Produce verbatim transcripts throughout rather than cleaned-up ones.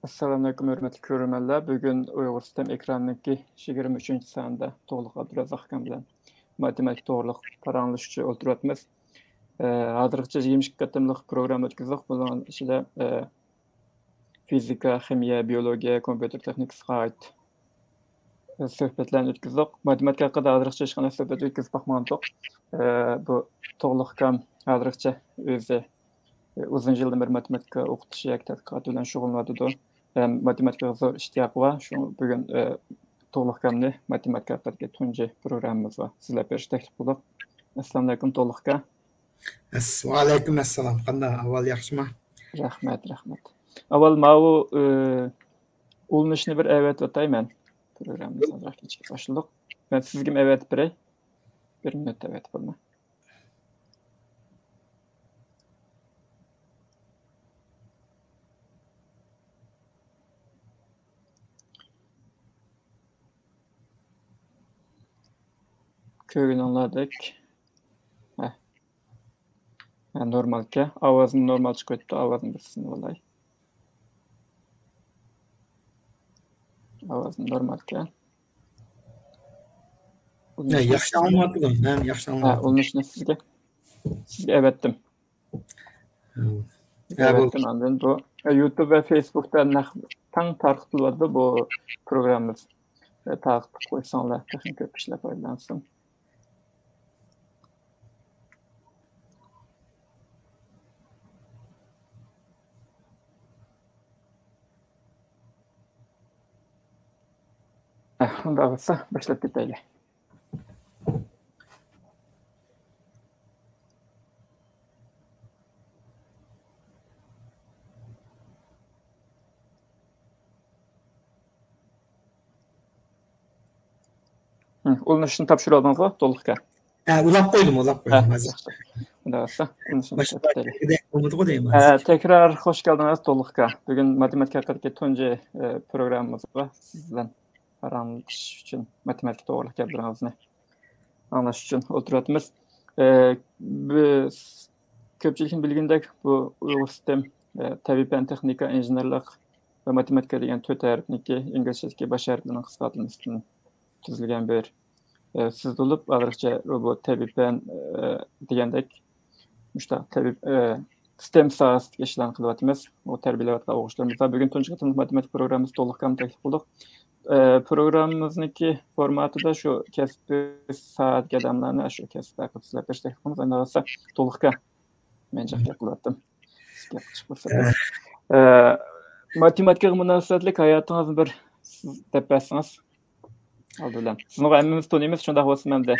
ئەسسالامۇئەلەيكۇم، ھۆرمەتلىك كۆرۈرمەنلەر. بۈگۈن ئۇيغۇر ستېم ئېكرانىنىڭكى يىگىرمە ئۈچىنچى سانىدا تۇغلۇق ئابدۇرازاق ئاكام بىلەن ماتېماتىكا توغرۇلۇق پاراڭلىشىشقا ئولتۇرۇۋاتىمىز. ئە، ھازىرغىچە يىگىرمە ئىككى قېتىملىق پروگرامما ئۆتكۈزدۇق. بۇنىڭ ئىچىدە، ئە، فىزىكا، خىمىيە، بىيولوگىيە، كومپيۇتېر تېخنىكىسىغا ئائىت سۆھبەتلەرنى ئۆتكۈزدۇق. ماتېماتىكا ھەققىدە ھازىرغىچە ھېچقانداق سۆھبەت ئۆتكۈزۈپ باقمىغانتۇق. ئە، بۇ تۇغلۇق ئاكام ھازىرغىچە ئۆزى ئۇزۇن يىلدىن بېرى ماتېماتىكا ئوقۇتۇش ياكى تەتقىقات بىلەن شۇغۇللىنىۋاتىدۇ. ھەم ماتېماتىكىغا زور ئىشتىياقى بار. شۇ بۈگۈن، ئە، تۇغلۇق ئاكامنى ماتېماتىكا ھەققىدىكى تۇنجى پروگراممىمىزغا سۆزلەپ بېرىشكە تەكلىپ قىلدۇق. ئەسسالامۇئەلەيكۇم، تۇغلۇق ئاكا. ئەس-، ۋەئەلەيكۇم ئەسسالام. قانداق ئەھۋال، ياخشىما؟ رەھمەت، رەھمەت. ئاۋۋال ماۋۇ، ئە، ئۇلىنىشنى بىر ئەۋەتىۋاتاي مەن. پروگراممىمىز ئازراق كېچىكىپ باشلىدۇق. مەن سىزگىمۇ ئەۋەتىپ بېرەي. بىر مىنۇت ئەۋەتىپ بولىمەن. كۆرگىنىڭلاردەك. ھە. ھە، نورمالكەن. ئاۋازنى نورمال چىقىۋېتىپتۇ. ئاۋازنى بىر سىنىۋالاي. ئاۋازنى نورمالكەن. ھە، ياخشى ئاڭلىنىۋاتىدۇ. مەن ياخشى ھە، ئاڭلىنىۋاتىدۇ. ئۇلىنىشنى سىزگە، سىزگە ئەۋەتتىم. ھە. سىزگە ھە، ئەۋەتتىم. بولدى. ئاندىن بۇ، ھە، يۇتۇب ۋە فېيسبۇكتا نەق تەڭ تارقىتىلىۋاتىدۇ بۇ پروگراممىمىز. ھە، تارقىتىپ قويساڭلار، تېخىمۇ كۆپ كىشىلەر پايدىلانسۇن. ئۇنداق بولسا باشلاپ كېتەيلى. ھە، ئۇلىنىشنى تاپشۇرۇۋالدىڭىزغۇ، تۇغلۇق ئاكا؟ ھە، ئۇلاپ قويدۇم، ئۇلاپ قويدۇم، ھە، ھازىر. ياخشى. ئۇنداق بولسا، ئۇلىنىشنى باشقا تاپشۇرۇپ كېتەيلى. گەپلىرىدەك بولمىدىغۇ دەيمەن. ھە، تەكرار خوش كەلدىڭىز، تۇغلۇق ئاكا. بۈگۈن ماتېماتىكا ھەققىدىكى تۇنجى، ئە، پروگراممىمىزغا سىز بىلەن پاراڭلىشىش ئۈچۈن ماتېماتىكا توغرىلىق گەپلىرىڭىزنى ئاڭلاش ئۈچۈن ئولتۇرۇۋاتىمىز. ئە، بىز كۆپچىلىكنىڭ بىلگىنىدەك، بۇ ئۇيغۇر ستېم، ئە، تەبىئىي پەن، تېخنىكا، ئىنژېنېرلىق ۋە ماتېماتىكا دېگەن تۆت ھەرپنىڭكى ئىنگلىزچىدىكى باش ھەرپلىرىنىڭ قىسقارتىلمىسىدىن تۈزۈلگەن بىر، ئە، سۆز بولۇپ، ھازىرغىچە بۇ تەبىئىي پەن، ئە، دېگەندەك مۇشۇنداق تەبىئىي، ئە، ستېم ساھەسىدىكى ئىشلارنى قىلىۋاتىمىز. ئۇ تەربىيەلەۋاتقان ئوقۇغۇچىلىرىمىزغا بۈگۈن تۇنجى قېتىملىق ماتېماتىكا پروگراممىمىزدا تولۇق تەكلىپ قىلدۇق. ئە، پروگراممىمىزنىڭكى فورماتىدا شۇ كەسپىي ساھەدىكى ئادەملەرنى شۇ كەسىپ ھەققىدە سۆزلەپ بېرىشتەك قىلىمىز. ئەمدى بولسا تولۇق ئەكەن. مەن جىق گەپ قىلىۋاتتىم. سىز گەپ قىلىشقا پۇرسەت بېرىڭ. ئە، ماتېماتىكىغا مۇناسىۋەتلىك ھاياتىڭىزنى بىر سىز دەپ بەرسىڭىز. ئالدى بىلەن. سىزنىڭغۇ ھەممىمىز تونۇيمىز، شۇنداق بولسا مەندە.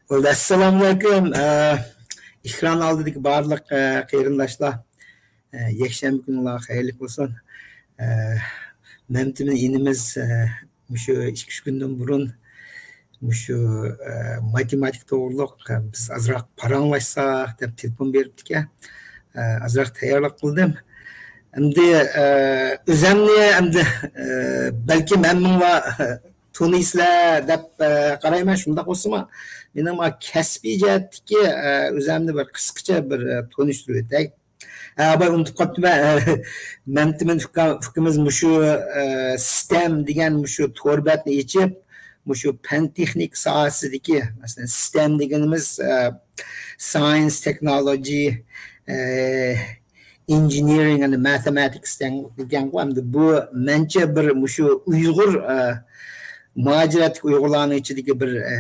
بولدى، ئەسسالامۇئەلەيكۇم. ئە، ئېكران ئالدىدىكى بارلىق، ئە، قېرىنداشلار، ئە، يەكشەنبە كۈنۈڭلار خەيرلىك بولسۇن. ئە، مەمتىمىن ئىنىمىز، ئە، مۇشۇ ئىككى، ئۈچ كۈندىن بۇرۇن مۇشۇ، ئە، ماتېماتىكا توغرۇلۇق، ئە، بىز ئازراق پاراڭلاشساق دەپ تېلېفون بېرىپتىكەن. ئە، ئازراق تەييارلىق قىلدىم. ئەمدى، ئە، ئۆزەمنى ئەمدى، ئە، بەلكىم ھەممىڭلار تونۇيسىلەر دەپ، ئە، قارايمەن. شۇنداق بولسىمۇ، مېنىڭ مانا كەسپىي جەھەتتىكى، ئە، ئۆزەمنى بىر قىسقىچە بىر، ئە، تونۇشتۇرۇۋېتەي. ھە، باي، ئۇنتۇپ قاپتىمەن. مەمتىمىن ئۇكا-، ئۇكىمىز مۇشۇ، ئە، ستەم دېگەن مۇشۇ تور بەتنى ئېچىپ، مۇشۇ پەن تېخنىكا ساھەسىدىكى، مەسىلەن، ستەم دېگىنىمىز، ئە، ساينس، تېخنولوجى، ئە، ئىنژېنېرىڭ، يەنى ماتېماتىكس دېگەنغۇ. ئەمدى بۇ مەنچە بىر مۇشۇ ئۇيغۇر، ئە، مۇھاجىرەتتىكى ئۇيغۇرلارنىڭ ئىچىدىكى بىر، ئە،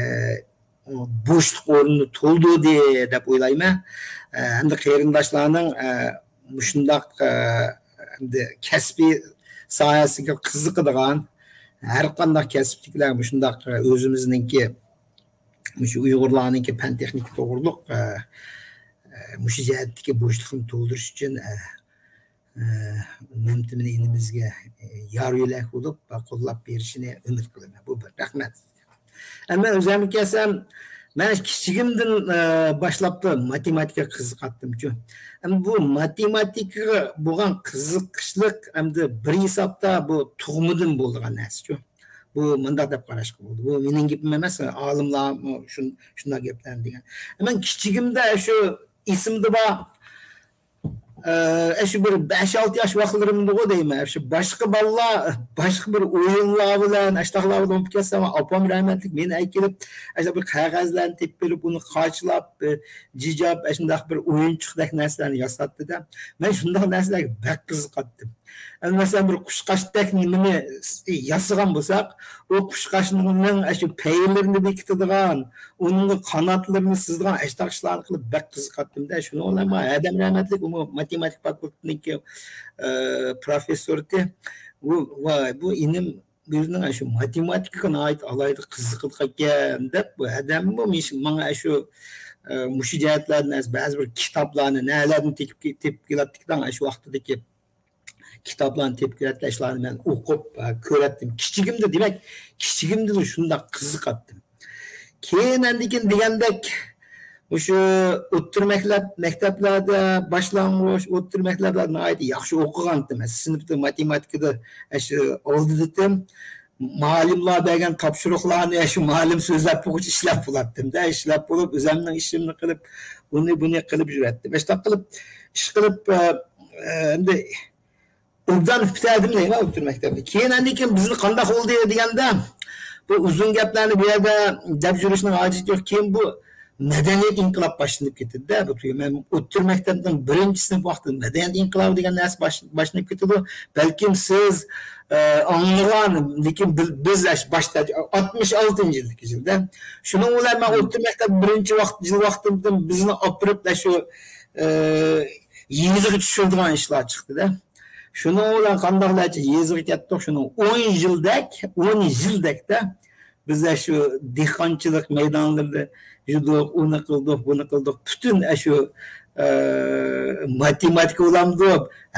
بوشلۇق ئورنىنى تولدۇردى دەپ ئويلايمەن. ئە، ھەمدە قېرىنداشلارنىڭ، ئە، مۇشۇنداق، ئە، ئەمدى كەسپىي ساھەسىگە قىزىقىدىغان، ھەر قانداق كەسىپتىكىلەر مۇشۇنداق، ئە، ئۆزىمىزنىڭكى، مۇشۇ ئۇيغۇرلارنىڭكى پەن تېخنىكا توغرۇلۇق، ئە، ئە، مۇشۇ جەھەتتىكى بوشلۇقنى تولدۇرۇش ئۈچۈن، ئە، ئە، مەمتىمىن ئىنىمىزگە، ئە، يار يۆلەك بولۇپ، قوللاپ بېرىشىنى ئۈمىد قىلىمەن. بۇ بىر. رەھمەت. ئەمما ئۆزۈمگە كەلسەم، مەن كىچىكىمدىن، ئە، باشلاپلا ماتېماتىكىغا قىزىقاتتىمچۇ. ئەمما بۇ ماتېماتىكىغا بولغان قىزىقىشلىق ئەمدى بىر ھېسابتا بۇ تۇغمىدىن بولىدىغان نەرسىچۇ. بۇ مۇنداق دەپ قاراشقا بولىدۇ. بۇ مېنىڭ گېپىم ئەمەس، ئالىملارمۇ شۇن-، شۇنداق گەپلەرنى دېگەن. مەن كىچىكىمدە شۇ ئېسىمدە بار، ئە، شۇ بىر بەش-ئالتە ياش ۋاقىتلىرىمدىغۇ دەيمەن. شۇ باشقا بالىلار، باشقا بىر ئويۇنلار بىلەن، ئاشتاقلار بىلەن بولۇپ كەتسەم، ئاپام رەھمەتلىك مېنى ئەكېلىپ، ئاشۇ بىر قەغەزلەرنى تېپىپ بېرىپ، ئۇنى قاچىلاپ، ئە، جىجاپ، ئاشۇنداق بىر ئويۇنچۇقتەك نەرسىلەرنى ياساتتى-دە. مەن شۇنداق نەرسىلەرگە بەك قىزىقاتتىم. ئەمدى مەسىلەن، بىر قۇشقاچتەك نېمىنى ياسىغان بولساق، ئۇ قۇشقاچنىڭ ئاشۇ پەيلىرىنى بېكىتىدىغان، ئۇنىڭ قاناتلىرىنى سىزىدىغان ئاشۇنداق ئىشلارنى قىلىپ بەك قىزىقاتتىم-دە. شۇنىڭ بىلەن ماڭا ھەدەم رەھمەتلىك، ئۇمۇ ماتېماتىكا فاكۇلتېتىنىڭكى، ئە، پروفېسسورى. ئۇ، ۋاي، بۇ ئىنىم ئۆزىنىڭ شۇ ماتېماتىكىغا ناھايىتى ئالاھىدە قىزىقىدىغان ئىكەن دەپ، بۇ ھەدەممۇ مىش-، ماڭا شۇ، ئە، مۇشۇ جەھەتلەردىن بەزى بىر كىتابلارنى نەلەردىن تېپىپ، تېپىپ كېلەتتىكەن، شۇ ۋاقتىدىكى كىتابلارنى تېپىپ كېلەتتى، شۇلارنى مەن ئوقۇپ، ئە، كۆرەتتىم. كىچىكىمدە، دېمەك، كىچىكىمدىلا شۇنداق قىزىقاتتىم. كېيىن ئاندىن كېيىن دېگەندەك، مۇشۇ ئوتتۇرا مەكتەپ، مەكتەپلەردە، باشلانغۇچ، ئوتتۇرا مەكتەپلەردە ناھايىتى ياخشى ئوقۇغانتىم. سىنىپتا ماتېماتىكىدا ئاشۇ ئالدىدىتىم. مۇئەللىملار بەرگەن تاپشۇرۇقلارنى ئاشۇ مۇئەللىم سۆزلەپ بولغۇچە ئىشلەپ بولاتتىم-دە. ئىشلەپ بولۇپ، ئۆزۈمنىڭ ئىشىمنى قىلىپ، ئۇنى، بۇنى قىلىپ يۈرەتتىم. ئاشۇنداق قىلىپ، ئىش قىلىپ، ئە، ئە، ئەمدى ئوبدان پۈتتۈردۈم دەيمەن ئوتتۇرا مەكتەپنى. كېيىن ئاندىن كېيىن بىزنى قانداق بولدى دېگەندە، بۇ ئۇزۇن گەپلەرنى بۇ يەردە دەپ يۈرۈشنىڭ ھاجىتى يوق. كېيىن بۇ مەدەنىيەت ئىنقىلاب باشلىنىپ كېتىدۇ-دە. بۇ مەن ئوتتۇرا مەكتەپنىڭ بىرىنچى سىنىپ ۋاقتىدا مەدەنىيەت ئىنقىلابى دېگەن نەرسە باش-، باشلىنىپ كېتىدۇ. بەلكىم سىز، ئە، ئاڭلىغان، لېكىن بىز، بىز ئاشۇ باشتا ئاتمىش ئالتىنچى يىلدىكى يىلدا. شۇنىڭ بىلەن مەن ئوتتۇرا مەكتەپ بىرىنچى ۋاقىت، يىل ۋاقتىمدىن بىزنى ئاپىرىپ، شۇ، ئە، يېزىغا چۈشۈرىدىغان ئىشلار چىقتى-دە. شۇنىڭ بىلەن قانداقلارچە يېزىغا كەتتۇق. شۇنىڭ ئون يىلدەك، ئون يىلدەكتە بىز شۇ دېھقانچىلىق مەيدانلىرىدا يۈردۇق، ئۇنى قىلدۇق، بۇنى قىلدۇق. پۈتۈن شۇ، ئە، ماتېماتىكا بولامدۇ،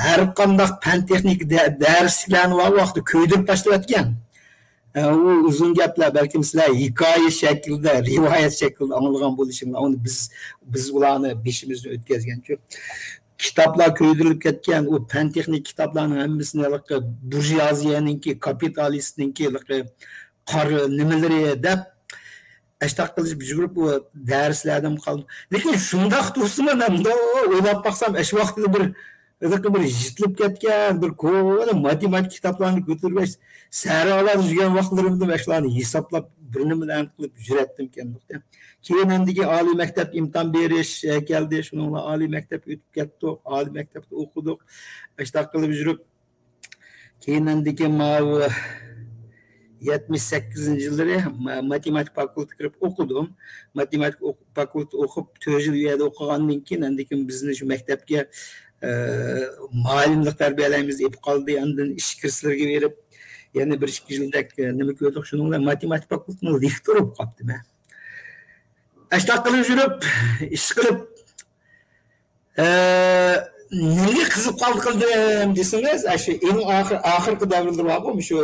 ھەر قانداق پەن تېخنىكا دە-، دەرسلىكلەرنى بار ۋاقتىدا كۆيدۈرۈپ تاشلىۋەتكەن. ئە، ئۇ ئۇزۇن گەپلەر، بەلكىم سىلەر ھېكايە شەكلىدە، رىۋايەت شەكلىدە ئاڭلىغان بولۇشۇڭلار. ئۇنى بىز، بىز ئۇلارنى بېشىمىزدىن ئۆتكۈزگەنچۇ. كىتابلار كۆيدۈرۈلۈپ كەتكەن، ئۇ پەن تېخنىكا كىتابلارنىڭ ھەممىسىنى ھېلىقى بۇرژۇئازىيەنىڭكى، كاپىتالىستنىڭكى ھېلىقى قارا نېمىلىرى دەپ، ئاشتاق قىلىپ يۈگۈرۈپ، ئۇ دەرسلەردىن قالدى. لېكىن شۇنداق تۇرسىمۇ، مەن مۇنداق ئويلاپ باقسام، ئاشۇ ۋاقتىدا بىر، ھېلىقى بىر يىتىلىپ كەتكەن، بىر كونا ماتېماتىكا كىتابلارنى كۆتۈرۈپ، سەھرادا يۈرگەن ۋاقىتلىرىمدا مەن شۇلارنى ھېسابلاپ، بىر نېمىلەرنى قىلىپ يۈرەتتىمكەن. كېيىن ئاندىكى ئالىي مەكتەپ ئىمتىھان بېرىش، ئە، كەلدى. شۇنىڭ بىلەن ئالىي مەكتەپكە ئۆتۈپ كەتتۇق. ئالىي مەكتەپتە ئوقۇدۇق. ئاشتاق قىلىپ يۈرۈپ، كېيىن ئاندىكى ماۋۇ يەتمىش سەككىزىنچى يىللىرى ما-، ماتېماتىكا فاكۇلتېتىغا كىرىپ ئوقۇدۇم. ماتېماتىكا ئوق-، فاكۇلتېتى ئوقۇپ، تۆت يىل ئۇ يەردە ئوقۇغاندىن كېيىن، ئاندىن كېيىن بىزنى شۇ مەكتەپكە، ئە، مۇئەللىملىك تەربىيەلەيمىز دەپ قالدى. ئاندىن ئىچكىرىسىلىرىگە بېرىپ، يەنە بىر ئىككى يىلدەك، ئە، نېمە كۆردۇق. شۇنىڭ بىلەن ماتېماتىكا فاكۇلتېتىنىڭ لېكتورى بولۇپ قاپتىمەن. ئاشتاق قىلىپ يۈرۈپ، ئىش قىلىپ، ئە، نېمىگە قىزىقىپ قالدىم دېسىڭىز، ئاشۇ ئەڭ ئاخىر، ئاخىرقى دەۋرلىرى بارغۇ، مۇشۇ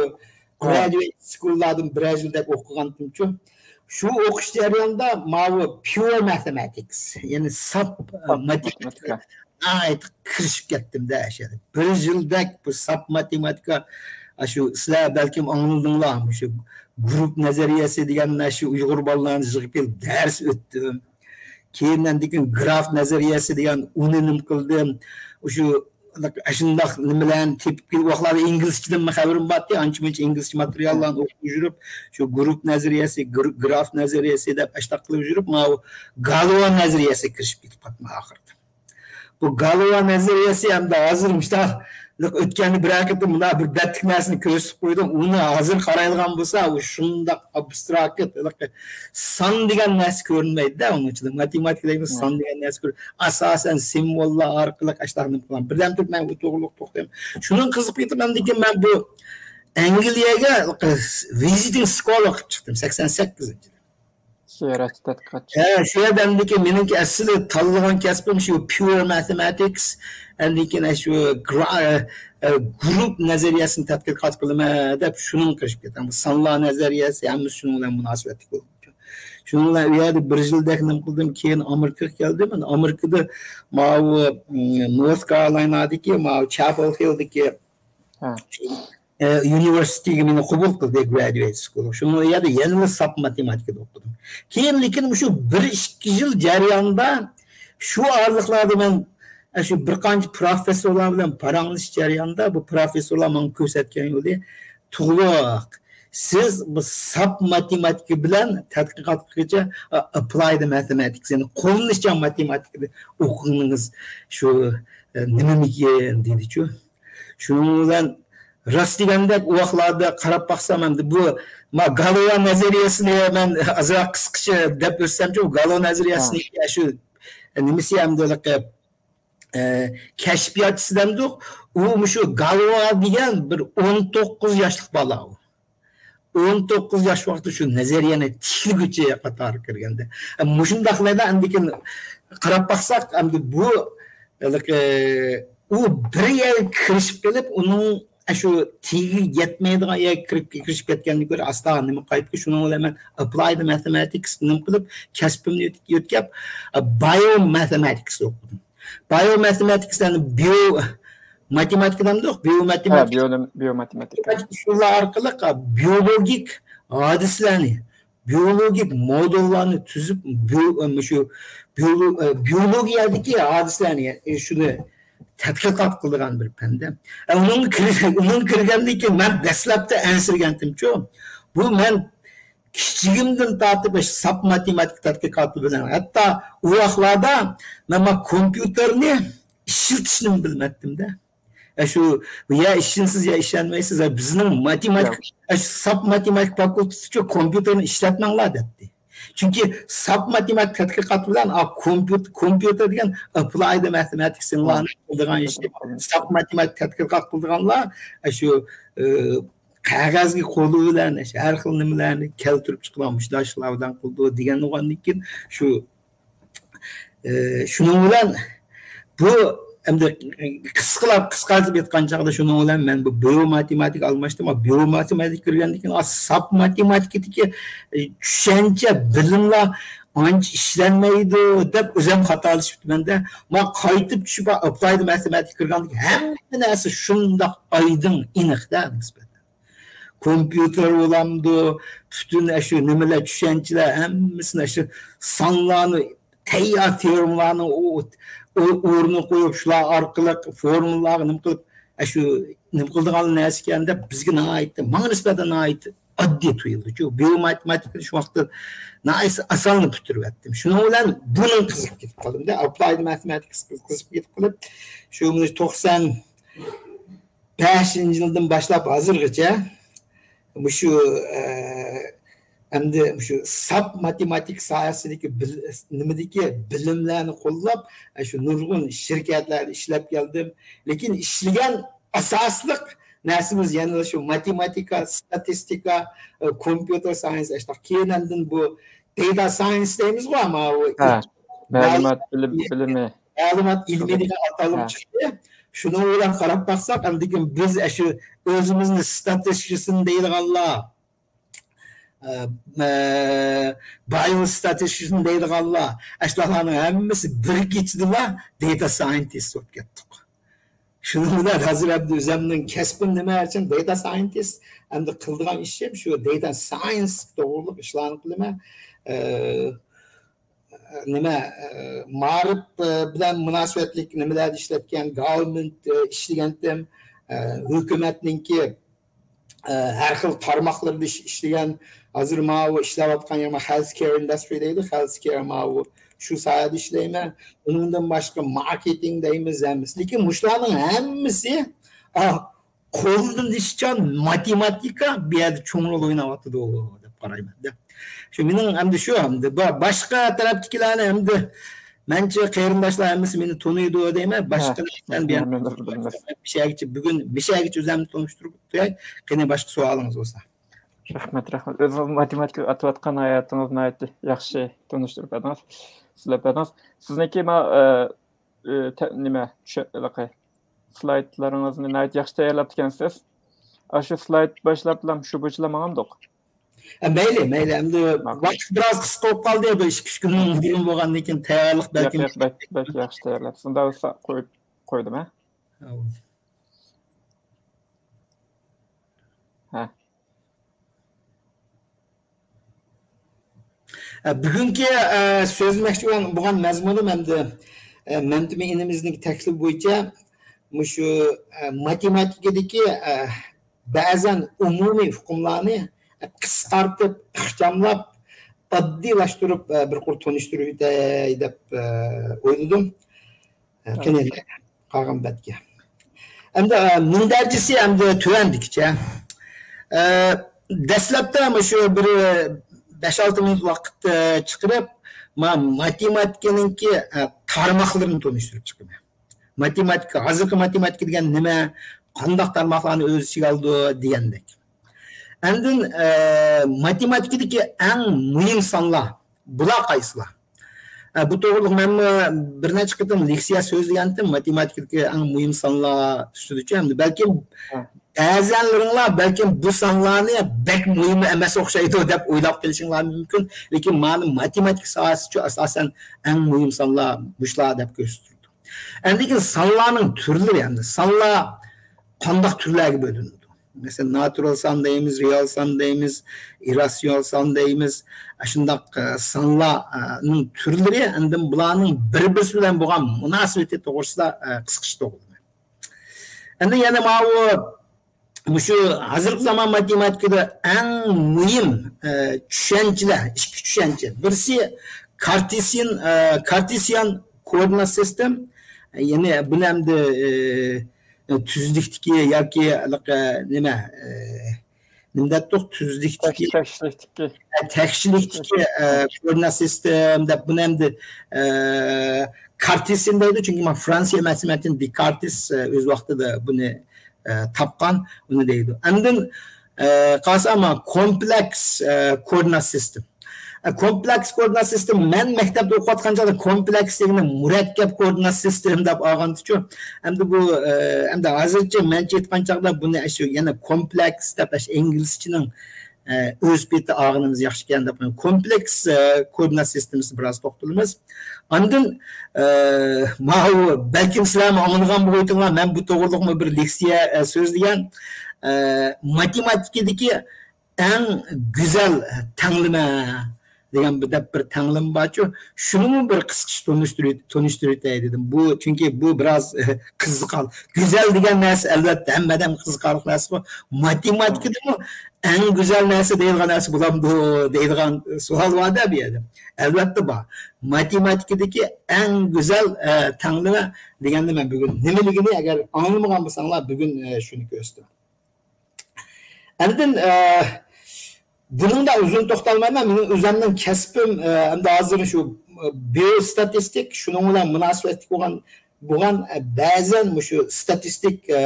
graduate schoolلاردىن بىرەر يىلدەك ئوقۇغانتىمچۇ. شۇ ئوقۇش جەريانىدا ماۋۇ pure mathematics، يەنى ساپ، ئە، ماتېماتىكا ناھايىتى كىرىشىپ كەتتىم-دە، ئاشۇ بىر يىلدەك بۇ ساپ ماتېماتىكا، ئاشۇ سىلەر بەلكىم ئاڭلىدىڭلار، مۇشۇ گۇرۇپ نەزەرىيەسى دېگەن، شۇ ئۇيغۇر بالىلارنى يىغىپ كېلىپ دەرس ئۆتتۈم. كېيىن ئاندىن كېيىن گراف نەزەرىيەسى دېگەن ئۇنى نېمە قىلدىم. شۇ، ئاشۇنداق نېمىلەرنى تېپىپ كېلىپ، ۋاقىتلاردا ئىنگلىزچىدىنمۇ خەۋىرىم بارتى، ئانچە-مۇنچە ئىنگلىزچە ماتېرىياللارنى ئوقۇپ يۈرۈپ، شۇ گۇرۇپ نەزەرىيەسى، گر-، گراف نەزەرىيەسى دەپ ئاشتاق قىلىپ يۈرۈپ، ماۋۇ گالۋا نەزەرىيەسىگە كىرىشىپ كېتىپ قاپتىمەن ئاخىرىدا. بۇ گالۋا نەزەرىيەسى ئەمدى ھازىر مۇشۇنداق ئۆتكەندە بىرەر قېتىم مۇنداق بىر بەتلىك نەرسىنى كۆرسىتىپ قويدۇم. ئۇنى ھازىر قارايدىغان بولسا، ئۇ شۇنداق ئابستراكت، ھېلىقى سان دېگەن نەرسە كۆرۈنمەيدۇ-دە ئۇنىڭ ئىچىدە. ماتېماتىكىدا سان دېگەن نەرسە كۆر-، ئاساسەن سىمۋوللار ئارقىلىق ئاشۇنداق نېمە قىلغان. بىردەم تۇرۇپ مەن بۇ توغرىلىق توختايمەن. شۇنىڭ قىزىقىپ كېتىپ ئاندىن كېيىن مەن بۇ ئەنگلىيەگە ۋىزىتىنگ سكولار قىلىپ چىقتىم، سەكسەن سەككىزىنچى يىلى. زىيارەتچى تەتقىقاتچى. ھە، شۇ يەردە ئاندىن كېيىن مېنىڭكى ئەسلى تاللىغان كەسپىم شۇ pure mathematics، ئاندىن كېيىن شۇ گرا-، ئە، گۇرۇپ نەزەرىيەسىنى تەتقىقات قىلىمەن دەپ شۇنىڭغا كىرىشىپ كەتتىم. سانلار نەزەرىيەسى ھەممىسى شۇنىڭ بىلەن مۇناسىۋەتلىك بولدى. شۇنىڭ بىلەن ئۇ يەردە بىر يىلدەك نېمە قىلدىم، كېيىن ئامېرىكىغا كەلدىم. ئامېرىكىدا ماۋۇ، م، نورت كارولىنادىكى، ماۋۇ چاپېل ھىلدىكى ھە. ئە، يۇنىۋېرسىتېتىگە مېنى قوبۇل قىلدى، گرادۇئېيت سكۇل. شۇنىڭ يەردە يەنىلا ساپ ماتېماتىكىدا ئوقۇدۇم. كېيىن، لېكىن، مۇشۇ بىر ئىككى يىل جەريانىدا شۇ ئارىلىقلاردا مەن ئە، شۇ بىر قانچە پروفېسسورلار بىلەن پاراڭلىشىش جەريانىدا بۇ پروفېسسورلار ماڭا كۆرسەتكەن يولى، تۇغلۇق، سىز بۇ ساپ ماتېماتىكا بىلەن تەتقىقات قىلغۇچە، ئە، ئاپلايد ماتېماتىكس، يەنى قوللىنىشچان ماتېماتىكىنى ئوقۇغىنىڭىز شۇ، ئە، نېمىمىكىن دېدىچۇ. شۇنىڭ بىلەن راست دېگەندەك، ئۇ ۋاقىتلاردا قاراپ باقسام، ئەمدى بۇ ما گالوا نەزەرىيەسىنى مەن ئازراق قىسقىچە دەپ ئۆتسەمچۇ، گالوا نەزەرىيەسىنى شۇ نېمىسى ئەمدى ھېلىقى، ئە، كەشپىياتچىسى دەمدۇق، ئۇ مۇشۇ گالوا دېگەن بىر ئون توققۇز ياشلىق بالا ئۇ. ئون توققۇز ياش ۋاقتىدا شۇ نەزەرىيەنى تىكلىگۈچى قاتارىغا كىرگەندە. ئە، مۇشۇنداقلاردا ئەمدىكىن قاراپ باقساق، ئەمدى بۇ، ھېلىقى، ئۇ بىر يەرگە كىرىشىپ قېلىپ، ئۇنىڭ ئاشۇ تېگى يەتمەيدىغان يەرگە كىرىپ، كىرىشىپ كەتكەندىن كۆرە، ئاستا نېمە قايتىپ، شۇنىڭ بىلەن مەن ئاپلايد ماتېماتىكس نېمە قىلىپ، كەسپىمنى يۆت-، يۆتكەپ، بايو ماتېماتىكس ئوقۇدۇم. بايو ماتېماتىكس، يەنى بىيو ماتېماتىكا دەمدۇق، بىيو ھە، ماتېماتىكس. بىيو-، بىيو ماتېماتىكا. ئۇسۇللار ئارقىلىق، بىيولوگىك ھادىسىلەرنى، بىيولوگىك مودېللارنى تۈزۈپ، بىيو-، مۇشۇ بىيولو-، بىيولوگىيەدىكى ھادىسىلەرنى، شۇنى تەتقىقات قىلىدىغان بىر پەندە. ئۇنىڭغا كىر-، ئۇنىڭغا كىرگەندىن كېيىن مەن دەسلەپتە ئەنسىرىگەنتىمچۇ، بۇ مەن كىچىكىمدىن تارتىپ ساپ ماتېماتىكا تەتقىقاتى بىلەن، ھەتتا ئۇ ۋاقىتلاردا مەن ما كومپيۇتېرنى ئىشلىتىشنىمۇ بىلمەتتىم-دە. ئە، شۇ، يا ئىشىنىسىز، يا ئىشەنمەيسىز. ئە، بىزنىڭ ماتېماتىكا، ياق. ئە، شۇ ساپ ماتېماتىكا فاكۇلتېتىچۇ كومپيۇتېرنى ئىشلەتمەڭلار دەپتۇ. چۈنكى ساپ ماتېماتىكا تەتقىقات بىلەن، ئا، كومپيۇت-، كومپيۇتېر دېگەن ئاپلايد ماتېماتىكس، ھە. قىلىدىغان ئىش. ساپ ماتېماتىكا تەتقىقات قىلىدىغانلار، ئە، شۇ، ئە، قەغەزگە قولى بىلەن، ئە، شۇ ھەر خىل نېمىلەرنى كەلتۈرۈپ چىقىدىغان مۇشۇنداق ئىشلار بىلەن قىلىدۇ دېگەن بولغاندىن كېيىن، شۇ ئە، شۇنىڭ بىلەن بۇ ئەمدى قىسقىلاپ، قىسقارتىپ ئېيتقان چاغدا شۇنىڭ بىلەن مەن بۇ بىيو ماتېماتىكا ئالماشتىم. بىيو ماتېماتىكا كىرگەندىن كېيىن، ئا، ساپ ماتېماتىكىدىكى، ئە، چۈشەنچە، بىلىملار ئانچە ئىشلەنمەيدۇ دەپ ئۆزۈم خاتالىشىپتىمەن-دە. ما قايتىپ چۈشۈپ، ئاپلايد ماتېماتىكا كىرگەندىن كېيىن ھەممە نەرسە شۇنداق ئايدىڭ، ئېنىقتە نىسبەتەن. كومپيۇتېر بولامدۇ، پۈتۈن ئاشۇ نېمىلەر، چۈشەنچىلەر، ھەممىسىنى ئاشۇ سانلارنى، تەييار تېئورېمىلارنى ئو-، ئو-، ئورنىغا قويۇپ، شۇلار ئارقىلىق فورمۇلىلارغا نېمە قىلىپ، ئاشۇ نېمە قىلىدىغان نەرسىكەن دەپ، بىزگە ناھايىتى، ماڭا نىسبەتەن ناھايىتى ئاددىي تۇيۇلدىچۇ. بىيو ماتېماتىكىنى شۇ ۋاقىتتا ناھايىتى ئاسانلا پۈتتۈرۈۋەتتىم. شۇنىڭ بىلەن بۇنىڭ قىزىقىپ كېتىپ قالدىم-دە، ئاپلايد ماتېماتىكىسى قىزىقىپ كېتىپ قېلىپ، شۇ توقسان بەشىنچى يىلدىن باشلاپ ھازىرغىچە مۇشۇ، ئە، ئەمدى مۇشۇ ساپ ماتېماتىكا ساھەسىدىكى بىل-، نېمىدىكى بىلىملەرنى قوللاپ، ئە، شۇ نۇرغۇن شىركەتلەردە ئىشلەپ كەلدىم. لېكىن ئىشلىگەن ئاساسلىق نەرسىمىز يەنىلا شۇ ماتېماتىكا، ستاتىستىكا، ئە، كومپيۇتېر ساينس، ئاشۇنداق. كېيىن ئاندىن بۇ داتا ساينس دەيمىزغۇ، ئەمما بۇ ھە، مەلۇمات بىلىم-، بىلىمى. مەلۇمات ئىلمى دېگەن ئاتالغۇ ھە. چىقتى. شۇنىڭ بىلەن قاراپ باقساق، ئەمدىكىن بىز ئاشۇ ئۆزىمىزنى ستاتىستىكىسىنى دەيدىغانلار، ئە، ئە، بايو ستاتىستىكىسىنى دەيدىغانلار، ئاشۇلارنىڭ ھەممىسى بىر كېچىدىلا داتا ساينتىست بولۇپ كەتتۇق. شۇنىڭ بىلەن ھازىر ئەمدى ئۆزۈمنىڭ كەسپىم نېمە ئۈچۈن داتا ساينتىست، ئەمدى قىلىدىغان ئىشىم شۇ داتا ساينس توغرۇلۇق ئىشلارنى قىلىمەن. ئە، نېمە، ئە، مائارىپ، ئە، بىلەن مۇناسىۋەتلىك نېمىلەردە ئىشلەتكەن، گاۋمېنت، ئە، ئىشلىگەنتىم، ئە، ھۆكۈمەتنىڭكى، ئە، ھەر خىل تارماقلىرىدا ئىش-، ئىشلىگەن. ھازىر ماۋۇ ئىشلەۋاتقان يەر، ماۋۇ ھېلت كېيەر ئىنداسترى دەيدۇ، ھېلت كېيەر ماۋۇ شۇ ساھەدە ئىشلەيمەن. ئۇنىڭدىن باشقا ماركېتىنگ دەيمىز ھەممىسى. لېكىن مۇشۇلارنىڭ ھەممىسى، ئا، قوللىنىشچان ماتېماتىكا بۇ يەردە چوڭ رول ئويناۋاتىدۇ دەپ قارايمەن-دە. شۇ مېنىڭ ئەمدى شۇ، ئەمدى با-، باشقا تەرەپتىكىلەرنى ئەمدى مەنچە قېرىنداشلار ھەممىسى مېنى تونۇيدۇ دەيمەن. باشقا ھە، نەرسىلەرنى بۇ يەردە ھەممىمىز بىلىمىز. مىشەگىچە بۈگۈن، مىشەگىچە ئۆزۈمنى تونۇشتۇرۇپ ئۆتەي. قېنى باشقا سوئالىڭىز بولسا. رەھمەت، رەھمەت. ئۆزىڭىز ماتېماتىكا ئاتىۋاتقان ھاياتىڭىزنى ناھايىتى ياخشى تونۇشتۇرۇپ بەردىڭىز، سۆزلەپ بەردىڭىز. سىزنىڭكى ما-، ئە، ئى، تە-، نېمە، چۈشە-، ھېلىقى سلايدلىرىڭىزنى ناھايىتى ياخشى تەييارلاپتىكەنسىز. ئاشۇ سلايد باشلاپلا شۇ بويىچىلا ماڭامدۇق؟ ئە، مەيلى، مەيلى. ئەمدى ماقۇل. ۋاقىت بىراز قىسقا بولۇپ قالدى. بىر ئىككى، ئۈچ كۈندىن بۇرۇن بولغاندىن كېيىن تەييارلىق ياق، بەلكىم. ياق، بەك، بەك ياخشى تەييارلاپسىز. ئۇنداق بولسا قويۇپ قويدۇم، ھە؟ ھە، بولدى. ھە. ئە، بۈگۈنكى، ئە، سۆزلىمەكچى بولغان، بولغان مەزمۇنۇم ئەمدى، ئە، مەمتىمىن ئىنىمىزنىڭ تەكلىپى بويىچە مۇشۇ، ئە، ماتېماتىكىدىكى، ئە، بەزەن ئومۇمىي ئۇقۇملارنى قىسقارتىپ، ئىخچاملاپ، ئاددىيلاشتۇرۇپ، ئە، بىر قۇر تونۇشتۇرۇپ ئۆتەي دەپ، ئە، ئويلىدىم. ئە، قېنى، قالغان بەتكە. ئەمدى، ئە، مۇندەرىجىسى ئەمدى تۆۋەندىكىچە. ئە، دەسلەپتە مۇشۇ بىر بەش-ئالتە مىنۇت ۋاقىت، ئە، چىقىرىپ، ما-، ماتېماتىكىنىڭكى، ئە، تارماقلىرىنى تونۇشتۇرۇپ چىقىمەن. ماتېماتىكا، ھازىرقى ماتېماتىكا دېگەن نېمە؟ قانداق تارماقلارنى ئۆز ئىچىگە ئالىدۇ؟ دېگەندەك. ئاندىن، ئە، ماتېماتىكىدىكى ئەڭ مۇھىم سانلار، بۇلار قايسىلار؟ ئە، بۇ توغرىلىق مەنمۇ بىر نەچچە قېتىم لېكسىيە سۆزلىگەنتىم، ماتېماتىكىدىكى ئەڭ مۇھىم سانلار ئۈستىدىچۇ. ئەمدى بەلكىم ھە. بەزەنلىرىڭلار بەلكىم بۇ سانلارنى بەك مۇھىم ئەمەس ئوخشايدۇ دەپ ئويلاپ قېلىشىڭلار مۇمكىن. لېكىن مانا ماتېماتىكا ساھەسىچۇ ئاساسەن ئەڭ مۇھىم سانلار مۇشۇلار دەپ كۆرسىتىلىدۇ. ئەندىن كېيىن سانلارنىڭ تۈرلىرى، ئەمدى سانلار قانداق تۈرلەرگە بۆلۈنىدۇ؟ مەسىلەن، ناتۇرال سان دەيمىز، رېئال سان دەيمىز، ئىرراتسىيونال سان دەيمىز. ئاشۇنداق، ئە، سانلارنىڭ تۈرلىرى، ئاندىن بۇلارنىڭ بىر-بىرسى بىلەن بولغان مۇناسىۋىتى توغرىسىدا، ئە، قىسقىچە توختىلىمەن. ئەمدى يەنە ماۋۇ مۇشۇ ھازىرقى زامان ماتېماتىكىدا ئەڭ مۇھىم، ئە، چۈشەنچىلەر، ئىككى چۈشەنچە. بىرسى كارتېسىيان، ئە، كارتېسىيان كوئوردىنات سىستېم. يەنى بۇنى ئەمدى، ئە، تۈزلۈكتىكى ياكى ھېلىقى نېمە، ئە، نېمە دەپتۇق؟ تۈزلۈكتىكى، تەكشىلىكتىكى. ئە، تەكشىلىكتىكى، ئە، كوئوردىنات سىستېم دەپ بۇنى ئەمدى، ئە، كارتېسىيان دەيدۇ. چۈنكى مانا فرانسىيە ماتېماتىكىنى دېكارتېس، ئە، ئۆز ۋاقتىدا بۇنى ئە، تاپقان، ئۇنى دەيدۇ. ئاندىن، ئە، قالسا، ئەمما كومپلېكس، ئە، كوئوردىنات سىستېم. ئە، كومپلېكس كوئوردىنات سىستېم، مەن مەكتەپتە ئوقۇۋاتقان چاغدا كومپلېكس دېگىنى مۇرەككەپ كوئوردىنات سىستېم دەپ ئالغانتىچۇ. ئەمدى بۇ، ئە، ئەمدى ھازىرچە مەنچە ئېيتقان چاغدا بۇنى ئاشۇ يەنە كومپلېكس دەپ ئاشۇ ئىنگلىزچىنىڭ ئە، ئۆز پېتى ئالغىنىمىز ياخشىكەن دەپ، كومپلېكس، ئە، كوئوردىنات سىستېمىسى بىراز توختىلىمىز. ئاندىن، ئە، ماۋۇ، بەلكىم سىلەرمۇ ئاڭلىغان بولغىيتىڭلار، مەن بۇ توغرىلىقمۇ بىر لېكسىيە، ئە، سۆزلىگەن. ئە، ماتېماتىكىدىكى ئەڭ گۈزەل تەڭلىمە دېگەن بىر دەپ بىر تەڭلىمە بارچۇ. شۇنىمۇ بىر قىسقىچە تونۇشتۇرۇ-، تونۇشتۇرۇۋېتەي دېدىم. بۇ، چۈنكى بۇ بىراز، ئە، قىزىقار-، گۈزەل دېگەن نەرسە، ئەلۋەتتە، ھەممە ئادەمگە قىزىقارلىق نەرسە بۇ. ماتېماتىكىدىمۇ ئەڭ گۈزەل نەرسە دەيدىغان نەرسە بولامدۇ دەيدىغان سوئال بار-دە بۇ يەردە. ئەلۋەتتە بار. ماتېماتىكىدىكى ئەڭ گۈزەل، ئە، تەڭلىمە دېگەننى مەن بۈگۈن نېمىلىكىنى ئەگەر ئاڭلىمىغان بولساڭلار، بۈگۈن، ئە، شۇنى كۆرسىتىمەن. ئاندىن، ئە، بۇنىڭدا ئۇزۇن توختالمايمەن. مېنىڭ ئۆزۈمنىڭ كەسپىم، ئە، ئەمدى ھازىر شۇ، ئە، بىئوستاتىستىك، شۇنىڭ بىلەن مۇناسىۋەتلىك بولغان، بولغان، ئە، بەزەن مۇشۇ ستاتىستىك، ئە،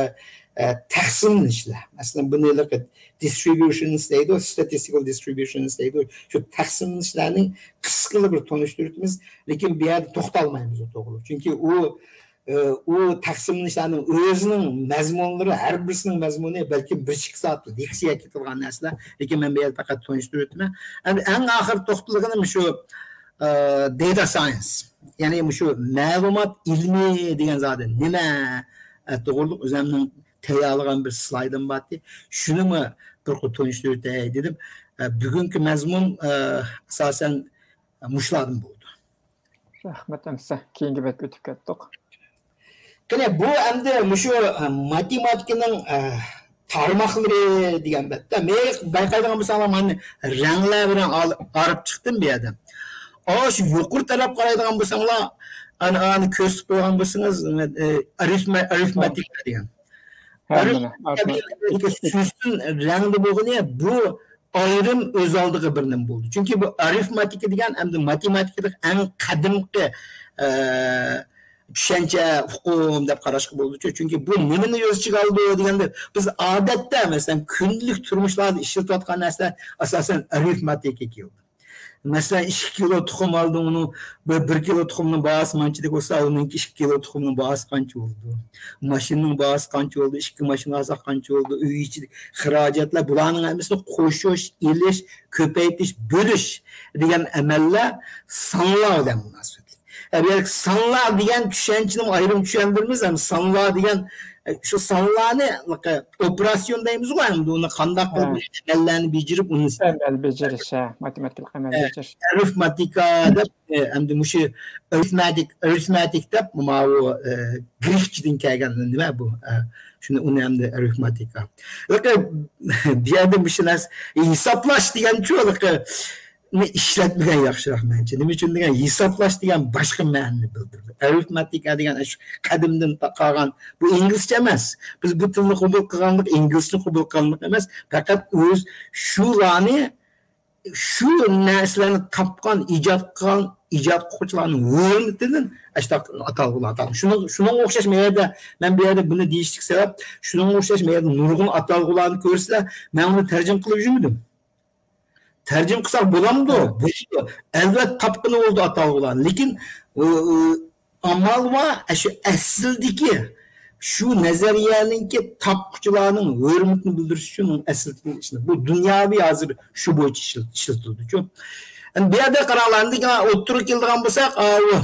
ئە، تەقسىملىنىشلەر. مەسىلەن، بۇنى ھېلىقى دىسترىبيۇشنس دەيدۇ، ستاتىستىكال دىسترىبيۇشنس دەيدۇ. شۇ تەقسىملىنىشلەرنى قىسقىلا بىر تونۇشتۇرۇۋېتىمىز. لېكىن بۇ يەردە توختالمايمىز ئۇ توغرىلىق. چۈنكى ئۇ ئى، ئۇ تەقسىملىنىشلەرنىڭ ئۆزىنىڭ مەزمۇنلىرى، ھەر بىرسىنىڭ مەزمۇنى بەلكىم بىر ئىككى سائەتلىك لېكسىيە كېتىدىغان نەرسىلەر. لېكىن مەن بۇ يەردە پەقەت تونۇشتۇرۇپ ئۆتىمەن. ئەمدى ئەڭ ئاخىرى توختىلىدىغىنىم شۇ، ئى، داتا ساينس. يەنى مۇشۇ مەلۇمات ئىلمى دېگەن زادى نېمە، ئە، توغرىلىق ئۆزۈمنىڭ تەييارلىغان بىر سلايدىم بار ئىدى. شۇنىمۇ بىر قۇر تونۇشتۇرۇپ ئۆتەي دېدىم. ئە، بۈگۈنكى مەزمۇن، ئە، ئاساسەن مۇشۇلاردىن بولدى. رەھمەت ئەمىسە، كېيىنكى بەتكە ئۆتۈپ كەتتۇق. قېنى، بۇ ئەمدى مۇشۇ، ئە، ماتېماتىكىنىڭ، ئە، تارماقلىرى دېگەن بەتتە. مەن بايقايدىغان بولساڭلار، مانا رەڭلەر بىلەن ئال-، ئايرىپ چىقتىم بۇ يەردە. ئاشۇ يۇقىرى تەرەپ قارايدىغان بولساڭلار، ئانا، ئانا كۆرسىتىپ قويغان بولسىڭىز، ئە، ئارىفمە-، ئارىفماتىكا دېگەن. ھە، مانا، ئارىفماتىكا. سۈسۈن رەڭدە بولغىنى بۇ ئايرىم ئۆز ئالدىغا بىر نېمە بولدى. چۈنكى بۇ ئارىفماتىكا دېگەن ئەمدى ماتېماتىكىدىكى ئەڭ قەدىمكى، ئە، چۈشەنچە، ئۇقۇم دەپ قاراشقا بولىدۇ. چۈنكى بۇ نېمىنى ئۆز ئىچىگە ئالىدۇ دېگەندە، بىز ئادەتتە، مەسىلەن، كۈندىلىك تۇرمۇشلاردا ئىشلىتىۋاتقان نەرسىلەر ئاساسەن ئارىفماتىكىغا كېلىدۇ. مەسىلەن، ئىككى كىلو تۇخۇم ئالدىڭ، ئۇنىڭ بىر، بىر كىلو تۇخۇمنىڭ باھاسى مانچىلىك بولسا، ئۇنىڭكى ئىككى كىلو تۇخۇمنىڭ باھاسى قانچە بولىدۇ؟ ماشىنىنىڭ باھاسى قانچە بولىدۇ؟ ئىككى ماشىنا ئالساق قانچە بولىدۇ؟ ئۆي ئىچىدىكى خىراجەتلەر، بۇلارنىڭ ھەممىسىنى قوشۇش، ئېلىش، كۆپەيتىش، بۆلۈش دېگەن ئەمەللەر سانلار بىلەن مۇناسىۋەتلىك. ئە، بۇ يەردىكى سانلار دېگەن چۈشەنچىنىمۇ ئايرىم چۈشەندۈرىمىز. ھەم سانلار دېگەن، شۇ سانلارنى ئوپېراتسىيون دەيمىزغۇ، ئەمدى ئۇنى قانداق قىلىپ ئەمەللەرنى بېجىرىپ، ئۇنى ئەمەل بېجىرىش، ھە، ماتېماتىكىلىق ئەمەل بېجىرىش. ئارىفماتىكا دەپ، ئەمدى مۇشۇ ئارىفماتىك، ئارىفماتىك دەپ ماۋۇ گرېكچىدىن كەلگەن نېمە بۇ؟ شۇنى، ئۇنى ئەمدى ئارىفماتىكا. بۇ يەردە مۇشۇ نەرسە ھېسابلاش دېگەنچۇ، نى ئىشلەتمىگەن ياخشىراق مەنچە. نېمە ئۈچۈن دېگەن، ھېسابلاش دېگەن باشقا مەنىنى بىلدۈرىدۇ. ئەرىفماتىكا دېگەن شۇ قەدىمدىن تا-، قالغان، بۇ ئىنگلىزچە ئەمەس. بىز بۇ تىلنى قوبۇل قىلغانلىق، ئىنگلىزچىنى قوبۇل قىلغانلىق ئەمەس. پەقەت ئۆز شۇلارنى، شۇ نەرسىلەرنى تاپقان، ئىجاد قىلغان ئىجاد قىلغۇچىلارنىڭ ھۆرمىتىدىن ئاشۇنداق ئاتالغۇلار ئاتالغان. شۇنىڭ، شۇنىڭغا ئوخشاش مەن يەردە، مەن بۇ يەردە بۇنى دېيىشلىك سەۋەب، شۇنىڭغا ئوخشاش مەن يەردە نۇرغۇن ئاتالغۇلارنى كۆرسىلەر، مەن ئۇنى تەرجىمە قىلىپ يۈرمىدىم. تەرجىمە قىلساق بولامدۇ؟ بولىدۇ. ئەلۋەتتە تاپقىلى بولىدۇ ئاتالغۇلارنى. لېكىن، ئۇ، ئۇ، ئامال بار، ئە، شۇ ئەسلىدىكى شۇ نەزەرىيەنىڭكى تاپقۇچىلارنىڭ ھۆرمىتىنى بىلدۈرۈش ئۈچۈن ئۇنىڭ ئەسلىدىكى ئىشلىنىدۇ. بۇ دۇنياۋى ھازىر شۇ بويىچە ئىشلىت-، ئىشلىتىلىدۇچۇ. ئەمدى بۇ يەردە قاراڭلار، ئەمدى ئوتتۇرىغا كېلىدىغان بولساق، ئاۋۇ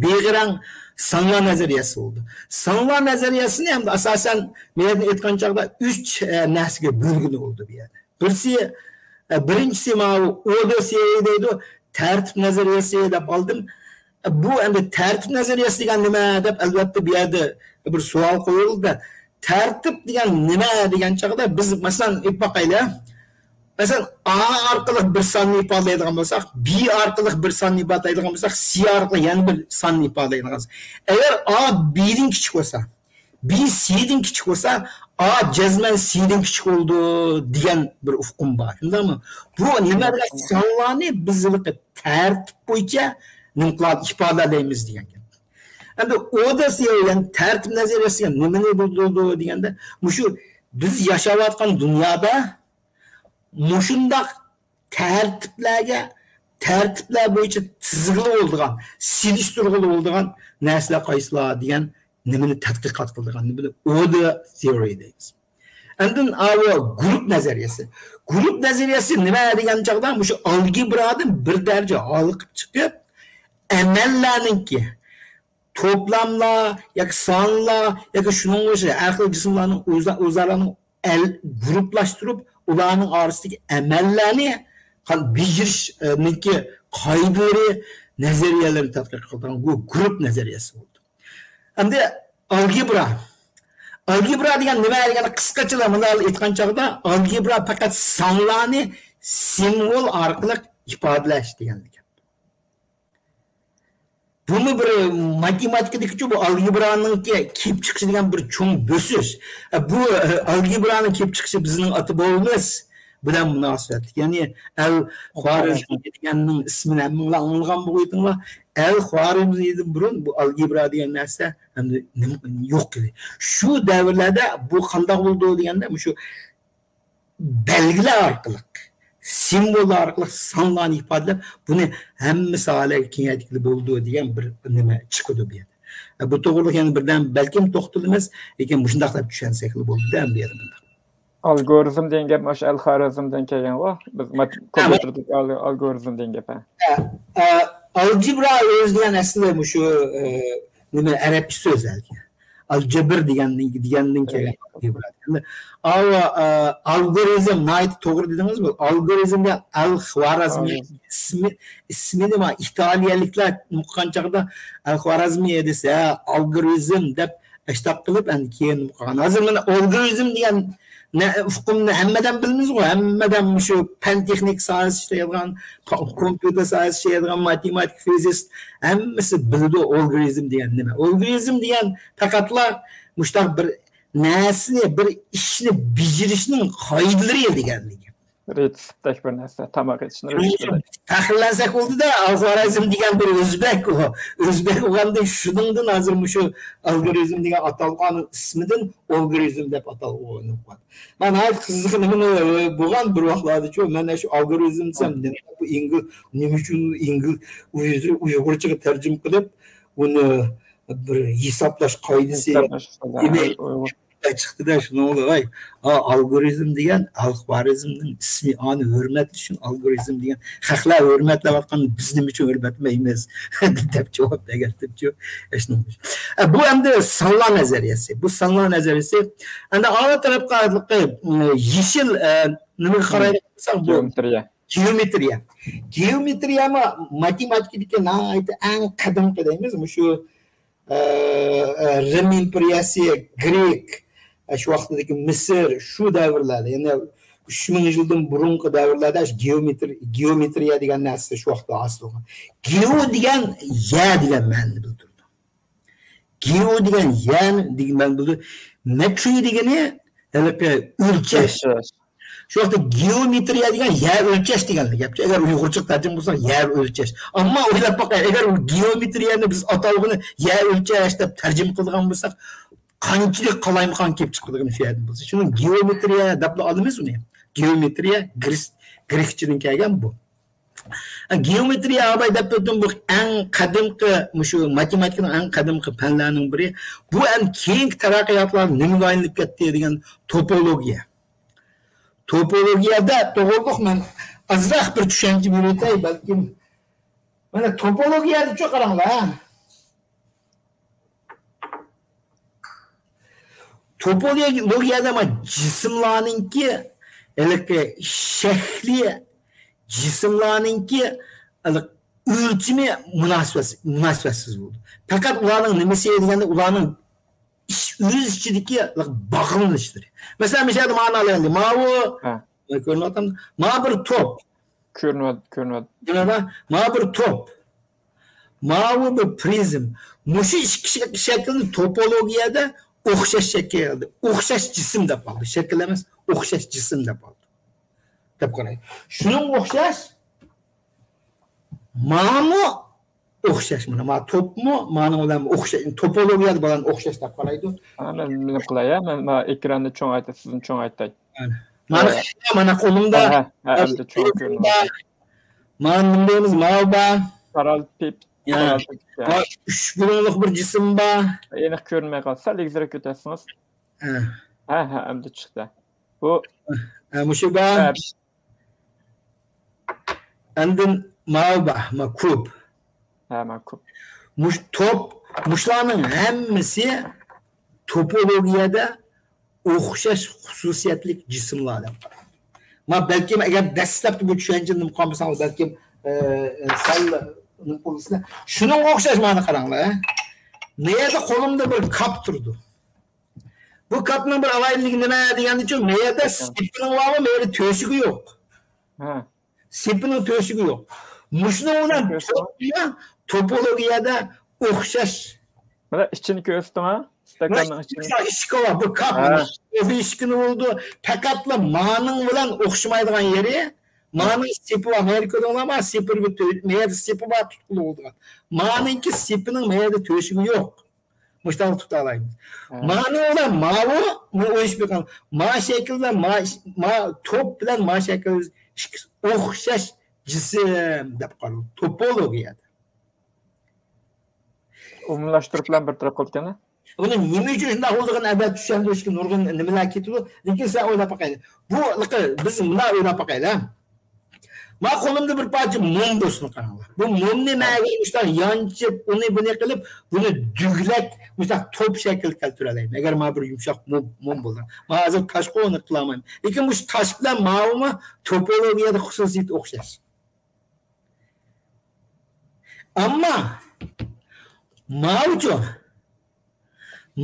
بىغرەڭ سانلار نەزەرىيەسى بولىدۇ. سانلار نەزەرىيەسىنى ئەمدى ئاساسەن، مەن ئېيتقان چاغدا ئۈچ، ئە، نەرسىگە بۆلگىلى بولىدۇ بۇ يەردە. بىرسى، ئە، بىرىنچىسى ماۋۇ ئوردېر تىئورى دەيدۇ، تەرتىپ نەزەرىيەسى دەپ ئالدىم. ئە، بۇ ئەمدى تەرتىپ نەزەرىيەسى دېگەن نېمە دەپ ئەلۋەتتە بۇ يەردە بىر سوئال قويۇلدى. تەرتىپ دېگەن نېمە دېگەن چاغدا بىز مەسىلەن ئېيتىپ باقايلى. مەسىلەن، ئا ئارقىلىق بىر ساننى ئىپادىلەيدىغان بولساق، بى ئارقىلىق بىر ساننى ئىپادىلەيدىغان بولساق، سى ئارقىلىق يەنە بىر ساننى ئىپادىلەيدىغان بولساق. ئەگەر ئا بىدىن كىچىك بولسا، بى سىدىن كىچىك بولسا، ئا جەزمەن سىدىن كىچىك بولىدۇ دېگەن بىر ئۇقۇم بار. شۇنداقمۇ؟ بۇ نېمە دېگەن سانلارنى بىز ھېلىقى تەرتىپ بويىچە نېمە قىلىدۇ، ئىپادىلەيمىز دېگەن گەپ. ئەمدى ئوردېر تىئورى، يەنى تەرتىپ نەزەرىيەسى نېمىنى بىلدۈرىدۇ دېگەندە، مۇشۇ بىز ياشاۋاتقان دۇنيادا مۇشۇنداق تەرتىپلەرگە، تەرتىپلەر بويىچە تىزغىلى بولىدىغان، سېلىشتۇرغىلى بولىدىغان نەرسىلەر قايسىلار دېگەن نېمىنى تەتقىقات قىلىدىغان، نېمىنى ئوردېر تىئورى دەيمىز. ئاندىن ئاۋۇ گۇرۇپ نەزەرىيەسى. گۇرۇپ نەزەرىيەسى نېمە دېگەن چاغدا مۇشۇ ئالگېبرادىن بىر دەرىجە ھالقىپ چىقىپ، ئەمەللەرنىڭكى توپلاملار ياكى سانلار ياكى شۇنىڭغا ئوخشاش ھەر خىل جىسىملارنىڭ ئۆزا-، ئۆزئارانىڭ ئەل-، گۇرۇپلاشتۇرۇپ، ئۇلارنىڭ ئارىسىدىكى ئەمەللەرنى قان-، بېجىرىشنىڭكى قائىدىلىرى، نەزەرىيەلىرىنى تەتقىق قىلىدىغان بۇ گۇرۇپ نەزەرىيەسى بولىدۇ. ئەمدى ئالگېبرا. ئالگېبرا دېگەن نېمە دېگەندە، قىسقىچىلا مۇنداق ئېيتقان چاغدا، ئالگېبرا پەقەت سانلارنى سىمۋول ئارقىلىق ئىپادىلەش دېگەنلىكى. بۇمۇ بىر ماتېماتىكىدىكىچۇ، بۇ ئالگېبرانىڭكى كېلىپ چىقىشى دېگەن بىر چوڭ بۆسۈش. ئە، بۇ، ئە، ئالگېبرانىڭ كېلىپ چىقىشى بىزنىڭ ئاتا بوۋىمىز بىلەن مۇناسىۋەتلىك. يەنى ئەل خۇۋارىزمى دېگەننىڭ ئىسمىنى ھەممىڭلار ئاڭلىغان بولغىيتىڭلار. ئەل خۇۋارىزمىدىن بۇرۇن بۇ ئالگېبرا دېگەن نەرسە ئەمدى نېمە، يوق ئىدى. شۇ دەۋرلەردە بۇ قانداق بولىدۇ دېگەندە، مۇشۇ بەلگىلەر ئارقىلىق، سىمۋوللار ئارقىلىق سانلارنى ئىپادىلەپ، بۇنى ھەممە ساھەلەرگە كېڭەيتكىلى بولىدۇ دېگەن بىر نېمە چىقىدۇ بۇ يەردە. بۇ توغرىلىق يەنە بىردەم بەلكىم توختىلىمىز، لېكىن مۇشۇنداق دەپ چۈشەنسەكلا بولىدۇ ئەمدى يەنە بۇنداق. ئالگورىزم دېگەن گەپ مانا شۇ ئەلخوارەزمدىن كەلگەنغۇ. بىز مات-، ھە، كومپيۇتېردىكى ئال-، ئالگورىزم دېگەن گەپ، ھە. ھە، ئە، ئالجېبرا ئۆزى دېگەن ئەسلى مۇشۇ، ئە، نېمە، ئەرەبچە سۆز ھەرگە. ئالجەبر دېگەندىن، دېگەندىن كەلگەن ئالجېبرا. ئەمدى ئاۋۇ، ئە، ئالگورىزم ناھايىتى توغرا دېدىڭىز. بۇ ئالگورىزم دېگەن ئەل خوارازمى ئىسمى، ئىسمىنى ما ئىتالىيەلىكلەر ئوقۇغان چاغدا ئەل خوارازمى دېسە، ئالگورىزم دەپ ئەشتاق قىلىپ، ئەمدى كېيىن قالغان. ھازىر مانا ئالگورىزم دېگەن نە-، ئۇقۇمنى ھەممىدەم بىلىمىزغۇ، ھەممىدەم مۇشۇ پەن تېخنىكا ساھەسى ئىشلەيدىغان، پا-، كومپيۇتېر ساھەسى ئىشلەيدىغان، ماتېماتىك، فىزىست، ھەممىسى بىلىدۇ ئالگورىزم دېگەن نېمە. ئالگورىزم دېگەن پەقەتلا مۇشۇنداق بىر نەرسىنى، بىر ئىشنى بېجىرىشنىڭ قائىدىلىرى دېگەنلىكى. رېتسېپتەك بىر نەرسە، تاماق ئېتىشنى رېتسېپتەك. پەخىرلەنسەك بولدى-دە، ئەل خوارەزم دېگەن بىر ئۆزبەك ئۇ. ئۆزبەك بولغاندىن شۇنىڭدىن ھازىر مۇشۇ ئالگورىزم دېگەن ئاتالغان ئىسمىدىن ئالگورىزم دەپ ئاتالغۇغا ئايلىنىپ قالدى. مانا ناھايىتى قىزىق نېمە بولغان بىر ۋاقىتلاردا شۇ، مەن شۇ ئالگورىزم دېسەم، نېمە بۇ ئىنگل-، نېمە ئۈچۈن ئىنگل-، ئۇيغۇر-، ئۇيغۇرچىغا تەرجىمە قىلىپ، ئۇنى بىر ھېسابلاش قائىدىسى، ھېسابلاش ئۇسۇلى، دېمەك، ئۇيغۇر. چىقتىدە، شۇنىڭ بىلەن، ۋاي، ئا، ئالگورىزم دېگەن ئالگورىزمنىڭ ئىسمى، ئانى ھۆرمەتلىشىش ئۈچۈن ئالگورىزم دېگەن. خەقلەر ھۆرمەتلەۋاتقان، بىز نېمە ئۈچۈن ھۆرمەتلىمەيمىز؟ دەپ جاۋاب بەرگەنتىمچۇ. ئە، بۇ ئەمدى سانلار نەزەرىيەسى. بۇ سانلار نەزەرىيەسى. ئەمدى ئاڭا تەرەپ قارىلىقى، يېشىل، ئە، نېمىگە قارايدىغان بولساق، بۇ گېئومېترىيە. گېئومېترىيە. گېئومېترىيەمۇ ماتېماتىكىدىكى ناھايىتى ئەڭ قەدىمكى دەيمىز، مۇشۇ، ئە، ئە، رىم ئىمپېرىيەسى، گرېك، ئە، شۇ ۋاقتىدىكى مىسىر، شۇ دەۋرلەردە، يەنى ئۈچ مىڭ يىلدىن بۇرۇنقى دەۋرلەردە شۇ گېئومېتر-، گېئومېترىيە دېگەن نەرسە شۇ ۋاقىتتا ھاسىل بولغان. گېئو دېگەن يەر دېگەن مەنىنى بىلدۈرىدۇ. گېئو دېگەن يەر دېگەن مەنىنى بىلدۈرىدۇ. مېترى دېگىنى ھېلىقى ئۆلچەش. ئۆلچەش. شۇ ۋاقىتتا گېئومېترىيە دېگەن يەر ئۆلچەش دېگەنلا گەپچۇ. ئەگەر ئۇيغۇرچە تەرجىمە قىلساق، يەر ئۆلچەش. ئەمما ئويلاپ باقايلى، ئەگەر ئۇ گېئومېترىيەنى بىز ئاتالغۇنى يەر ئۆلچەش دەپ تەرجىمە قىلىدىغان بولساق، قانچىلىك قالايمىقان كېلىپ چىقىدىغىنى شۇ يەردىن بولسا. شۇنىڭ گېئومېترىيە دەپلا ئالىمىز ئۇنى. گېئومېترىيە گرېس-، گرېكچىدىن كەلگەن بۇ. گېئومېترىيە ئاباي دەپ ئۆتتۈم، بۇ ئەڭ قەدىمكى، مۇشۇ ماتېماتىكىنىڭ ئەڭ قەدىمكى پەنلەرنىڭ بىرى. بۇ ئەڭ كېيىنكى تەرەققىياتلار نېمىگە ئايلىنىپ كەتتى دېگەن توپولوگىيە. توپولوگىيەدە توغرۇلۇق مەن ئازراق بىر چۈشەنچە بېرىۋېتەي، بەلكىم. مانا توپولوگىيەدىچۇ قاراڭلار. توپولوگىيەدە مانا جىسىملارنىڭكى ھېلىقى شەكلى، جىسىملارنىڭكى ھېلىقى ئۆلچىمى مۇناسىۋەتسىز، مۇناسىۋەتسىز بولىدۇ. پەقەت ئۇلارنىڭ نېمىسى دېگەندە، ئۇلارنىڭ ئىش-، ئۆز ئىچىدىكى ھېلىقى باغلىنىشلىرى. مەسىلەن، مىسالدا مانا ئەمدى ماۋۇ، ھە. كۆرۈنۈۋاتامدۇ؟ مانا بىر توپ. كۆرۈنۈۋات-، كۆرۈنۈۋات-، كۆرۈنۈۋاتامدۇ؟ مانا بىر توپ. ماۋۇ بىر پرىزم. مۇشۇ ئىككى شەك-، شەكىلنى توپولوگىيەدە ئوخشاش شەكىل، ئوخشاش جىسىم دەپ ئالدى. شەكىل ئەمەس، ئوخشاش جىسىم دەپ ئالدى. دەپ قاراڭ. شۇنىڭغا ئوخشاش، ماڭىمۇ ئوخشاش. مانا، ما توپمۇ، مانىڭ بىلەن ئوخشاش. توپولوگىيەدە بۇلارنى ئوخشاش دەپ قارايدۇ. ھە، مەن نېمە قىلاي، ھە؟ مەن، مانا، ئېكراننى چوڭايتاي، سىزنى چوڭايتاي. مانا، ھە. مانا قولۇمدا، ھە، ھە، ئەمدى چوڭ كۆرۈنۈپ. مانا مۇندايمىز، ماۋۇ بار. قارالتىپ، يا. قارالتىپ، يا. ۋاي، ئۈچ بۇلۇڭلۇق بىر جىسىم بار. ئېنىق كۆرۈنمەي قالدى. سەل ئېگىزرەك كۆتەرسىڭىز. ھە. ھە، ھە، ئەمدى چىقتى. بۇ ھە، مۇشۇ بار. ھە. ئاندىن ماۋۇ بار، ما كۇب. ھە، ما كۇب. مۇش توپ، مۇشۇلارنىڭ ھەممىسى توپولوگىيەدە ئوخشاش خۇسۇسىيەتلىك جىسىملار دەپ. ما بەلكىم ئەگەر دەسلەپتە بۇ چۈشەنچىنى قىلمىساڭلار، بەلكىم، ئە، ئە، سەل نېمە قىلىسىلەر. شۇنىڭغا ئوخشاش مانا قاراڭلار، ھە. ما يەردە قولۇمدا بىر كاپ تۇرىدۇ. بۇ كاپنىڭ بىر ئالاھىدىلىكى نېمە دېگەندىچۇ، ما يەردە سېپىنىڭ بارمۇ، ما يەردە تۆشۈكى يوق. ھە. سېپىنىڭ تۆشۈكى يوق. مۇشۇنىڭ بىلەن توپمۇ توپولوگىيەدە ئوخشاش. مانا ئىچىنى كۆرسىتىڭ، ھە؟ ئىستاكاننىڭ ئىچىنى. ئىشىكى بار، بۇ كاپ، ھە. كوفې ئىشىكىنى بولىدۇ. پەقەتلا مانىڭ بىلەن ئوخشىمايدىغان يېرى، مانىڭ سېپى بار، ما يەردە كۆردۈڭلارمۇ؟ سېپى بىر تۆ-، ما يەردە سېپى بار، تۇتقىلى بولىدىغان. مانىڭكى سېپىنىڭ ما يەردە تۆشۈكى يوق. مۇشۇنداق تۇتالايمىز. ھە. مانىڭ بىلەن ماۋۇ، مانا ئويلىشىپ بېقىڭ. ما شەكىل بىلەن ما، ما توپ بىلەن ما شەكىل ئىككىسى ئوخشاش جىسىم دەپ قارىلىدۇ توپولوگىيەدە. ئومۇملاشتۇرۇپ بىلەن بىر تەرەپ قىلىدىكەن. ئۇنى نېمە ئۈچۈن شۇنداق بولىدىغىنىنى ئەلۋەتتە چۈشەندۈرۈشكە نۇرغۇن نېمىلەر كېتىدۇ. لېكىن سەن ئويلاپ باقايلى. بۇ، بىز مۇنداق ئويلاپ باقايلى. ما قولۇمدا بىر پارچە موم بولسۇن، قاراڭلار. بۇ مومنى مەن ئەگەر مۇشۇنداق يانچىپ، ئۇنى بۇنى قىلىپ، بۇنى دۈگىلەك، مۇشۇنداق توپ شەكلىگە كەلتۈرەلەيمەن. ئەگەر ما بىر يۇمشاق موم، موم بولسا. ما ھازىر تاشقا ئۇنى قىلالمايمەن. لېكىن مۇشۇ تاش بىلەن ماۋۇمۇ توپولوگىيەدە خۇسۇسىيىتى ئوخشاش. ئەمما ماۋۇچۇ؟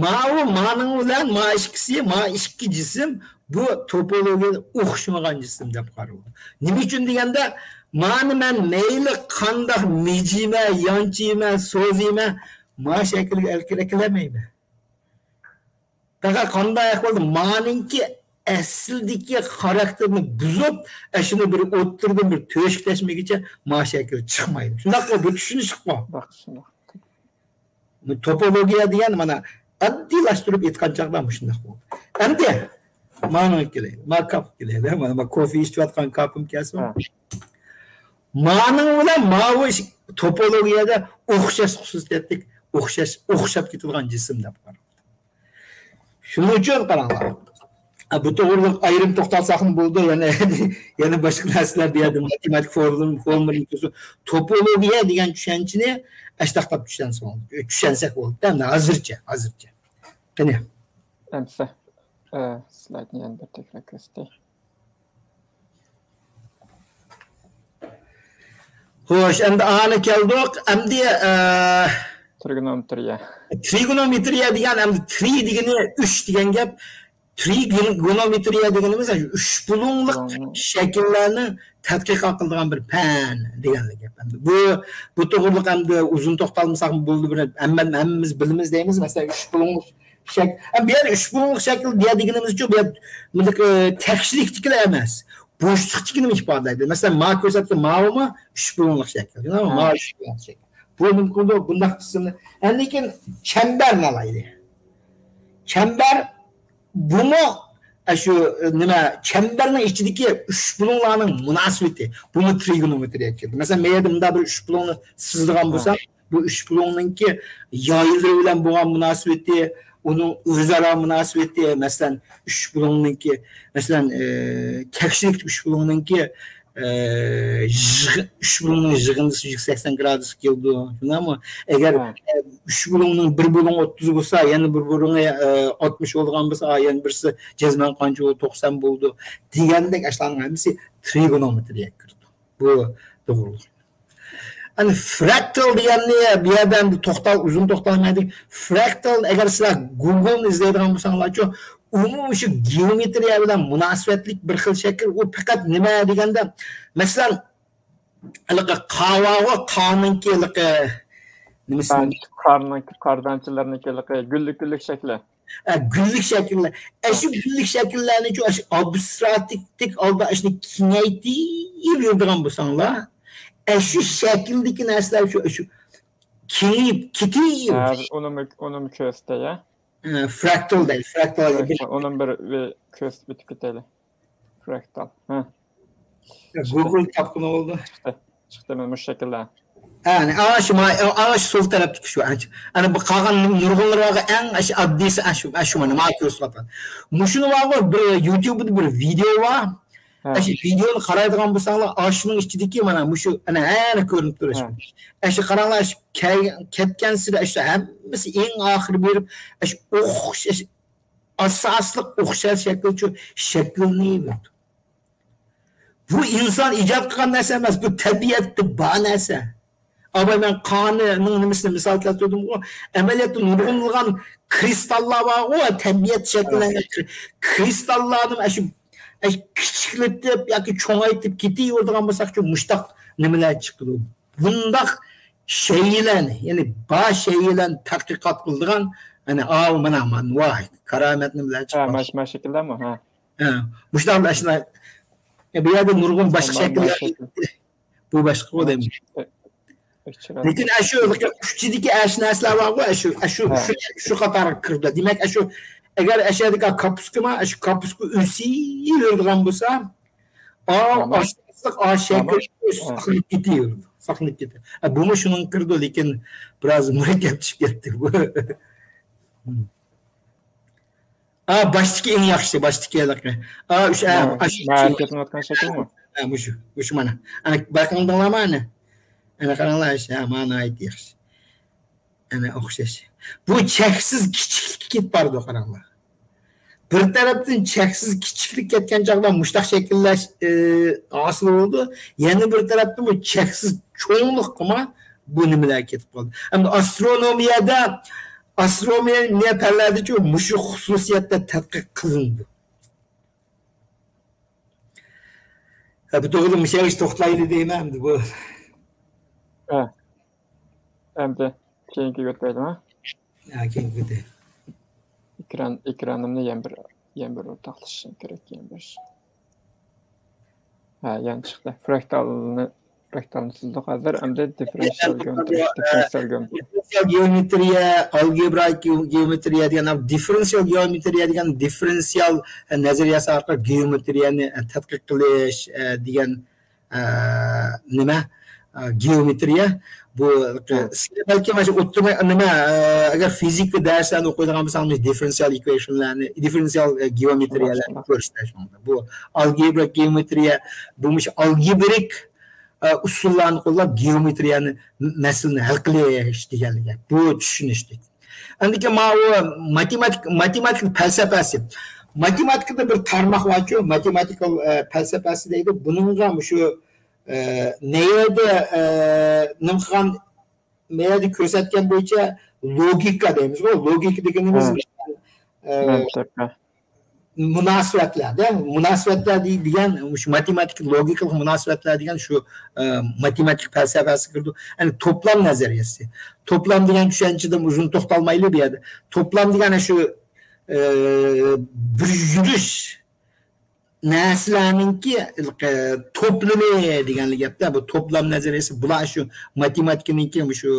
ماۋۇ، مانىڭ بىلەن ما ئىككىسى، ما ئىككى جىسىم، بۇ توپولوگىيەدە ئوخشىمىغان جىسىم دەپ قارىلىدۇ. نېمە ئۈچۈن دېگەندە، مانى مەن مەيلى قانداق مىجىيمەن، يانچىيمەن، سوزىيمەن، ما شەكىلگە ئەكىلەلمەيمەن. پەقەت قانداق ئەھۋالدا مانىڭكى ئەسلىدىكى خاراكتېرىنى بۇزۇپ، ئەشۇنى بىر ئوتتۇرىدىن بىر تۆشۈكلەشمىگىچە ما شەكىل چىقمايدۇ. شۇنداققۇ، بۇ چۈشىنىشلىكقۇ. توپولوگىيە دېگەن مانا ئاددىيلاشتۇرۇپ ئېيتقان چاغدا مۇشۇنداق بولدى. ئەمدى مانىڭغا كېلەيلى. ما كاپقا كېلەيلى. مانا ما كوفې ئىچىۋاتقان كاپىم كەلسۇن. ھە. مانىڭ بىلەن ماۋۇ توپولوگىيەدە ئوخشاش خۇسۇسىيەتلىك، ئوخشاش، ئوخشاپ كېتىدىغان جىسىم دەپ قارىلىدۇ. شۇنىڭ ئۈچۈن قاراڭلار. ئا، بۇ توغرىلىق ئايرىم توختالساقمۇ بولىدۇ. يەنە، يەنە باشقا نەرسىلەر بۇ يەردە ماتېماتىك فورمۇلا، فورمۇلا، توپولوگىيە دېگەن چۈشەنچىنى ئاشتاقلاپ چۈشەنسە بولدى. چۈشەنسەك بولدى. ئەمدى ھازىرچە، ھازىرچە. قېنى. ئەمسە، ئە، سلايدنى يەنە بىر تەكرار كۆرسىتەي. خوش، ئەمدى ئانا كەلدۇق. ئەمدى، ئە، ترىگونومېترىيە. ترىگونومېترىيە دېگەن، ئەمدى ترى دېگىنى ئۈچ دېگەن گەپ. ترىگونومېترىيە دېگىنىمىز ئۈچ بۇلۇڭلۇق بۇلۇڭلۇق. شەكىللەرنى تەتقىقات قىلىدىغان بىر پەن دېگەنلىك گەپ. ئەمدى بۇ، بۇ توغرىلىق ئەمدى ئۇزۇن توختالمىساقمۇ بولىدۇ، بىر ھەممە، ھەممىمىز بىلىمىز دەيمىز. مەسىلەن، ئۈچ بۇلۇڭلۇق شەك-، ھە، بۇ يەردە ئۈچ بۇلۇڭلۇق شەكىل دېگىنىمىزچۇ، بۇ يەر مۇنداق، ئە، تەكشىلىكتىكىلا ئەمەس. بوشلۇقتىكىنىمۇ ئىپادىلەيدۇ. مەسىلەن، ما كۆرسەتكەن ماۋۇمۇ ئۈچ بۇلۇڭلۇق شەكىل. ھە. ما ئۈچ بۇلۇڭلۇق شەكىل. بۇ نېمە قىلىدۇ؟ بۇنداق قىسىمنى. ئاندىن كېيىن چەمبەرنى ئالايلى. چەمبەر بۇمۇ، ئە، شۇ، ئە، نېمە، چەمبەرنىڭ ئىچىدىكى ئۈچ بۇلۇڭلارنىڭ مۇناسىۋىتى. بۇمۇ ترىگونومېترىيەگە كىرىدۇ. مەسىلەن، مەن يەردە مۇنداق بىر ئۈچ بۇلۇڭنى سىزىدىغان ھە. بولسام، بۇ ئۈچ بۇلۇڭنىڭكى يايلىرى بىلەن بولغان مۇناسىۋىتى، ئۇنىڭ ئۆزئارا مۇناسىۋىتى، مەسىلەن، ئۈچ بۇلۇڭنىڭكى، مەسىلەن، ئە، تەكشىلىكتىكى ئۈچ بۇلۇڭنىڭكى، ئە، يىغ-، ئۈچ بۇلۇڭنىڭ يىغىندىسى يۈز سەكسەن گرادۇسقا كېلىدۇ. شۇنداقمۇ؟ ئەگەر، ھە. ئە، ئۈچ بۇلۇڭنىڭ بىر بۇلۇڭى ئوتتۇز بولسا، يەنە بىر بۇلۇڭى، ئە، ئاتمىش بولغان بولسا، يەنە بىرسى جەزمەن قانچە بولىدۇ؟ توقسان بولىدۇ. دېگەندەك ئاشۇلارنىڭ ھەممىسى ترىگونومېترىيەگە كىرىدۇ. بۇ توغرۇلۇق. ئەنە فراكتال دېگەننى بۇ يەردە ئەمدى توختال، ئۇزۇن توختالمايدۇ. فراكتال، ئەگەر سىلەر گۇگلنى ئىزدەيدىغان بولساڭلارچۇ، ئۇمۇ شۇ گېئومېترىيە بىلەن مۇناسىۋەتلىك بىر خىل شەكىل. ئۇ پەقەت نېمە دېگەندە، مەسىلەن، ھېلىقى قا بارغۇ، قانىڭكى ھېلىقى نېمىسى؟ قارنىڭكى، قاردانچىلىرىنىڭكى ھېلىقى گۈللۈك، گۈللۈك شەكلى. ئە، گۈللۈك شەكىللەر. ئەشۇ گۈللۈك شەكىللەرنىچۇ، ئەشۇ ئابستراكتىك ھالدا ئەشۇنى كېڭەيتىپ يۈرىدىغان بولساڭلار، ئەشۇ شەكىلدىكى نەرسىلەر شۇ، شۇ كېڭىيىپ كېتىۋېرىدۇ. ھە، ئۇنىمۇ، ئۇنىمۇ كۆرسىتەي، ھە؟ ئە، فراكتال دەيدۇ، فراكتال. ئۇنىمۇ بىر، بىر كۆرسىتىپ ئۆتۈپ كېتەيلى. فراكتال. ھە. گۇگل تاپقىنى بولدى. چىقتى. چىقتى، مانا مۇشۇ شەكىلدە. ئەنە، ئاشۇ، ئاشۇ سول تەرەپتىكى شۇ، ئەنە، ئەنە بۇ قالغان نۇرغۇنلىرىغا ئەڭ ئاشۇ ئاددىيسى، ئاشۇ، ئاشۇ مانا، ما كۆرسىتىۋاتقان. مۇشۇنى بارغۇ، بىر يۇتۇبدا بىر ۋىدېئو بار. ھە. ئاشۇ ۋىدېئونى قارايدىغان بولساڭلار، ئاشۇنىڭ ئىچىدىكى مانا مۇشۇ، ئەنە، ئەنە كۆرۈنۈپ تۇرۇش. ھە. ئاشۇ قاراڭلار، ئاشۇ كەلگەن، كەتكەنسېرى، ئاشۇ ھەممىسى ئەڭ ئاخىرى بېرىپ، ئاشۇ ئوخشاش، ئاساسلىق ئوخشاش شەكىلچۇ شەكىللىنىۋېرىدۇ. بۇ ئىنسان ئىجاد قىلغان نەرسە ئەمەس، بۇ تەبىئەتتە بار نەرسە. ئاباي، مەن قانىنىڭ نېمىسىنى مىسال كەلتۈردۈمغۇ، ئەمەلىيەتتە نۇرغۇنلىغان كرىستاللار بارغۇ، تەبىئەت شەكىللەنگەن كرىستاللارنى ئاشۇ، ئاشۇ كىچىكلىتىپ ياكى چوڭايتىپ كېتىۋېرىدىغان بولساقچۇ، مۇشتاق نېمىلەر چىقىدۇ. بۇنداق شەيئىلەرنى، يەنى بار شەيئىلەرنى تەتقىقات قىلىدىغان، يەنى، ئاۋۇ مانا، مانا، ۋاي، كارامەتنى بىلەن ھە، چىققان. ماش-، ماش شەكىللەرمۇ؟ ھە. ھە، مۇشۇنداق ئاشۇنداق. بۇ يەردە نۇرغۇن باشقا شەكىللەر. بۇ باشقىغۇ دەيمەن. لېكىن ئاشۇ ئۇچىدىكى ئاشۇ نەرسىلەر بارغۇ، ئاشۇ، ئاشۇ، ھە. شۇ، شۇ قاتارغا كىرىدۇ. دېمەك، ئاشۇ، ئەگەر ئاشۇ يەردىكى كاپۇسكىما، ئاشۇ كاپۇسكا ئۆسۈۋېرىدىغان بولسا، ئا، تامام. ئاشۇ، ئاشۇ شەكىل تامام. ساقلىنىپ كېتىۋېرىدۇ. ساقلىنىپ كېتىدۇ. ھە، بۇمۇ شۇنىڭغا كىرىدۇ، لېكىن بىراز مۇرەككەپلىشىپ كەتتى بۇ. ئا، باشتىكى ئەڭ ياخشىسى، باشتىكى ھېلىقى. ئا، ئۈچ، ئا، مانا، ئاشۇ، مانا ئاشۇ. كېتىۋاتقان شەكىلمۇ؟ ھە، مۇشۇ، مۇشۇ مانا. ئانا، بايقىدىڭلارمۇ ئانا؟ ئانا، قاراڭلار، ھە، مانا ناھايىتى ياخشى. ئانا ئوخشاش. بۇ چەكسىز كىچىكلىككە كېتىپ بارىدۇ، قاراڭلار. بىر تەرەپتىن چەكسىز كىچىكلىك كەتكەن چاغدا مۇشتاق شەكىللەش، ئى، ھاسىل بولىدۇ. يەنە بىر تەرەپتىن بۇ چەكسىز چوڭلۇققىمۇ بۇ نېمىلەر كېتىپ قالدى. ئەمدى ئاسترونومىيەدە، ئاسترونومىيە پەنلەردىچۇ مۇشۇ خۇسۇسىيەتتە تەتقىق قىلىنىدۇ. ھە، بۇ توغرىدا مۇشۇ يەرگىچە توختىلايلى دەيمەن ئەمدى بۇ. ھە. ئەمدى كېيىنكىگە ئۆتەيلىما؟ ھە، كېيىنكىگە ئۆتەي. ئېكران، ئېكرانىمنى يەنە بىر، يەنە بىر ئورتاقلىشىشىم كېرەك، يەنە بىر. ھە، يەنە چىقتى. فراكتالنى، فراكتالنى سىزدۇق ھازىر. ئەمدى دىففېرېنسىئال گېئومېترىيە، دىففېرېنسىئال گېئومېترىيە. دىففېرېنسىئال گېئومېترىيە، ئالگېبرايىك گېئو-، گېئومېترىيە دېگەن، دىففېرېنسىئال گېئومېترىيە دېگەن دىففېرېنسىئال نەزەرىيەسى ئارقىلىق گېئومېترىيەنى تەتقىق قىلىش، ئە، دېگەن ئە، نېمە، ئە، گېئومېترىيە. بۇ سىلەر بەلكى مانا شۇ ئوتتۇرا نېمە، ئەگەر فىزىكا دەرسلەرنى ئوقۇيدىغان بولساڭلار، دىففېرېنسىئال ئېكۋېيشنلارنى، دىففېرېنسىئال گېئومېترىيەلەرنى كۆرسىتەرسىلەر. بۇ ئالگېبرا گېئومېترىيە، بۇ مۇشۇ ئالگېبرىك ئۇسۇللارنى قوللاپ گېئومېترىيەنى، مەسىلىنى ھەل قىلىش دېگەنلىك. بۇ چۈشىنىشلىك. ئاندىن كېيىن ماۋۇ ماتېماتىك، ماتېماتىكا پەلسەپەسى. ماتېماتىكىدا بىر تارماق بارچۇ، ماتېماتىكال پەلسەپەسى دەيدۇ. بۇنىڭغا مۇشۇ نەيەردە نېمە قىلغان، نەيەردە كۆرسەتكەن بويىچە لوگىكا دەيمىزغۇ، لوگىكا دېگىنىمىز مۇناسىۋەتلەردە، مۇناسىۋەتلەر دېگەن مۇشۇ ماتېماتىكا، لوگىكىلىق مۇناسىۋەتلەر دېگەن شۇ ماتېماتىكا پەلسەپەسىگە كىرىدۇ. يەنى توپلام نەزەرىيەسى. توپلام دېگەن چۈشەنچىدىن ئۇزۇن توختالمايلى بۇ يەردە. توپلام دېگەن شۇ بىر يۈرۈش نەرسىلەرنىڭكى توپلىمى دېگەنلىك گەپتە. بۇ توپلام نەزەرىيەسى، بۇلار شۇ ماتېماتىكىنىڭكى مۇشۇ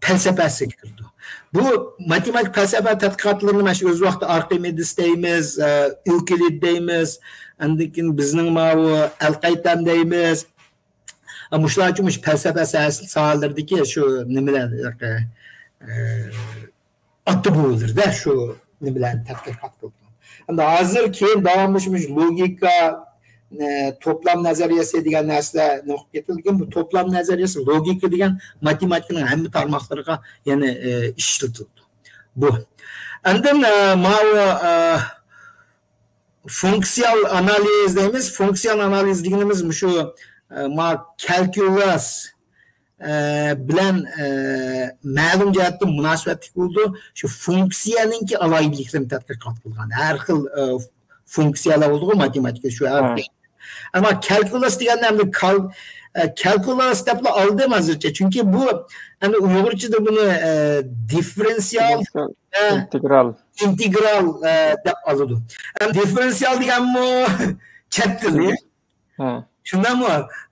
پەلسەپەسىگە كىرىدۇ. بۇ ماتېماتىك پەلسەپە تەتقىقاتلىرىنى مانا شۇ ئۆز ۋاقتىدا ئارخىمېدېس دەيمىز، ئېۋكلىد دەيمىز، ئاندىن كېيىن بىزنىڭ ماۋۇ ئەلقەيتەم دەيمىز. مۇشۇلارچۇ مۇشۇ پەلسەپە ساھەسى، ساھەلىرىدىكى شۇ نېمىلەر، ئاتا بوۋىلىرىدە شۇ نېمىلەرنى تەتقىقات قىلىدۇ. ئەمدى ھازىر كېيىن داۋاملىشىپ مۇشۇ لوگىكا، توپلام نەزەرىيەسى دېگەن نەرسىلەر نېمە قىلىپ كېتىدۇ. لېكىن بۇ توپلام نەزەرىيەسى لوگىكا دېگەن ماتېماتىكىنىڭ ھەممە تارماقلىرىغا يەنە ئىشلىتىلىدۇ. بۇ. ئاندىن ماۋۇ فۇنكسىيال ئانالىز دەيمىز. فۇنكسىيال ئانالىز دېگىنىمىز مۇشۇ، ئە، ما كالكۇلۇس، ئە، بىلەن، ئە، مەلۇم جەھەتتىن مۇناسىۋەتلىك بولىدۇ. شۇ فۇنكسىيەنىڭكى ئالاھىدىلىكلىرىنى تەتقىقات قىلغان. ھەر خىل، ئە، فۇنكسىيەلەر بولىدۇغۇ ماتېماتىكىدا، شۇ ھەر خىل. ئەمما كالكۇلۇس دېگەندە ئەمدى كال-، ئە، كالكۇلۇس دەپلا ئالدىم ھازىرچە. چۈنكى بۇ ئەمدى ئۇيغۇرچىدا بۇنى، ئە، دىففېرېنسىيال، ئە، ئىنتېگرال. ئىنتېگرال، ئە، دەپ ئالىدۇ. ئەمدى دىففېرېنسىيال دېگەنمۇ چەت تىلى. شۇنداقمۇ؟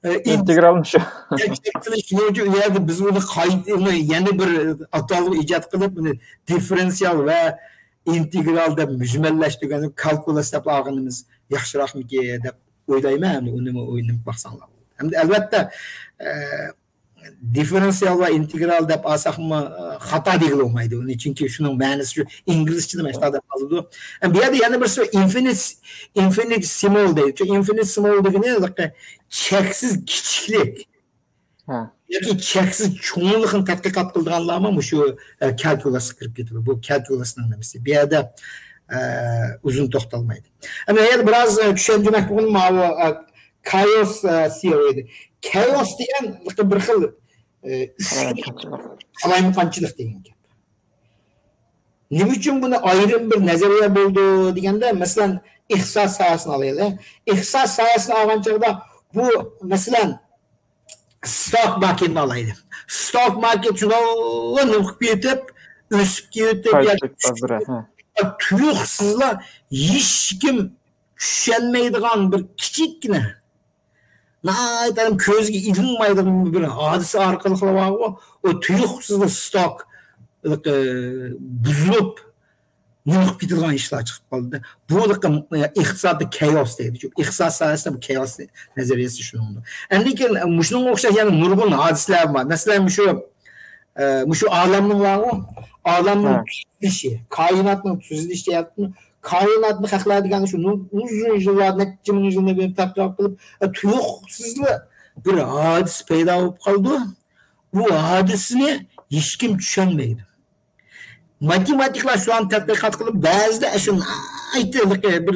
ئىنتېگرالمۇ شۇ. چەت تىلى شۇنىڭ ئۈچۈن ئۇ يەردە بىز ئۇنى قايت-، ئۇنى يەنە بىر ئاتالغۇ ئىجاد قىلىپ، ئۇنى دىففېرېنسىيال ۋە ئىنتېگرال دەپ مۈجمەللەشتۈرگەن، كالكۇلۇس دەپ ئالغىنىمىز ياخشىراقمىكى دەپ ئويلايمەن. ئەمدى ئۇنىمۇ ئويلىنىپ باقساڭلار بولىدۇ. ئەمدى ئەلۋەتتە، ئە، دىففېرېنسىيال ۋە ئىنتېگرال دەپ ئالساقمۇ، ئە، خاتا دېگىلى بولمايدۇ ئۇنى، چۈنكى شۇنىڭ مەنىسى شۇ ئىنگلىزچىدىمۇ شۇنداق دەپ قالىدۇ. ئەمدى بۇ يەردە يەنە بىرسى ئىنفىنىت، ئىنفىنىت سىمول دەيدۇ. شۇ ئىنفىنىت سىمول دېگىنى چەكسىز كىچىكلىك ياكى چەكسىز چوڭلۇقنى تەتقىقات قىلىدىغانلارمۇ مۇشۇ، ئە، كالكۇلۇسقا كىرىپ كېتىدۇ. بۇ كالكۇلۇسنىڭ نېمىسى. بۇ يەردە، ئە، ئۇزۇن توختالمايدۇ. ئەمما يەنە بىراز، ئە، چۈشەندۈرمەكچى بولغىنىم ماۋۇ، ئە، كايوس، ئە، تېئورىيىدە. كايوس دېگەن بىر خىل، ئە، ئۈسكۈن قالايمىقانچىلىق دېگەن گەپ. نېمە ئۈچۈن بۇنى ئايرىم بىر نەزەرىيە بولىدۇ دېگەندە، مەسىلەن، ئىقتىساد ساھەسىنى ئالايلى. ئىقتىساد ساھەسىنى ئالغان چاغدا بۇ، مەسىلەن، ستوك ماركېتنى ئالايلى. ستوك ماركېت شۇنداق نېمە قىلىپ كېتىپ، ئۆسۈپ كېتىپ، ياكى تۇيۇقسىزلا ھېچكىم چۈشەنمەيدىغان بىر كىچىككىنە، ناھايىتى كۆزگە ئىلىنمايدىغان بىر ھادىسە ئارقىلىقلا بارغۇ، ئۇ تۇيۇقسىزلا ستوك، ئە، بۇزۇلۇپ، نېمە قىلىپ كېتىدىغان ئىشلار چىقىپ قالدى. بۇ ئىقتىسادتا كايوس دەيدۇ. ئىقتىساد ساھەسىدە بۇ كايوس نەزەرىيەسى شۇنىڭدۇر. ئاندىن كېيىن مۇشۇنىڭغا ئوخشاش يەنە نۇرغۇن ھادىسىلەر بار. مەسىلەن، مۇشۇ، ئە، مۇشۇ ئالەمنىڭ بارغۇ، ئالەمنىڭ تۈزۈلۈشى، كائىناتنىڭ تۈزۈلۈش جەھەتتىن، كائىناتنى خەقلەر دېگەن شۇ نۇ-، ئۇزۇن يىللار، نەچچە مىڭ يىلنى بېرىپ تەتقىقات قىلىپ، ئە، تۇيۇقسىزلا بىر ھادىسە پەيدا بولۇپ قالىدۇ. بۇ ھادىسىنى ھېچكىم چۈشەنمەيدۇ. ماتېماتىكلار شۇلارنى تەتقىقات قىلىپ، بەزىدە شۇ ناھايىتى بىر،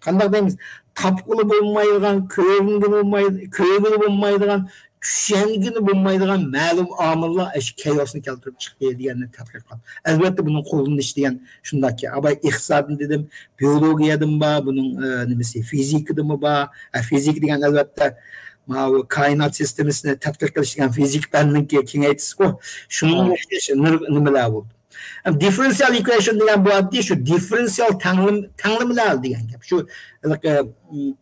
قانداق دەيمىز، تاپقىلى بولمايدىغان، كۆرگىلى بولماي-، كۆرگىلى بولمايدىغان، چۈشەنگىلى بولمايدىغان مەلۇم ئامىللار شۇ كايوسنى كەلتۈرۈپ چىقتى دېگەننى تەتقىقات. ئەلۋەتتە، بۇنىڭ قوللىنىشى دېگەن شۇنداككى، ئاۋاي ئىقتىسادنى دېدىم، بىئولوگىيەدىمۇ بار، بۇنىڭ، ئە، نېمىسى، فىزىكىدىمۇ بار. ئە، فىزىكا دېگەن، ئەلۋەتتە، ماۋۇ كائىنات سىستېمىسىنى تەتقىق قىلىش دېگەن فىزىكا پەننىڭكى كېڭەيتىشىغۇ. شۇنىڭغا ئوخشاش نېمىلەر بولىدۇ. دىففېرېنسىيال ئېكۋېيشن دېگەن بۇ ئاددىي شۇ دىففېرېنسىيال تەڭلىم-، تەڭلىمىلەر دېگەن گەپ. شۇ، ھېلىقى،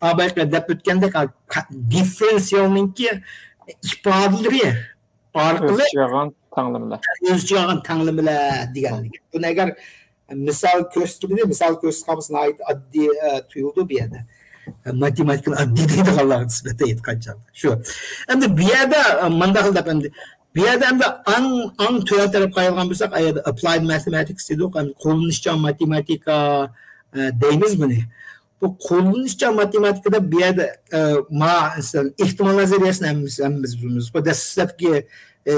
ئابايقى دەپ ئۆتكەندەك، دىففېرېنسىيالنىڭكى ئىپادىلىرى ئارقىلىق ئۆز ئىچىگە ئالغان تەڭلىمىلەر. ئۆز ئىچىگە ئالغان تەڭلىمىلەر دېگەنلىك. بۇنى ئەگەر مىسال كۆرسىتىپ، مىسال كۆرسىتىپ قالمىسا ناھايىتى ئاددىي، ئە، تۇيۇلىدۇ بۇ يەردە. ماتېماتىكىنى ئاددىي دەيدىغانلارغا نىسبەتەن ئېيتقان چاغدا. شۇ. ئەمدى بۇ يەردە، ئە، مانداق دەپ ئەمدى، بۇ يەردە ئەمدى ئەڭ، ئەڭ تۆۋەن تەرەپكە قايىدىغان بولساق، ئۇ يەردە ئەپلايد ماتېماتىكس دېدۇق، ئەمدى قوللىنىشچان ماتېماتىكا، ئە، دەيمىز بۇنى. بۇ قوللىنىشچان ماتېماتىكىدا بۇ يەردە، ئە، ما-، مەسىلەن، ئېھتىمال نەزەرىيەسىنى ھەممىمىز، ھەممىمىز بىلىمىز. بۇ دەسلەپكى، ئە،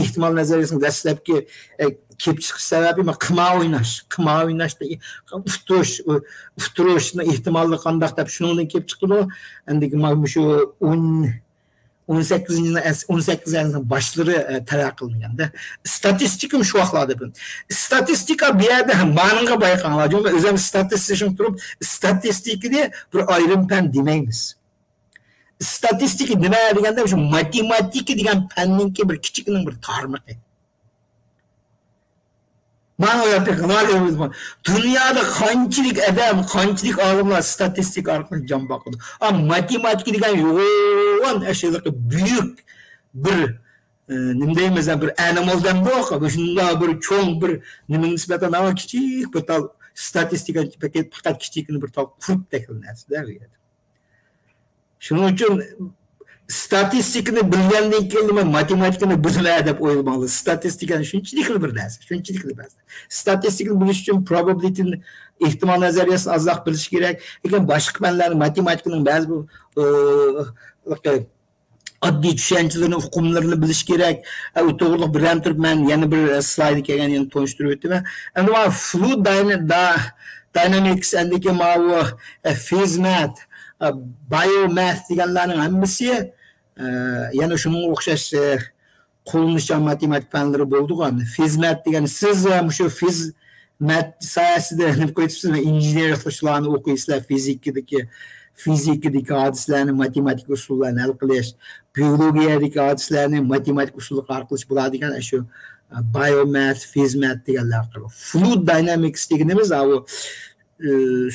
ئېھتىمال نەزەرىيەسىنىڭ دەسلەپكى، ئە، كېلىپ چىقىش سەۋەبى ما-، قىمار ئويناش. قىمار ئويناشتا ئۇتتۇرۇش، ئۇ-، ئۇتتۇرۇشنىڭ ئېھتىماللىقى قانداق دەپ شۇنىڭدىن كېلىپ چىقىدۇ. ئەندىكىن ما-، مۇشۇ ئون، ئون سەككىزىنچى ئەس-، ئون سەككىزىنچى ئەسىرنىڭ باشلىرى، ئە، تەرەققىي قىلىنغاندا. ئىستاتىستىكىمۇ شۇ ۋاقىتلاردا بىلىندى. ئىستاتىستىكا بۇ يەردە مانىڭغا بايقاڭلار. چۈنكى مەن ئۆزۈم ئىستاتىستىكىشىم تۇرۇپ، ئىستاتىستىكىنى بىر ئايرىم پەن دېمەيمىز. ئىستاتىستىكا نېمە دېگەندە، شۇ ماتېماتىكا دېگەن پەننىڭكى بىر كىچىككىنە بىر تارمىقى. مانا ئۇ يەردە دۇنيادا قانچىلىك ئادەم، قانچىلىك ئالىملار ئىستاتىستىكا ئارقىلىق جان باقىدۇ. ئا، ماتېماتىكا دېگەن يوغان ئەشيالىقى بۈيۈك بىر، ئە، نېمە دەيمىز، بىر ئەنىمال دەمدۇق، شۇنداق بىر چوڭ بىر نېمىگە نىسبەتەن ناھايىتى كىچىك بىر تال ئىستاتىستىكا، پەقەت، پەقەت كىچىككىنە بىر تال قۇرتتەك نەرسىدە ئۇ يەردە. شۇنىڭ ئۈچۈن ستاتىستىكىنى بىلگەندىن كېيىن مەن ماتېماتىكىنى بىلىمەن دەپ ئويلىماڭلار. ستاتىستىكا شۇنچىلىكلا بىر نەرسە، شۇنچىلىكلا بىر نەرسە. ستاتىستىكىنى بىلىش ئۈچۈن پروبابىلىتىنى، ئېھتىمال نەزەرىيەسىنى ئازراق بىلىش كېرەك. لېكىن باشقا پەنلەرنى، ماتېماتىكىنىڭ بەزى بىر، ئى، ئاددىي چۈشەنچىلىرىنى، ئۇقۇملىرىنى بىلىش كېرەك. ئە، ئۇ توغرىلىق بىردەم تۇرۇپ، مەن يەنە بىر، ئە، سلايدقا كەلگەن يەنە تونۇشتۇرۇپ ئۆتىمەن. ئەمدى مانا فلۇئىد داينا-، دا-، داينامىكس، ئەندىكى ماۋۇ، ئە، فىزمەت، ئە، بايومەت دېگەنلەرنىڭ ھەممىسى، ئە، يەنە شۇنىڭغا ئوخشاش، ئە، قوللىنىشچان ماتېماتىكا پەنلىرى بولىدىغان. فىزمەت دېگەن سىز، ئە، مۇشۇ فىز مەت سايەسىدە نېمە قىلىۋېتىپسىز، ئىنژېنېرلىق شۇلارنى ئوقۇيسىلەر، فىزىكىدىكى، فىزىكىدىكى ھادىسىلەرنى ماتېماتىك ئۇسۇل بىلەن ھەل قىلىش، بىيولوگىيەدىكى ھادىسىلەرنى ماتېماتىك ئۇسۇلغا ھەل قىلىش بولىدىكەن، شۇ، ئە، بايومەت، فىزمەت دېگەنلەر قىلىدۇ. فلۇئىد داينامىكس دېگىنىمىز، ئاۋۇ، ئە،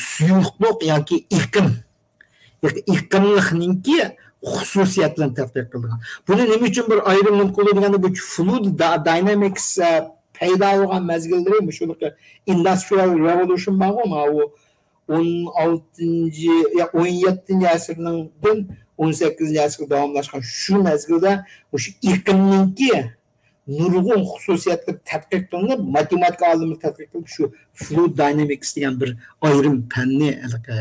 سۇيۇقلۇق ياكى ئېقىم، ئېقىملىقنىڭكى خۇسۇسىيەتلىرىنى تەتقىق قىلىدىغان. بۇنى نېمە ئۈچۈن بىر ئايرىم نېمە قىلىدۇ دېگەندە، بۇ فلۇئىد دا-، داينامىكس، ئە، پەيدا بولغان مەزگىللىرى مۇشۇ ئىندۇسترىيال رېۋولۇشن بارغۇ، ماۋۇ ئون ئالتىنچى، يا، ئون يەتتىنچى ئەسىرنىڭدىن ئون سەككىزىنچى ئەسىرگە داۋاملاشقان شۇ مەزگىلدە مۇشۇ ئېقىمنىڭكى نۇرغۇن خۇسۇسىيەتلىرى تەتقىق قىلىنىپ، ماتېماتىكا ئالىملىرى تەتقىق قىلىپ، شۇ فلۇئىد داينامىكس دېگەن بىر ئايرىم پەننى ھېلىقى،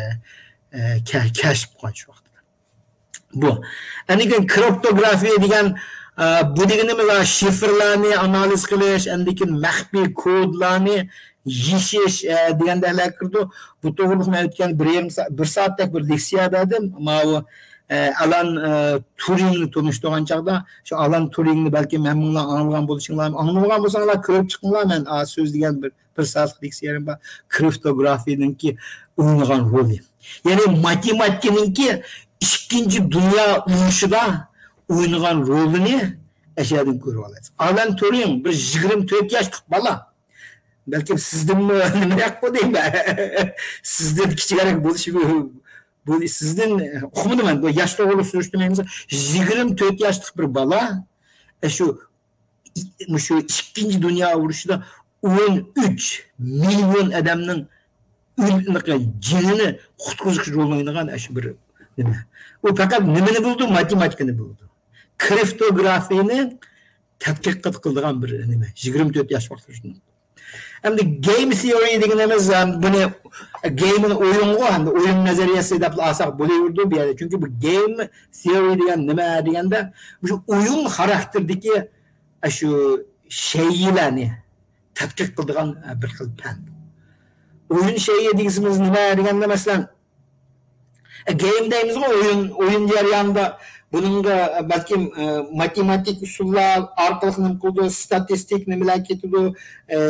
ئە، كە-، كەشىپ قىلغان شۇ ۋاقىتتا. بۇ. ئاندىن كېيىن كرىپتوگرافىيە دېگەن، ئە، بۇ دېگىنىمىز، ئە، شىفىرلارنى ئانالىز قىلىش، ئاندىن كېيىن مەخپىي كودلارنى يېشىش، ئە، دېگەندەكلەر كىرىدۇ. بۇ توغرىلىق مەن ئۆتكەن بىر يېرىم سا-، بىر سائەتتەك بىر لېكسىيە بەردىم. ماۋۇ، ئە، ئالان، ئە، تۇرىڭنى تونۇشتۇرغان چاغدا، شۇ ئالان تۇرىڭنى بەلكىم ھەممىڭلار ئاڭلىغان بولۇشۇڭلار، ئاڭلىمىغان بولساڭلار كۆرۈپ چىقىڭلار، مەن، ئا، سۆزلىگەن بىر، بىر سائەتلىك لېكسىيەم بار. كرىپتوگرافىيەنىڭكى ئوينىغان رولى. يەنى ماتېماتىكىنىڭكى ئىككىنچى دۇنيا ئۇرۇشىدا ئوينىغان رولىنى ئەشەدىن كۆرۈۋالايسىز. ئالان تۇرىڭ بىر يىگىرمە تۆت ياشلىق بالا. بەلكىم سىزدىنمۇ نېمىرەك بۇ دەيمەن. سىزدىن كىچىكرەك بولۇشى مۇ-، بۇ سىزدىن، ئۇقمىدىم مەن، بۇ ياش توغرىلىق سۈرۈشتۈرمەيمىز. يىگىرمە تۆت ياشلىق بىر بالا، ئە، شۇ، مۇشۇ ئىككىنچى دۇنيا ئۇرۇشىدا ئون ئۈچ مىليون ئادەمنىڭ ئۆل-، جېنىنى قۇتقۇزۇش رولىنى ئوينىغان ئاشۇ بىر نېمە. ئۇ پەقەت نېمىنى بىلىدۇ؟ ماتېماتىكىنى بىلىدۇ. كرىپتوگرافىيەنى تەتقىق قىلىدىغان بىر نېمە. يىگىرمە تۆت ياش ۋاقتىدا شۇنداق. ئەمدى گەيم تىئورى دېگىنىمىز، ئەم، بۇنى گەيمنى ئويۇنغۇ ھەمدە ئويۇن نەزەرىيەسى دەپلا ئالساق بولۇۋېرىدۇ بۇ يەردە. چۈنكى بۇ گەيم تىئورى دېگەن نېمە دېگەندە، مۇشۇ ئويۇن خاراكتېرىدىكى، ئە، شۇ شەيئىلەرنى تەتقىق قىلىدىغان، ئە، بىر خىل پەن. ئويۇن شەيئى دېگىنىمىز نېمە دېگەندە، مەسىلەن، ئە، گەيم دەيمىزغۇ، ئويۇن، ئويۇن جەريانىدا بۇنىڭغا، ئە، بەلكىم، ئە، ماتېماتىك ئۇسۇللار ئارقىلىق نېمە قىلىدۇ، ستاتىستىك نېمىلەر كېتىدۇ، ئە،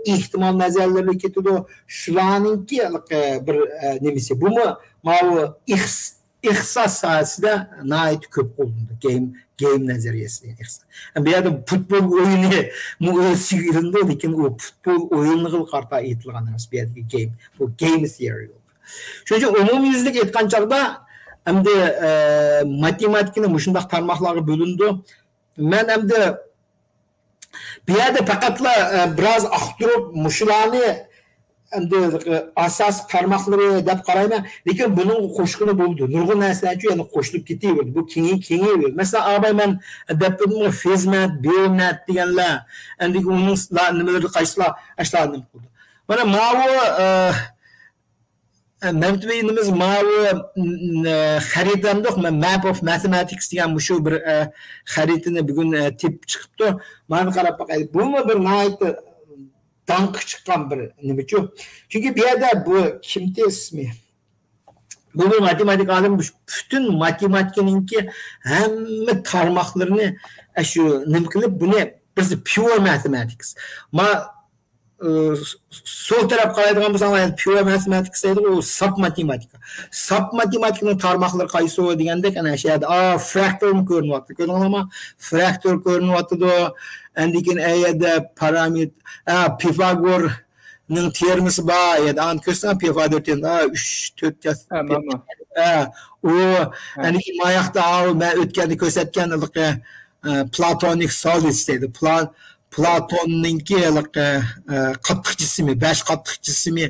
ئېھتىمال نەزەرلىرى كېتىدۇ. شۇلارنىڭكى، ئە، بىر، ئە، نېمىسى. بۇمۇ ماۋۇ ئىخس-، ئىختىساس ساھەسىدە ناھايىتى كۆپ قوللىنىدۇ. گەيم، گەيم نەزەرىيەسى دېگەن ئىختىساس. بۇ يەردە پۇتبول ئويۇنى مۇ-، ئۆز ئىچىگە ئېلىنىدۇ، لېكىن ئۇ پۇتبول ئويۇنىغا قارىتا ئېيتىلغان ئەمەس. بۇ يەردىكى گەيم، بۇ گەيم تىئورى. شۇنىڭ ئۈچۈن ئومۇميۈزلۈك ئېيتقان چاغدا، ئەمدى، ئە، ماتېماتىكىنى مۇشۇنداق تارماقلارغا بۆلۈنىدۇ. مەن ئەمدى بۇ يەردە پەقەتلا، ئە، بىراز ئاختۇرۇپ، مۇشۇلارنى، ئەمدى ئاساسىي تارماقلىرى دەپ قارايمەن، لېكىن بۇنىڭغا قوشقىلى بولىدۇ. نۇرغۇن نەرسىلەرچۇ يەنە قوشۇلۇپ كېتىۋېرىدۇ. بۇ كېڭىي-، كېڭىيىۋېرىدۇ. مەسىلەن، ئاباي مەن دەپ بەردىمغۇ، فېزمەت، بىيونەت دېگەنلەر، ئەندىكى ئۇنىڭ نېمىلىرى قايسىلار، ئاشۇلار نېمە قىلىدۇ. مانا ماۋۇ، ئە، ئە، مەمتىۋى ئىنىمىز ماۋۇ، م، ئە، خەرىتە دەمدۇق، مە-، Map of Mathematics دېگەن مۇشۇ بىر، ئە، خەرىتىنى بۈگۈن، ئە، تېپىپ چىقىپتۇ. مانا قاراپ باقايلى. بۇمۇ بىر ناھايىتى داڭقى چىققان بىر نېمىچۇ. چۈنكى بۇ يەردە بۇ كىمتى ئىسمى؟ بۇ بىر ماتېماتىكا ئالىمى، پۈتۈن ماتېماتىكىنىڭكى ھەممە تارماقلىرىنى ئاشۇ نېمە قىلىپ، بۇنى بىز pure mathematics. ما، ئى، سول تەرەپ قارايدىغان بولساڭلار، pure mathematics دەيدىغۇ، ئۇ ساپ ماتېماتىكا. ساپ ماتېماتىكىنىڭ تارماقلىرى قايسى دېگەندەك، ئەنە شۇ يەردە، ئا، فراكتورمۇ كۆرۈنۈۋاتىدۇ. كۆردۈڭلارمۇ؟ فراكتور كۆرۈنۈۋاتىدۇ. ئاندىن كېيىن ئەيەردە پارامېتر، ئا، پىفاگورنىڭ تېئورېمىسى بار. ئەيەردە ئانى كۆرسەڭ، پىفاگور تېئورېمى، ئا، ئۈچ، تۆت، يا-، ھە، ماما. ئا، ئۇ، ھە. ئاندىن كېيىن ماياقتا، ئا، مەن ئۆتكەندە كۆرسەتكەن ھېلىقى، ئە، پلاتونىك سولىدس دەيدۇ. پلا-، پلاتوننىڭكى ھېلىقى، ئە، قاتتىق جىسمى، بەش قاتتىق جىسمى.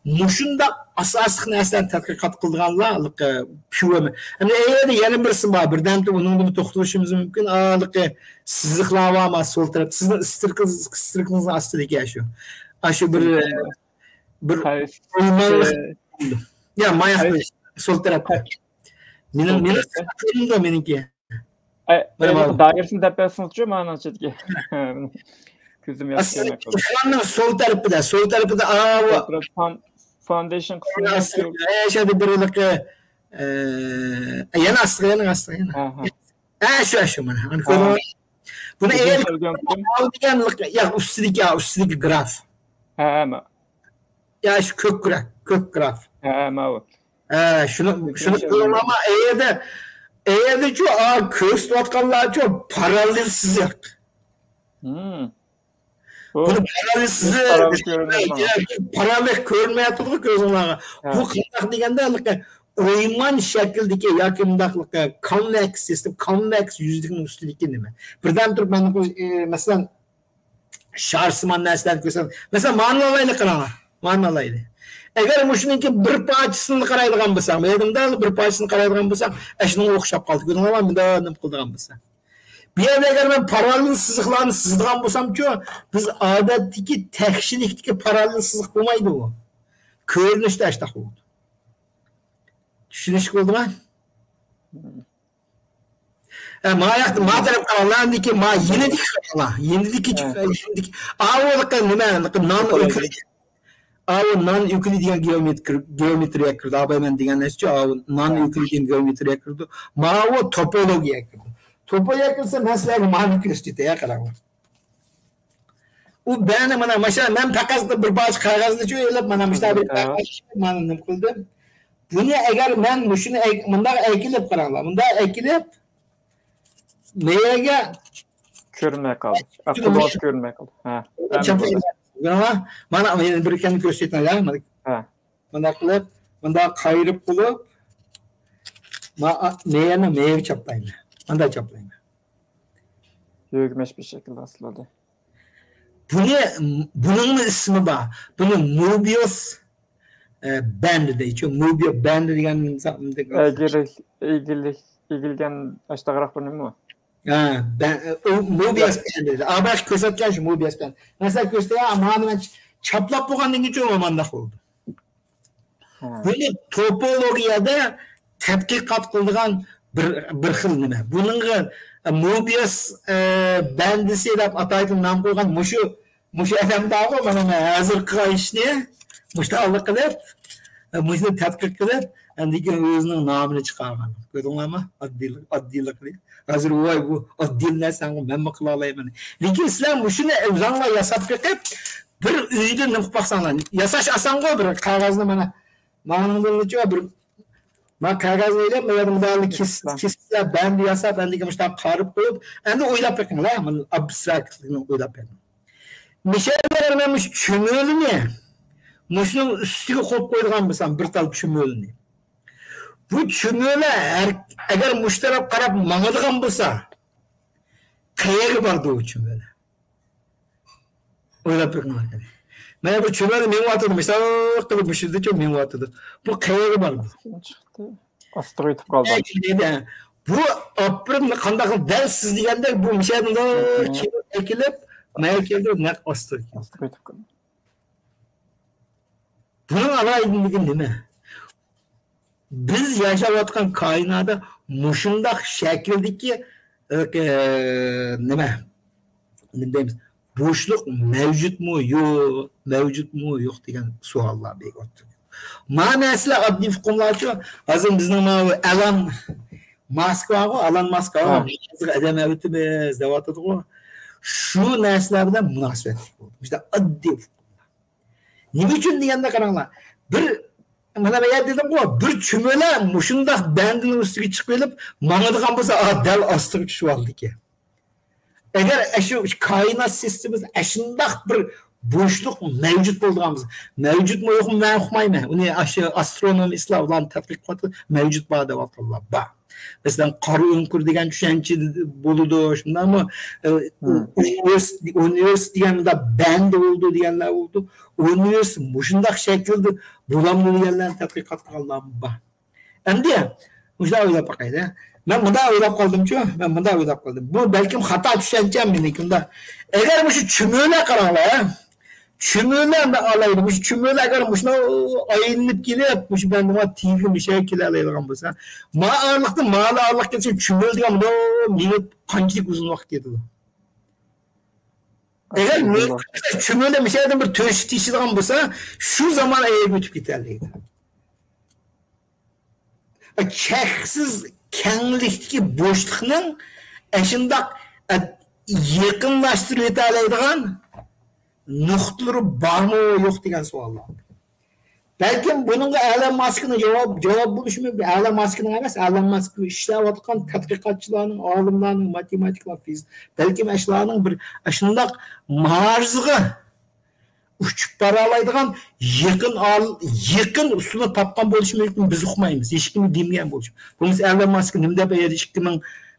مۇشۇنداق ئاساسلىق نەرسىلەرنى تەتقىقات قىلىدىغانلار ھېلىقى پيۇ ئەم-، ئەمدى ئەيەردە يەنە بىرسى بار. بىردەمدە ئۇنىڭدىنمۇ توختىلىشىمىز مۇمكىن. ھېلىقى سىزىقلار بار، ما سول تەرەپ. سىزنىڭ ئىستىركىڭىز-، ئىستىركىڭىزنىڭ ئاستىدىكى شۇ. ئاشۇ بىر، بىر قايسى؟ يا، ماياق سول تەرەپتە. مېنىڭ، سول مېنىڭ تەرەپتە. مېنىڭكى. ئەي، مانا ئەي، ماۋۇ. دائىرىسىنى دەپ بەرسىڭىزچۇ، مانا ئىچىدىكى. كۆزۈم ياخشى ئەسلى كۆرمەي قالدى. ئېكراننىڭ سول تەرىپىدە، سول تەرىپىدە، ئاۋۇ. سول تەرەپ فان-، فاوندېيشن قىسمىنى ئەي، شۇ يەردە بىر ھېلىقى، ئە، يەنە ئاستىغا، يەنە ئاستىغا، يەنە. ھە، ھە. ھە، شۇ، شۇ، مانا. ئانا ھە. كۆرۈڭلار. بۇنى ئەگەر دېگەن يا، ئۈستىدىكى، يا، ئۈستىدىكى گراف. ھە، ھە، ما. يا، شۇ كۆك گراف، كۆك گراف. ھە، ھە، ماۋۇ. ھە، شۇنى، شۇنى كۆرۈڭلارما، ئەيەردە، ئەيەردىچۇ، ئا، كۆرسىتىۋاتقانلارچۇ پاراللېل سىزىق. بۇنى پاراللېل سىزىق، پاراللېل كۆرۈنمەيدۇ. پاراللېل كۆرۈنمەيۋاتىدىغۇ كۆزۈڭلارغا. ھە. بۇ قانداق دېگەندە، ھېلىقى ئويمان شەكىلدىكى ياكى مۇنداقلىقى كونۋېكس سىستېم، كونۋېكس يۈزلۈكنىڭ ئۈستىدىكى نېمە؟ بىردەم تۇرۇپ، مەن، ئە، مەسىلەن، شارسىمان نەرسىلەرنى كۆرسەم، مەسىلەن، مانىنى ئالايلى، قاراڭلار. مانىنى ئالايلى. ئەگەر مۇشۇنىڭكى بىر پارچىسىنى قارايدىغان بولساق، مەيدىمدا بىر پارچىسىنى قارايدىغان بولساق، ئەشۇنىڭغا ئوخشاپ قالدى. كۆردۈڭلارمۇ؟ مۇنداق نېمە قىلىدىغان بولسا. بۇ يەردە ئەگەر مەن پاراللېل سىزىقلارنى سىزىدىغان بولسامچۇ، بىز ئادەتتىكى تەكشىلىكتىكى پاراللېل سىزىق بولمايدۇ ئۇ. كۆرۈنۈشتە ئاشتاق بولىدۇ. چۈشىنىشلىك بولدىما؟ ھە، ما ياقتا، ما تەرەپ قاراڭلار، ئاندىكى ما يېنىدىكى قاراڭلار. يېنىدىكى، ھە. يېنىدىكى. ئاۋۇ نېمە، نان ئۆكۈلى. ئاۋۇ نان ئۆكۈلى دېگەن گېئومېترىيە كىرىدۇ. ئاۋۇ نان ھە. ئۆكۈلى دېگەن گېئومېترىيە كىرىدۇ. ماۋۇ توپولوگىيە كىرىدۇ. توپولوگىيە كىرسە، مەن سىلەرگە مانى كۆرسىتەي، قاراڭلار. ئۇ بەنى مانا، ماشا، مەن پەقەت بىر پارچە قەغەزنىچۇ ئېلىپ، مانا مۇشۇنداق بىر قەغەز، مانا نېمە قىلدىم. بۇنى ئەگەر مەن مۇشۇنى ئەك-، مۇنداق ئەكېلىپ، قاراڭلار، مۇنداق ئەكېلىپ، مەيەگە كۆرۈنمەي قالدى. ئاپتومات كۆرۈنمەي قالدى. ھە. مانا، مانا يەنە بىر كەمنى كۆرسىتەي، ھە. مانا. ھە. مۇنداق قىلىپ، مۇنداق قايرىپ قىلىپ، ما-، مېيەنى مېيەگە چاپلايمەن. مۇنداق چاپلايمەن. يۆگىمەش بىر شەكىلدە ھاسىل بولدى. بۇنى، بۇنىڭمۇ ئىسمى بار. بۇنى موبىيۇس، ئە، بەندى دەيچۇ. موبىيۇس بەندى دېگەن ئەگىلىك، ئېگىلىك، ئېگىلگەن ئاشتاغراق بۇ نېمە؟ ھە، بە-، ئۇ موبىيۇس بەندى. ئاباش كۆرسەتكەن شۇ موبىيۇس بەندى. مەسىلەن، كۆرسىتەي، مانا مەن چاپلاپ بولغاندىن كېيىن چۇ مانداق بولدى. ھە. بۇنى توپولوگىيەدە تەتقىقات قىلىدىغان بىر، بىر خىل نېمە. بۇنىڭغا، ئە، موبىيۇس، ئە، بەندىسى دەپ ئاتايدىغان نام قويغان مۇشۇ، مۇشۇ ئادەم بارغۇ، مانا مەن ھازىر قىلغان ئىشنى مۇشۇنداق قىلىپ، ئە، مۇشۇنى تەتقىق قىلىپ، ئاندىن كېيىن ئۆزىنىڭ نامىنى چىقارغان. كۆردۈڭلارمۇ؟ ئاددىيلىق، ئاددىيلىقنى. ھازىر ۋاي بۇ ئاددىي نەرسەنغۇ مەنمۇ قىلالايمەن. لېكىن سىلەر مۇشۇنى ئۆزۈڭلار ياساپ بېقىپ، بىر ئۆيدە نېمە قىلىپ باقساڭلار، ياساش ئاسانغۇ، بىر قەغەزنى مانا، مانىڭدىنچۇ بىر، ما قەغەزنى ئېلىپ، ما يەردە مۇنداق كېس-، كېسىپ، بەندە ياساپ، ئەندىكى مۇشۇنداق قارىپ قويۇپ، ئەندى ئويلاپ بېقىڭلار، مانا ئابستراكتلىقنى ئويلاپ بېقىڭ. مىشەللەر مەن مۇشۇ چۈمۈلىنى مۇشۇنىڭ ئۈستىگە قويۇپ قويىدىغان بولسام، بىر تال چۈمۈلىنى. بۇ چۈمۈلە ھەر، ئەگەر مۇشۇ تەرەپ قاراپ ماڭىدىغان بولسا، قەيەرگە بارىدۇ ئۇ چۈمۈلە؟ ئويلاپ بېقىڭلار قېنى. مانا بىر چۆمەلدە مېڭىۋاتىدۇ، مىسال قىلىپ مۇشۇدىچۇ مېڭىۋاتىدۇ. بۇ قەيەرگە بارىدۇ؟ چىقتى. ئاستىغا ئۆتۈپ قالدى. ئەكىلدى. بۇ ئاپىرىن قانداق دەل سىز دېگەندەك بۇ مىشەدىن كېلىپ ئەكېلىپ، مانا كەلدى نەق ئاستىغا. ئاستىغا ئۆتۈپ قالدى. بۇنىڭ ئالاھىدىلىكى نېمە؟ بىز ياشاۋاتقان كائىناتتا مۇشۇنداق شەكىلدىكى، ئە، نېمە؟ نېمە دەيمىز؟ بوشلۇق مەۋجۇتمۇ يوق، مەۋجۇتمۇ يوق دېگەن سوئاللار بەك ئوتتۇرىغا. ما نەرسىلەر ئاددىي ئۇقۇملارچۇ، ھازىر بىزنىڭ ماۋۇ ئەلان ماسك بارغۇ، ئەلان ماسك ھازىر ئادەم ئەۋېتىمىز دەۋاتىدىغۇ. شۇ نەرسىلەر بىلەن مۇناسىۋەتلىك بولدى. مۇشۇنداق ئاددىي ئۇقۇملار. نېمە ئۈچۈن دېگەندە قاراڭلار. بىر، مانا بۇ يەردە دېدىمغۇ، بىر چۈمۈلە مۇشۇنداق بەندىنىڭ ئۈستىگە چىقىپ ئېلىپ ماڭىدىغان بولسا، ئا، دەل ئاستىغا چۈشۈۋالىدىكەن. ئەگەر ئاشۇ كائىنات سىستېمىسىدا ئاشۇنداق بىر بوشلۇق مەۋجۇت بولىدىغان بولسا، مەۋجۇتمۇ يوقمۇ مەن ئۇقمايمەن. ئۇنى ئاشۇ ئاسترونوم ئىسلام ئۇلارنى تەتقىق قىلىۋاتىدۇ، مەۋجۇت بار دەۋاتقانلار بار. مەسىلەن، قارا ئۆڭكۈر دېگەن چۈشەنچە بولىدۇ، شۇنداقمۇ؟ ئە، ئۇنىۋېرس-، ئۇنىۋېرس دېگەن مۇنداق بەندى بولىدۇ دېگەنلەر بولىدۇ. ئۇنىۋېرس مۇشۇنداق شەكىلدە بولامدۇ دېگەنلەرنى تەتقىق قىلغانلار بار. ئەمدى مۇشۇنداق ئويلاپ باقايلى. مەن مۇنداق ئويلاپ قالدىمچۇ، مەن مۇنداق ئويلاپ قالدىم. بۇ بەلكىم خاتا چۈشەنچە مېنىڭكى مۇنداق. ئەگەر مۇشۇ چۈمۈلە قاراڭلار، چۈمۈلە مەن ئالايلى. مۇشۇ چۈمۈلە ئەگەر مۇشۇنداق ئايلىنىپ كېلىپ، مۇشۇ بەندىمغا تېگىپ مۇشۇ كېلەلەيدىغان بولسا، ما ئارىلىقتا، مالا ئارىلىق كەتسە چۈمۈلە دېگەن مۇنداق مېڭىپ قانچىلىك ئۇزۇن ۋاقىت كېتىدۇ؟ ئەگەر مېڭىپ چۈمۈلە مۇشۇ يەردىن بىر تۆشۈك تېشىدىغان بولسا، شۇ زامان ئەگەر ئۆتۈپ كېتەلەيدۇ. چەكسىز كەڭلىكتىكى بوشلۇقنىڭ ئەشۇنداق، ئە، يېقىنلاشتۇرۇۋېتەلەيدىغان نۇقتىلىرى بارمۇ يوق دېگەن سوئاللار. بەلكىم بۇنىڭغا ئەلەن ماسكنىڭ جاۋاب، جاۋاب بولۇشى مۇمكىن. ئەلەن ماسكنىڭ ئەمەس، ئەلەن ماسك ئىشلەۋاتقان تەتقىقاتچىلارنىڭ، ئالىملارنىڭ، ماتېماتىكلار، فىزىك، بەلكىم ئاشۇلارنىڭ بىر ئاشۇنداق مارسقا ئۇچۇپ بارالايدىغان يېقىن ئال-، يېقىن ئۇسۇلنى تاپقان بولۇشى مۇمكىن، بىز ئۇقمايمىز. ھېچكىم دېمىگەن بولۇشى. بولمىسا ئەلەن ماسك نېمە دەپ ئەگەر ئىككى مىڭ،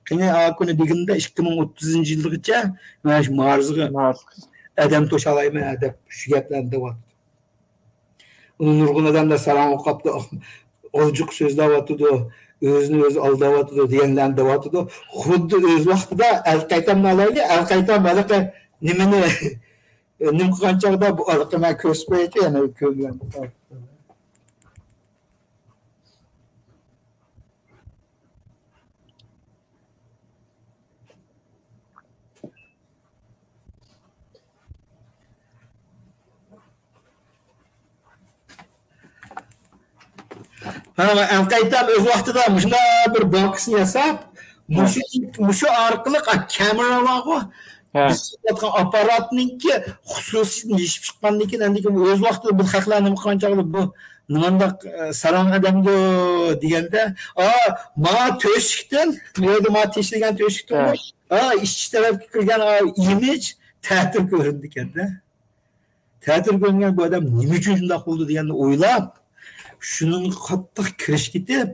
قېنى ئاكۇنى دېگىنىدە ئىككى مىڭ ئوتتۇزىنچى يىلغىچە مانا شۇ مارسقا ئادەم توشالايمەن دەپ شۇ گەپلەرنى دەۋاتىدۇ. ئۇنى نۇرغۇن ئادەملەر ساراڭ ئوقاپتۇ، ئولجۇق سۆزلەۋاتىدۇ، ئۆزىنى ئۆزى ئالداۋاتىدۇ دېگەنلەرنى دەۋاتىدۇ. خۇددى ئۆز ۋاقتىدا ئەلقەيتەمنى ئالايلى، ئەلقەيتەم ھېلىقى نېمىنى نېمە قىلغان چاغدا بۇ ئارقا مەن كۆرسىتىپ قويايچۇ، يەنە كۆرگەن. ھە، ئەلقەيتەم ئۆز ۋاقتىدا مۇشۇنداق بىر بانكىسىنى ياساپ، مۇشۇ، مۇشۇ ئارقىلىق كامېرا بارغۇ، بىز ئىشلەتكەن ئاپپاراتنىڭكى خۇسۇسىيىتىنى يېشىپ چىققاندىن كېيىن، ئەندىكىن ئۆز ۋاقتىدا بۇ خەقلەر نېمە قىلغان چاغدا بۇ نېمانداق، ئە، ساراڭ ئادەمدۇ دېگەندە، ئا، ما تۆشۈكتىن، بۇ يەردە ما تېشىلگەن تۆشۈكتىن، ئا، ئىچكى تەرەپكە كىرگەن، ئا، ئىمىج تەتۈر كۆرۈنىدىكەندە. تەتۈر كۆرۈنگەن بۇ ئادەم نېمە ئۈچۈن شۇنداق بولدى دېگەننى ئويلاپ، شۇنىڭغا قاتتىق كىرىش كېتىپ،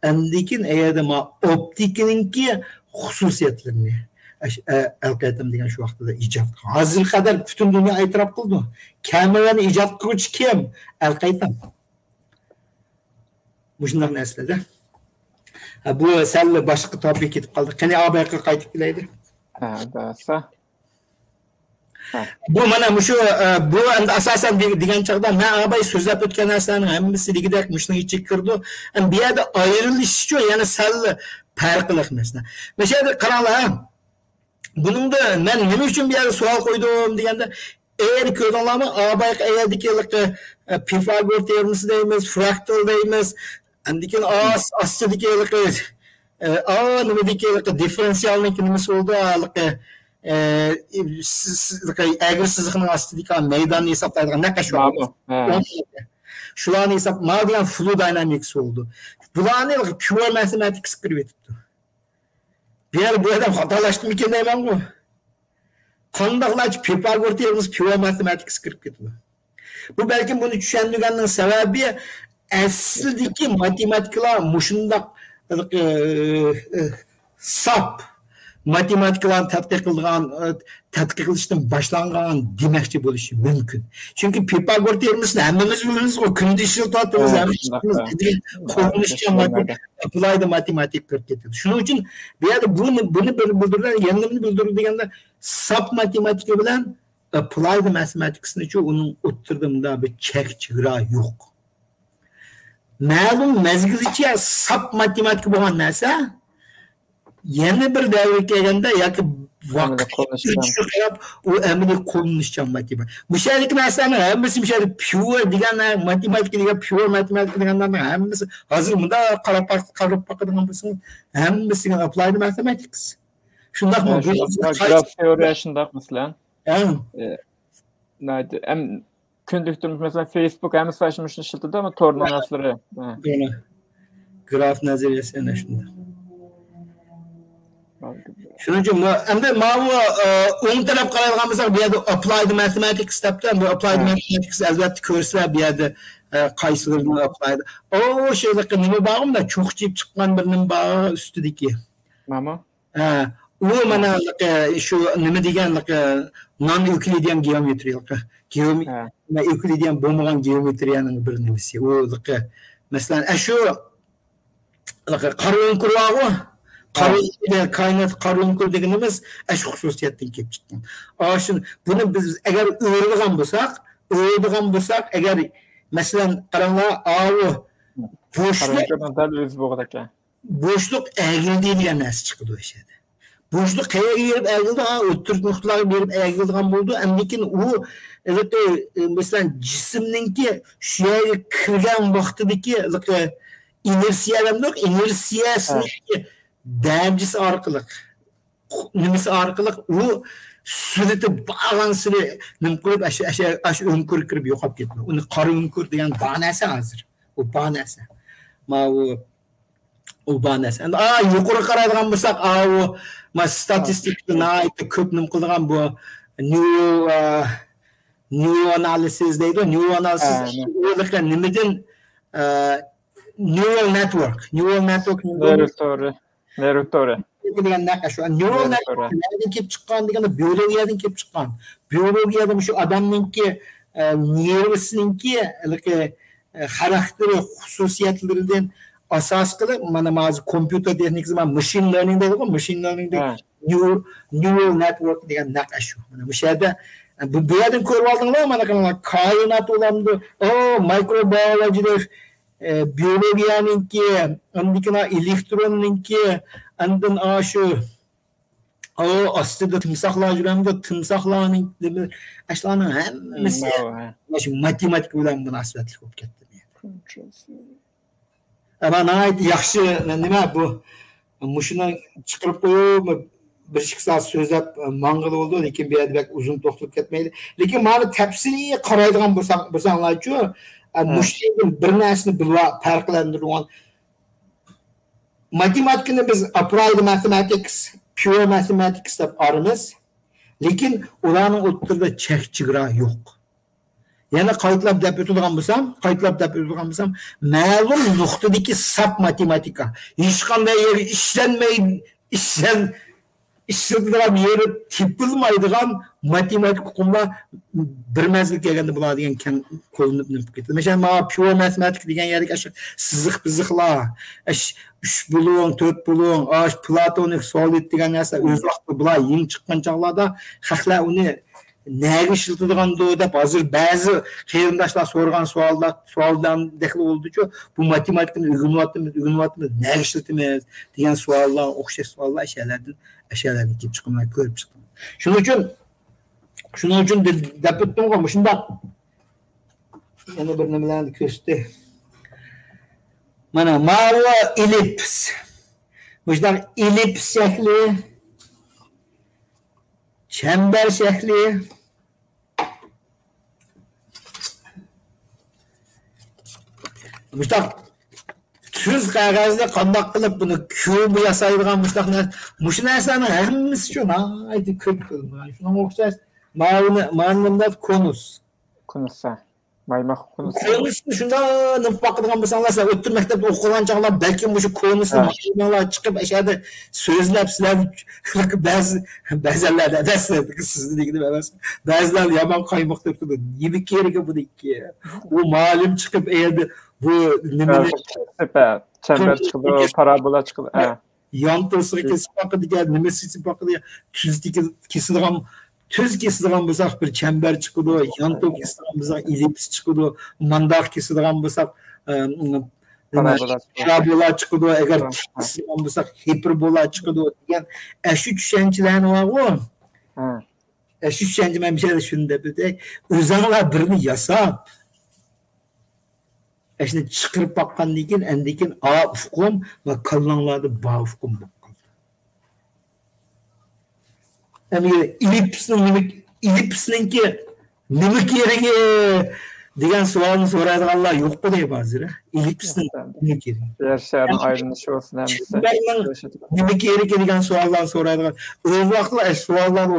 ئاندىن كېيىن ئەگەردە ما ئوپتىكىنىڭكى خۇسۇسىيەتلىرىنى ئەش-، ئە-، ئەلقەيتەم دېگەن شۇ ۋاقتىدا ئىجاد قىلغان. ھازىرغا قەدەر پۈتۈن دۇنيا ئېتىراپ قىلىدۇ. كامېرانى ئىجاد قىلغۇچى كىم؟ ئەلقەيتەم. مۇشۇنداق نەرسىلەردە. ھە، بۇ سەل باشقا تاپىكقا كېتىپ قالدى. قېنى، ئابايقا قايتىپ كېلەيلى. ھە، بەسە. بۇ مانا مۇشۇ، ئە، بۇ ئەمدى ئاساسەن دېگ-، دېگەن چاغدا مەن ئاباي سۆزلەپ ئۆتكەن نەرسىلەرنىڭ ھەممىسى دېگۈدەك مۇشۇنىڭ ئىچىگە كىرىدۇ. ئەمدى بۇ يەردە ئايرىلىشىچۇ يەنە سەل پەرقلىق نەرسە. مۇشۇ يەردە قاراڭلار، ھە. بۇنىڭدا مەن نېمە ئۈچۈن بۇ يەردە سوئال قويدۇم دېگەندە، ئەگەر كۆردۈڭلارمۇ، ئابايقا ئەگەردىكى ھېلىقى، ئە، پىفاگور تېئورېمىسى دەيمىز، فراكتال دەيمىز، ئاندىن كېيىن ئاس-، ئاستىدىكى ھېلىقى، ئە، ئا، نېمىدىكى ھېلىقى دىففېرېنسىئالنىڭكى نېمىسى بولىدۇ، ھېلىقى، ئە، س-، س-، ھېلىقى ئەگرى سىزىقنىڭ ئاستىدىكى مەيداننى ھېسابلايدىغان نەقەش بار. شۇلارنى ھېساب، مانا دېگەن فلو داينامىكس بولىدۇ. بۇلارنى ھېلىقى پيۇر ماتېماتىكس كىرىۋېتىپتۇ. بۇ يەردە بۇ ئادەم خاتالاشتىمىكىن دەيمەنغۇ. قانداقلارچە پىفاگور تېئورېمىسى پيۇر ماتېماتىكىسى كىرىپ كېتىدۇ. بۇ بەلكىم بۇنى چۈشەندۈرگەننىڭ سەۋەبى ئەسلىدىكى ماتېماتىكىلار مۇشۇنداق، ئى، ئى، ساپ، ماتېماتىكىلارنى تەتقىق قىلىدىغان، تەتقىق قىلىشتىن باشلانغان دېمەكچى بولۇشى مۇمكىن. چۈنكى پىفاگور تېئورېمىسىنى ھەممىمىز بىلىمىز، كۈندە ئىشلىتىۋاتىمىز، ھەممىمىز قوللىنىشچان ماتېماتىكا، ئاپلايد ماتېماتىكا كىرىپ كېتىدۇ. شۇنىڭ ئۈچۈن بۇ يەردە بۇنى، بۇنى بىر بىلدۈرىدۇ، يەنە نېمىنى بىلدۈرىدۇ دېگەندە، ساپ ماتېماتىكا بىلەن ئاپلايد ماتېماتىكىسىنىچۇ ئۇنىڭ ئوتتۇرىدا مۇنداق بىر چەك چېگرا يوق. مەلۇم مەزگىلچە ساپ ماتېماتىكا بولغان نەرسە يەنە بىر دەۋرگە كەلگەندە ياكى ۋاقىت قارىپ ئۇ ئەمەلىي قوللىنىشچان ماتېماتىكا. مۇشۇ يەردىكى نەرسىلەرنىڭ ھەممىسى مۇشۇ يەردە پيۇر دېگەن ماتېماتىكا دېگەن، پيۇر ماتېماتىكا دېگەنلەرنىڭ ھەممىسى ھازىر مۇنداق قاراپ باق-، قاراپ باقىدىغان بولسىڭىز، ھەممىسىگە ئاپلايد ماتېماتىكس. شۇنداقمۇ؟ شۇنداق، گراف تېئورىيە شۇنداق، مەسىلەن. ناھايىتى، ئەم، كۈندىلىك تۇرمۇش، مەسىلەن، فېيسبۇك ھەممىسى ئاشۇ مۇشۇنى ئىشلىتىدۇ، تور نەرسىلىرى. گراف نەزەرىيەسى ئەنە شۇنداق. شۇنىڭ ئۈچۈن بۇ، ئەمدى ماۋۇ، ئە، ئوڭ تەرەپ قارايدىغان بولساق، بۇ يەردە ئاپلايد ماتېماتىكس دەپتۇ. ئەمدى ئاپلايد ماتېماتىكس ئەلۋەتتە كۆرسىلەر بۇ يەردە، ئە، قايسىلىرىنى ئاپلايد. ئۇ شۇ نېمە بارغۇ، چوقچىيىپ چىققان بىر نېمە بار ئۈستىدىكى. ماما؟ ھە، ئۇ مانا شۇ نېمە دېگەن، نان ئېۋكلىدىيان گېئومېترىيە، گېئوم-، ئېۋكلىدىيان بولمىغان گېئومېترىيەنىڭ بىر نېمىسى. ئۇ، مەسىلەن، ئەشۇ قارا ئۆڭكۈر بارغۇ؟ قارا ئۆڭكۈر، كائىنات قارا ئۆڭكۈر دېگىنىمىز ئەشۇ خۇسۇسىيەتتىن كېلىپ چىققان. ئاشۇ، بۇنى بىز ئەگەر ئۆرىدىغان بولساق، ئۆرىدىغان بولساق، ئەگەر، مەسىلەن، قاراڭلار، ئاۋۇ بوشلۇق، دەل ئۆزى بولغۇدەك. بوشلۇق ئەگىلدى دېگەن نەرسە چىقىدۇ ئەشەدە. بوشلۇق قەيەرگە بېرىپ ئەگىلدى؟ ھا، ئوتتۇرا نۇقتىلارغا بېرىپ ئەگىلىدىغان بولىدۇ. ئەمدىكىن ئۇ، ھېلىقى، ئە، مەسىلەن، جىسىمنىڭكى شۇ يەرگە كىرگەن ۋاقتىدىكى ھېلىقى ئىنېرسىيە دەمدۇق، ئىنېرسىيەسىنىڭكى دەرىجىسى ئارقىلىق، نېمىسى ئارقىلىق ئۇ سۈرئىتى بارغانسېرى نېمە قىلىپ، ئاشۇ، ئاشۇ، ئاشۇ ئۆڭكۈرگە كىرىپ يوقاپ كېتىدۇ. ئۇنى قارا ئۆڭكۈر دېگەن بار نەرسە ھازىر. ئۇ بار نەرسە. ماۋۇ ئۇ بار نەرسە. ئەمدى، ئا، يۇقىرىغا قارايدىغان بولساق، ئا، ئۇ، ما، ستاتىستىكىدا ناھايىتى كۆپ نېمە قىلىدىغان بۇ نيۇ-، ئا، نيۇرال ئانالىسىس دەيدۇ. نيۇرال ئانالىسىس نېمىدىن، ئا، نيۇرال نېتۋورك. نيۇرال نېتۋورك نېمىدىن؟ نېرۋا تورى. نېرۋا تورى. دېگەن نەق ئەشۇ. نېرۋا تورى نەدىن كېلىپ چىققان دېگەندە، بىيولوگىيەدىن كېلىپ چىققان. بىيولوگىيەدە مۇشۇ ئادەمنىڭكى، ئا، نېرۋىسىنىڭكى، ھېلىقى، خاراكتېرى، خۇسۇسىيەتلىرىدىن ئاساس قىلىپ، مانا، ھازىر كومپيۇتېر تېخنىكىسى بار، ماشىن لېرنىڭ دەيدىغۇ، ماشىن لېرنىڭ دەيدۇ، نيۇ-، نيۇرال نېتۋورك دېگەن نەق ئەشۇ. مانا مۇشۇ يەردە، بۇ، بۇ يەردىن كۆرۈپ ئالدىڭلار، مانا قاراڭلار، كائىنات ئۇلامدۇ، ئو، مايكروبىيولوگىيە، ئە، بىيولوگىيەنىڭكى، ئاندىن كېيىن ئېلېكتروننىڭكى، ئاندىن ئاشۇ، ئۇ ئاستىدا تىمساھلار يۈرەمدۇ، تىمساھلارنىڭ نېمە، ئاشۇلارنىڭ ھەممىسى ماۋۇ، ھە. مانا شۇ ماتېماتىكا بىلەن مۇناسىۋەتلىك بولۇپ كەتتى. ئەمما ناھايىتى ياخشى، نېمە بۇ، مۇشۇنى چىقىرىپ قويۇپ، بىر ئىككى سائەت سۆزلەپ ماڭغىلى بولىدۇ، لېكىن بۇ يەردە بەك ئۇزۇن توختىلىپ كەتمەيلى. لېكىن مانا تەپسىلىي قارايدىغان بولساڭ، بولساڭلارچۇ، ئە، ھە. مۇشۇ يەردىن بىر نەرسىنى بىلىۋال، پەرقلەندۈرۈۋال. ماتېماتىكىنى بىز ئاپلايد ماتېماتىكس، پيۇر ماتېماتىكس دەپ ئايرىمىز. لېكىن ئۇلارنىڭ ئوتتۇرىدا چەك چېگرا يوق. يەنە قايتىلاپ دەپ ئۆتىدىغان بولسام، قايتىلاپ دەپ ئۆتىدىغان بولسام، مەلۇم نۇقتىدىكى ساپ ماتېماتىكا. ھېچقانداق يەرگە ئىشلەنمەي، ئىشلەن-، ئىشلىتىدىغان يېرى تېپىلمايدىغان ماتېماتىك ئۇقۇملار بىر مەزگىل كەلگەندە بۇلار دېگەن كەڭ قوللىنىپ نېمە قىلىپ كېتىدۇ. مەسىلەن، مانا پيۇر ماتېماتىكا دېگەن يەردىكى ئاشۇ سىزىق-پىزىقلار، ئاشۇ ئۈچ بۇلۇڭ، تۆت بۇلۇڭ، ئاشۇ پلاتونىك سولىد دېگەن نەرسە ئۆز ۋاقتىدا بۇلار يېڭى چىققان چاغلاردا خەقلەر ئۇنى نەگە ئىشلىتىدىغاندۇ دەپ، ھازىر بەزى قېرىنداشلار سورىغان سوئاللار، سوئاللاردەكلا بولدىچۇ، بۇ ماتېماتىكىنى ئۆگىنىۋاتىمىز، ئۆگىنىۋاتىمىز، نەگە ئىشلىتىمىز دېگەن سوئاللار، ئوخشاش سوئاللار ئەشەلەردىن، ئەشەلەردىن كېلىپ چىققان، كۆرۈپ چىقتىم. شۇنىڭ ئۈچۈن، شۇنىڭ ئۈچۈن دە-، دەپ ئۆتتۈمغۇ، مۇشۇنداق. يەنە بىر نېمىلەرنى كۆرسىتەي. مانا، ماۋۇ ئېللىپس. مۇشۇنداق ئېللىپس شەكلى، چەمبەر شەكلى. مۇشۇنداق تۈز قەغەزنى قانداق قىلىپ بۇنى كۇب ياسايدىغان مۇشۇنداق نەرسە، مۇشۇ نەرسىلەرنىڭ ھەممىسى شۇ ناھايىتى كۆپ قىلىنغان. شۇنىڭغا ئوخشاش ماۋۇنى، مانا نېمە دەپ، كونۇس. كونۇس، ھە. مايماق كونىسى. كونىسىنى شۇنداق نېمە باقىدىغان بولساڭلار، سىلەر ئوتتۇرا مەكتەپتە ئوقۇغان چاغلار بەلكىم مۇشۇ كونىسىنى ھە. مايماقلار چىقىپ، ئەشەدە سۆزلەپ، سىلەر بەزى، بەزىلەردە ئەمەس، سىزنى دېگىنىم ئەمەس. بەزىلەر يامان قايماق دەپ تۇرىدۇ. نېمە كېرىكى بۇنىڭكى؟ ئۇ مۇئەللىم چىقىپ، ئەيەردە بۇ نېمىنى چەمبەر چىقىدۇ، پارابولا چىقىدۇ. ھە. يانتۇسىغا كېسىپ باقىدىكەن، نېمىسى كېسىپ باقىدىكەن، تۈز كېسىدىغان، تۈز كېسىدىغان بولساق بىر چەمبەر چىقىدۇ، يانتۇ كېسىدىغان بولساق ئېللىپس چىقىدۇ، مانداق كېسىدىغان بولساق، ئە، نېمە، پارابولا چىقىدۇ. پارابولا چىقىدۇ، ئەگەر ھە، تىك ھە. كېسىدىغان بولساق ھىپېربولا چىقىدۇ دېگەن ئەشۇ چۈشەنچىلەرنى بارغۇ. ھە. ئەشۇ چۈشەنچە مەن بىر شۇنى دەپ ئۆتەي. ئۆزۈڭلار بىرنى ياساپ، ئەشۇنى چىقىرىپ باققاندىن كېيىن، ئەندىن كېيىن، ئا، ئۇقۇم ۋە كاللاڭلاردا بار ئۇقۇم بولۇپ قالدى. ئەمدى ئېللىپسنىڭ نېمە، ئېللىپسنىڭكى نېمە كېرىكى دېگەن سوئالنى سورايدىغانلار يوق بولۇپ ھازىر. ئېللىپسنىڭ نېمە كېرىكى؟ يەر شارىنىڭ ئايلىنىشى بولسۇن، ھەممىسى. چەمبەرنىڭ نېمە كېرىكى دېگەن سوئاللارنى سورايدىغان. ئۆز ۋاقتىدا ئەش سوئاللار،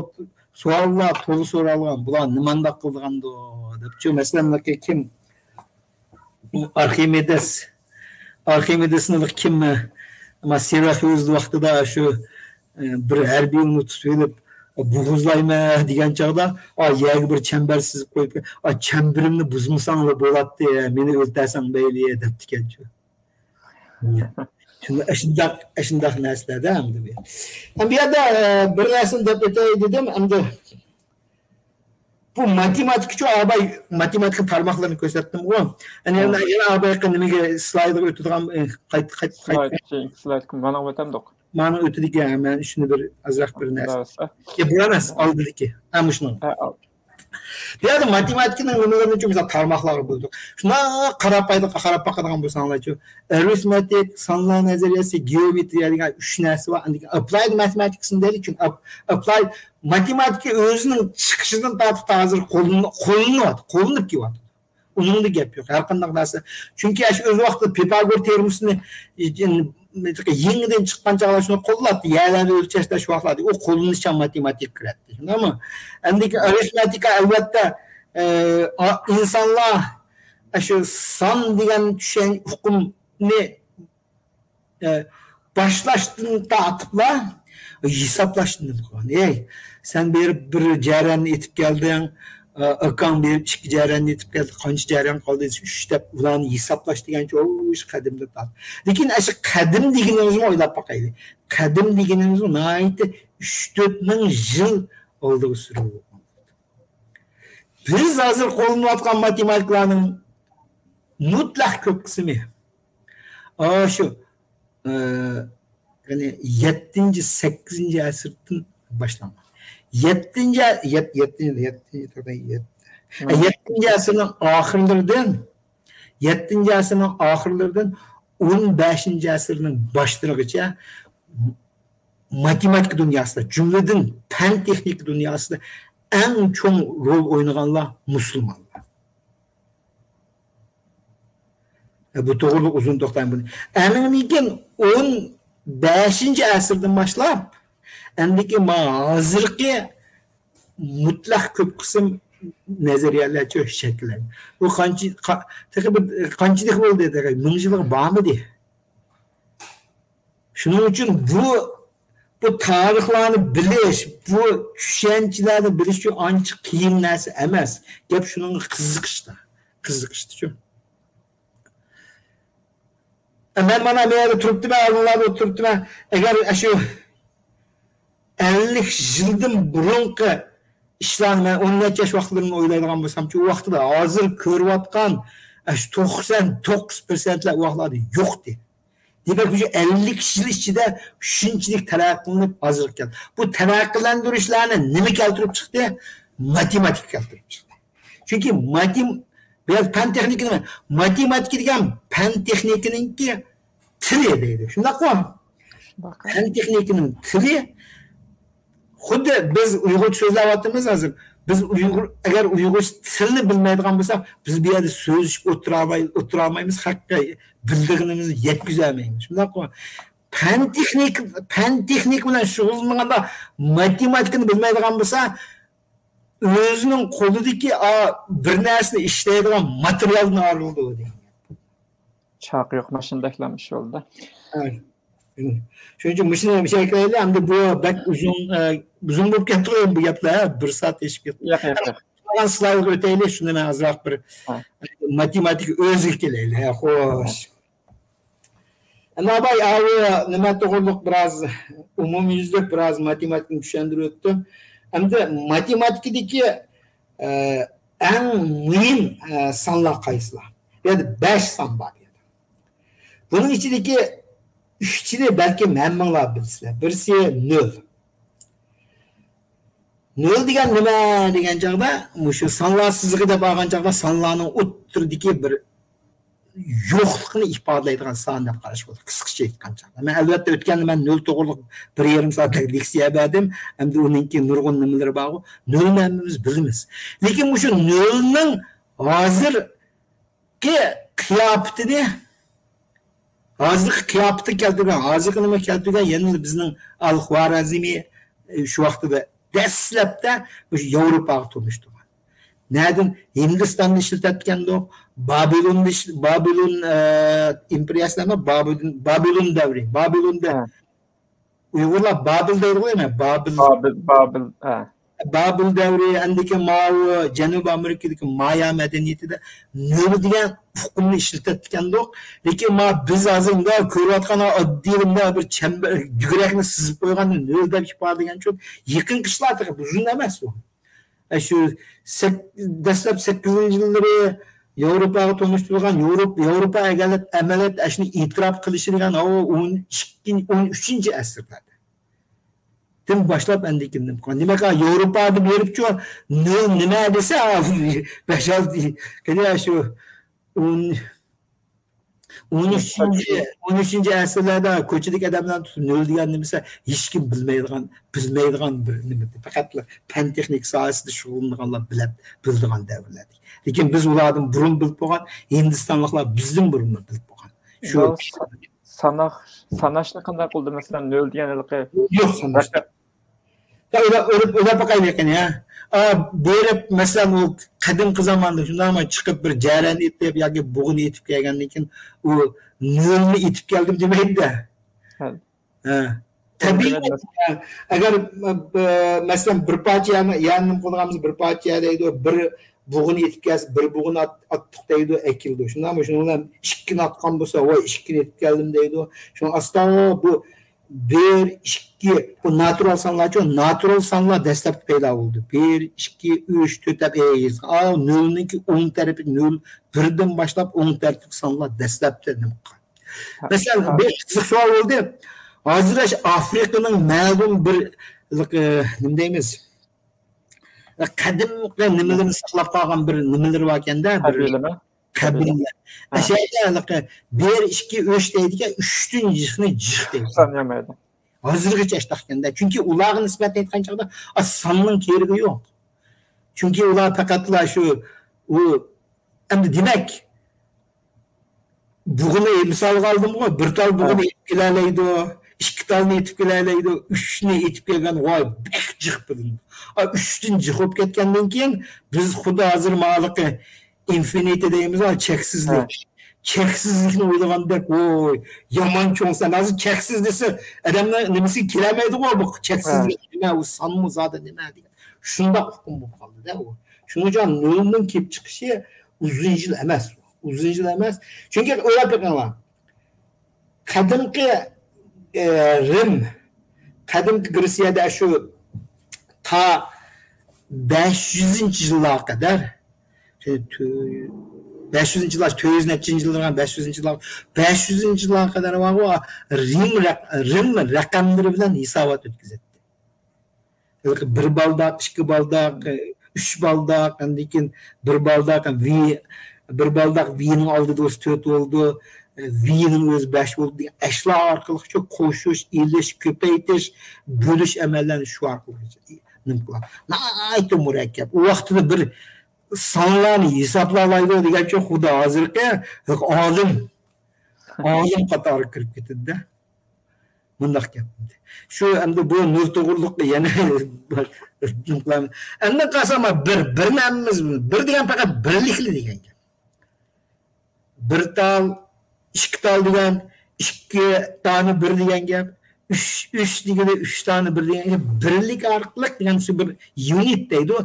سوئاللار تولا سورالغان. بۇلار نېمانداق قىلىدىغاندۇ دەپ. شۇ مەسىلەن، كىم؟ ئارخىمېدېس. ئارخىمېدېسنى كىم؟ ئەمما سىراخيۇز ۋاقتىدا شۇ، ئە، بىر ھەربىينى تۇتۇپ ئېلىپ، بوغۇزلايمەن دېگەن چاغدا، ئا، يەرگە بىر چەمبەر سىزىپ قويۇپ، ئا، چەمبىرىمنى بۇزمىساڭلا بولاتتى، مېنى ئۆلتەرسەڭ مەيلى، دەپتىكەنچۇ. شۇنداق، ئاشۇنداق، ئاشۇنداق نەرسىلەردە ئەمدى بۇ. ھەم بۇ يەردە، ئە، بىر نەرسىنى دەپ ئۆتەي دېدىم، ئەمدى بۇ ماتېماتىكىچۇ، ئاباي ماتېماتىكا تارماقلىرىنى كۆرسەتتىمغۇ. ئەنە ھە. يەنە ئابايقى نېمىگە، سلايدىغا ئۆتىدىغان، ئە، قايت-، قايت-، قايت-، سلايد، كېيىنكى سلايد مانا ئۆتەمدۇق؟ مانا ئۆتىدىكەن، مەن شۇنى بىر ئازراق بىر نەرسە. يا، بۇ ئەمەس، ئالدىدىكى. ھە، مۇشۇنىڭ. ھە، ئال. بۇ يەردە ماتېماتىكىنىڭ نېمىلىرىنى، مىسال، تارماقلارغا بۆلدۇق. شۇنداق قاراپ باقىدىغان، قاراپ باقىدىغان بولساڭلارچۇ، ئارىفمېتىك، سانلار نەزەرىيەسى، گېئومېترىيە دېگەن ئۈچ نەرسە بار. ئاندىن كېيىن ئاپلايد ماتېماتىكىسىنى دەيلى، چۈنكى ئاپ-، ئاپلايد ماتېماتىكا ئۆزىنىڭ چىقىشىدىن تارتىپ ھازىر قوللىنىپ، قوللىنىۋاتىدۇ، قوللىنىپ كېلىۋاتىدۇ. ئۇنىڭدا گەپ يوق، ھەر قانداق نەرسە. چۈنكى ئاشۇ ئۆز ۋاقتىدا پىفاگور تېئورېمىسىنى يېڭىدىن چىققان چاغلار شۇنى قوللاتتى. يەرلەرنى ئۆلچەشتە شۇ ۋاقىتلاردا ئۇ قوللىنىشچان ماتېماتىكا كىرەتتى. شۇنداقمۇ؟ ئەمدىكى ئارىفمېتىكا، ئەلۋەتتە، ئە، ئا-، ئىنسانلار ئاشۇ سان دېگەن چۈشەن-، ئۇقۇمنى ئە، باشلاشتىن تارتىپلا ھېسابلاشنى نېمە قىلغان. ئەي، سەن بېرىپ بىر جەرياننى ئېتىپ كەلدىڭ، ئە، ئاكاڭ بېرىپ ئىككى جەرياننى ئېتىپ كەلدى، قانچە جەريان قالدى دېسە، ئۈچ دەپ، ئۇلارنى ھېسابلاش دېگەنچە ئۇ ئىش قەدىمدىن تارتىپ. لېكىن ئاشۇ قەدىم دېگىنىمىزنى ئويلاپ باقايلى. قەدىم دېگىنىمىز ناھايىتى ئۈچ تۆت مىڭ يىل ئالدىغا سۈرۈلگەن. بىز ھازىر قوللىنىۋاتقان ماتېماتىكىلارنىڭ مۇتلەق كۆپ قىسمى ئاشۇ، ئە، يەنى يەتتىنچى، سەككىزىنچى ئەسىردىن باشلانغان. يەتتىنچى، يەت-، يەتتىنچى، يەتتىنچى، يەت-، ئە، يەتتىنچى ئەسىرنىڭ ئاخىرلىرىدىن، يەتتىنچى ئەسىرنىڭ ئاخىرلىرىدىن ئون بەشىنچى ئەسىرنىڭ باشلىرىغىچە ماتېماتىكا دۇنياسىدا، جۈملىدىن پەن تېخنىكا دۇنياسىدا ئەڭ چوڭ رول ئوينىغانلار مۇسۇلمانلار. بۇ توغرىلىق ئۇزۇن توختايمەن بۇنى. ئەنىڭدىن كېيىن ئون بەشىنچى ئەسىردىن باشلاپ، ئەندىكى ما ھازىرقى مۇتلەق كۆپ قىسىم نەزەرىيەلەرچە شەكىللەندى. بۇ قانچە، قا-، تېخى بىر قانچىلىك بولدى، تېخى مىڭ يىلغا بارمىدى. شۇنىڭ ئۈچۈن بۇ، بۇ تارىخلارنى بىلىش، بۇ چۈشەنچىلەرنى بىلىش ئۈچۈن ئانچە قىيىن نەرسە ئەمەس. گەپ شۇنىڭغا قىزىقىشتا، قىزىقىشتىچۇ. مەن مانا بۇ يەردە تۇرۇپتىمەن، ئالدىڭلاردا ئولتۇرۇپتىمەن. ئەگەر ئاشۇ ئەللىك يىلدىن بۇرۇنقى ئىشلارنى مەن ئون نەچچە ياش ۋاقىتلىرىمنى ئويلايدىغان بولسامچۇ، ئۇ ۋاقتىدا ھازىر كۆرۈۋاتقان ئاشۇ توقسان توققۇز پىرسەنتلەر ئۇ ۋاقىتلاردا يوقتى. دېمەك، شۇ ئەللىك يىل ئىچىدە شۇنچىلىك تەرەققىي قىلىنىپ ھازىرغا كەلدى. بۇ تەرەققىيلەندۈرۈشلەرنى نېمە كەلتۈرۈپ چىقتى؟ ماتېماتىكا كەلتۈرۈپ چىقتى. چۈنكى ماتېم-، بۇ يەردە پەن تېخنىكا نېمە؟ ماتېماتىكا دېگەن پەن تېخنىكىنىڭكى تىلى دەيدۇ. شۇنداققۇ؟ شۇنداق. پەن تېخنىكىنىڭ تىلى خۇددى بىز ئۇيغۇرچە سۆزلەۋاتىمىز ھازىر. بىز ئۇيغۇر، ئەگەر ئۇيغۇرچە تىلنى بىلمەيدىغان بولساق، بىز بۇ يەردە سۆزلىشىپ ئولتۇرالماي-، ئولتۇرالمايمىز، خەققە بىلىدىغىنىمىزنى يەتكۈزەلمەيمىز. شۇنداققۇ؟ پەن تېخنىك، پەن تېخنىك بىلەن شۇغۇللانغاندا ماتېماتىكىنى بىلمەيدىغان بولسا، ئۆزىنىڭ قولىدىكى، ئا، بىر نەرسىنى ئىشلەيدىغان ماتېرىيالدىن ئايرىلىدۇ دېگەن. چاقى يوق ماشىنىدەكلەرمۇ شۇ يولدا. شۇنىڭ ئۈچۈن مۇشۇنى مۇشۇ يەرگە كېلەيلى، ئەمدى بۇ بەك ئۇزۇن، ئە، ئۇزۇن بولۇپ كەتتىغۇ ئەمدى بۇ گەپلەر، بىر سائەت ئېشىپ كەتتى. ياق، ياق، ياق. قالغان سلايدقا ئۆتەيلى، شۇنى مەن ئازراق بىر، ھە، ماتېماتىكا ئۆزىگە كېلەيلى. ھە، خوش. ئەمما باي ئاۋۇ نېمە توغرىلىق بىراز ئومۇميۈزلۈك بىراز ماتېماتىكىنى چۈشەندۈرۈۋەتتىم. ئەمدى ماتېماتىكىدىكى، ئە، ئەڭ مۇھىم، ئە، سانلار قايسىلار؟ بۇ يەردە بەش سان بار دېدى. بۇنىڭ ئىچىدىكى ئۈچىنى بەلكىم ھەممىڭلار بىلىسىلەر. بىرسى نۆل. نۆل دېگەن نېمە دېگەن چاغدا، مۇشۇ سانلار سىزىقى دەپ ئالغان چاغدا سانلارنىڭ ئوتتۇرىدىكى بىر يوقلۇقنى ئىپادىلەيدىغان سان دەپ قاراشقا بولىدۇ، قىسقىچە ئېيتقان چاغدا. مەن ئەلۋەتتە ئۆتكەندە مەن نۆل توغرىلىق بىر يېرىم سائەتلىك لېكسىيە بەردىم، ئەمدى ئۇنىڭكى نۇرغۇن نېمىلىرى بارغۇ، نۆلنى ھەممىمىز بىلىمىز. لېكىن مۇشۇ نۆلنىڭ ھازىرقى قىياپىتىنى، ھازىرقى قىياپىتىنى كەلتۈرگەن، ھازىرقى نېمە كەلتۈرگەن، يەنە بىزنىڭ ئەل خوارەزمى، ئى، شۇ ۋاقتىدا دەسلەپتە مۇشۇ ياۋروپاغا تونۇشتۇرغان. نەدىن؟ ھىندىستاندا ئىشلىتەتكەندۇق، بابىلوندا ئىش-، بابىلون، ئە، ئىمپېرىيەسى ئەمەس، بابىلون، بابىلون دەۋرى. بابىلوندا ھە. ئۇيغۇرلار بابىل دەيدىغۇ، يەنە بابىل. بابىل، بابىل، ھە. بابىل دەۋرى، ئەندىكى ماۋۇ جەنۇبىي ئامېرىكىدىكى مايا مەدەنىيىتىدە نۆل دېگەن ئۇقۇمنى ئىشلىتەتتىكەندۇق. لېكىن ما بىز ھازىر مۇنداق كۆرۈۋاتقان ئاددىي مۇنداق بىر چەمبەر، دۈگىرەكنى سىزىپ قويغاننى نۆل دەپ ئىپادىلىگەن ئۈچۈن يېقىنقى ئىشلار تېخى ئۇزۇن ئەمەس ئۇ. ئە، شۇ سەك-، دەسلەپ سەككىزىنچى يىللىرى ياۋروپاغا تونۇشتۇرغان، ياۋروپ-، ياۋروپا ئەگەرلەپ ئەمەلىيەتتە ئەشۇنى ئېتىراپ قىلىشى دېگەن ئۇ ئون ئىككىنچى، ئون ئۈچىنچى ئەسىرلەردە. دىن باشلاپ ئەندىكىن نېمە قىلغان. دېمەك، ياۋروپادا بېرىپچۇ نۆل نېمە دېسە، بەش ئالتە، قېنى شۇ ئون، ئون ئۈچىنچى، ئون ئۈچىنچى ئەسىرلەردە كوچىدىكى ئادەملەرنى تۇتۇپ نۆل دېگەن نېمە دېسە، ھېچكىم بىلمەيدىغان، بىلمەيدىغان بىر نېمە. پەقەتلا پەن تېخنىكا ساھەسىدە شۇغۇللىنىدىغانلار بىلەپ، بىلىدىغان دەۋرلەر. لېكىن بىز ئۇلاردىن بۇرۇن بىلىپ بولغان، ھىندىستانلىقلار بىزدىن بۇرۇن بىلىپ بولغان. شۇ ساناق، ساناشنى قانداق قىلدى؟ مەسىلەن، نۆل دېگەن ھېلىقى يوق، ساناش. يا، ئويلاپ، ئويلاپ، ئويلاپ باقايلى قېنى، ھە. ئا، بېرىپ، مەسىلەن، ئۇ قەدىمكى زاماندا شۇنداقمۇ چىقىپ بىر جەرەننى ئېتىپ ياكى بۇغىنى ئېتىپ كەلگەندىن كېيىن، ئۇ نۆلنى ئېتىپ كەلدىم دېمەيدۇ-دە. ھە. ھە. تەبىئىي. ئەگەر، ئە، مەسىلەن، بىر پارچە يەرنى، يەرنى نېمە قىلىدىغان بولسا، بىر پارچە يەر دەيدۇ، بىر بۇغىنى ئېتىپ كەلسە، بىر بۇغىنى ئات-، ئاتتۇق دەيدۇ، ئەكېلىدۇ. شۇنداقمۇ؟ شۇنىڭ بىلەن ئىككىنى ئاتقان بولسا، ۋاي، ئىككىنى ئېتىپ كەلدىم دەيدۇ. شۇڭا ئاستا بۇ بىر، ئىككى، بۇ ناتۇرال سانلارچۇ، ناتۇرال سانلار دەسلەپكى پەيدا بولدى. بىر، ئىككى، ئۈچ، تۆت دەپ ئېيىزغا. ئا، نۆلنىڭكى ئوڭ تەرىپى نۆل، بىردىن باشلاپ ئوڭ تەرەپتىكى سانلار دەسلەپتە نېمە قىلغان. مەسىلەن، بىر قىزىق سوئال بولدى. ھازىر ئاشۇ ئافرىقىنىڭ مەلۇم بىر، ئە، نېمە دەيمىز؟ قەدىمكى نېمىلىرىنى ساقلاپ قالغان بىر نېمىلىرى باركەن-دە، بىر قەبىلىمۇ؟ قەبىلە. ھە. ئەشەدە ھېلىقى بىر، ئىككى، ئۈچ دەيدىكەن، ئۈچتىن جىقنى جىق دەيدۇ. سانىيالمايدۇ. ھازىرغىچە ئاشتاقكەندە. چۈنكى ئۇلارغا نىسبەتەن ئېيتقان چاغدا، ئا، ساننىڭ كېرىكى يوق. چۈنكى ئۇلار پەقەتلا شۇ، ئۇ، ئەمدى دېمەك، بۇغىنى مىسالغا ئالدىمغۇ، بىر تال بۇغىنى ھە. ئېتىپ كېلەلەيدۇ، ئىككى تالنى ئېتىپ كېلەلەيدۇ، ئۈچنى ئېتىپ كەلگەن، ۋاي، بەك جىق بىلىنىدۇ. ئا، ئۈچتىن جىق بولۇپ كەتكەندىن كېيىن، بىز خۇددى ھازىر مالىقى ئىنفىنىتى دەيمىز، چەكسىزلىك. ھە. چەكسىزلىكنى ئويلىغاندەك، ۋوي، يامان چوڭ سان. ھازىر چەكسىز دېسە، ئادەمنىڭ نېمىسىگە كېلەلمەيدىغۇ، بۇ چەكسىزلىك ھە. نېمە، ئۇ سانمۇ زادى نېمە دېگەن. شۇنداق ئۇقۇم بولۇپ قالدى-دە ئۇ. شۇنىڭ ئۈچۈن نۆلنىڭ كېلىپ چىقىشى ئۇزۇن يىل ئەمەس. ئۇزۇن يىل ئەمەس. چۈنكى ئويلاپ بېقىڭلار. قەدىمكى، ئە، رىم، قەدىمكى گرېتسىيەدە شۇ تا بەش يۈزىنچى يىللارغا قەدەر، شۇ تۆ-، بەش يۈزىنچى يىللار، تۆت يۈز نەچچىنچى يىللار، بەش يۈزىنچى يىللار، بەش يۈزىنچى يىللارغا قەدەر بارغۇ، رىم رەق-، رىم رەقەملىرى بىلەن ھېسابات ئۆتكۈزەتتى. ھېلىقى بىر بالداق، ئىككى بالداق، ئۈچ بالداق، ئاندىن كېيىن بىر بالداق، ۋى، بىر بالداق ۋىنىڭ ئالدىدا بولسا تۆت بولىدۇ، ۋىنىڭ ئۆزى بەش بولىدۇ دېگەن ئەشلار ئارقىلىق شۇ قوشۇش، ئېلىش، كۆپەيتىش، بۆلۈش ئەمەللەرنى شۇ ئارقىلىق نېمە قىلغان. ناھايىتى مۇرەككەپ. ئۇ ۋاقتىدا بىر سانلارنى ھېسابلاۋالايدۇ دېگەنچە خۇدا ھازىرقى ئالىم، ئالىم قاتارىغا كىرىپ كېتىدۇ-دە. مۇنداق گەپ. شۇ ئەمدى بۇ نۇر توغرۇلۇق يەنە ئەمدى قارىسام، بىر، بىرنى ھەممىمىز، بىر دېگەن پەقەت بىرلىكلا دېگەن گەپ. بىر تال، ئىككى تال دېگەن، ئىككى دانە بىر دېگەن گەپ. ئۈچ، ئۈچ دېگىنى ئۈچ دانە بىر دېگەن گەپ. بىرلىك ئارقىلىق دېگەن شۇ بىر يۇنىت دەيدۇ.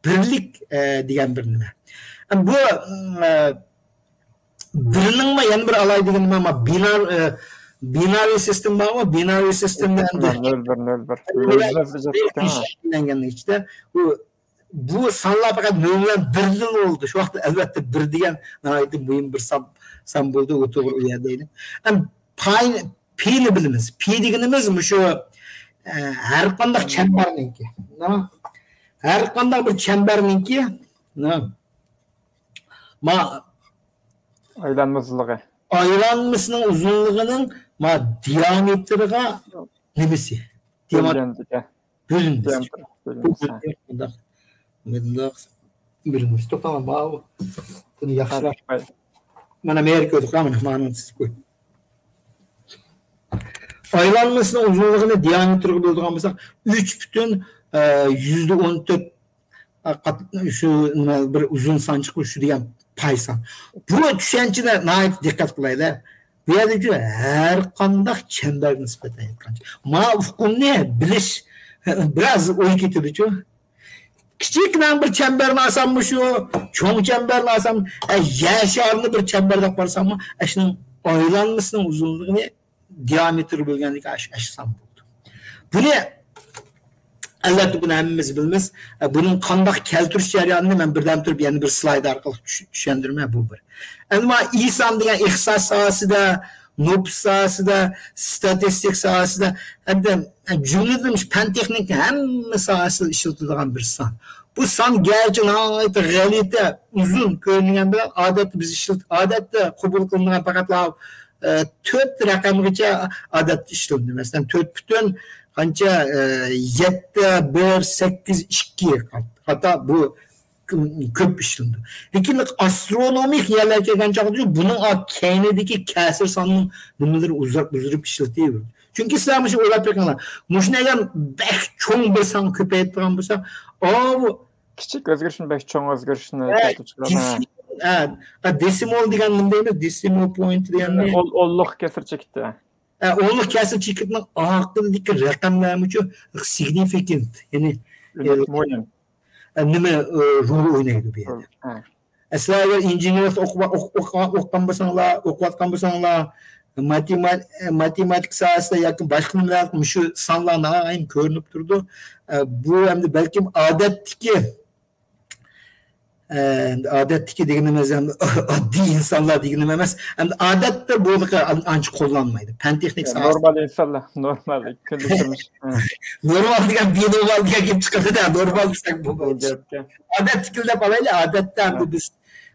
بىرلىك، ئە، دېگەن بىر نېمە. بۇ، ئە، بىرنىڭمۇ يەنە بىر ئالاھىدىلىكى نېمە؟ ما بىنار-، ئە، بىنارىي سىستېما بارغۇ، بىنارىي سىستېمىدا ئەمدى نۆل بىر، نۆل بىر. نۆل بىر، نۆل بىر شەكىللەنگەن ئىچىدە بۇ، بۇ سانلار پەقەت نۆل بىلەن بىردىلا بولىدۇ. شۇ ۋاقىتتا ئەلۋەتتە بىر دېگەن ناھايىتى مۇھىم بىر سان، سان بولدى. ئۇ توغرا ئۇ يەردە ئەينى. ئەم، پاي-، پىنى بىلىمىز. پى دېگىنىمىز مۇشۇ، ئە، ھەر قانداق چەمبەرنىڭكى. ھەر قانداق بىر چەمبەرنىڭكى، ما، ئايلانما ئۇزۇنلۇقى. ئايلانمىسىنىڭ ئۇزۇنلۇقىنىڭ، ما، دىئامېتىرىغا نېمىسى؟ دىئامېتىر بۆلۈنىدىكەن. بۆلۈنمىسى. دىئامېتىر بۆلۈنمىسى. مۇنداق، مۇنداق بۆلۈنمىسى. توختاڭ، ماۋۇ. بۇنى ياخشىراق. مانا، مەيەر كۆردۇق، مانا، مانا سىز كۆر. ئايلانمىسىنىڭ ئۇزۇنلۇقىنى دىئامېتىرغا بۆلىدىغان بولساق، ئۈچ پۈتۈن، ئە، يۈزدە ئون تۆت، ئە، قات-، شۇ نېمە، بىر ئۇزۇن سان چىقىپ، شۇ دېگەن پاي سان. بۇ چۈشەنچىدە ناھايىتى دىققەت قىلايلى. بۇ يەردىكى ھەر قانداق چەمبەرگە نىسبەتەن ئېيتقانچە. ما ئۇقۇمنى بىلىش بىراز ئوي كېتىدۇچۇ. كىچىككىنە بىر چەمبەرنى ئالسام مۇشۇ، چوڭ چەمبەرنى ئالسام، ئە، يەر شارىنى بىر چەمبەر دەپ قارىساممۇ، ئە، شۇنىڭ ئايلانمىسىنىڭ ئۇزۇنلۇقىنى دىئامېتىر بۆلگەندىكى ئاش، ئاش سان بولىدۇ. بۇنى، ئەلۋەتتە، بۇنى ھەممىمىز بىلىمىز. ئە، بۇنىڭ قانداق كەلتۈرۈش جەريانىنى مەن بىردەم تۇرۇپ يەنە بىر سلايد ئارقىلىق چۈش-، چۈشەندۈرىمەن، بۇ بىر. ئەمما ئىسان دېگەن ئىقتىساد ساھەسىدە، نوپۇس ساھەسىدە، ستاتىستىك ساھەسىدە، ھەمدە جۈملىدىن پەن تېخنىكا ھەممە ساھەسىدە ئىشلىتىلىدىغان بىر سان. بۇ سان گەرچە ناھايىتى غەلىتە، ئۇزۇن كۆرۈنگەن بىلەن، ئادەتتە بىز ئىشلىت-، ئادەتتە قوبۇل قىلىنغان پەقەتلا، ئە، تۆت رەقەمگىچە ئادەتتە ئىشلىتىلىدۇ. مەسىلەن، تۆت پۈتۈن قانچە، ئە، يەتتە، بىر، سەككىز، ئىككى قاتا بۇ كۆپ ئىشلىنىدۇ. لېكىن ئاسترونومىك يەرلەرگە كەلگەن چاغدا بۇنىڭ كەينىدىكى كەسىر ساننىڭ نېمىلىرى ئۇزاپ، ئۇزىرىپ ئىشلىتىۋېرىدۇ. چۈنكى سىلەر مۇشۇ ئويلاپ بېقىڭلار. مۇشۇنى ئەگەر بەك چوڭ بىر سانغا كۆپەيتىدىغان بولسا، ئاۋۇ كىچىك ئۆزگىرىشنى بەك چوڭ ئۆزگىرىشنى ھە، كەلتۈرۈپ چىقىرىدۇ. دېسىمال، ھە، ھە، دېسىمال دېگەن نېمە دەيمىز؟ دېسىمال پوينت دېگەننى. ئون، ئونلۇق كەسىر چېكىتى. ھە، ئونلۇق كەسىر چېكىتنىڭ ئارقىدىكى رەقەملەرمۇچۇ سىگنىفىكانت، يەنى، ئۈنۈم، ئە، مۇھىم. ئە، نېمە، ئە، رول ئوينايدۇ بۇ يەردە؟ ھە. ئە، سىلەر ئەگەر ئىنژېنېرلىق ئوقۇپ، ئوق-، ئوق-، ئوقۇغان بولساڭلار، ئوقۇۋاتقان بولساڭلار، ماتېما-، ئە، ماتېماتىكا ساھەسىدە ياكى باشقا نېمىلەر، مۇشۇ سانلار ناھايىتى كۆرۈنۈپ تۇرىدۇ. ئە، بۇ ئەمدى بەلكىم ئادەتتىكى ئە، ئادەتتىكى دېگىنىمىز ھەم ئاددىي ئىنسانلار دېگىنىم ئەمەس. ئەمدى ئادەتتە بۇ ئان-، ئانچە قوللانمايدۇ. پەن تېخنىك يا، ساھەسى. نورمال ئىنسانلار، نورمال، كۈندىلىك تۇرمۇش. ھە. نورمال دېگەن بىنورمال دېگەن گەپ چىقىدۇ-دە. نورمال دېسەك بۇ بۇ گەپكە. ئادەتتىكىلا دەپ ئالايلى، ئادەتتە ئەمدى ھە. بىز،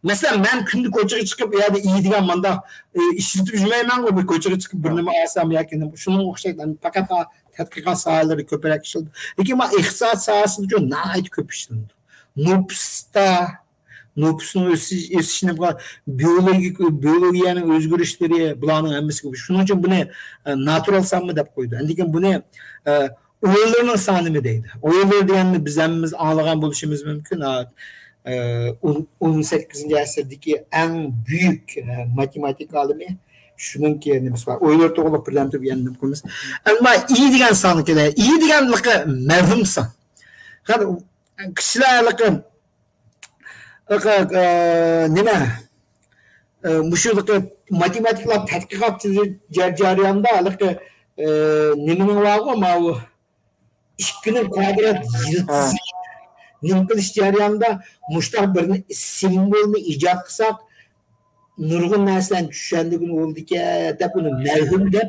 مەسىلەن، مەن كۈندە كوچىغا چىقىپ، ئۇ يەردە ئىي دېگەن مانداق، ئە، ئىشلىتىپ يۈرمەيمەنغۇ، بىر كوچىغا چىقىپ بىر ھە. نېمە ئالسام ياكى نېمە، شۇنىڭغا ئوخشايدۇ. پەقەت تەتقىقات ساھەلىرى كۆپرەك ئىشلىتىدۇ. لېكىن مانا ئىقتىساد ساھەسىدە ناھايىتى كۆپ ئىشلىنىدۇ. نوپۇستا، نوپۇسنىڭ ئۆسۈش، ئۆسۈشىنى، بىيولوگىك، بىيولوگىيەنىڭ ئۆزگىرىشلىرى، بۇلارنىڭ ھەممىسى كۆپ. شۇنىڭ ئۈچۈن بۇنى، ئە، ناتۇرال سانما دەپ قويىدۇ. لېكىن بۇنى، ئە، ئويلىرىنىڭ سانىمۇ دەيدۇ. ئويلىرى دېگەننى بىز ھەممىمىز ئاڭلىغان بولۇشىمىز مۇمكىن. ئە، ئون، ئون سەككىزىنچى ئەسىردىكى ئەڭ بۈيۈك، ئە، ماتېماتىكا ئالىمى شۇنىڭكى نېمىسى بار. ئويلىرى توغرۇلۇق بىردەم تۇرۇپ يەنە نېمە قىلىمىز. ئەمما ئى دېگەن سانغا كېلەي. ئى دېگەن مەۋھۇم سان. قارا، كىشىلەر ھېلىقى، ھېلىقى، ئە، نېمە، ئە، مۇشۇ ھېلىقى ماتېماتىكىلار تەتقىقات جەر-، جەريانىدا ھېلىقى، ئە، نېمىنىڭ بارغۇ، ماۋۇ ئىككىنىڭ كۋادرات ھە. يىلتىزى نېمە قىلىش جەريانىدا مۇشۇنداق بىر سىمۋولنى ئىجاد قىلساق، نۇرغۇن نەرسىلەرنى چۈشەندۈرگىلى بولىدىكەن دەپ، ئۇنى مەۋھۇم دەپ،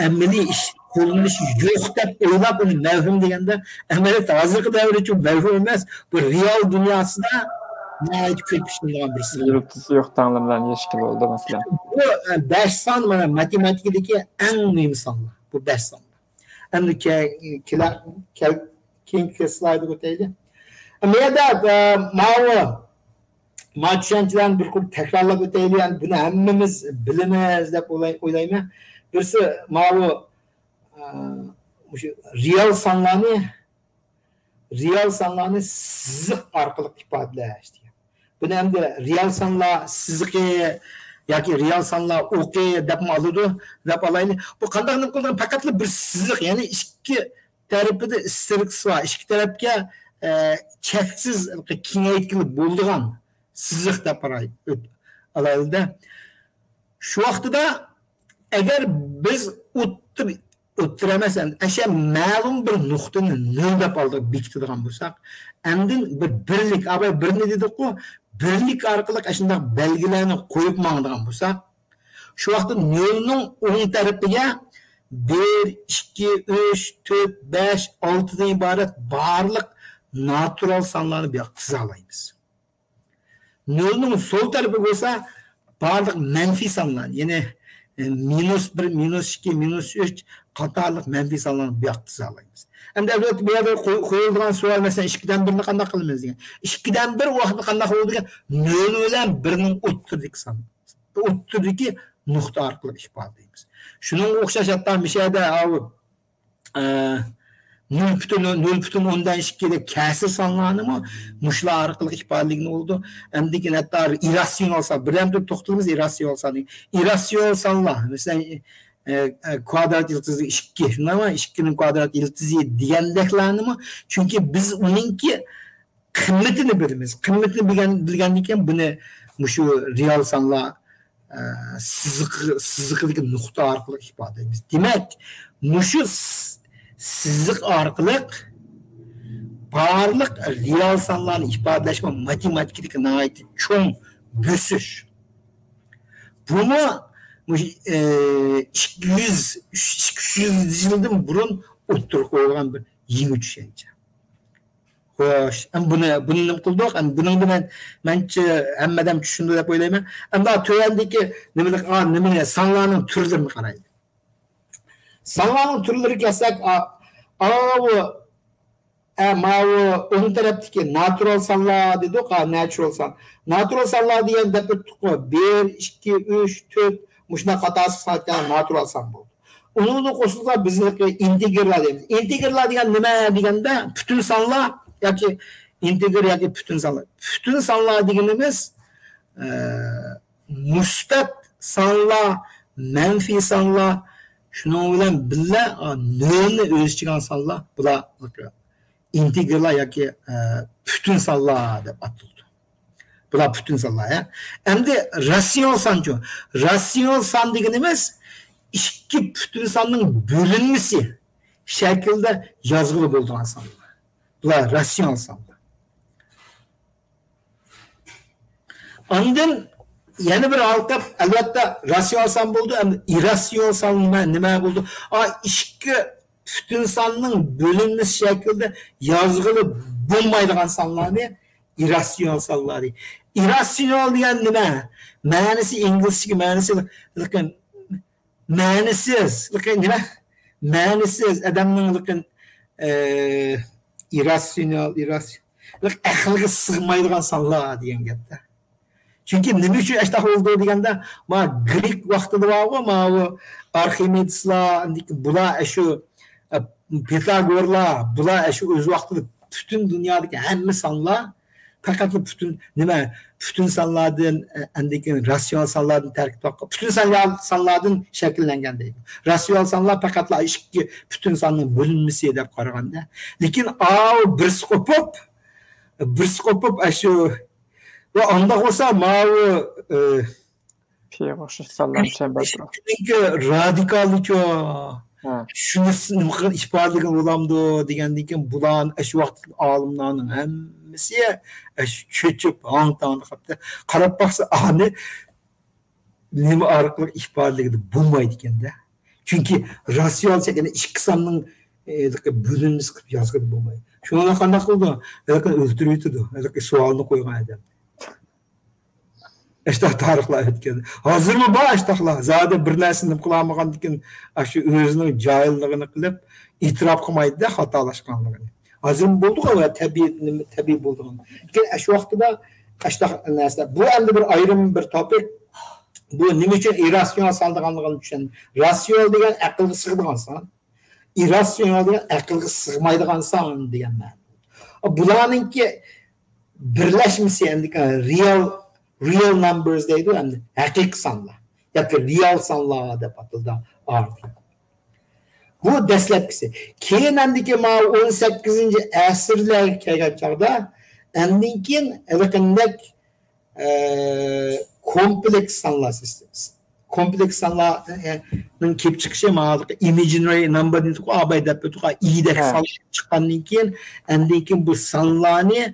ئەمەلىي ئىش، قوللىنىشى يوق دەپ ئويلاپ، ئۇنى مەۋھۇم دېگەندە، ئەمەلىيەتتە ھازىرقى دەۋردىچۇ مەۋھۇم ئەمەس، بۇ رېئال دۇنياسىدا ناھايىتى كۆپ ئىشلىنىدىغان بىر سىر. يۇلتۇزى يوق تاڭلار بىلەن يەشكىلى بولىدۇ، مەسىلەن. بۇ، ئە، بەش سان، مانا، ماتېماتىكىدىكى ئەڭ مۇھىم سانلار. بۇ بەش سان. ئەمدى كە-، كېلە-، كەل-، كېيىنكى سلايدقا ئۆتەيلى. ئە، مۇ يەردە، ئە، ماۋۇ، ماۋۇ چۈشەنچىلەرنى بىر قۇر تەكرارلاپ ئۆتەيلى. يەنى بۇنى ھەممىمىز بىلىمىز دەپ ئويلاي-، ئويلايمەن. بىرسى ماۋۇ مۇشۇ رېئال سانلارنى، رېئال سانلارنى سىزىق ئارقىلىق ئىپادىلەش دېگەن. بۇنى ئەمدى رېئال سانلار سىزىقى ياكى رېئال سانلار ئوقى دەپمۇ ئالىدۇ، دەپ ئالايلى. بۇ قانداق نېمە قىلىدىغان؟ پەقەتلا بىر سىزىق، يەنى ئىككى تەرىپىدە ئىستېرىكس بار، ئىككى تەرەپكە، ئە، چەكسىز كېڭەيتكىلى بولىدىغان سىزىق دەپ ئالايلى-دە. شۇ ۋاقتىدا ئەگەر بىز ئوتتۇر-، ئوتتۇرا ئەمەس، ئەمدى ئەشە مەلۇم بىر نۇقتىنى نۆل دەپ ئالدىغا بېكىتىدىغان بولساق، ئاندىن بىر بىرلىك، ئاباي بىرنى دېدۇققۇ، بىرلىك ئارقىلىق ئەشۇنداق بەلگىلەرنى قويۇپ ماڭىدىغان بولساق، شۇ ۋاقىتتا نۆلنىڭ ئوڭ تەرىپىگە بىر، ئىككى، ئۈچ، تۆت، بەش، ئالتىدىن ئىبارەت بارلىق ناتۇرال سانلارنى بۇ ياققا تىزالايمىز. نۆلنىڭ سول تەرىپى بولسا بارلىق مەنپىي سانلار، يەنى، ئە، مىنۇس بىر، مىنۇس ئىككى، مىنۇس ئۈچ قاتارلىق مەنپىي سانلارنى بۇ ياققا تىزالايمىز. ئەمدى ئەلۋەتتە بۇ يەردە قوي-، قويۇلىدىغان سوئال، مەسىلەن، ئىككىدىن بىرنى قانداق قىلىمىز دېگەن. ئىككىدىن بىر ۋاقىتتا قانداق بولىدۇ دېگەن؟ نۆل بىلەن بىرنىڭ ئوتتۇرىدىكى سان. ئوتتۇرىدىكى نۇقتا ئارقىلىق ئىپادىلەيمىز. شۇنىڭغا ئوخشاش ھەتتا مۇشۇ يەردە ئاۋۇ، ئە، نۆل پۈتۈن، نۆل پۈتۈن ئوندىن ئىككى دەپ كەسىر سانلارنىمۇ مۇشۇلار ئارقىلىق ئىپادىلىگىلى بولىدۇ. ئەمدىكى ھەتتا ئىرراتسىيونال سان، بىردەم تۇرۇپ توختىلىمىز ئىرراتسىيونال سان. ئىرراتسىيونال سانلار، مەسىلەن، ئە، ئە، كۋادرات يىلتىزى ئىككى، شۇنداقمۇ؟ ئىككىنىڭ كۋادرات يىلتىزى دېگەندەكلەرنىمۇ، چۈنكى بىز ئۇنىڭكى قىممىتىنى بىلىمىز. قىممىتىنى بىلگەن، بىلگەندىن كېيىن بۇنى مۇشۇ رېئال سانلار، ئە، سىزىقى، سىزىقىدىكى نۇقتا ئارقىلىق ئىپادىلەيمىز. دېمەك، مۇشۇ س-، سىزىق ئارقىلىق بارلىق رېئال سانلارنى ئىپادىلەشمۇ ماتېماتىكىدىكى ناھايىتى چوڭ بۆسۈش. بۇمۇ مۇشۇ، ئە، ئىككى يۈز، ئۈچ، ئىككى يۈز يىلدىن بۇرۇن ئوتتۇرىغا قويۇلغان بىر يېڭى چۈشەنچە. خوش، ئەمدى بۇنى، بۇنى نېمە قىلدۇق؟ ئەمدى بۇنىڭدا مەن، مەنچە ھەممە ئادەم چۈشىنىدۇ دەپ ئويلايمەن. ئەمدى تۆۋەندىكى نېمىلىك، ئا، نېمىنى، سانلارنىڭ تۈرلىرىنى قارايلى. سانلارنىڭ تۈرلىرىگە كەلسەك، ئا، ئاۋۇ، ئە، ماۋۇ ئوڭ تەرەپتىكى ناتۇرال سانلار دېدۇق، ھا، نەچۇرال سان. ناتۇرال سانلار دېگەن دەپ ئۆتتۇققۇ، بىر، ئىككى، ئۈچ، تۆت، مۇشۇنداق قاتارسىق سانلار ناتۇرال سان بولدى. ئۇنىڭدىن قوشۇلسا بىز ئىنتېگرلار دەيمىز. ئىنتېگرلار دېگەن نېمە دېگەندە، پۈتۈن سانلار ياكى ئىنتېگر ياكى پۈتۈن سانلار. پۈتۈن سانلار دېگىنىمىز، ئە، مۇسبەت سانلار، مەنپىي سانلار، شۇنىڭ بىلەن بىللە، ئا، نۆلنى ئۆز ئىچىگە ئالغان سانلار، بۇلار ئىنتېگرلار ياكى، ئە، پۈتۈن سانلار دەپ ئاتىلىدۇ. بۇلار پۈتۈن سانلار، ھە. ئەمدى راتسىيونال سانچۇ؟ راتسىيونال سان دېگىنىمىز ئىككى پۈتۈن ساننىڭ بۆلۈنمىسى شەكلىدە يازغىلى بولىدىغان سانلار. بۇلار راتسىيونال سانلار. ئاندىن يەنە بىر ھالقىپ، ئەلۋەتتە، راتسىيونال سان بولدى، ئەمدى ئىرراتسىيونال سان نېمە، نېمە بولدى؟ ئا، ئىككى پۈتۈن ساننىڭ بۆلۈنمىسى شەكلىدە يازغىلى بولمايدىغان سانلارنى ئىرراتسىيونال سانلار دەيدۇ. ئىرراتسىيونال دېگەن نېمە؟ مەنىسى، ئىنگلىزچىگە مەنىسى، لېكىن مەنىسىز، لېكىن نېمە؟ مەنىسىز ئادەمنىڭ، لېكىن، ئە، ئىرراتسىيونال، ئىرراتسىيونال، لېكىن ئەقىلگە سىغمايدىغان سانلار دېگەن گەپتە. چۈنكى نېمە ئۈچۈن ئاشتاق بولدى دېگەندە، ما گرېك ۋاقتىدا بارغۇ، ماۋۇ ئارخىمېدېسلار، بۇلار ئەشۇ، ئە، پىتاگورلار، بۇلار ئەشۇ ئۆز ۋاقتىدا پۈتۈن دۇنيادىكى ھەممە سانلار پەقەتلا پۈتۈن، نېمە، پۈتۈن سانلاردىن، ئە، ئاندىن كېيىن راتسىيونال سانلاردىن تەركىب تاپقان، پۈتۈن سانلار، سانلاردىن شەكىللەنگەن دەيدۇ. راتسىيونال سانلار پەقەتلا ئىككى پۈتۈن ساننىڭ بۆلۈنمىسى دەپ قارىغاندا. لېكىن ئاۋۇ بىرسى قوپۇپ، بىرسى قوپۇپ، ئەشۇ، ۋە ئانداق بولسا ماۋۇ، ئە، پىغا ئوخشاش سانلارنى چەمبەر تۇرۇڭ. شۇنىڭكى رادىكالىچۇ. ھە. شۇنى نېمە قىلغان ئىپادىلىگەن بولامدۇ دېگەندىن كېيىن، بۇلارنى ئاشۇ ۋاقىتتىكى ئالىملارنىڭ ھەممىسى ئاشۇ چۆچۈپ، ھاڭ-تاڭدا قاپتۇ. قاراپ باقسا، ئانى نېمە ئارقىلىق ئىپادىلىگىلى بولمايدىكەن-دە. چۈنكى راتسىيونال شەكىلدە ئىككى ساننىڭ، ئە، بۆلۈنمىسى قىلىپ يازغىلى بولمايدۇ. شۇنىڭ بىلەن قانداق قىلىدۇ؟ ھېلىقى ئۆلتۈرۈۋېتىدۇ. ھېلىقى سوئالنى قويغان ئادەم. ئاشۇنداق تارىخلار ئۆتكەن. ھازىرمۇ بار ئاشۇنداقلار. زادى بىر نەرسىنى نېمە قىلالمىغاندىكىن، ئاشۇ ئۆزىنىڭ جاھىللىقىنى قىلىپ، ئېتىراپ قىلمايدۇ-دە خاتالاشقانلىقىنى. ھازىرمۇ بولدىغۇ، تەبىئىي، نېمە، تەبىئىي بولىدىغان. لېكىن ئاشۇ ۋاقتىدا ئاشۇنداق نەرسىلەر. بۇ ئەمدى بىر ئايرىم بىر توپىك. بۇ نېمە ئۈچۈن ئىرراتسىيونال سان دېگەنلىكىنى چۈشەن. راتسىيونال دېگەن ئەقىلگە سىغىدىغان سان. ئىرراتسىيونال دېگەن ئەقىلگە سىغمايدىغان سان دېگەن مەنە. بۇلارنىڭكى بىرلەشمىسى ئەمدى رېئال، رېئال نامبېرز دەيدۇ، ئەمدى ھەقىقىي سانلار ياكى رېئال سانلار دەپ ئاتىلىدۇ ئارىدا. بۇ دەسلەپكىسى. كېيىن ئەمدىكى ماۋۇ ئون سەككىزىنچى ئەسىرلەرگە كەلگەن چاغدا ئاندىن كېيىن ھېلىقىندەك ئە، كومپلېكس سانلار سىستېمىسى. كومپلېكس سانلارنىڭ كېلىپ چىقىشى مانا ئىمېجىنېرى نامبېر دېدۇق، ئاباي دەپ ئۆتتۇق، ئىدەك سانلار چىققاندىن كېيىن، ئاندىن كېيىن بۇ سانلارنى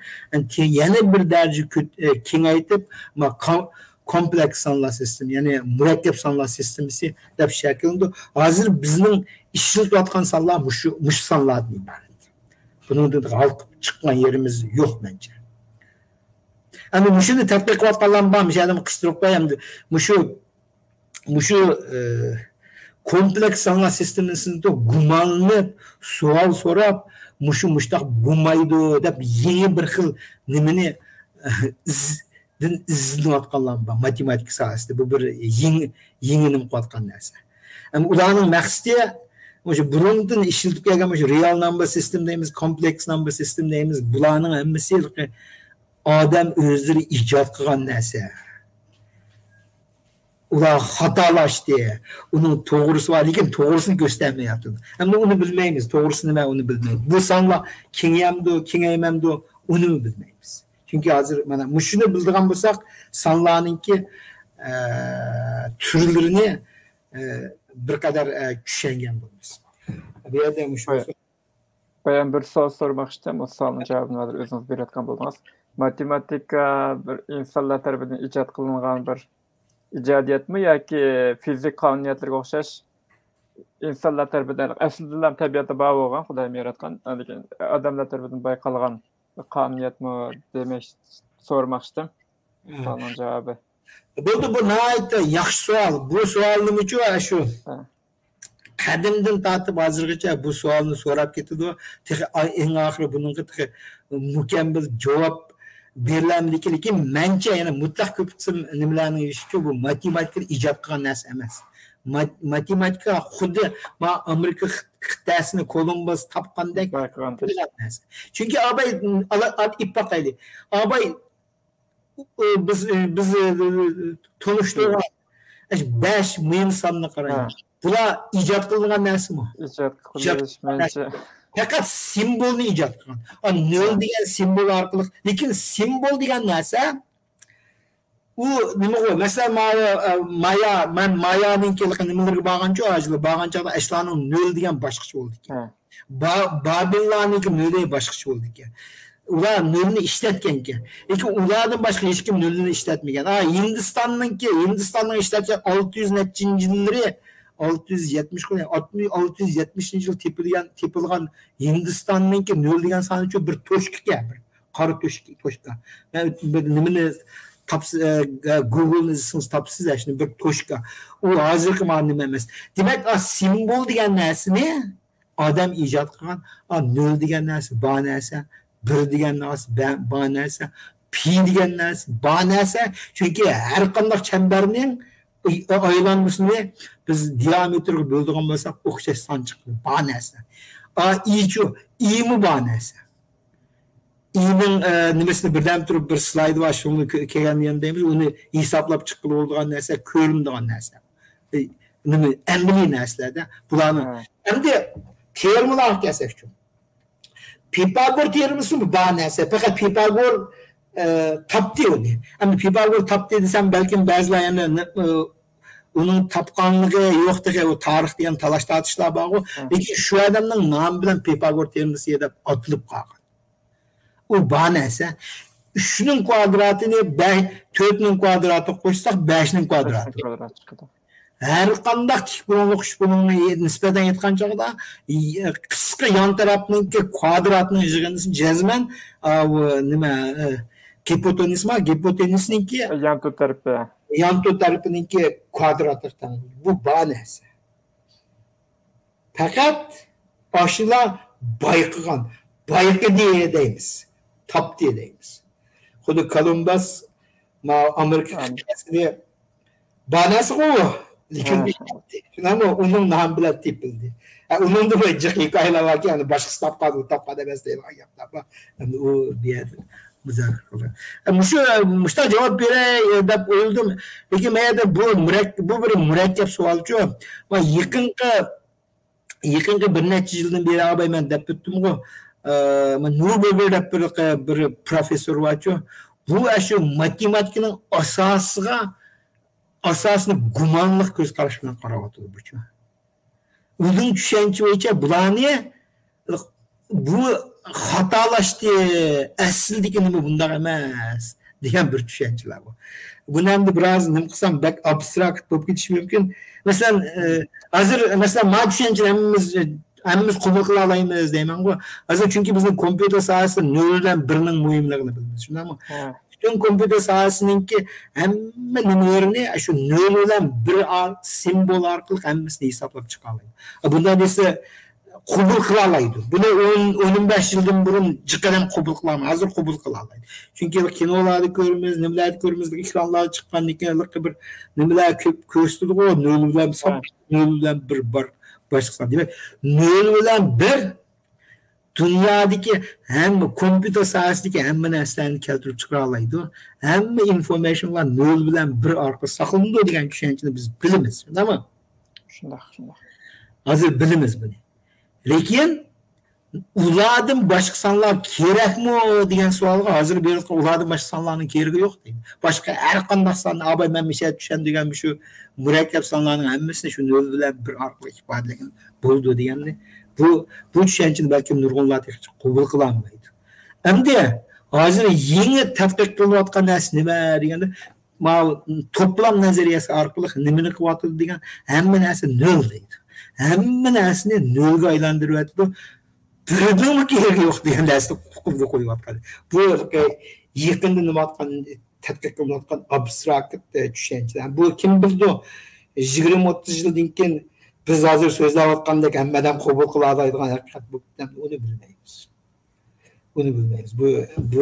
يەنە بىر دەرىجە كۆت-، ئە، كېڭەيتىپ، ما-، كوم-، كومپلېكس سانلار سىستېمىسى، يەنى مۇرەككەپ سانلار سىستېمىسى دەپ شەكىللىنىدۇ. ھازىر بىزنىڭ ئىشلىتىۋاتقان سانلار مۇشۇ، مۇشۇ سانلاردىن ئىبارەت. بۇنىڭدىن ھالقىپ چىققان يېرىمىز يوق مەنچە. ئەمدى مۇشۇنى تەتقىق قىلىۋاتقانلارمۇ بار، مۇشۇ يەردىن قىستۇرۇپ قوياي. ئەمدى مۇشۇ، مۇشۇ، ئە، كومپلېكس سانلار سىستېمىسىنى گۇمانلىنىپ، سوئال سوراپ، مۇشۇ مۇشۇنداق بولمايدۇ دەپ يېڭى بىر خىل نېمىنى، ئىز-، دىن ئىزدىنىۋاتقانلار بار ماتېماتىكا ساھەسىدە. بۇ بىر يېڭى، يېڭىلىنىپ قېلىۋاتقان نەرسە. ئەمما ئۇلارنىڭ مەقسىتى مۇشۇ بۇرۇندىن ئىشلىتىپ كەلگەن مۇشۇ رېئال نامبېر سىستېم دەيمىز، كومپلېكس نامبېر سىستېم دەيمىز. بۇلارنىڭ ھەممىسى ئادەم ئۆزلىرى ئىجاد قىلغان نەرسە. ئۇلار خاتالاشتى. ئۇنىڭ توغرىسى بار، لېكىن توغرىسىنى كۆرسىتەلمەيۋاتىدۇ. ئەمدى ئۇنى بىلمەيمىز. توغرىسى نېمە، ئۇنى بىلمەيمىز. بۇ سانلار كېڭىيەمدۇ، كېڭەيمەمدۇ، ئۇنىمۇ بىلمەيمىز. چۈنكى ھازىر مانا مۇشۇنى بىلىدىغان بولساق، سانلارنىڭكى، ئە، تۈرلىرىنى، ئە، بىر قەدەر، ئە، چۈشەنگەن بولىمىز. بۇ يەردە مۇشۇ بايا-، بايان بىر سوئال سورىماقچى ئىدىم، ئۇ سوئالنىڭ جاۋابىنى ھازىر ئۆزىڭىز بېرىۋاتقان بولدىڭىز. ماتېماتىكا بىر ئىنسانلار تەرىپىدىن ئىجاد قىلىنغان بىر ئىجادىيەتمۇ ياكى فىزىك قانۇنىيەتلىرىگە ئوخشاش ئىنسانلار تەرىپىدىن ئەسلىدىنلا تەبىئەتتە بار بولغان، خۇدايىم ياراتقان، لېكىن ئادەملەر تەرىپىدىن بايقالغان قانۇنىيەتمۇ دېمەك، سورىماقچىدىم. ھە. سوئالنىڭ جاۋابى. بولدى، بۇ ناھايىتى ياخشى سوئال. بۇ سوئالنىمۇچۇ شۇ ھە. قەدىمدىن تارتىپ ھازىرغىچە بۇ سوئالنى سوراپ كېتىدۇ. تېخى ئا-، ئەڭ ئاخىرى بۇنىڭغا تېخى مۇكەممەل جاۋاب بېرىلەلمىدىكى، لېكىن مەنچە يەنە مۇتلەق كۆپ قىسىم نېمىلەرنىڭ يېشىچۇ، بۇ ماتېماتىكىدا ئىجاد قىلغان نەرسە ئەمەس. ما-، ماتېماتىكا خۇددى ما ئامېرىكا خىت-، خىتەسىنى كولومبۇس تاپقاندەك بايقىغان قىلغان نەرسە. چۈنكى ئاباي، ئالا-، ئات-، ئېيتىپ باقايلى. ئاباي، ئۇ، بىز، بىز، ئە، تونۇشتۇرغان ئەش-، بەش مۇھىم ساننى قارايمىز. ھە. بۇلار ئىجاد قىلىنغان نەرسىمۇ؟ ئىجاد ئىجاد قىلىنىش قىلىنغان نەرسە مەنچە. پەقەت سىمۋولنى ئىجاد قىلغان. ئا، نۆل ھە. دېگەن سىمۋول ئارقىلىق، لېكىن سىمۋول دېگەن نەرسە ئۇ نېمىغۇ؟ مەسىلەن، ماۋۇ، ئە، مايا، مەن مايانىڭكى نېمىلىرىگە بارغانچۇ، ھاجىلار بارغان چاغدا ئەشلارنىڭ نۆل دېگەن باشقىچە بولىدىكەن. ھە. با-، بابىللارنىڭكى نۆلى باشقىچە بولىدىكەن. ئۇلار نۆلنى ئىشلەتكەنكەن. لېكىن ئۇلاردىن باشقا ھېچكىم نۆلنى ئىشلەتمىگەن. ھا، ھىندىستاننىڭكى، ھىندىستاننىڭ ئىشلەتكەن ئالتە يۈز نەچچىنچى يىللىرى، ئالتە يۈز يەتمىش، ئالتە يۈز يەتمىشىنچى يىل تېپىلگەن، تېپىلغان ھىندىستاننىڭكى نۆل دېگەن سانىچۇ بىر توشكىكەن، بىر قارا توشكا، توشكا. مەن بىر نېمىنى تاپسا-، ئە، گوگلنى يازسىڭىز تاپىسىز، ئە، شۇنى بىر توشكا. ئۇ ھازىرقى مانا نېمە ئەمەس. دېمەك، ئا، سىمۋول دېگەن نەرسىنى ئادەم ئىجاد قىلغان. ئا، نۆل دېگەن نەرسە بار نەرسە، بىر دېگەن نەرسە بە-، بار نەرسە، پى دېگەن نەرسە بار نەرسە. چۈنكى ھەر قانداق چەمبەرنىڭ ئاي-، ئايلانمىسىنى بىز دىئامېتىرغا بۆلىدىغان بولساق، ئوخشاش سان چىقىدۇ. بار نەرسە. ئا، ئىچۇ، ئىمۇ بار نەرسە. ئىنىڭ، ئە، نېمىسىنى بىردەم تۇرۇپ بىر سلايد بار، شۇنى كۆ-، كەلگەندە يەنە دەيمىز، ئۇنى ھېسابلاپ چىققىلى بولىدىغان نەرسە، كۆرۈنىدىغان نەرسە. ئە، نېمە، ئەمەلىي نەرسىلەردە. بۇلارنىڭ ھە. ئەمدى تېئورېمىلارغا كەلسەكچۇ. پىفاگور تېئورېمىسىمۇ بار نەرسە، پەقەت پىفاگور، ئە، تاپتى ئۇنى. ئەمدى پىفاگور تاپتى دېسەم، بەلكىم بەزىلەر يەنە، ئە، ئۇنىڭ تاپقانلىقى يوق تېخى، ئۇ تارىختا يەنە تالاش-تارتىشلار بارغۇ. ھە. لېكىن شۇ ئادەمنىڭ نامى بىلەن پىفاگور تېئورېمىسى دەپ ئاتىلىپ قالغان. ئۇ بار نەرسە. ئۈچنىڭ كۋادراتىنى بە-، تۆتنىڭ كۋادراتىغا قوشساق، بەشنىڭ كۋادراتى. بەشنىڭ كۋادراتى چىقىدۇ. ھەر قانداق تىك بۇلۇڭلۇق، ئۈچ بۇلۇڭنى نىسبەتەن ئېيتقان چاغدا، ي-، قىسقا يان تەرەپنىڭكى كۋادراتنىڭ يىغىندىسى جەزمەن، ئاۋۇ نېمە، ئە، گىپوتېنۇسما، گىپوتېنۇسنىڭكى يانتۇ تەرىپى. يانتۇ تەرىپىنىڭكى كۋادراتىغا تەڭ. بۇ بار نەرسە. پەقەت ئاشۇلار بايقىغان، بايقىدى دەيمىز، تاپتى دەيمىز. خۇددى كولومباس، ما ئامېرىكا ئام. قىتئەسىنى بار نەرسىغۇ، لېكىن ھە. ئۇ تاپتى. شۇنداقمۇ؟ ئۇنىڭ نامى بىلەن تېپىلدى. ھە، ئۇنىڭدا بىر جىق ھېكايىلەر باركى، يەنى باشقىسى تاپقان، ئۇ تاپقان ئەمەس دەيدىغان گەپلەر بار. ئەمدى ئۇ بۇ يەردە مۇزاكىرە قىلدى. ھە، مۇشۇ، مۇشۇنداق جاۋاب بېرەي دەپ ئويلىدىم. لېكىن مەن يەردە بۇ مۇرەك-، بۇ بىر مۇرەككەپ سوئالچۇ. ۋە يېقىنقى، يېقىنقى بىر نەچچە يىلدىن بېرى، ئاباي، مەن دەپ ئۆتتۈمغۇ، ئە، نوبېل دەپ بىر، بىر پروفېسسور بارچۇ. بۇ ئاشۇ ماتېماتىكىنىڭ ئاساسىغا، ئاساسىنى گۇمانلىق كۆز قاراش بىلەن قاراۋاتىدۇ بۇچۇ. ئۆزىنىڭ چۈشەنچە بويىچە بۇلارنى بۇ خاتالاشتى، ئەسلىدىكى نېمە بۇنداق ئەمەس دېگەن بىر چۈشەنچىلەر بۇ. بۇنى ئەمدى بىراز نېمە قىلسام بەك ئابستراكت بولۇپ كېتىشى مۇمكىن. مەسىلەن، ئە، ھازىر، مەسىلەن، ما چۈشەنچىنى ھەممىمىز، ھەممىمىز قوبۇل قىلالايمىز دەيمەنغۇ. ھازىر چۈنكى بىزنىڭ كومپيۇتېر ساھەسىدە نۆل بىلەن بىرنىڭ مۇھىملىقىنى بىلىمىز، شۇنداقمۇ؟ ھە. پۈتۈن كومپيۇتېر ساھەسىنىڭكى ھەممە نېمىلىرىنى شۇ نۆل بىلەن بىر ئار-، سىمۋول ئارقىلىق ھەممىسىنى ھېسابلاپ چىقالايدۇ. بۇنداق دېسە، قوبۇل قىلالايدۇ. بۇنى ئون، ئون بەش يىلدىن بۇرۇن جىق ئادەم قوبۇل قىلالمايدۇ. ھازىر قوبۇل قىلالايدۇ. چۈنكى كىنولاردا كۆرىمىز، نېمىلەردە كۆرىمىز، ئېكرانلاردا چىققاندىن كېيىن ھېلىقى بىر نېمىلەر كۆپ كۆرسىتىدىغۇ، نۆل بىلەن ساپ، ھە. نۆل بىلەن بىر بار، باشقىسى. دېمەك، نۆل بىلەن بىر دۇنيادىكى ھەممە، كومپيۇتېر ساھەسىدىكى ھەممە نەرسىلەرنى كەلتۈرۈپ چىقىرالايدۇ. ھەممە ئىنفورمېيشنلار نۆل بىلەن بىر ئارقىلىق ساقلىنىدۇ دېگەن چۈشەنچىنى بىز بىلىمىز. شۇنداقمۇ؟ شۇنداق، شۇنداق. ھازىر بىلىمىز بۇنى. لېكىن ئۇلاردىن باشقا سانلار كېرەكمۇ دېگەن سوئالغا، ھازىر بېرىۋاتقان ئۇلاردىن باشقا سانلارنىڭ كېرىكى يوق دەيدۇ. باشقا ھەر قانداق ساننى، ئاباي، مەن مىشە چۈشەندۈرگەن مۇشۇ مۇرەككەپ سانلارنىڭ ھەممىسىنى شۇ نۆل بىلەن بىر ئارقىلىق ئىپادىلىگىلى بولىدۇ دېگەننى، بۇ، بۇ چۈشەنچىنى بەلكىم نۇرغۇنلار تېخىچە قوبۇل قىلالمايدۇ. ئەمدى ھازىر يېڭى تەتقىق قىلىنىۋاتقان نەرسە نېمە دېگەندە، ماۋۇ توپلام نەزەرىيەسى ئارقىلىق نېمىنى قىلىۋاتىدۇ دېگەن، ھەممە نەرسە نۆل دەيدۇ. ھەممە نەرسىنى نۆلگە ئايلاندۇرۇۋەتىدۇ. بىرىنىڭمۇ كېرىكى يوق دېگەن نەرسىنى قۇرۇپ قويۇۋاتقان. بۇ يېقىندا نېمىۋاتقان، تەتقىق قىلىنىۋاتقان ئابستراكت، ئە، چۈشەنچىلەر. بۇ كىم بىلىدۇ؟ يىگىرمە، ئوتتۇز يىلدىن كېيىن بىز ھازىر سۆزلەۋاتقاندەك ھەممە ئادەم قوبۇل قىلالايدىغان ھەقىقەت بولۇپ كېتەمدۇ؟ ئۇنى بىلمەيمىز. ئۇنى بىلمەيمىز. بۇ، بۇ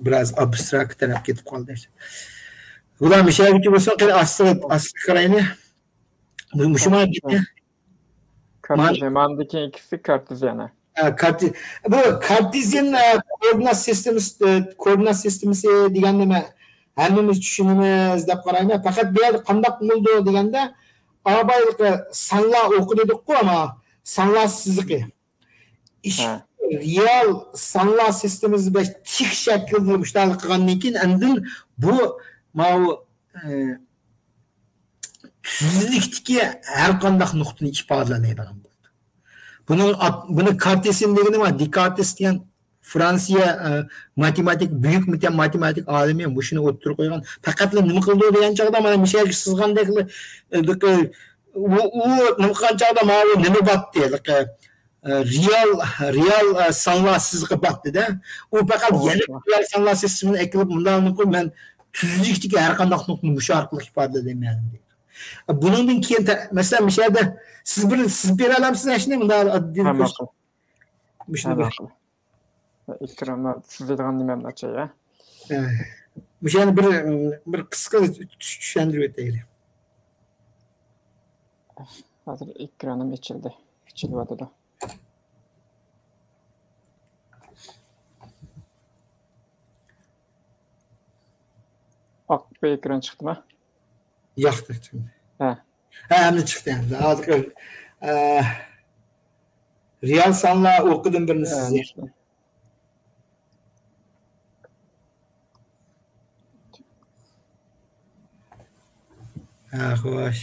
بىراز ئابستراكت تەرەپكە كېتىپ قالدى. بۇلار مۇشەگىچە بولسۇن، قېنى ئاستىغا، ئاستىغا قارايلى. بۇ مۇشۇ مانا كەتتى. كارتېزىيەن، ماندىكى ئىككىسى كارتېزىيەن. ھە، كارتې-، بۇ كارتېزىيەن، ئە، كوئوردىنات سىستېمىسى، ئە، كوئوردىنات سىستېمىسى دېگەننى مەن ھەممىمىز چۈشىنىمىز دەپ قارايمەن. پەقەت بۇ يەردە قانداق بولىدۇ دېگەندە، ئابايلىقى سانلار ئوقى دېدۇققۇ، ئەمما سانلار سىزىقى. ئىش-، ھە. رېئال سانلار سىستېمىسى بىلەن تىك شەكىلدە مۇشۇنداق قىلغاندىن كېيىن، ئاندىن بۇ ماۋۇ، ئە، تۈزلۈكتىكى ھەر قانداق نۇقتىنى ئىپادىلەيدىغان بولدى. بۇنىڭ ئات-، بۇنى كارتېسىيەن دېگىنى بار، دېكارتېس دېگەن فرانسىيە، ئە، ماتېماتىك، بۈيۈك ماتېم-، ماتېماتىك ئالىمى مۇشۇنى ئوتتۇرىغا قويغان. پەقەتلا نېمە قىلىدۇ دېگەن چاغدا، مانا مۇشۇ يەرگە سىزغاندەكلا، ئە، ئۇ، ئۇ نېمە قىلغان چاغدا، ماۋۇ نېمە باتتى، ئە، رېئال، رېئال، ئە، سانلار سىزىقى باتتى-دە. ئۇ پەقەت يەنە رېئال سانلار سىستېمىنى ئەكىلىپ، مۇنداق نېمە قىلىپ، مەن تۈزلۈكتىكى ھەر قانداق نۇقتىنى مۇشۇ ئارقىلىق ئىپادىلەيمەن دەيدۇ. بۇنىڭدىن كېيىن تە-، مەسىلەن، مۇشۇ يەردە سىز بىر سىزىپ بېرەلەمسىز ئاشۇنى؟ مۇنداق ئاددىي ھە، ماقۇل. مۇشۇنى ھە، بېرىش. ماقۇل. ئېكراندا سىزىدىغان نېمەمنى ئاچاي، ھە؟ ھە. مۇشۇ يەرنى بىر، بىر قىسقا چۈشەندۈرۈپ ئۆتەيلى. ھازىر ئېكرانىم ئېچىلدى. ئېچىلىۋاتىدۇ. ئاق بىر ئېكران چىقتىما؟ ياق، چىقتى. ھە. ھە، ئەمدى چىقتى ئەمدى. ھازىر، ئە، رېئال سانلار ئوقىدىن بىرنى ھە، سىزىڭ. چىقتى. ھە، خوش.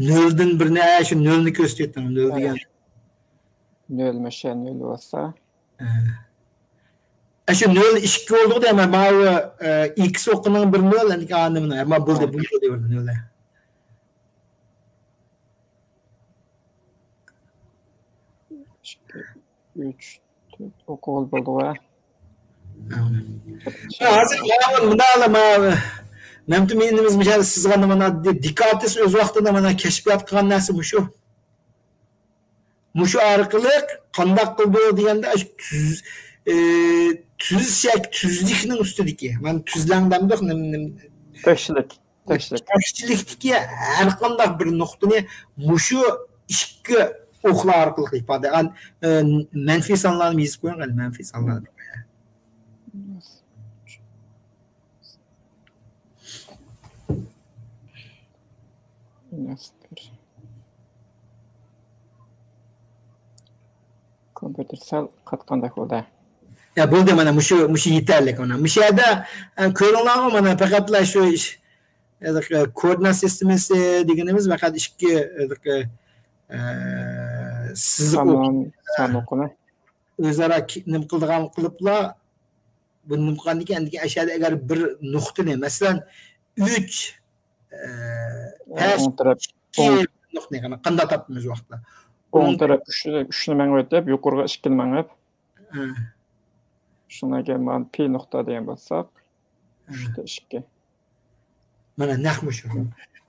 نۆلدىن بىرنى، ھە، شۇ نۆلنى كۆرسىتىۋېتىڭ، نۆل ھە. دېگەن. نۆل مەشە نۆل بولسا. ھە. ئە، شۇ نۆل ئىككى بولدى دەيمەن. ماۋۇ، ئە، ئىكس ئوقىنىڭ بىر نۆل، ئەمدى ئانىمنىڭ. ئەمما بولدى، ھە. بۇ نۆل. ئۈچ، تۆت، ئوقۇغىلى بولدىغۇ، ھە؟ ھە، ھازىر ماۋۇ مۇنداقلا ماۋۇ مەمتىمىن ئىنىمىز مۇشۇ سىزغاندا مانا دېكارتېس ئۆز ۋاقتىدا مانا كەشپىيات قىلغان نەرسە مۇشۇ. مۇشۇ ئارقىلىق قانداق قىلىدۇ دېگەندە، ئاشۇ تۈز، ئى، تۈز شەك-، تۈزلۈكنىڭ ئۈستىدىكى، مانا تۈزلەڭ دەمدۇق، نېمە، نېمە. تەكشىلىك. تەكشىلىك. تەكشىلىكتىكى ھەر قانداق بىر نۇقتىنى مۇشۇ ئىككى ئوقلار ئارقىلىق ئىپادە، ئە، مەنپىي سانلارنى يېزىپ قويۇڭ، قېنى، مەنپىي سانلارنى. كومپيۇتېر سەل قاتقاندەك بولدى. يا، بولدى، مانا مۇشۇ، مۇشۇ يېتەرلىك. مانا مۇشۇ يەردە، ئە، كۆرۈڭلارغۇ، مانا پەقەتلا شۇ ئىش، ئە، كوئوردىنات سىستېمىسى دېگىنىمىز پەقەت ئىككى، ئە، ئە، سىزىق سان، سان ئوقىنى. ئۆزئارا كى-، نېمە قىلىدىغان قىلىپلا، بۇ نېمە قىلغاندىن كېيىن، ئەندىكىن ئەشەدە ئەگەر بىر نۇقتىنى، مەسىلەن، ئۈچ، ئە، بەش، ئوڭ تەرەپ، ئىككى ئوڭ. نۇقتىنى قانداق تاپىمىز ۋاقىتتا؟ ئوڭ تەرەپ ئۈچنى، ئۈچنى مەڭىۋېتىپ، يۇقىرىغا ئىككىنى مەڭىپ. ھە. شۇندىن كېيىن مانا پى نۇقتا دېگەن بولساق، ئۈچتە ئىككى. مانا نەق مۇشۇ.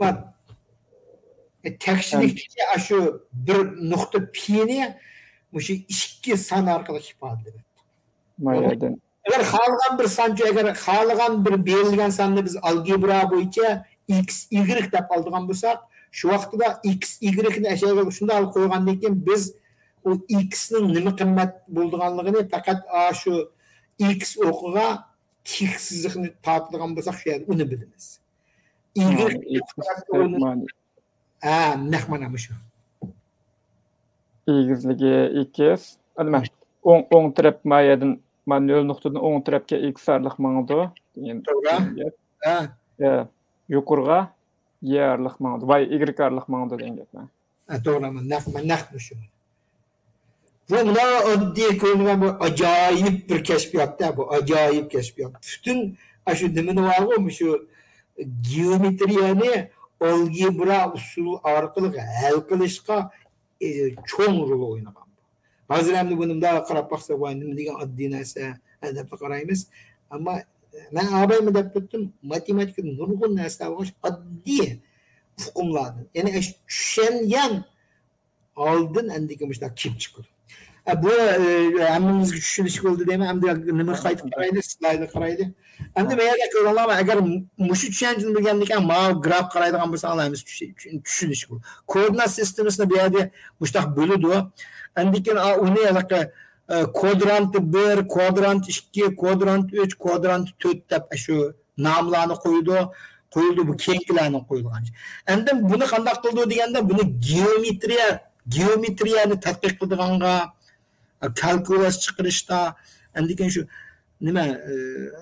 بار. ئە، تەكشىلىكتىكى ئاشۇ بىر نۇقتا پىنى مۇشۇ ئىككى سان ئارقىلىق ئىپادىلەيدۇ. مايەدىن. ئەگەر خالىغان بىر سانچۇ، ئەگەر خالىغان بىر بېرىلگەن ساننى بىز ئالگېبرا بويىچە ئىكس ئىگرېك دەپ ئالىدىغان بولساق، شۇ ۋاقىتتا ئىكس ئىگرېكنى ئەشەگە شۇنداق قويغاندىن كېيىن، بىز ئۇ ئىكسنىڭ نېمە قىممەت بولىدىغانلىقىنى پەقەت ئاشۇ ئىكس ئوقىغا تىك سىزىقنى تارتىدىغان بولساق، شۇ يەردە ئۇنى بىلىمىز. ئىگرېك ھە، نەق مانا مۇشۇ. ئېگىزلىكى ئىكس. ئەنە مەن ئوڭ، ئوڭ تەرەپ مايەدىن، مانا نۆل نۇقتىدىن ئوڭ تەرەپكە ئىكس ئارىلىق ماڭىدۇ دېگەن. توغرا. ھە. يۇقىرىغا يە ئارىلىق ماڭىدۇ. ۋاي ئىگرېك ئارىلىق ماڭىدۇ دېگەن گەپ. ھە، توغرا، مانا نەق، مانا نەق مۇشۇ. بۇ مۇنداق ئاددىي كۆرۈنگەن بۇ ئاجايىپ بىر كەشپىيات-تە، بۇ ئاجايىپ كەشپىيات. پۈتۈن ئاشۇ نېمىنى بارغۇ، مۇشۇ گېئومېترىيەنى ئالگېبرا ئۇسۇلى ئارقىلىق ھەل قىلىشقا، ئە، چوڭ رول ئوينىغان. ھازىر ئەمدى بۇنى مۇنداق قاراپ باقساق، ۋاي، نېمە دېگەن ئاددىي نەرسە، ھە، دەپلا قارايمىز. ئەمما مەن ئابايمۇ دەپ ئۆتتۈم، ماتېماتىكىدا نۇرغۇن نەرسىلەر بار، ئاددىي ئۇقۇملاردىن. يەنى ئاشۇ چۈشەنگەن ئالدىن ئەندىكىن مۇشۇنداق كېلىپ چىقىدۇ. ئە، بۇ، ئە، ھەممىمىزگە چۈشىنىشلىك بولدى دەيمەن. ئەمدى نېمىگە قايتىپ قارايلى، سلايدقا قارايلى. ئەمدى مەيەردە كۆرۈڭلار، ئەگەر مۇشۇ چۈشەنچىنى بىلگەندىن كېيىن ماۋۇ گراف قارايدىغان بولساڭلار، ھەممىسى چۈشىنىشلىك بولىدۇ. كوئوردىنات سىستېمىسىنى بۇ يەردە مۇشۇنداق بۆلىدۇ. ئەندىن كېيىن، ئا، ئۇنى ھېلىقى، ئە، كۋادرانت بىر، كۋادرانت ئىككى، كۋادرانت ئۈچ، كۋادرانت تۆت دەپ شۇ ناملارنى قويىدۇ، قويۇلدى، بۇ كېيىنكىلەرنىڭ قويۇلغان. ئەندىن بۇنى قانداق قىلىدۇ دېگەندە، بۇنى گېئومېترىيە، گېئومېترىيەنى تەتقىق قىلىدىغانغا، كالكۇلس چىقىرىشتا، ئەندىكىن شۇ نېمە، ئە،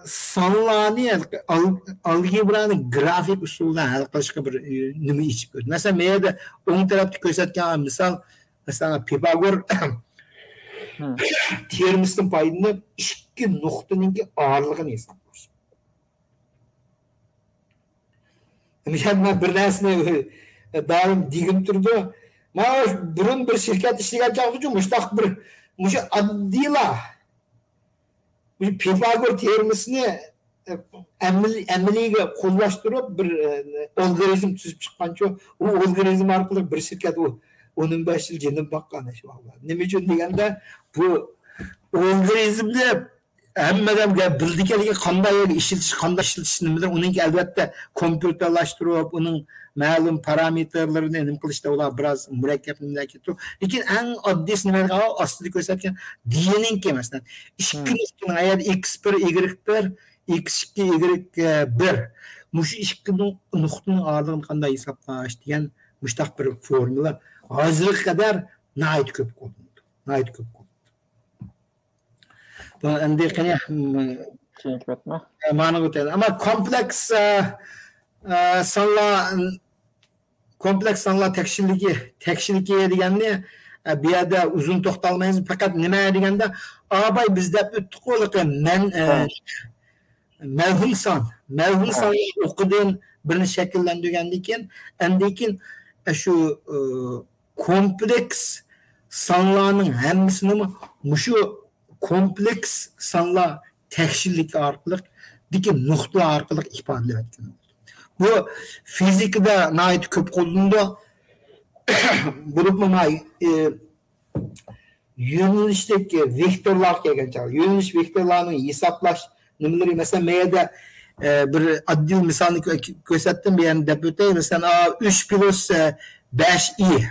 سانلارنى، ئال-، ئالگېبرانى گرافىك ئۇسۇلدا ھەل قىلىشقا بىر، ئە، نېمە ئېچىپ بەردى. مەسىلەن، مەن يەردە ئوڭ تەرەپتە كۆرسەتكەن مىسال، مەسىلەن، پىفاگور تېئورېمىسىدىن پايدىلىنىپ، ئىككى نۇقتىنىڭكى ئارىلىقىنى ھېسابلاش. مەن بىر نەرسىنى دائىم دېگۈم تۇرىدۇ. مانا بۇرۇن بىر شىركەت ئىشلىگەن چاغدىچۇ مۇشۇنداق بىر، مۇشۇ ئاددىيلا، مۇشۇ پىفاگور تېئورېمىسىنى ئەمەلىي، ئەمەلىيگە قوللاشتۇرۇپ بىر، ئە، ئالگورىزم تۈزۈپ چىققانچۇ، ئۇ ئالگورىزم ئارقىلىق بىر شىركەت ئۇ ئون بەش يىل جېنىم باققان شۇ ۋاقىتلار. نېمە ئۈچۈن دېگەندە، بۇ ئالگورىزمنى ھەممە ئادەم گەپ بىلىدىكەن، لېكىن قانداق يەرگە ئىشلىتىش، قانداق ئىشلىتىش نېمىدۇر، ئۇنىڭكى ئەلۋەتتە كومپيۇتېرلاشتۇرۇپ، ئۇنىڭ مەلۇم پارامېتىرلىرىنى نېمە قىلىشتا ئۇلار بىراز مۇرەككەپ نېمىلەر كېتىدۇ. لېكىن ئەڭ ئاددىيسى نېمە دېگەن، ئاستىدا كۆرسەتكەن دېنىڭكى، مەسىلەن، ئىككى نۇقتىنىڭ، ئەگەر ئىكس بىر، ئىگرېك بىر، ئىكس ئىككى، ئىگرېك بىر، مۇشۇ ئىككى نۇ-، نۇقتىنىڭ ئارىلىقىنى قانداق ھېسابلاش دېگەن مۇشۇنداق بىر فورمۇلا ھازىرغا قەدەر ناھايىتى كۆپ قوللىنىلىدۇ. ناھايىتى كۆپ قوللىنىلىدۇ. بۇ ئەمدى قېنى، م-، كېيىنكى بەتمۇ؟ ئە، مانا بۇ تەن. ئەمما كومپلېكس، ئە، ئە، سانلار، كومپلېكس سانلار تەكشىلىكى، تەكشىلىكى دېگەننى، ئە، بۇ يەردە ئۇزۇن توختالمايمىز. پەقەت نېمە دېگەندە، ئاباي بىز دەپ ئۆتتۇققۇ، لېكىن مەن، ئە، ھە. مەۋھۇم سان، مەۋھۇم ھە. سان ئوقىدىن بىرنى شەكىللەندۈرگەندىن كېيىن، ئەندىن كېيىن، ئە، شۇ، ئە، كومپلېكس سانلارنىڭ ھەممىسىنىمۇ مۇشۇ كومپلېكس سانلار تەكشىلىكى ئارقىلىق، دىكى نۇقتىلار ئارقىلىق ئىپادىلەۋەتكىلى بولىدۇ. بۇ فىزىكىدا ناھايىتى كۆپ قوللىنىلىدۇ. بولۇپمۇ ما-، ئى، يۆنىلىشلىك ۋېكتورلارغا كەلگەن چاغدا، يۆنىلىش ۋېكتورلارنىڭ ھېسابلاش نېمىلىرى، مەسىلەن، مەن يەردە ئە، بىر ئاددىي مىسالنى كۆ-، كۆرسەتتىم، بۇ يەرنى دەپ ئۆتەي. مەسىلەن، ئا، ئۈچ پلۇس، ئە، بەش ئى.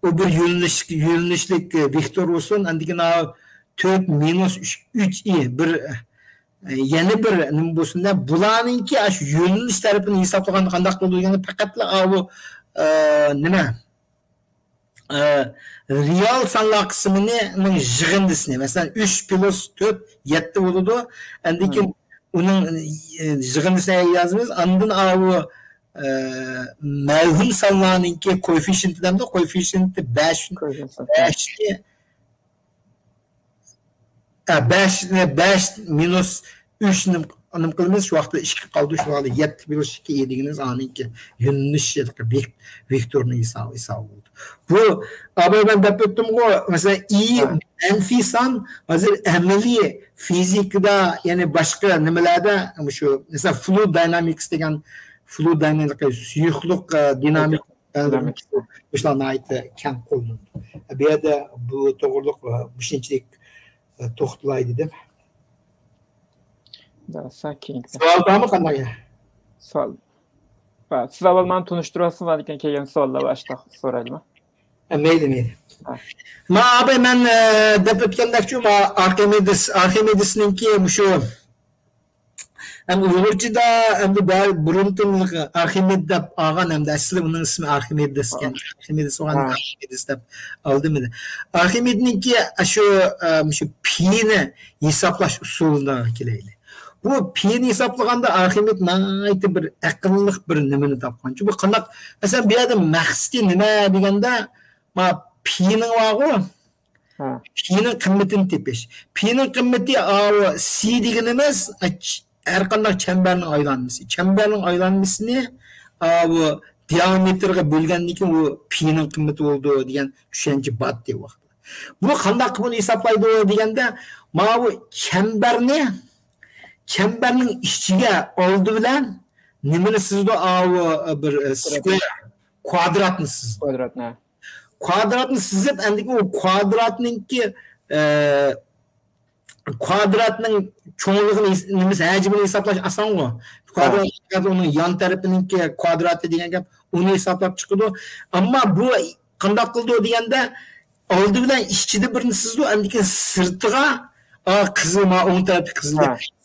ئۇ بىر يۆنىلىش، يۆنىلىشلىك، ئە، ۋېكتور بولسۇن. ئاندىن كېيىن، ئا، تۆت مىنۇس ئۈچ، ئۈچ ئى. بىر، ئە، يەنە بىر نېمە بولسۇن دە، بۇلارنىڭكى ئاشۇ يۆنىلىش تەرىپىنى ھېسابلىغاندا قانداق بولىدۇ دېگەندە، پەقەتلا ئاۋۇ، ئە، نېمە؟ ئە، رېئال سانلار قىسمىنىڭ يىغىندىسىنى، مەسىلەن، ئۈچ پلۇس تۆت، يەتتە بولىدۇ. ئاندىن كېيىن ئۇنىڭ، ئە، يىغىندىسىنى يازىمىز. ئاندىن ئاۋۇ، ئە، مەۋھۇم سانلارنىڭكى كوئېففىتسېنتى دەمدۇ، كوئېففىتسېنتى بەش، بەشنى، ئە، بەش، بەش مىنۇس ئۈچنى نېمە قىلىمىز؟ شۇ ۋاقىتتا ئىككى قالدى، شۇ ۋاقىتتا يەتتە پلۇس ئىككى ئى دېگىنىمىز ئانىڭكى يۆنىلىش ۋېك-، ۋېكتورنىڭ ھېسابى، ھېسابى بولدى. بۇ، ئاباي، مەن دەپ ئۆتتۈمغۇ، مەسىلەن، ئى مەنپىي سان ھازىر ئەمەلىي فىزىكىدا، يەنى باشقا نېمىلەردە، مۇشۇ، مەسىلەن، فلۇئىد داينامىكس دېگەن، فلۇئىد داينامىكا، سۇيۇقلۇق، ئە، دىنامىكا، مۇشۇلار ناھايىتى كەڭ قوللىنىدۇ. بۇ يەردە بۇ توغرىلىق، ئە، مۇشۇنچىلىك، ئە، توختىلاي دېدىم. سوئال بارمۇ قانداق؟ سوئال. سىز ئاۋۋال ماڭا تونۇشتۇرۇۋالسىڭىز، ئاندىن كېيىن سوئاللار بار، ئاشۇنداق سورايلىما؟ ئە، مەيلى، مەيلى. ما، ئاباي، مەن، ئە، دەپ ئۆتكەندەكچۇ، ما، ئارخىمېدېس، ئارخىمېدېسنىڭكى مۇشۇ ھەم ئۇيغۇرچىدا ئەمدى بۇرۇنقى ئارخىمېد دەپ ئالغان، ئەمدى ئەسلى ئۇنىڭ ئىسمى ئارخىمېدېس ئىكەن. ئارخىمېدېس بولغان، ئارخىمېدېس دەپ ئالدىم ئىدى. ئارخىمېدنىڭكى شۇ، ئە، شۇ پىنى ھېسابلاش ئۇسۇلىغا كېلەيلى. بۇ پىنى ھېسابلىغاندا ئارخىمېد ناھايىتى بىر ئەقىللىق بىر نېمىنى تاپقان. بۇ قانداق؟ مەسىلەن، بۇ يەردە مەقسىتى نېمە دېگەندە، ما پىنىڭ بارغۇ، پىنىڭ قىممىتىنى تېپىش. پىنىڭ قىممىتى ئاۋۇ سى دېگىنىمىز، ئە، چ-، ھەر قانداق چەمبەرنىڭ ئايلانمىسى. چەمبەرنىڭ ئايلانمىسىنى، ئاۋۇ دىئامېتىرغا بۆلگەندىن كېيىن ئۇ پىنىڭ قىممىتى بولىدۇ دېگەن چۈشەنچە بار ئىدى ۋاقتىدا. بۇ قانداق قىلىپ ھېسابلايدۇ دېگەندە، ماۋۇ چەمبەرنى، چەمبەرنىڭ ئىچىگە ئالدى بىلەن نېمىنى سىزىدۇ؟ ئاۋۇ بىر، ئە، سكۋېر، كۋادراتنى سىزىدۇ. كۋادراتنى. كۋادراتنى سىزىپ، ئەندىكى ئۇ كۋادراتنىڭكى، ئە، كۋادراتنىڭ چوڭلۇقىنى ھېس-، نېمىسى، ھەجمىنى ھېسابلاش ئاسانغۇ. كۋادرات، ئۇنىڭ يان تەرىپىنىڭكى كۋادراتى دېگەن گەپ، ئۇنى ھېسابلاپ چىقىدۇ. ئەمما بۇ قانداق قىلىدۇ دېگەندە، ئالدى بىلەن ئىچىدە بىرنى سىزىدۇ، ئەندىكىن سىرتىغا، ئا، قىزىل، ما، ئوڭ تەرەپتىكى قىزىل،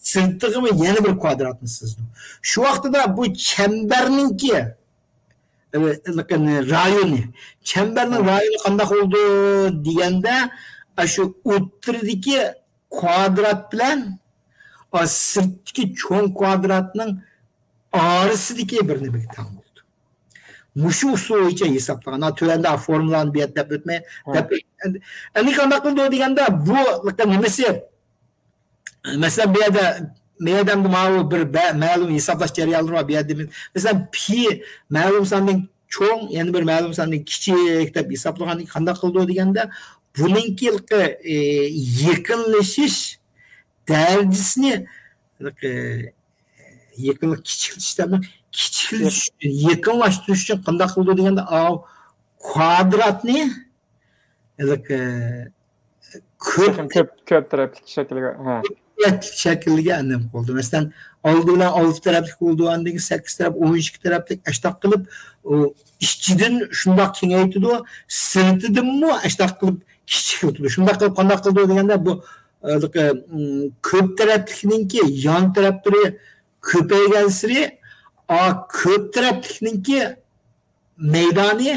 سىرتىغىمۇ يەنە بىر كۋادراتنى سىزىدۇ. شۇ ۋاقتىدا بۇ چەمبەرنىڭكى، ئە، رايونى، چەمبەرنىڭ رايونى قانداق بولىدۇ دېگەندە، ئاشۇ ئوتتۇرىدىكى كۋادرات بىلەن، ئا، سىرتتىكى چوڭ كۋادراتنىڭ ئارىسىدىكى بىر نېمىگە تەڭ بولىدۇ. مۇشۇ ئۇسۇل بويىچە ھېسابلىغان. ھا، تۆۋەندە فورمۇلانى بۇ يەردە دەپ ئۆتمەي، دەپ ئۆت-، ئەمدى قانداق قىلىدۇ دېگەندە، بۇ نېمىسى، مەسىلەن، بۇ يەردە، بۇ يەردە ئەمدى ماۋۇ بىر بە-، مەلۇم ھېسابلاش جەريانلىرى بار. بۇ يەردە، مەسىلەن، پى مەلۇم ساندىن چوڭ، يەنە بىر مەلۇم ساندىن كىچىك دەپ ھېسابلىغاندىن كېيىن قانداق قىلىدۇ دېگەندە، بۇنىڭكى، ئە، يېقىنلىشىش دەرىجىسىنى، ئە، يېقىنلىق كىچىكلىتىش دەپ، كىچىكلىتىش، يېقىنلاشتۇرۇش ئۈچۈن قانداق قىلىدۇ دېگەندە، ئاۋۇ كۋادراتنى، ھېلىقى، كۆپ، كۆپ، كۆپ تەرەپلىك شەكىلگە، ھە. كۆپ تەرەپلىك شەكىلگە نېمە قىلدى. مەسىلەن، ئالدى بىلەن ئالتە تەرەپلىك بولىدۇ، ئاندىن كېيىن سەككىز تەرەپ، ئون ئىككى تەرەپلىك، ئاشتاق قىلىپ، ئۇ ئىچىدىن شۇنداق كېڭەيتىدۇ، سىرتىدىنمۇ ئاشتاق قىلىپ كىچىكلىتىدۇ. شۇنداق قىلىپ قانداق قىلىدۇ دېگەندە، بۇ، ھېلىقى، م، كۆپ تەرەپلىكنىڭكى يان تەرەپلىرى كۆپەيگەنسېرى، ئا، كۆپ تەرەپلىكنىڭكى مەيدانى،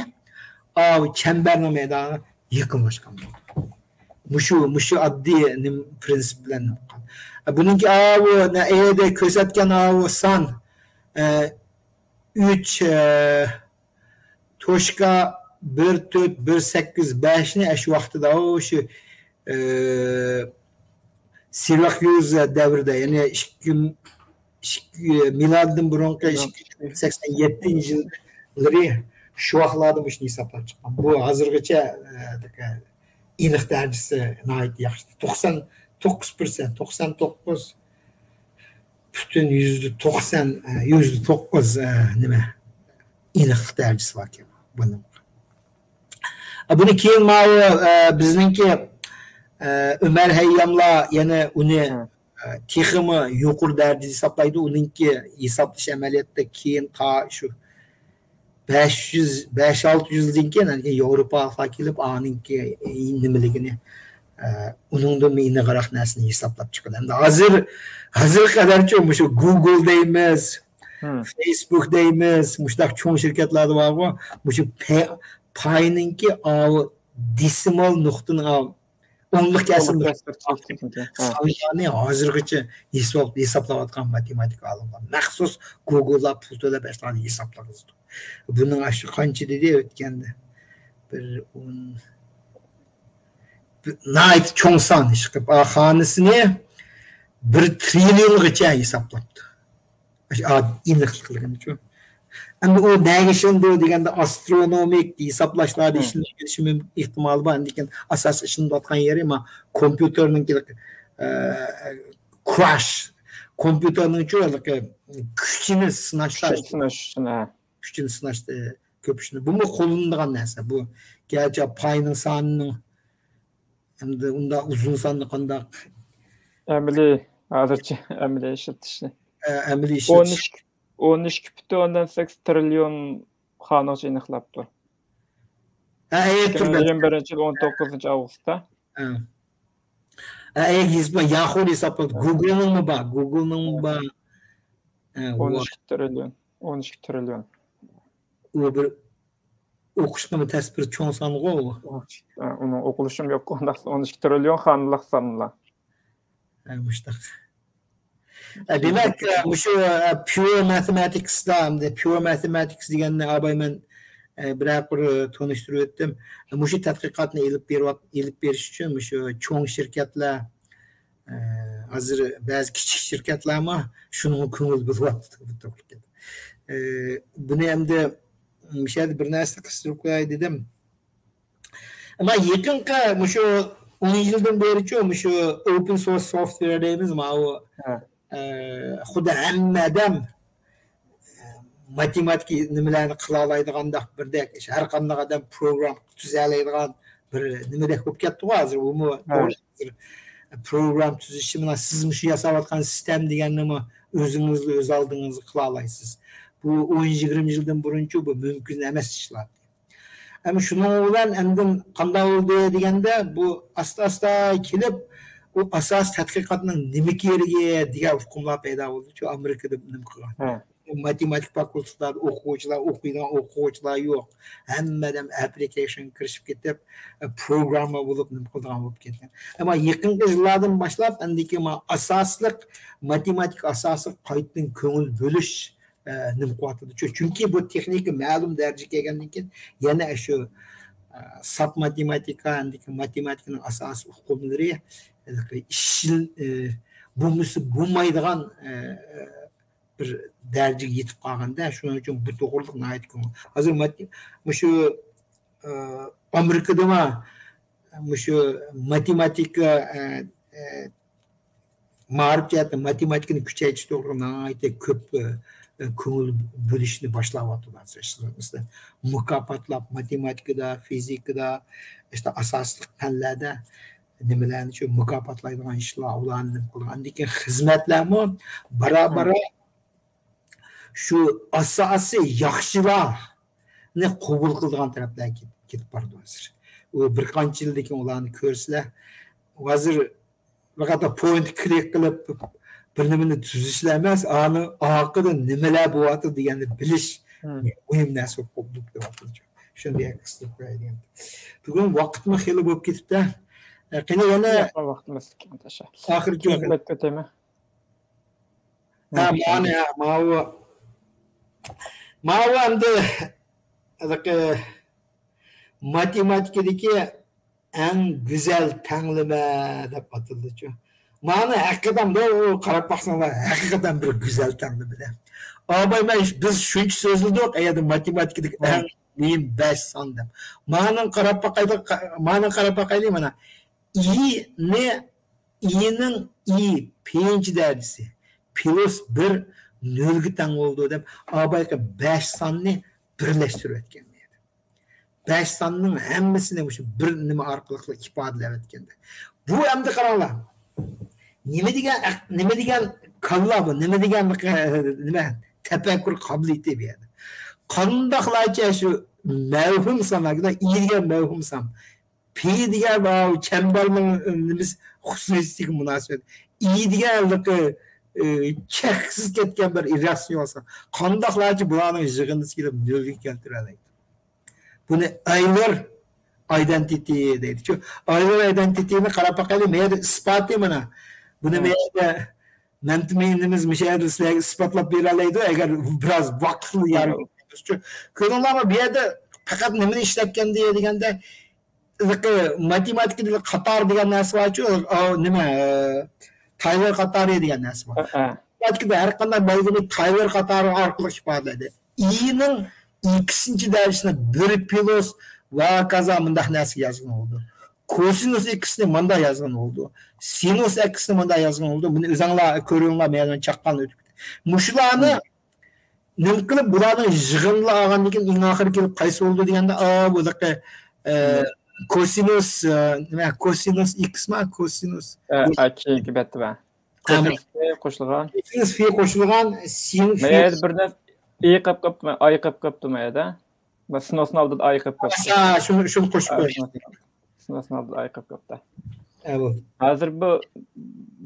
ئاۋۇ چەمبەرنىڭ مەيدانىغا يېقىنلاشقان بولىدۇ. مۇشۇ، مۇشۇ ئاددىي نېمە، پىرىنسىپ بىلەن. بۇنىڭكى ئاۋۇ، نە-، ئەيەردە كۆرسەتكەن ئاۋۇ سان، ئە، ئۈچ، ئە، توشكا بىر تۆت، بىر سەككىز، بەشنى ئاشۇ ۋاقتىدا، ئۇ شۇ، ئە، سىلۋاكيۇز دەۋرىدە، يەنى ئىككى، ئىككى، مىلادىدىن بۇرۇنقى ئىككى يۈز سەكسەن يەتتىنچى يىللىرى شۇ ۋاقىتلاردا مۇشۇنى ھېسابلاپ چىققان. بۇ ھازىرغىچە، ئە، ئېنىق دەرىجىسى ناھايىتى ياخشى. توقسان توققۇز پىرسەنت، توقسان توققۇز پۈتۈن يۈزدە توقسان، ئە، يۈزدە توققۇز، ئە، نېمە، ئېنىقلىق دەرىجىسى باركەن بۇنىڭ. ئە، بۇنى كېيىن ماۋۇ، ئە، بىزنىڭكى، ئە، ئۆمەر ھەيياملار يەنە ئۇنى، ھە. تېخىمۇ يۇقىرى دەرىجىدە ھېسابلايدۇ. ئۇنىڭكى ھېسابلاش ئەمەلىيەتتە كېيىن تا شۇ بەش يۈز، بەش ئالتە يۈز يىلدىن كېيىن، يەنى ياۋروپا كېلىپ، ئانىڭكى نېمىلىكىنى، ئە، ئۇنىڭدىن ئېنىقراق نەرسىنى ھېسابلاپ چىقىدۇ. ئەمدى ھازىر، ھازىرغا قەدەرچۇ مۇشۇ گۇگل دەيمىز، فېيسبۇك دەيمىز، مۇشۇنداق چوڭ شىركەتلەردە بارغۇ، مۇشۇ پە-، پاينىڭكى ئاۋۇ دېسىمال نۇقتىنىڭ ئاۋۇ ئونلۇق كەسىم سانلارنى ھازىرغىچە ھېساب-، ھېسابلاۋاتقان ماتېماتىكا ئالىملار. مەخسۇس گۇگللار پۇل تۆلەپ ئاشۇلارنى ھېسابلىغۇزىدۇ. بۇنىڭ ئاشۇ قانچە دېدى ئۆتكەندە؟ بىر ئون، بىر ناھايىتى چوڭ سان ئىشقىلىپ، خانىسىنى بىر ترىليونغىچە ھېسابلاپتۇ. ئاشۇ ئا-، ئېنىقلىقلىقىنىچۇ. ئەمدى ئۇ نەگە ئىشلىنىدۇ دېگەندە، ئاسترونومىك ھېسابلاشلاردا ئىشلىنىش ئېھتىمالى بار. لېكىن ئاساسىي ئىشلىنىۋاتقان يېرى ما كومپيۇتېرنىڭ، ئە، كراش، كومپيۇتېرنىڭچۇ ھېلىقى كۈچىنى سىناشتا، كۈچىنى سىناش ئۈچۈن، ھە. كۈچىنى سىناشتا كۆپ ئىشلىنىدۇ. بۇمۇ قوللىنىدىغان نەرسە. بۇ گەرچە پاينىڭ سانىنىڭ ئەمدى ئۇنداق ئۇزۇن ساننى قانداق؟ ئەمەلىي، ھازىرچە ئەمەلىي ئىشلىتىشنى. ئە، ئەمەلىي ئىشلىتىش. ئون ئىككى، ئون ئىككى پۈتۈن ئوندىن سەككىز تىرىليون خانىغىچە ئېنىقلاپتۇ. ھە، ئەگەر ئىككى مىڭ يىگىرمە بىرىنچى يىل ئون توققۇزىنچى ئاۋغۇستتا. ھە. ھە، ئەگەر ھېسابلا-، ياخۇ ھېسابلاپ، گۇگلنىڭمۇ بار، گۇگلنىڭمۇ بار. ھە، ئون ئىككى تىرىليون، ئون ئىككى تىرىليون. ئۇ بىر ئوقۇشقىمۇ تەس بىر چوڭ سانغۇ ئۇ. ئۇنىڭ ئوقۇلۇشىمۇ يوق، ئۇنداق ئون ئىككى تىرىليون خانىلىق سانلار. ھە، مۇشتاق. ئە، دېمەك، ئە، مۇشۇ، ئە، pure mathematics دا، ئەمدى pure mathematics دېگەننى ئاباي مەن، ئە، بىرەر قۇر تونۇشتۇرۇپ ئۆتتۈم. مۇشۇ تەتقىقاتنى ئېلىپ بېرىۋات-، ئېلىپ بېرىش ئۈچۈن مۇشۇ چوڭ شىركەتلەر، ئە، ھازىر بەزى كىچىك شىركەتلەرمۇ شۇنىڭغا كۆڭۈل بۆلۈۋاتىدۇ، بۇ توغرا گەپ. ئە، بۇنى ئەمدى مۇشۇ يەردە بىر نەرسىنى قىستۇرۇپ قوياي دېدىم. ئەمما يېقىنقى مۇشۇ ئون يىلدىن بېرىچۇ مۇشۇ ئوپېن سورس سوفتۋېر دەيمىز، ماۋۇ، ھە. ئە، خۇددى ھەممە ئادەم ماتېماتىكا نېمىلەرنى قىلالايدىغانداق بىردەك، ھەر قانداق ئادەم پروگرام تۈزەلەيدىغان بىر نېمىدەك بولۇپ كەتتىغۇ ھازىر. بۇمۇ ھە. توغرا، ھازىر پروگرام تۈزۈشى بىلەن سىز مۇشۇ ياساۋاتقان سىستېم دېگەننىمۇ ئۆزىڭىزلا ئۆز ئالدىڭىزغا قىلالايسىز. بۇ ئون يىگىرمە يىلدىن بۇرۇنچۇ بۇ مۇمكىن ئەمەس ئىشلار. ئەمما شۇنىڭ بىلەن ئاندىن قانداق بولدى دېگەندە، بۇ ئاستا-ئاستا كېلىپ، ئۇ ئاساسىي تەتقىقاتنىڭ نېمە كېرىكى دېگەن ئۇقۇملار پەيدا بولدى. شۇ ئامېرىكىدا نېمە قىلغان. ھە. ماتېماتىكا فاكۇلتېتلاردا ئوقۇغۇچىلار، ئوقۇيدىغان ئوقۇغۇچىلار يوق. ھەممە ئادەم ئەپلىكېيشنغا كىرىشىپ كېتىپ، پروگرامما بولۇپ نېمە قىلىدىغان بولۇپ كەتكەن. ئەمما يېقىنقى يىللاردىن باشلاپ، ئەمدىكى ما ئاساسلىق، ماتېماتىكا ئاساسلىق قايتىدىن كۆڭۈل بۆلۈش ئە، نېمە قىلىۋاتىدۇ. چۈ-، چۈنكى بۇ تېخنىكا مەلۇم دەرىجىگە كەلگەندىن كېيىن يەنە شۇ، ئە، ساپ ماتېماتىكا، ئەمدىكى ماتېماتىكىنىڭ ئاساسىي ئۇقۇملىرى، ھېلىقى ئىشىل-، ئە، بولمىسا بولمايدىغان، ئە، بىر دەرىجىگە يېتىپ قالغاندا، شۇنىڭ ئۈچۈن بۇ توغرىلىق ناھايىتى كۆڭۈل. ھازىر مات-، مۇشۇ، ئە، ئامېرىكىدىمۇ مۇشۇ ماتېماتىكا، ئە، ئە، مائارىپ جەھەتتىن ماتېماتىكىنى كۈچەيتىش توغرىلىق ناھايىتى كۆپ، ئە، كۆڭۈل بۆلۈشنى باشلاۋاتىدۇ ھازىر. مۇكاپاتلاپ، ماتېماتىكىدا، فىزىكىدا، ئىشتە ئاساسلىق پەنلەردە نېمىلەرنى شۇ مۇكاپاتلايدىغان ئىشلار، ئۇلارنى نېمە قىلىدىغان. ئاندىن كېيىن خىزمەتلەرمۇ بارا-بارا شۇ ئاساسىي ياخشىلارنى قوبۇل قىلىدىغان تەرەپلەرگە كېتىپ، كېتىپ بارىدۇ ھازىر. ئۇ بىر قانچە يىلدىن كېيىن ئۇلارنى كۆرسىلەر، ھازىر پەقەت پوينت كلىك قىلىپ، بىر نېمىنى تۈزۈشلا ئەمەس، ئانىڭ ئارقىدا نېمىلەر بولۇۋاتىدۇ دېگەننى بىلىش مۇھىم نەرسە بولۇپ، بولۇپ قېلىۋاتىدۇ. شۇنى قىستۇرۇپ قوياي دېگەن. بۈگۈن ۋاقىتمۇ خېلى بولۇپ كېتىپتۇ. ئە، قېنى يەنە ۋاقتىمىز ئاخىرى كۆرۈنۈپ كېتەيمەن. ھە، مانا، ھە، ماۋۇ، ماۋۇ ئەمدى ھېلىقى ماتېماتىكىدىكى ئەڭ گۈزەل تەڭلىمە دەپ ئاتىلىدۇچۇ. مانا ھەقىقەتەن بۇ، قاراپ باقساڭلار، ھەقىقەتەن بىر گۈزەل تەڭلىمە. ئاباي مەن، بىز شۇنچە سۆزلىدۇق، ئەگەردە ماتېماتىكىدىكى ئەڭ مۇھىم بەش سان دەپ. مانىڭ قاراپ باقايلى، مانىڭ قاراپ باقايلى، مانا. ئىنى، ئىنىڭ ئى بىرىنچى دەرىجىسى پلۇس بىر نۆلگە تەڭ بولىدۇ دەپ، ئابايقى بەش ساننى بىرلەشتۈرۈۋەتكەن. بەش ساننىڭ ھەممىسىنى مۇشۇ بىر نېمە ئارقىلىقلا ئىپادىلەۋەتكەندە. بۇ ئەمدى قاراڭلار. نېمە دېگەن ئەق-، نېمە دېگەن كاللا بۇ، نېمە دېگەن، نېمە، تەپەككۇر قابىلىيىتى بۇ يەردە. قانداقلارچە شۇ مەۋھۇم سان، ئى دېگەن مەۋھۇم سان، پى دېگەن بۇ چەمبەرنىڭ نېمىسى، خۇسۇسىيىتىگە مۇناسىۋەت، ئى دېگەن ھېلىقى، ئى، چەكسىز كەتكەن بىر ئىرراتسىيونېل سان. قانداقلارچە بۇلارنىڭ يىغىندىسى كېلىپ نۆلگە كەلتۈرەلەيدۇ؟ بۇنى ئايلېر ئايدېنتىتى دەيدۇ. شۇ ئايلېر ئايدېنتىتىنى قاراپ باقايلى. مەيەردە ئىسپاتى مانا. بۇنى مەيەردە مەمتىمىن ئىنىمىز مۇشۇ يەردە سىلەرگە ئىسپاتلاپ بېرەلەيدۇ، ئەگەر بىراز ۋاقىتلا يار بەرسە. كۆرۈڭلارمۇ، بۇ يەردە پەقەت نېمىنى ئىشلەتكەندى دېگەندە، ھېلىقى ماتېماتىكىدا قاتار دېگەن نەرسە بارچۇ، ئا، نېمە، ئە، تايلور قاتارى دېگەن نەرسە بار. ھە، ھە. ماتېماتىكىدا ھەر قانداق بەلگىنى تايلور قاتارى ئارقىلىق ئىپادىلەيدۇ. ئىنىڭ ئېكسىنچى دەرىجىسىنى بىر پلۇس ۋە ھاكازا مۇنداق نەرسىگە يازغىلى بولىدۇ. كوسىنۇس ئېكسنى مۇنداق يازغىلى بولىدۇ. سىنۇس ئېكسنى مۇنداق يازغىلى بولىدۇ. بۇنى ئۆزۈڭلار كۆرۈڭلار، مەن چاققاننى ئۆتۈپ كېتىپ. مۇشۇلارنى نېمە قىلىپ، بۇلارنىڭ يىغىنىنى ئالغاندىن كېيىن، ئېڭ ئاخىرى كېلىپ قايسى بولىدۇ دېگەندە، ئا، بۇ دەققە، ئە، كوسىنۇس، ئە، نېمە، كوسىنۇس ئېكسما، كوسىنۇس. ئە، ئە، كېيىنكى بەتتە بار. ھە، كوسىنۇس فى قوشۇلغان. كوسىنۇس فى قوشۇلغان، سىن فى. مەيەردە بىر نەرسە ئى قېلىپ قاپتۇ، ئاي قېلىپ قاپتۇ مەيەردە. سىنۇسنىڭ ئالدىدا ئاي قېلىپ قاپتۇ. ھە، شۇنى، شۇنى قوشۇپ قويۇڭ. سىنۇسنىڭ ئالدىدا ئاي قېلىپ قاپتۇ. ھە، بولدى. ھازىر بۇ،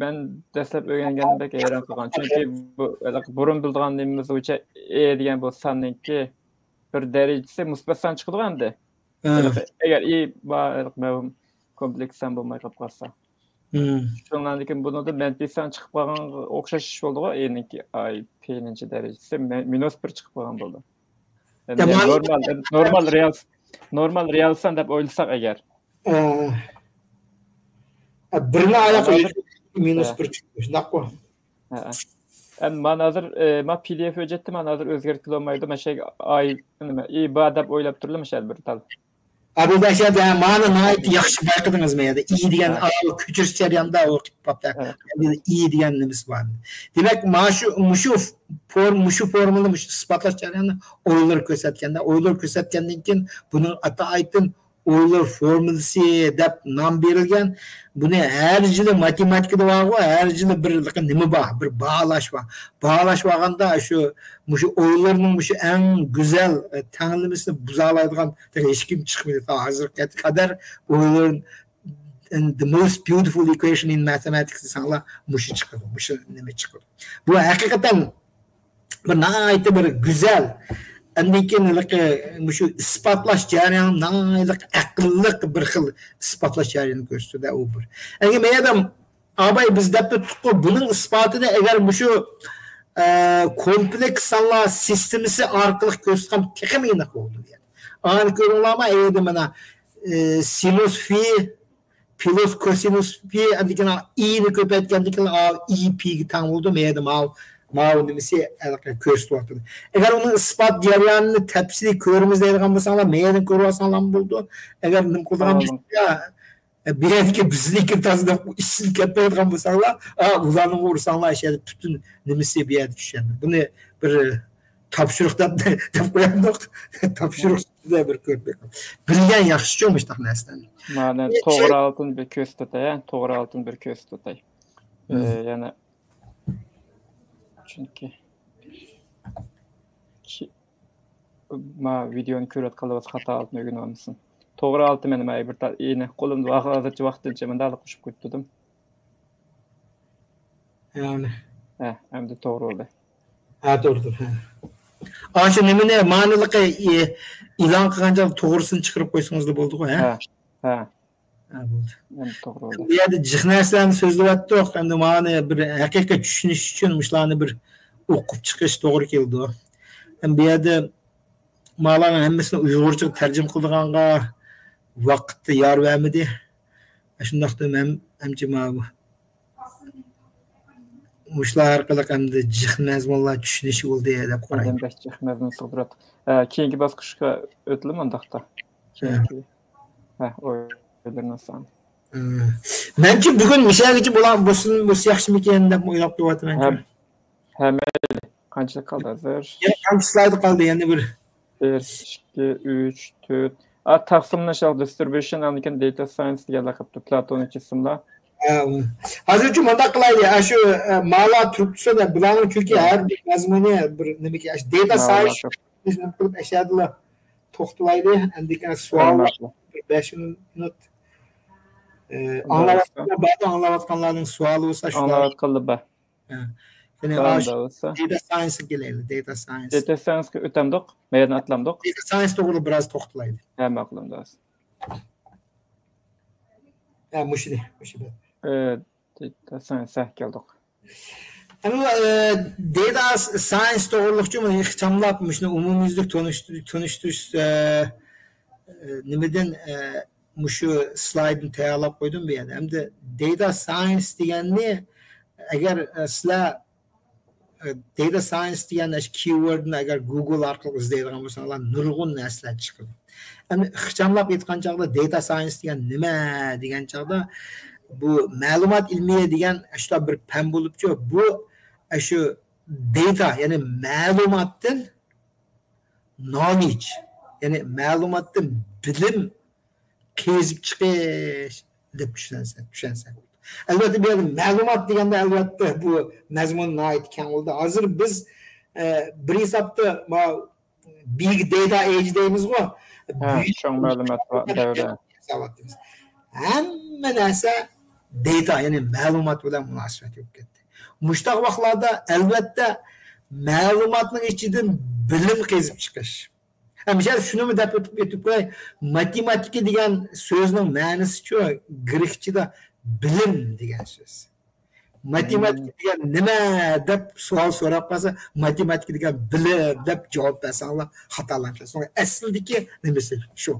مەن دەسلەپ ئۆگەنگەندە بەك ھەيران قالغان. چۈنكى بۇ، بۇرۇن بىلىدىغان نېمىمىز بويىچە ئى دېگەن بۇ ساننىڭكى بىر دەرىجىسى مۇسبەت سان چىقىدىغۇ ئەمدى. ھە. ئەگەر ئى بار، مەۋھۇم كومپلېكس سان بولماي قېلىپ قالسا. ھە. شۇنىڭدىن كېيىن بۇنىڭدا مەنپىي سان چىقىپ قالغانغا ئوخشاش ئىش بولدىغۇ، ئىنىڭكى ئاي پىنىڭچى دەرىجىسى مە-، مىنۇس بىر چىقىپ قالغان بولىدۇ. يەنى نورمال، نورمال رېئال، نورمال رېئال سان دەپ ئويلىساق ئەگەر. ئە، بىرنى ئاياققا مىنۇس بىر چىقىدۇ، شۇنداققۇ؟ ھە. ئەمدى مانا ھازىر، ئە، ما پى دى ئېف ھۆججەتتە مانا ھازىر ئۆزگەرتكىلى بولمايدۇ. مانا شۇ ئاي، نېمە، ئى بار دەپ ئويلاپ تۇرىلا، مانا شۇ بىر تال. ئابىدەشەت، ھە، مانا ناھايىتى ياخشى بايقىدىڭىز مەيەردە. ئى دېگەن، ھە. ئا، كۆچۈرۈش جەريانىدا ئۇ قىلىپ قاپتۇ. ھە. ئى دېگەن نېمىسى بار. دېمەك، ما شۇ، مۇشۇ فورم-، مۇشۇ فورمۇلىنى مۇشۇ ئىسپاتلاش جەريانىدا ئويلار كۆرسەتكەندە، ئويلار كۆرسەتكەندىن كېيىن بۇنىڭ ئاتايىتىن ئويلار فورمۇلىسى دەپ نام بېرىلگەن. بۇنى ھەر يىلى ماتېماتىكىدا بارغۇ، ھەر يىلى بىر نېمە بار، بىر باھالاش بار. باھالاش بارغاندا شۇ، مۇشۇ ئويلارنىڭ مۇشۇ ئەڭ گۈزەل، ئە، تەڭلىمىسىنى بۇزالايدىغان ھېچكىم چىقمىدى تا ھازىرغا قەدەر. ئويلار، and the most beautiful equation in mathematics دېسەڭلار، مۇشۇ چىقىدۇ، مۇشۇ نېمە چىقىدۇ. بۇ ھەقىقەتەن بىر ناھايىتى بىر گۈزەل، ئاندىن كېيىن ھېلىقى مۇشۇ ئىسپاتلاش جەريانى ناھايىتى ئەقىللىق بىر خىل ئىسپاتلاش جەريانىنى كۆرسىتىدۇ ئۇ بىر. ئەگەر مەيەردە ئاباي بىز دەپ ئۆتتۇققۇ، بۇنىڭ ئىسپاتىنى ئەگەر مۇشۇ، ئە، كومپلېكس سانلار سىستېمىسى ئارقىلىق كۆرسەتسەم تېخىمۇ ئېنىق بولىدۇ دېگەن. ئانى كۆرۈڭلارما، ئەيدە مانا، ئە، سىنۇس فى پلۇس كوسىنۇس پى، ئاندىن كېيىن ئىنى كۆپەيتكەندىن كېيىن ئى پىگە تەڭ بولىدۇ. مەيەردە ماۋۇ، ماۋۇ نېمىسى ھېلىقى كۆرسىتىۋاتىدۇ. ئەگەر ئۇنىڭ ئىسپات جەريانىنى تەپسىلىي كۆرىمىز دەيدىغان بولساڭلار، مەيەردىن كۆرۈۋالساڭلارمۇ بولىدۇ. ئەگەر نېمە قىلىدىغان بولساڭلار، بۇ يەردىكى بىزنىڭكى تازا دەپ ئىشلىنىپ كەتمەيدىغان بولساڭلار، ئا، ئۇلارنىڭغا ئۇرساڭلار، ئىش يەردە پۈتۈن نېمىسى بۇ يەردە چۈشەندى. بۇنى بىر تاپشۇرۇق دەپ، دەپ قويامدۇق. تاپشۇرۇق سۈپىتىدە بىر كۆرۈپ بېقىڭ. بىلگەن ياخشىچۇ مۇشۇنداق نەرسىلەرنى. مانا ئى، توغرا شۇ ھالىتىنى بىر كۆرسىتەي، ھە؟ توغرا ھالىتىنى بىر كۆرسىتەي. ئى، مم. يەنە چۈنكى كى-، ما ۋىدېونى كۆرۈۋاتقانلار بولسا خاتا ھالىتىنى ئۆگىنىۋالمىسۇن. توغرا ھالىتى مانا، مانا بىر تا-، ئىنى قولۇمدا ۋاقىت ھازىرچە ۋاقتىنچە مۇنداقلا قوشۇپ قويۇپ تۇردۇم. يەنى. ھە، ئەمدى توغرا بولدى. ھە، توغرىدۇر، ھە. ئاشۇ نېمىنى، مانىلىقى، ئى-، ئېلان قىلغانچە توغرىسىنى چىقىرىپ قويسىڭىزلا بولدىغۇ، ھە؟ ھە، ھە. ھە، بولدى. ئەمدى توغرا بولدى. بۇ يەردە جىق نەرسىلەرنى سۆزلەۋەتتۇق. ئەمدى مانى بىر ھەقىقىي چۈشىنىش ئۈچۈن مۇشۇلارنى بىر ئوقۇپ چىقىش توغرا كېلىدۇ. ھەم بۇ يەردە مالارنىڭ ھەممىسىنى ئۇيغۇرچىغا تەرجىمە قىلىدىغانغا ۋاقىت يار بەرمىدى. شۇنداقتىمۇ ھەم، ھەمچە ماۋۇ مۇشۇلار ئارقىلىق ئەمدى جىق مەزمۇنلار چۈشىنىشى بولدى دەپ قارايمەن. ئادەم بەك جىق مەزمۇن سىغدۇرۇۋاتىدۇ. ئە، كېيىنكى باسقۇچقا ئۆتىلىمۇ ئۇنداقتا؟ ھە. كېيىنكى. ھە، ئويلىرىڭىز سان. ھە. مەنچە بۈگۈن مۇشەگىچە بولار، بولسۇن، بولسا ياخشىمىكىن دەپ ئويلاپ تۇرۇۋاتىمەن. ھە. ھە، مەيلى. قانچىلىك قالدى ھازىر؟ يەنە قانچە سلايد قالدى؟ يەنە بىر. بىر، ئىككى، ئۈچ، تۆت. ئا، تەقسىملىنىش، distribution، ئاندىن كېيىن data science دېگەنلەر قاپتۇ. پلاتونىك جىسىملار. ھە، ھازىرچۇ مۇنداق قىلايلى. ئاشۇ مالا تۈرتسىدە بۇلارنىڭ، چۈنكى ھەر بىر مەزمۇنى بىر نېمىكى، ئاشۇ دېتا ساينس قىلىپ ئەشەدىلا توختىلايلى. ئەندىكىن سوئال بىر بەش مىنۇت. ئاڭلاۋاتقانلار باردا، ئاڭلاۋاتقانلارنىڭ سوئالى بولسا شۇلار. ئاڭلاۋاتقانلار بار. يەنى دېتا ساينسقا كېلەيلى. دېتا ساينس. دېتا ساينسقا ئۆتەمدۇق. مەيدان ئاتلامدۇق. دېتا ساينس توغرىلىق بىراز توختىلايلى. ھە، ماقۇل، ئەمدى. ھە، مۇشۇنى، مۇشۇ بەت. دېتا ساينس، ھە، كەلدۇق. ئەمما دېتا ساينس توغرىلىقچۇ مۇنى ئىخچاملاپ مۇشۇنى ئومۇميۈزلۈك تونۇشتۇرۇش، تونۇشتۇرۇش، نېمىدىن، مۇشۇ سلايدنى تەييارلاپ قويدۇم بۇ يەردە. ئەمدى دېتا ساينس دېگەننى ئەگەر سىلەر دېتا ساينس دېگەن ئاشۇ كىۋوردنى ئەگەر گۇگل ئارقىلىق ئىزدەيدىغان بولساڭلار، نۇرغۇن نەرسىلەر چىقىدۇ. ئەمدى ئىخچاملاپ ئېيتقان چاغدا، دېتا ساينس دېگەن نېمە دېگەن چاغدا، بۇ مەلۇمات ئىلمىيە دېگەن ئاشۇنداق بىر پەن بولۇپچۇ، بۇ ئاشۇ دېتا، يەنى مەلۇماتتىن، نالېج، يەنى مەلۇماتتىن بىلىم قېزىپ چىقىش دەپ چۈشەنسەك، چۈشەنسەك. ئەلۋەتتە، بۇ يەردە مەلۇمات دېگەندە، ئەلۋەتتە، بۇ مەزمۇن ناھايىتى كەڭ بولدى. ھازىر بىز، ئە، بىر ھېسابتا، ما، بىگ دېتا ئېيج دەيمىزغۇ؟ ھە، بۈيۈك چوڭ مەلۇمات دەۋرى. ھېساباتىمىز. ھەممە نەرسە دېتا، يەنى مەلۇمات بىلەن مۇناسىۋەتلىك بولۇپ كەتتى. مۇشۇنداق ۋاقىتلاردا، ئەلۋەتتە، مەلۇماتنىڭ ئىچىدىن بىلىم قېزىپ چىقىش. ھە، مىسال شۇنىمۇ دەپ ئۆتۈپ، ئۆتۈپ قوياي. ماتېماتىكا دېگەن سۆزنىڭ مەنىسىچۇ، گرېكچىدا بىلىم دېگەن سۆز. ماتېماتىكا دېگەن نېمە دەپ سوئال سوراپ قالسا، ماتېماتىكا دېگەن بىلىم دەپ جاۋاب بەرسەڭلار خاتالىنىپ كېتىسىڭلار. ئەسلىدىكى نېمىسى شۇ.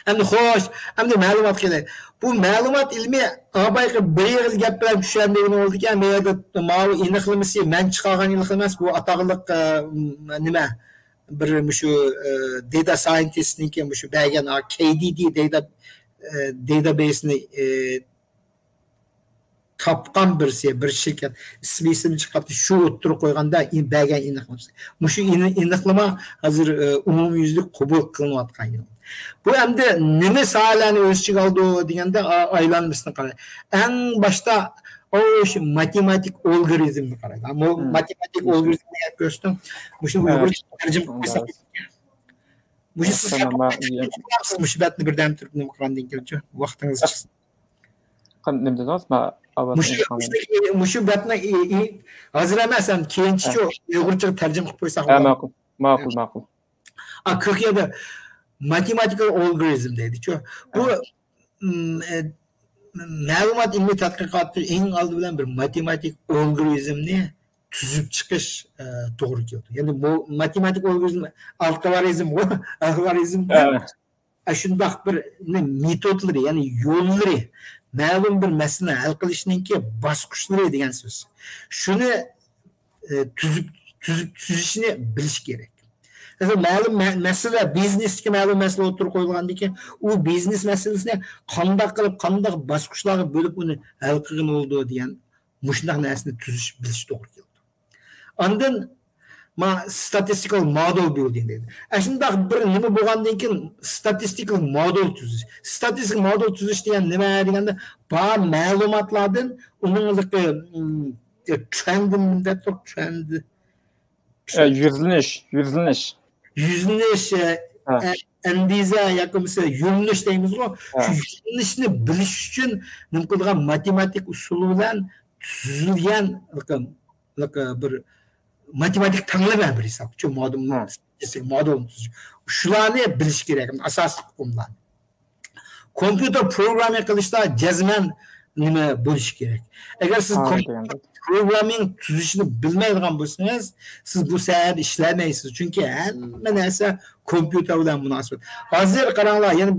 ئەمدى خوش، ئەمدى مەلۇمات كېلەي. بۇ مەلۇمات ئىلمى ئابايقى بىر ئېغىز گەپ بىلەن چۈشەندۈرگىلى بولىدىكەن. بۇ يەردە ماۋۇ ئېنىقلىمىسى مەن چىقارغان ئېنىقلىما ئەمەس، بۇ ئاتاقلىق، ئە، نېمە، بىر مۇشۇ، ئە، دېتا ساينتىستنىڭكى مۇشۇ بەرگەن، ئا، كەي دى دى دېتا، ئە، دېتابەيسنى، ئە، تاپقان بىرسى، بىر شىركەت ئىسمى، ئىسمىنى چىقارتتى، شۇ ئوتتۇرىغا قويغاندا ئېن-، بەرگەن ئېنىقلىمىسى. مۇشۇ ئېنىق-، ئېنىقلىما ھازىر، ئە، ئومۇميۈزلۈك قوبۇل قىلىنىۋاتقان. بۇ ئەمدى نېمە ساھەلەرنى ئۆز ئىچىگە ئالىدۇ دېگەندە، ئا-، ئايلانمىسىنى قارايدۇ. ئەڭ باشتا، ئۇ، شۇ ماتېماتىك ئالگورىزمنى قارايدۇ. ماتېماتىك ئالگورىزمنى گەپ كۆرسىتىڭ. مۇشۇنى ئۇيغۇرچە تەرجىمە قىلىپ قويساق. مۇشۇ سىز مۇشۇ بەتنى بىردەم تۇرۇپ نېمە قىلغاندىن كېيىنچۇ ۋاقتىڭىز چىقسۇن. قان-، نېمە دېدىڭىز؟ ما-، ئاۋازىڭىز مۇشۇ، مۇشۇ، مۇشۇ بەتنى ئى-، ئى-، ھازىر ئەمەس، ئەمدى كېيىنچىچۇ ئۇيغۇرچىغا تەرجىمە قىلىپ قويساق بولىدۇ. ماقۇل، ماقۇل، ماقۇل. ئا، كۆك يەردە ماتېماتىكال ئالگورىزم دەيدىچۇ. بۇ، م، ئە، مەلۇمات ئىلمىي تەتقىقاتتا ئەڭ ئالدى بىلەن بىر ماتېماتىك ئالگورىزمنى تۈزۈپ چىقىش، ئە، توغرا كېلىدۇ. يەنى بۇ ماتېماتىك ئالگورىزم، ئالگورىزمغۇ، ئالگورىزمدىن ئاشۇنداق بىر نېمە، مېتودلىرى، يەنى يوللىرى، مەلۇم بىر مەسىلىنى ھەل قىلىشنىڭكى باسقۇچلىرى دېگەن سۆز. شۇنى، ئە، تۈزۈپ، تۈزۈپ، تۈزۈشنى بىلىش كېرەك. مەسىلەن، مەلۇم مە-، مەسىلە، بىزنېستىكى مەلۇم مەسىلە ئوتتۇرىغا قويۇلغاندىن كېيىن، ئۇ بىزنېس مەسىلىسىنى قانداق قىلىپ، قانداق باسقۇچلارغا بۆلۈپ ئۇنى ھەل قىلغىلى بولىدۇ دېگەن مۇشۇنداق نەرسىنى تۈزۈش، بىلىش توغرا كېلىدۇ. ئاندىن ما-، statistical model building دەيدۇ. ئاشۇنداق بىر نېمە بولغاندىن كېيىن، statistical model تۈزۈش. Statistic model تۈزۈش دېگەن نېمە دېگەندە، بار مەلۇماتلاردىن ئۇنىڭ، م، ترېندىنى دەپ تۇرۇپ، ترېند. ئە، يۈزلىنىش، يۈزلىنىش. يۈزلىنىش، ئە، ھە. ئە، ئەندىزە ياكى بولمىسا يۆنىلىش دەيمىزغۇ. ھە. شۇ يۆنىلىشنى بىلىش ئۈچۈن نېمە قىلىدىغان ماتېماتىك ئۇسۇلى بىلەن تۈزۈلگەن بىر ماتېماتىك تەڭلىمە بىر ھېساب. شۇ مودېل، ھە. مودېلنى تۈزۈش. شۇلارنى بىلىش كېرەك، ئاساسلىق ئۇقۇملارنى. كومپيۇتېر پروگراممىنگ قىلىشتا جەزمەن نېمە بولۇشى كېرەك؟ ئەگەر سىز ھە، كومپيۇتېر دېگەندەك. پروگراممىنگ تۈزۈشنى بىلمەيدىغان بولسىڭىز، سىز بۇ ساھەدە ئىشلەلمەيسىز. چۈنكى ھەممە نەرسە كومپيۇتېر بىلەن مۇناسىۋەت. ھازىر قاراڭلار، يەنە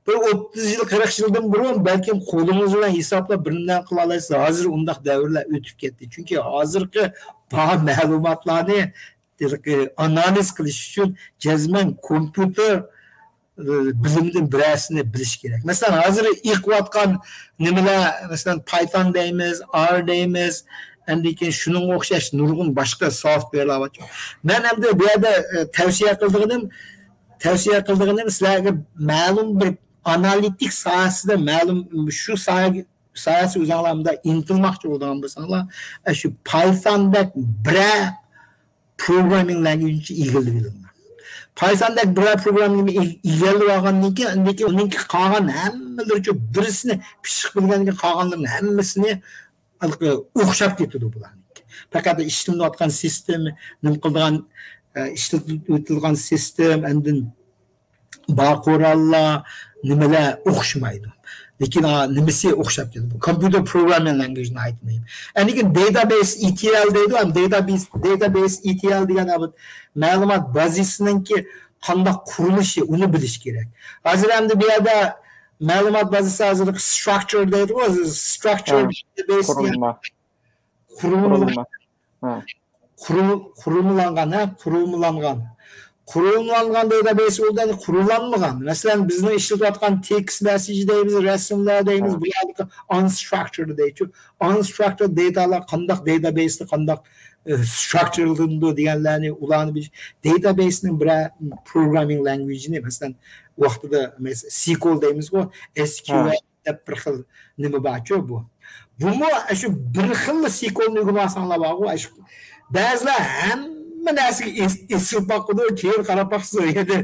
بىر ئوتتۇز يىل، قىرىق يىلدىن بۇرۇن بەلكىم قولىڭىز بىلەن ھېسابلاپ بىر نېمە قىلالايسىز. ھازىر ئۇنداق دەۋرلەر ئۆتۈپ كەتتى. چۈنكى ھازىرقى بار مەلۇماتلارنى ھېلىقى ئانالىز قىلىش ئۈچۈن جەزمەن كومپيۇتېر، ئى، بىلىمدىن بىرەرسىنى بىلىش كېرەك. مەسىلەن، ھازىر ئېقىۋاتقان نېمىلەر، مەسىلەن، پايتان دەيمىز، ئار دەيمىز، ئاندىن كېيىن شۇنىڭغا ئوخشاش نۇرغۇن باشقا سوفتۋېرلار بار. مەن ئەمدى بۇ يەردە، ئى، تەۋسىيە قىلىدىغىنىم، تەۋسىيە قىلىدىغىنىم سىلەرگە مەلۇم بىر ئانالىتىك ساھەسىدە مەلۇم شۇ ساھەگە سايەسى ئۆزۈڭلار مۇنداق ئىنتىلماقچى بولىدىغان بولساڭلار، ئە، شۇ پايثاندەك بىرەر پروگراممىڭ لانگۋېجنى ئىگىلىۋېلىڭلار. پايثاندەك بىرەر پروگراممىنى ئىگىلىۋالغاندىن كېيىن، ئاندىن كېيىن ئۇنىڭكى قالغان ھەممىلىرىچۇ بىرسىنى پىششىق بىلگەندىن كېيىن، قالغانلىرىنىڭ ھەممىسىنى ھېلىقى ئوخشاپ كېتىدۇ بۇلارنىڭكى. پەقەت ئىشلىنىۋاتقان سىستېم، نېمە قىلىدىغان، ئە، ئىشلىتىلىدىغان سىستېم، ئاندىن بار قوراللار، نېمىلەر ئوخشىمايدۇ. لېكىن، ئا، نېمىسى ئوخشاپ كېتىدۇ. بۇ كومپيۇتېر پروگراممىنگ لانگۋېج ناھايىتى مۇھىم. ئەنىكىن داتابەيس ئىتىئېل دەيدۇ، ھەم داتابەيس، داتابەيس ئىتىئېل دېگەن مەلۇمات بازىسىنىڭكى قانداق قۇرۇلۇشى، ئۇنى بىلىش كېرەك. ھازىر ئەمدى بۇ يەردە مەلۇمات بازىسى ھازىر ستراكچر دەيدىغۇ، ھازىر ستراكچر ھە، داتابەيس دېگەن قۇرۇلما. قۇرۇلما. قۇرۇلما. ھە. قۇرۇل-، قۇرۇلمىلانغان، ھە، قۇرۇلمىلانغان. قۇرۇلمىلانغان داتابەيس بولىدۇ، يەنى قۇرۇللانمىغان. مەسىلەن، بىزنىڭ ئىشلىتىۋاتقان تېكىست مەسسىجى دەيمىز، رەسىملەر دەيمىز، ھە. بۇلار ئانستراكچېرد دەيدۇ. ئانستراكچېرد داتالار قانداق داتابەيستا قانداق، ئە، ستراكچېرلىنىدۇ دېگەنلەرنى، ئۇلارنى بىلىش. داتابەيسنىڭ بىرەر پروگراممىڭ لانگۋېجىنى، مەسىلەن، ۋاقتىدا، مەس-، سىكول دەيمىزغۇ، ئەس كيۇ ئېل. ھە. دەپ بىر خىل نېمە بارچۇ بۇ. بۇمۇ ئاشۇ بىر خىللا سىكولنى ئۆگىنىۋالساڭلار بارغۇ، ئاشۇ بەزىلەر ھەممە نەرسىگە ئېس-، ئېسىلىپ باقىدۇ، كېيىن قاراپ باقسا، يەنە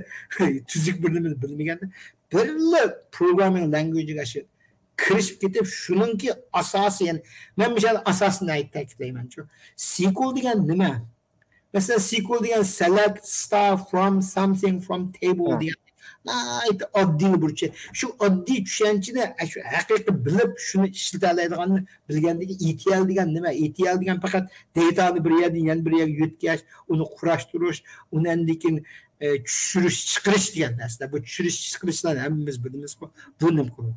تۈزۈك بىر نېمىنى بىلمىگەندە، بىرلا پروگراممىڭ لانگۋېجىگە ئاشۇ كىرىشىپ كېتىپ، شۇنىڭكى ئاساسى، يەنى مەن مۇشۇ يەردە ئاساسىنى تەكىتلەيمەنچۇ. سىكول دېگەن نېمە؟ مەسىلەن، سىكول دېگەن سېلېكت ستار فروم سامثىڭ فروم تېبىل ھە. دېگەن ناھايىتى ئاددىي بىر چۈشەنچە. شۇ ئاددىي چۈشەنچىنى، ئە، شۇ ھەقىقىي بىلىپ، شۇنى ئىشلىتەلەيدىغاننى بىلگەندىكىن، ئىتىئېل دېگەن نېمە؟ ئىتىئېل دېگەن پەقەت داتانى بىر يەردىن يەنە بىر يەرگە يۆتكەش، ئۇنى قۇراشتۇرۇش، ئۇنى ئاندىن كېيىن، ئە، چۈشۈرۈش، چىقىرىش دېگەن نەرسىلەر. بۇ چۈشۈرۈش، چىقىرىشلارنى ھەممىمىز بىلىمىزغۇ. بۇ نېمە قىلىدۇ؟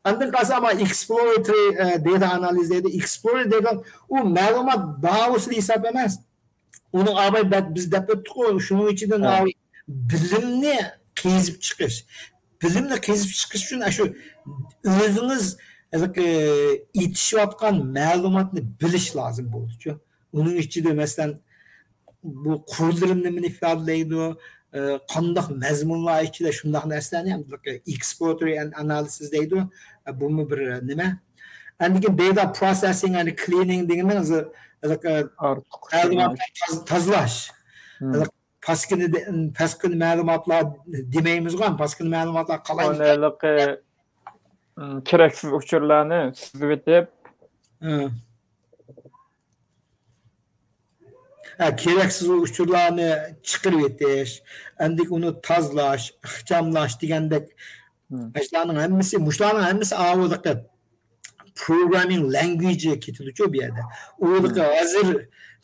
ئاندىن قالسا، ئەمما ئېكسپلوراتورى، ئە، داتا ئانالىز دەيدۇ. ئېكسپلوراتور دېگەن ئۇ مەلۇمات بازىسى ھېساب ئەمەس. ئۇنىڭ ئاۋاي بە-، بىز دەپ ئۆتتۇققۇ، شۇنىڭ ئىچىدىن ھە. ئاۋاي بىلىمنى قېزىپ چىقىش. بىلىمنى قېزىپ چىقىش ئۈچۈن ئاشۇ ئۆزىڭىز ھېلىقى ئېتىشىۋاتقان مەلۇماتنى بىلىش لازىم بولىدۇچۇ. ئۇنىڭ ئىچىدە، مەسىلەن، بۇ قۇرلىرى نېمىنى ئىپادىلەيدۇ، ئە، قانداق مەزمۇنلار ئىچىدە شۇنداق نەرسىلەرنى ھەم ئېكسپلوراتورى ئانالىسىز دەيدۇ. ئە، بۇمۇ بىر نېمە. ئاندىن كېيىن داتا پروسېسسىڭ ئەند كلىنىڭ دېگىنىڭ ھېلىقى ئارتۇق مەلۇماتلار تاز-، تازىلاش. مم. ھېلىقى پاسكىنا دە-، پاسكىنا مەلۇماتلار دېمەيمىزغۇ، پاسكىنا مەلۇماتلار قالايمىقان. ئۇنى ھېلىقى، ئىم، كېرەكسىز ئۇچۇرلارنى سۈزۈۋېتىپ. ھە. ھە، كېرەكسىز ئۇچۇرلارنى چىقىرىۋېتىش، ئەندىن ئۇنى تازىلاش، ئىخچاملاش دېگەندەك مم. ئاشۇلارنىڭ ھەممىسى، مۇشۇلارنىڭ ھەممىسى ئاۋۇ پروگراممىڭ لانگۋېجىغا كېتىدۇچۇ بۇ يەردە. ئۇ مم. ھازىر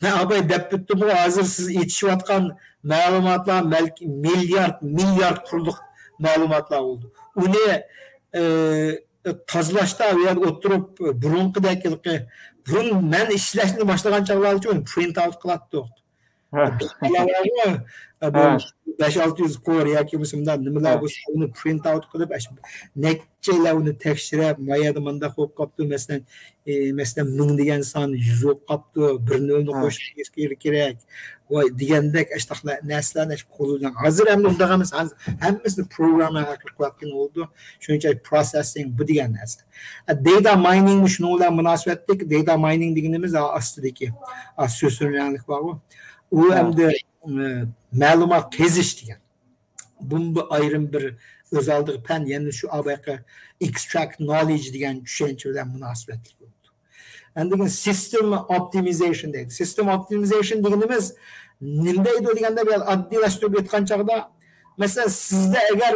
مەن ئاۋاي دەپ ئۆتتۈمغۇ، ھازىر سىز ئېتىشىۋاتقان مەلۇماتلار بەلكى مىليارد، مىليارد قۇرلۇق مەلۇماتلار بولىدۇ. ئۇنى، ئە، تازىلاشتا ئۇ يەردە ئولتۇرۇپ، بۇرۇنقىدەك ھېلىقى، بۇرۇن مەن ئىشلەشنى باشلىغان چاغلاردا ئۇنى پرىنت ئاۋت قىلاتتۇق. ھە. بۇ ھە. بەش ئالتە يۈز قۇر ياكى بولمىسا مۇنداق نېمىلەر ھە. بولسا، ئۇنى پرىنت ئاۋت قىلىپ، ئەش-، نەچچەيلەر ئۇنى تەكشۈرۈپ، ما يەردە مۇنداق بولۇپ قاپتۇ، مەسىلەن، ئى، مەسىلەن، مىڭ دېگەن سان يۈز بولۇپ قاپتۇ، بىر نۆلنى ھە. قوشۇش كېرەك. ۋاي، دېگەندەك، ئاشۇنداق نە-، نەرسىلەرنى ئاشۇ قولىدىن. ھازىر ئەمدى ئۇنداق ئەمەس، ھازىر ھەممىسىنى پروگرامما ئارقىلىق قىلىۋاتقىلى بولىدۇ. شۇنىڭ ئۈچۈن پروسېسسىڭ بۇ دېگەن نەرسە. داتا ماينىڭ شۇنىڭ بىلەن مۇناسىۋەتلىك، داتا ماينىڭ دېگىنىمىز ئا-، ئاستىدىكى، ئا، سۆز سۆزلەنلىك بارغۇ. ئۇ ھە. ئەمدى، ئە، مەلۇمات قېزىش دېگەن. بۇمۇ بىر ئايرىم بىر ئۆز ئالدىغا پەن، يەنە شۇ ئاۋاقى ئېكستراكت نولېدژ دېگەن چۈشەنچە بىلەن مۇناسىۋەتلىك بولىدۇ. ئاندىن كېيىن سىستېم ئوپتىمىزېيشن دەيدۇ. سىستېم ئوپتىمىزېيشن دېگىنىمىز نېمە دەيدۇ دېگەندە، بىر ئاددىيلاشتۇرۇپ ئېيتقان چاغدا، مەسىلەن، سىزدە ئەگەر،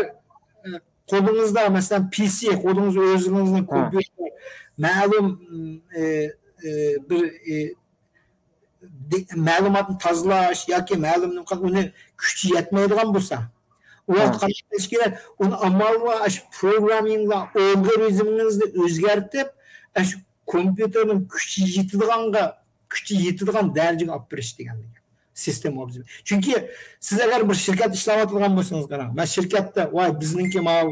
ئە، قولىڭىزدا، مەسىلەن، پى سى، قولىڭىز ئۆزىڭىزنىڭ ھە. كومپيۇتېر، مەلۇم، ئە، ئە، بىر، ئە، دې-، مەلۇماتنى تازىلاش ياكى مەلۇم نېمە قىلىپ ئۇنى كۈچى يەتمەيدىغان بولسا، ئۇ ۋاقىت ھە. قانداق قىلىش كېرەك؟ ئۇنى ئامال بار، ئاشۇ پروگراممىڭلار، ئالگورىزمىڭىزنى ئۆزگەرتىپ، ئاشۇ كومپيۇتېرنىڭ كۈچى يېتىدىغانغا، كۈچى يېتىدىغان دەرىجىگە ئاپىرىش دېگەنلىك. سىستېم ئوپتىمىز. چۈنكى سىز ئەگەر بىر شىركەت ئىشلەۋاتىدىغان بولسىڭىز، قاراڭ، مەن شىركەتتە، ۋاي، بىزنىڭكى ماۋۇ،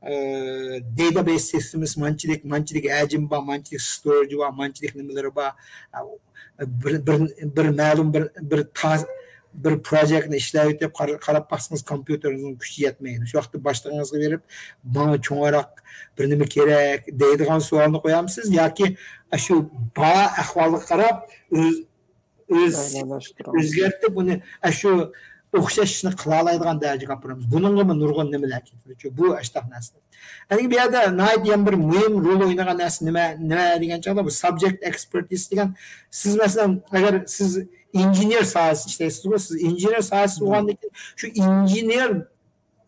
ئە، داتابەيس سىستېمىسى مانچىلىك، مانچىلىك ھەجىم بار، مانچىلىك ستورېجى بار، مانچىلىك نېمىلىرى بار. بىر، بىر، بىر مەلۇم بىر، بىر تاز-، بىر پروجېكتنى ئىشلەۋېتىپ قارا-، قاراپ باقسىڭىز، كومپيۇتېرىڭىزنىڭ كۈچى يەتمەيدۇ. شۇ ۋاقىتتا باشلىقىڭىزغا بېرىپ، ماڭا چوڭراق بىر نېمە كېرەك دەيدىغان سوئالنى قويامسىز ياكى ئاشۇ بار ئەھۋالغا قاراپ ئۆز ئۆز ئۆزگەرتىپ، ئۇنى ئاشۇ ئوخشاش ئىشنى قىلالايدىغان دەرىجىگە ئاپىرىمىز. بۇنىڭغىمۇ نۇرغۇن نېمىلەر كېتىدۇ. بۇ ئاشۇنداق نەرسىلەر. ئەمدى بۇ يەردە ناھايىتى يەنە بىر مۇھىم رول ئوينىغان نەرسە نېمە، نېمە دېگەن چاغدا، بۇ سابجېكت ئېكسپېرتىز دېگەن، سىز مەسىلەن، ئەگەر سىز ئىنژېنېر ساھەسىدە ئىشلەيسىزغۇ، سىز ئىنژېنېر ساھەسىدە بولغاندىن كېيىن شۇ ئىنژېنېر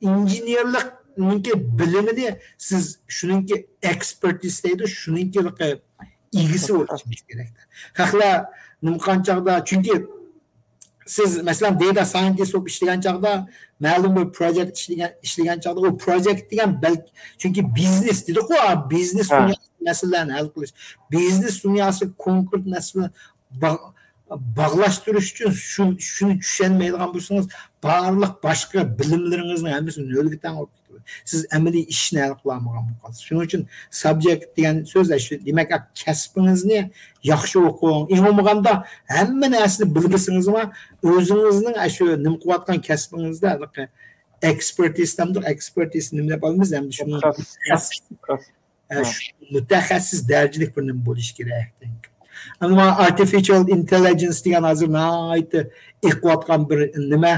ئىنژېنېرلىقنىڭكى بىلىمىنى سىز شۇنىڭكى ئېكسپېرتىز دەيدۇ، شۇنىڭكى ئىگىسى بولۇشىڭىز كېرەك. خەقلەر نېمە قىلغان چاغدا، چۈنكى سىز، مەسىلەن، دېيتا سايېنتىست بولۇپ ئىشلىگەن چاغدا، مەلۇم بىر پروجېكت ئىشلىگەن، ئىشلىگەن چاغدا، ئۇ پروجېكت دېگەن بەلكى، چۈنكى بىزنېس دېدۇققۇ، بىزنېس دۇنياسى مەسىلىلەرنى ھەل قىلىش، بىزنېس دۇنياسى كونكرېت مەسىلە باغ-، باغلاشتۇرۇش ئۈچۈن شۇ-، شۇنى چۈشەنمەيدىغان بولسىڭىز، بارلىق باشقا بىلىملىرىڭىزنىڭ ھەممىسى نۆلگە تەڭ بولۇپ كېتىدۇ. سىز ئەمەلىي ئىشنى ھەل قىلالمىغان بولۇپ قالىسىز. شۇنىڭ ئۈچۈن سابجېكت دېگەن سۆز، شۇ، دېمەك، كەسپىڭىزنى ياخشى ئوقۇڭ. ئەڭ بولمىغاندا ھەممە نەرسىنى بىلمىسىڭىزمۇ، ئۆزىڭىزنىڭ شۇ نېمە قىلىۋاتقان كەسپىڭىزدە ئېكسپېرتىز دەمدۇق، ئېكسپېرتىز نېمە دەپ ئالىمىز؟ ئەمدى شۇنى مۇتەخەسسىس، مۇتەخەسسىس، مۇتەخەسسىس دەرىجىلىك بىر نېمە بولۇش كېرەك. ئەمما ئارتىفىشال ئىنتېللىجېنس دېگەن ھازىر ناھايىتى ئېقىۋاتقان بىر نېمە.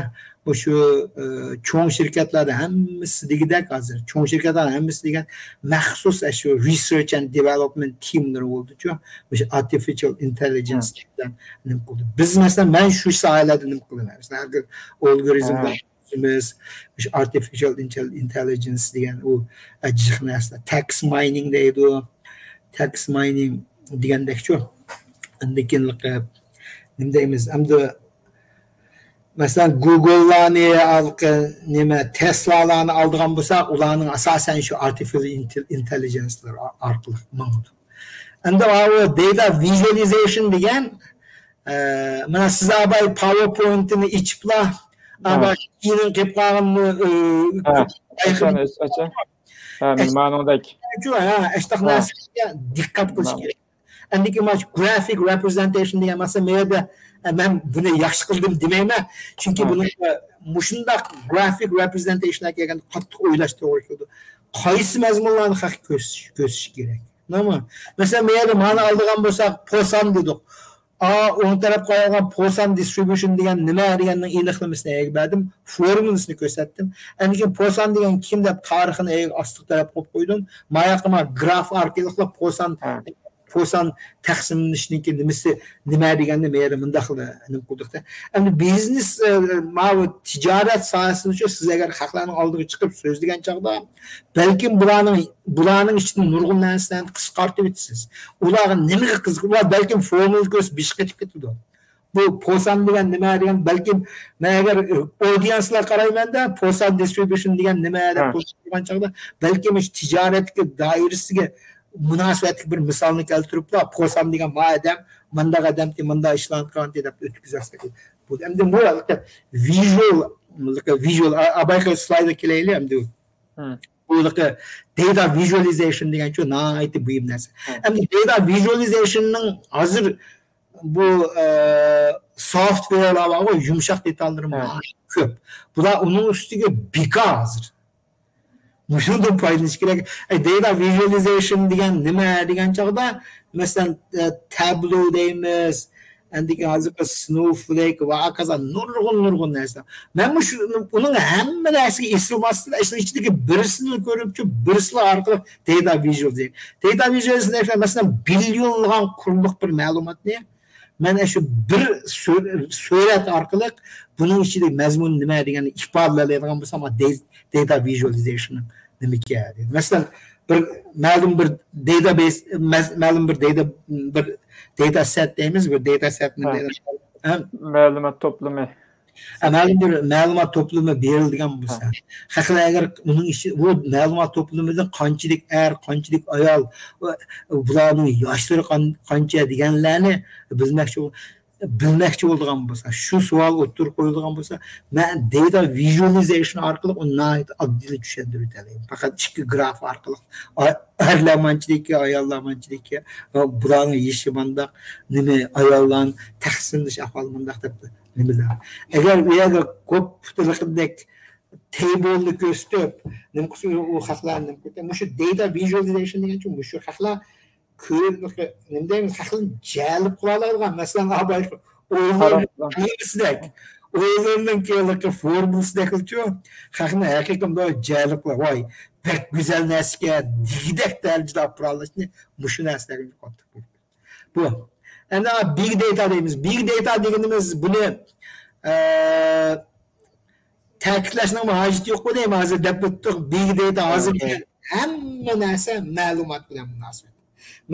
مۇشۇ، ئە، چوڭ شىركەتلەردە ھەممىسى دېگۈدەك ھازىر. چوڭ شىركەتلەر ھەممىسى دېگەن مەخسۇس، ئە، شۇ رىسېرچ ئەند دېۋېلوپمېنت تىملىرى بولدىچۇ. مۇشۇ ئارتىفىشال ئىنتېللىجېنس بىلەن نېمە قىلدى. بىز، مەسىلەن، مەن شۇ ساھەلەردە نېمە قىلىمەن. مەسىلەن، ھەر خىل ئالگورىزملار، مۇشۇ ئارتىفىشال ئىنتېللىجېنس دېگەن ئۇ، ئە، جىق نەرسىلەر. تېكىست ماينىڭ دەيدۇ. تېكىست ماينىڭ دېگەندەكچۇ. ئاندىن كېيىن نېمە دەيمىز؟ ئەمدى مەسىلەن، گۇگللارنى، نېمە، تېسلالارنى ئالىدىغان بولساق، ئۇلارنىڭ ئاساسەن شۇ ئارتىفىشال ئىنتېللىجېنسلار ئارقىلىق ماڭىدۇ. ئەمدى ئاۋۇ دېيتا ۋىژۇئالىزېيشن دېگەن، ئە، مانا سىز ئاباي پاۋېرپوينتنى ئېچىپلا، ئاباي كېيىن قېلىپ قالغىنىنى، ئە، مانىڭدەك. شۇ، ھە، ئاشۇنداق نەرسىگە دىققەت قىلىش كېرەك. ئەندىكى مانا گرافىك رېپرېزېنتېيشن دېگەن مەسىلە، مەن يەردە، ئە، مەن بۇنى ياخشى قىلدىم دېمەيمەن. چۈنكى بۇنىڭ، ئە، مۇشۇنداق گرافىك رېپرېزېنتېيشنغا كەلگەندە قاتتىق ئويلاشتۇرغا كېلىدۇ. قايسى مەزمۇنلارنى خەققە كۆرسىتىش، كۆرسىتىش كېرەك؟ مانا، مەسىلەن، مەن يەردە مانا ئالىدىغان بولساق، پوسان دېدۇق. ئا، ئوڭ تەرەپكە قويۇلغان پوسان دىسترىبيۇشن دېگەن نېمە دېگەننىڭ ئېنىقلىمىسىنى ئەگە بەردىم، فورمۇلىسىنى كۆرسەتتىم. ئەندىن كېيىن پوسان دېگەن كىم دەپ تارىخىنى ئەگە ئاستىقى تەرەپ قويۇپ قويدۇم. ماياققا ما گراف ئارقىلىقلا پوسان، پوسان تەقسىملىنىشنىڭكى نېمىسى نېمە دېگەننى مەيەردە مۇنداق نېمە قىلدۇق. ئەمدى بىزنېس، ئە، ماۋۇ تىجارەت ساھەسىدىچۇ، سىز ئەگەر خەقلەرنىڭ ئالدىغا چىقىپ سۆزلىگەن چاغدا، بەلكىم بۇلارنىڭ، بۇلارنىڭ ئىچىدىن نۇرغۇن نەرسىلەرنى قىسقارتىۋېتىسىز. ئۇلارغا نېمىگە قىزىق؟ ئۇلار بەلكىم فورمۇلا كۆرسە بېشى قېتىپ كېتىدۇ. بۇ پوسان دېگەن نېمە دېگەن، بەلكىم مەن ئەگەر، ئە، ئودىيەنسلار قارايمەندە، پوسان دىسترىبيۇشن دېگەن نېمە دەپ قوشۇلغان چاغدا، بەلكىم مۇشۇ تىجارەتتىكى دائىرىسىگە مۇناسىۋەتلىك بىر مىسالنى كەلتۈرۈپلا، پوسان دېگەن ما ئادەم، مانداق ئادەمتى، مانداق ئىشلارنى قىلغانتى دەپ ئۆتكۈزەرسىز. بۇ ئەمدى بۇ ۋىژۇئال، ۋىژۇئال، ئا-، ئابايقا سلايدقا كېلەيلى ئەمدى. بۇ دېيتا ۋىژۇئالىزېيشن دېگەنچۇ ناھايىتى مۇھىم نەرسە. ئەمدى دېيتا ۋىژۇئالىزېيشننىڭ ھازىر بۇ، ئە، سوفتۋېرلار بارغۇ، يۇمشاق دېتاللىرى ناھايىتى كۆپ. بۇلار ئۇنىڭ ئۈستىگە بىكار ھازىر. مۇشۇندىن پايدىلىنىش كېرەك. ئەي، دېيتا ۋىژۇئالىزېيشن دېگەن نېمە دېگەن چاغدا، مەسىلەن، ئە، تابلو دەيمىز، ئەندىكى ھازىرقى سنوفلېك ۋە ھاكازا نۇرغۇن، نۇرغۇن نەرسە. مەن مۇشۇ، ئۇنىڭ ھەممە نەرسىگە ئېسىلماستىن، ئىشنىڭ ئىچىدىكى بىرسىنى كۆرۈپچۇ، بىرسىلا ئارقىلىق دېيتا ۋىژۇئالىزېيشن. دېيتا ۋىژۇئالىزېيشن، مەسىلەن، بىليونلىغان قۇرلۇق بىر مەلۇماتنى مەن ئاشۇ بىر سۈر-، سۈرەت ئارقىلىق بۇنىڭ ئىچىدە مەزمۇن نېمە دېگەننى ئىپادىلەيدىغان بولسام، دېي-، دېيتا ۋىژۇئالىزېيشننىڭ نېمىكەن دەيدۇ. مەسىلەن، بىر مەلۇم بىر دېيتابەيس، مەز-، مەلۇم بىر دېيتا، بىر دېيتا سېت دەيمىز، بىر دېيتا سېتنى، ھە. مەلۇمات توپلىمى. ھە، مەلۇم بىر مەلۇمات توپلىمى بېرىلىدىغان بولسا، خەقلەر ئەگەر ئۇنىڭ ئىچى، بۇ مەلۇمات توپلىمىدا قانچىلىك ئەر، قانچىلىك ئايال، ۋە بۇلارنىڭ ياشلىرى قان-، قانچە دېگەنلەرنى بىلمەكچى بول-، بىلمەكچى بولىدىغان بولسا، شۇ سوئال ئوتتۇرىغا قويۇلىدىغان بولسا، مەن داتا ۋىژۇئالىزېيشن ئارقىلىق ئۇنى ناھايىتى ئاددىيلا چۈشەندۈرۈۋېتەلەيمەن. پەقەت ئىككى گراف ئارقىلىق ئا-، ئەرلەر مانچىلىككە، ئاياللار مانچىلىككە، ۋە بۇلارنىڭ يېشى مانداق، نېمە، ئاياللارنىڭ تەقسىملىنىش ئەھۋالى مانداق دەپ نېمىلەر. ئەگەر ئۇ يەردە كوپ پۇتىلىقىدەك تەيبولنى كۆرسىتىپ، نېمە قىلسا ئۇ خەقلەر نېمە قىلسا، مۇشۇ داتا ۋىژۇئالىزېيشن دېگەنچە مۇشۇ خەقلەر كۆپ، نېمە دەيمىز، خەقلەرنى جەلپ قىلالايدىغان، مەسىلەن، ئاباي ئويلىرىنىڭ قاراشلار. نېمىسىدەك، ئويلىرىنىڭ كېيىنلىكى فورمۇلىسىدەكچۇ، خەقنى ھەقىقىي جەلپ قىلىپ، ۋاي، بەك گۈزەل نەرسىكەن دېگۈدەك دەرىجىدە ئاپىرالىشنى مۇشۇ نەرسىلەرگە يوقاتتۇق. بۇ. ئەمدى بىگ داتا دەيمىز. بىگ داتا دېگىنىمىز بۇنى، ئە، تەكىتلەشنىڭ ھاجىتى يوق دەيمەن. ھازىر دەپ ئۆتتۇق. بىگ داتا ھازىر ھەممە نەرسە مەلۇمات بىلەن مۇناسىۋەتلىك.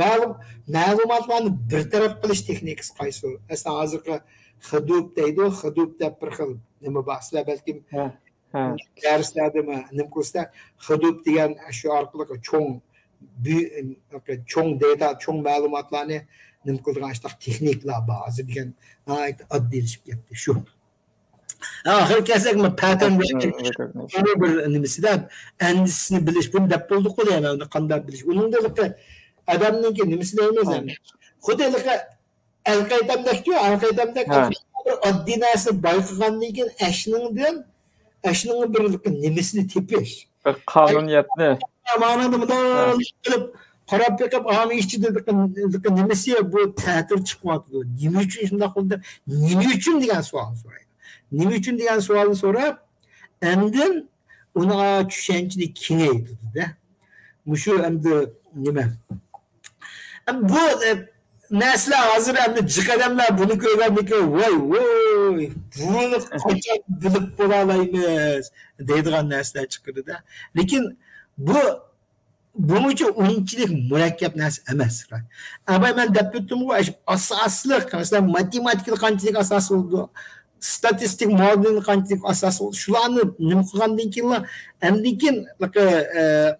مەلۇم-، مەلۇماتلارنى بىر تەرەپ قىلىش تېخنىكىسى قايسى؟ ئەسلى ھازىرقى خىدۇپ دەيدۇ. خىدۇپ دەپ بىر خىل نېمە بار. سىلەر بەلكىم ھە، ھە. دەرسلەردىمۇ نېمە قىلسىلەر، خىدۇپ دېگەن شۇ ئارقىلىق چوڭ، بۈ-، چوڭ داتا، چوڭ مەلۇماتلارنى نېمە قىلىدىغان شۇنداق تېخنىكىلار بار. ھازىر دېگەن ناھايىتى ئاددىيلىشىپ كەتتى شۇ. ئاخىرى كەلسەك، مانا پەتەرن ھە، رېكوگنىشن. ھە، رېكوگنىشن. بىر نېمىسىدە ئەندىزىسىنى بىلىش، بۇنى دەپ بولدۇققۇ دەيمەن، ئۇنى قانداق بىلىش. ئۇنىڭدا ھېلىقى ئادەمنىڭكى نېمىسى دەيمىز ھە. ئەمدى. خۇددى ھېلىقى ئەلقەيتەمدەكچۇ، ئەلقەيتەمدەك ھە. بىر ئاددىي نەرسىنى بايقىغاندىن كېيىن ئەشنىڭدىن، ئەشنىڭ بىر نېمىسىنى تېپىش. بىر قانۇنىيەتنى. مانىدا مۇنداق ھە. قىلىپ قاراپ بېقىپ، ئانا ئىچىدە نېمىسى بۇ تەتۈر چىقىۋاتىدۇ. نېمە ئۈچۈن شۇنداق بولدى؟ نېمە ئۈچۈن دېگەن سوئالنى سورايدۇ. نېمە ئۈچۈن دېگەن سوئالنى سوراپ، ئاندىن ئۇنىڭ چۈشەنچىنى كېڭەيتىدۇ-دە. مۇشۇ ئەمدى نېمە؟ بۇ، ئە، نەرسىلەر ھازىر ئەمدى جىق ئادەملەر بۇنى كۆرگەندىكىن، ۋاي، ۋوي، بۇنى قاچان بىلىپ بولالايمىز دەيدىغان نەرسىلەر چىقىدۇ-دە. لېكىن بۇ بۇمۇچە ئۇنچىلىك مۇرەككەپ نەرسە ئەمەس. ئاباي، مەن دەپ ئۆتتۈمغۇ، ئاشۇ ئاساسلىق، مەسىلەن، ماتېماتىكىدا قانچىلىك ئاساس بولىدۇ، ستاتىستىك مودېلنى قانچىلىك ئاساس بولىدۇ، شۇلارنى نېمە قىلغاندىن كېيىنلا، ئەندىن كېيىن، ئە،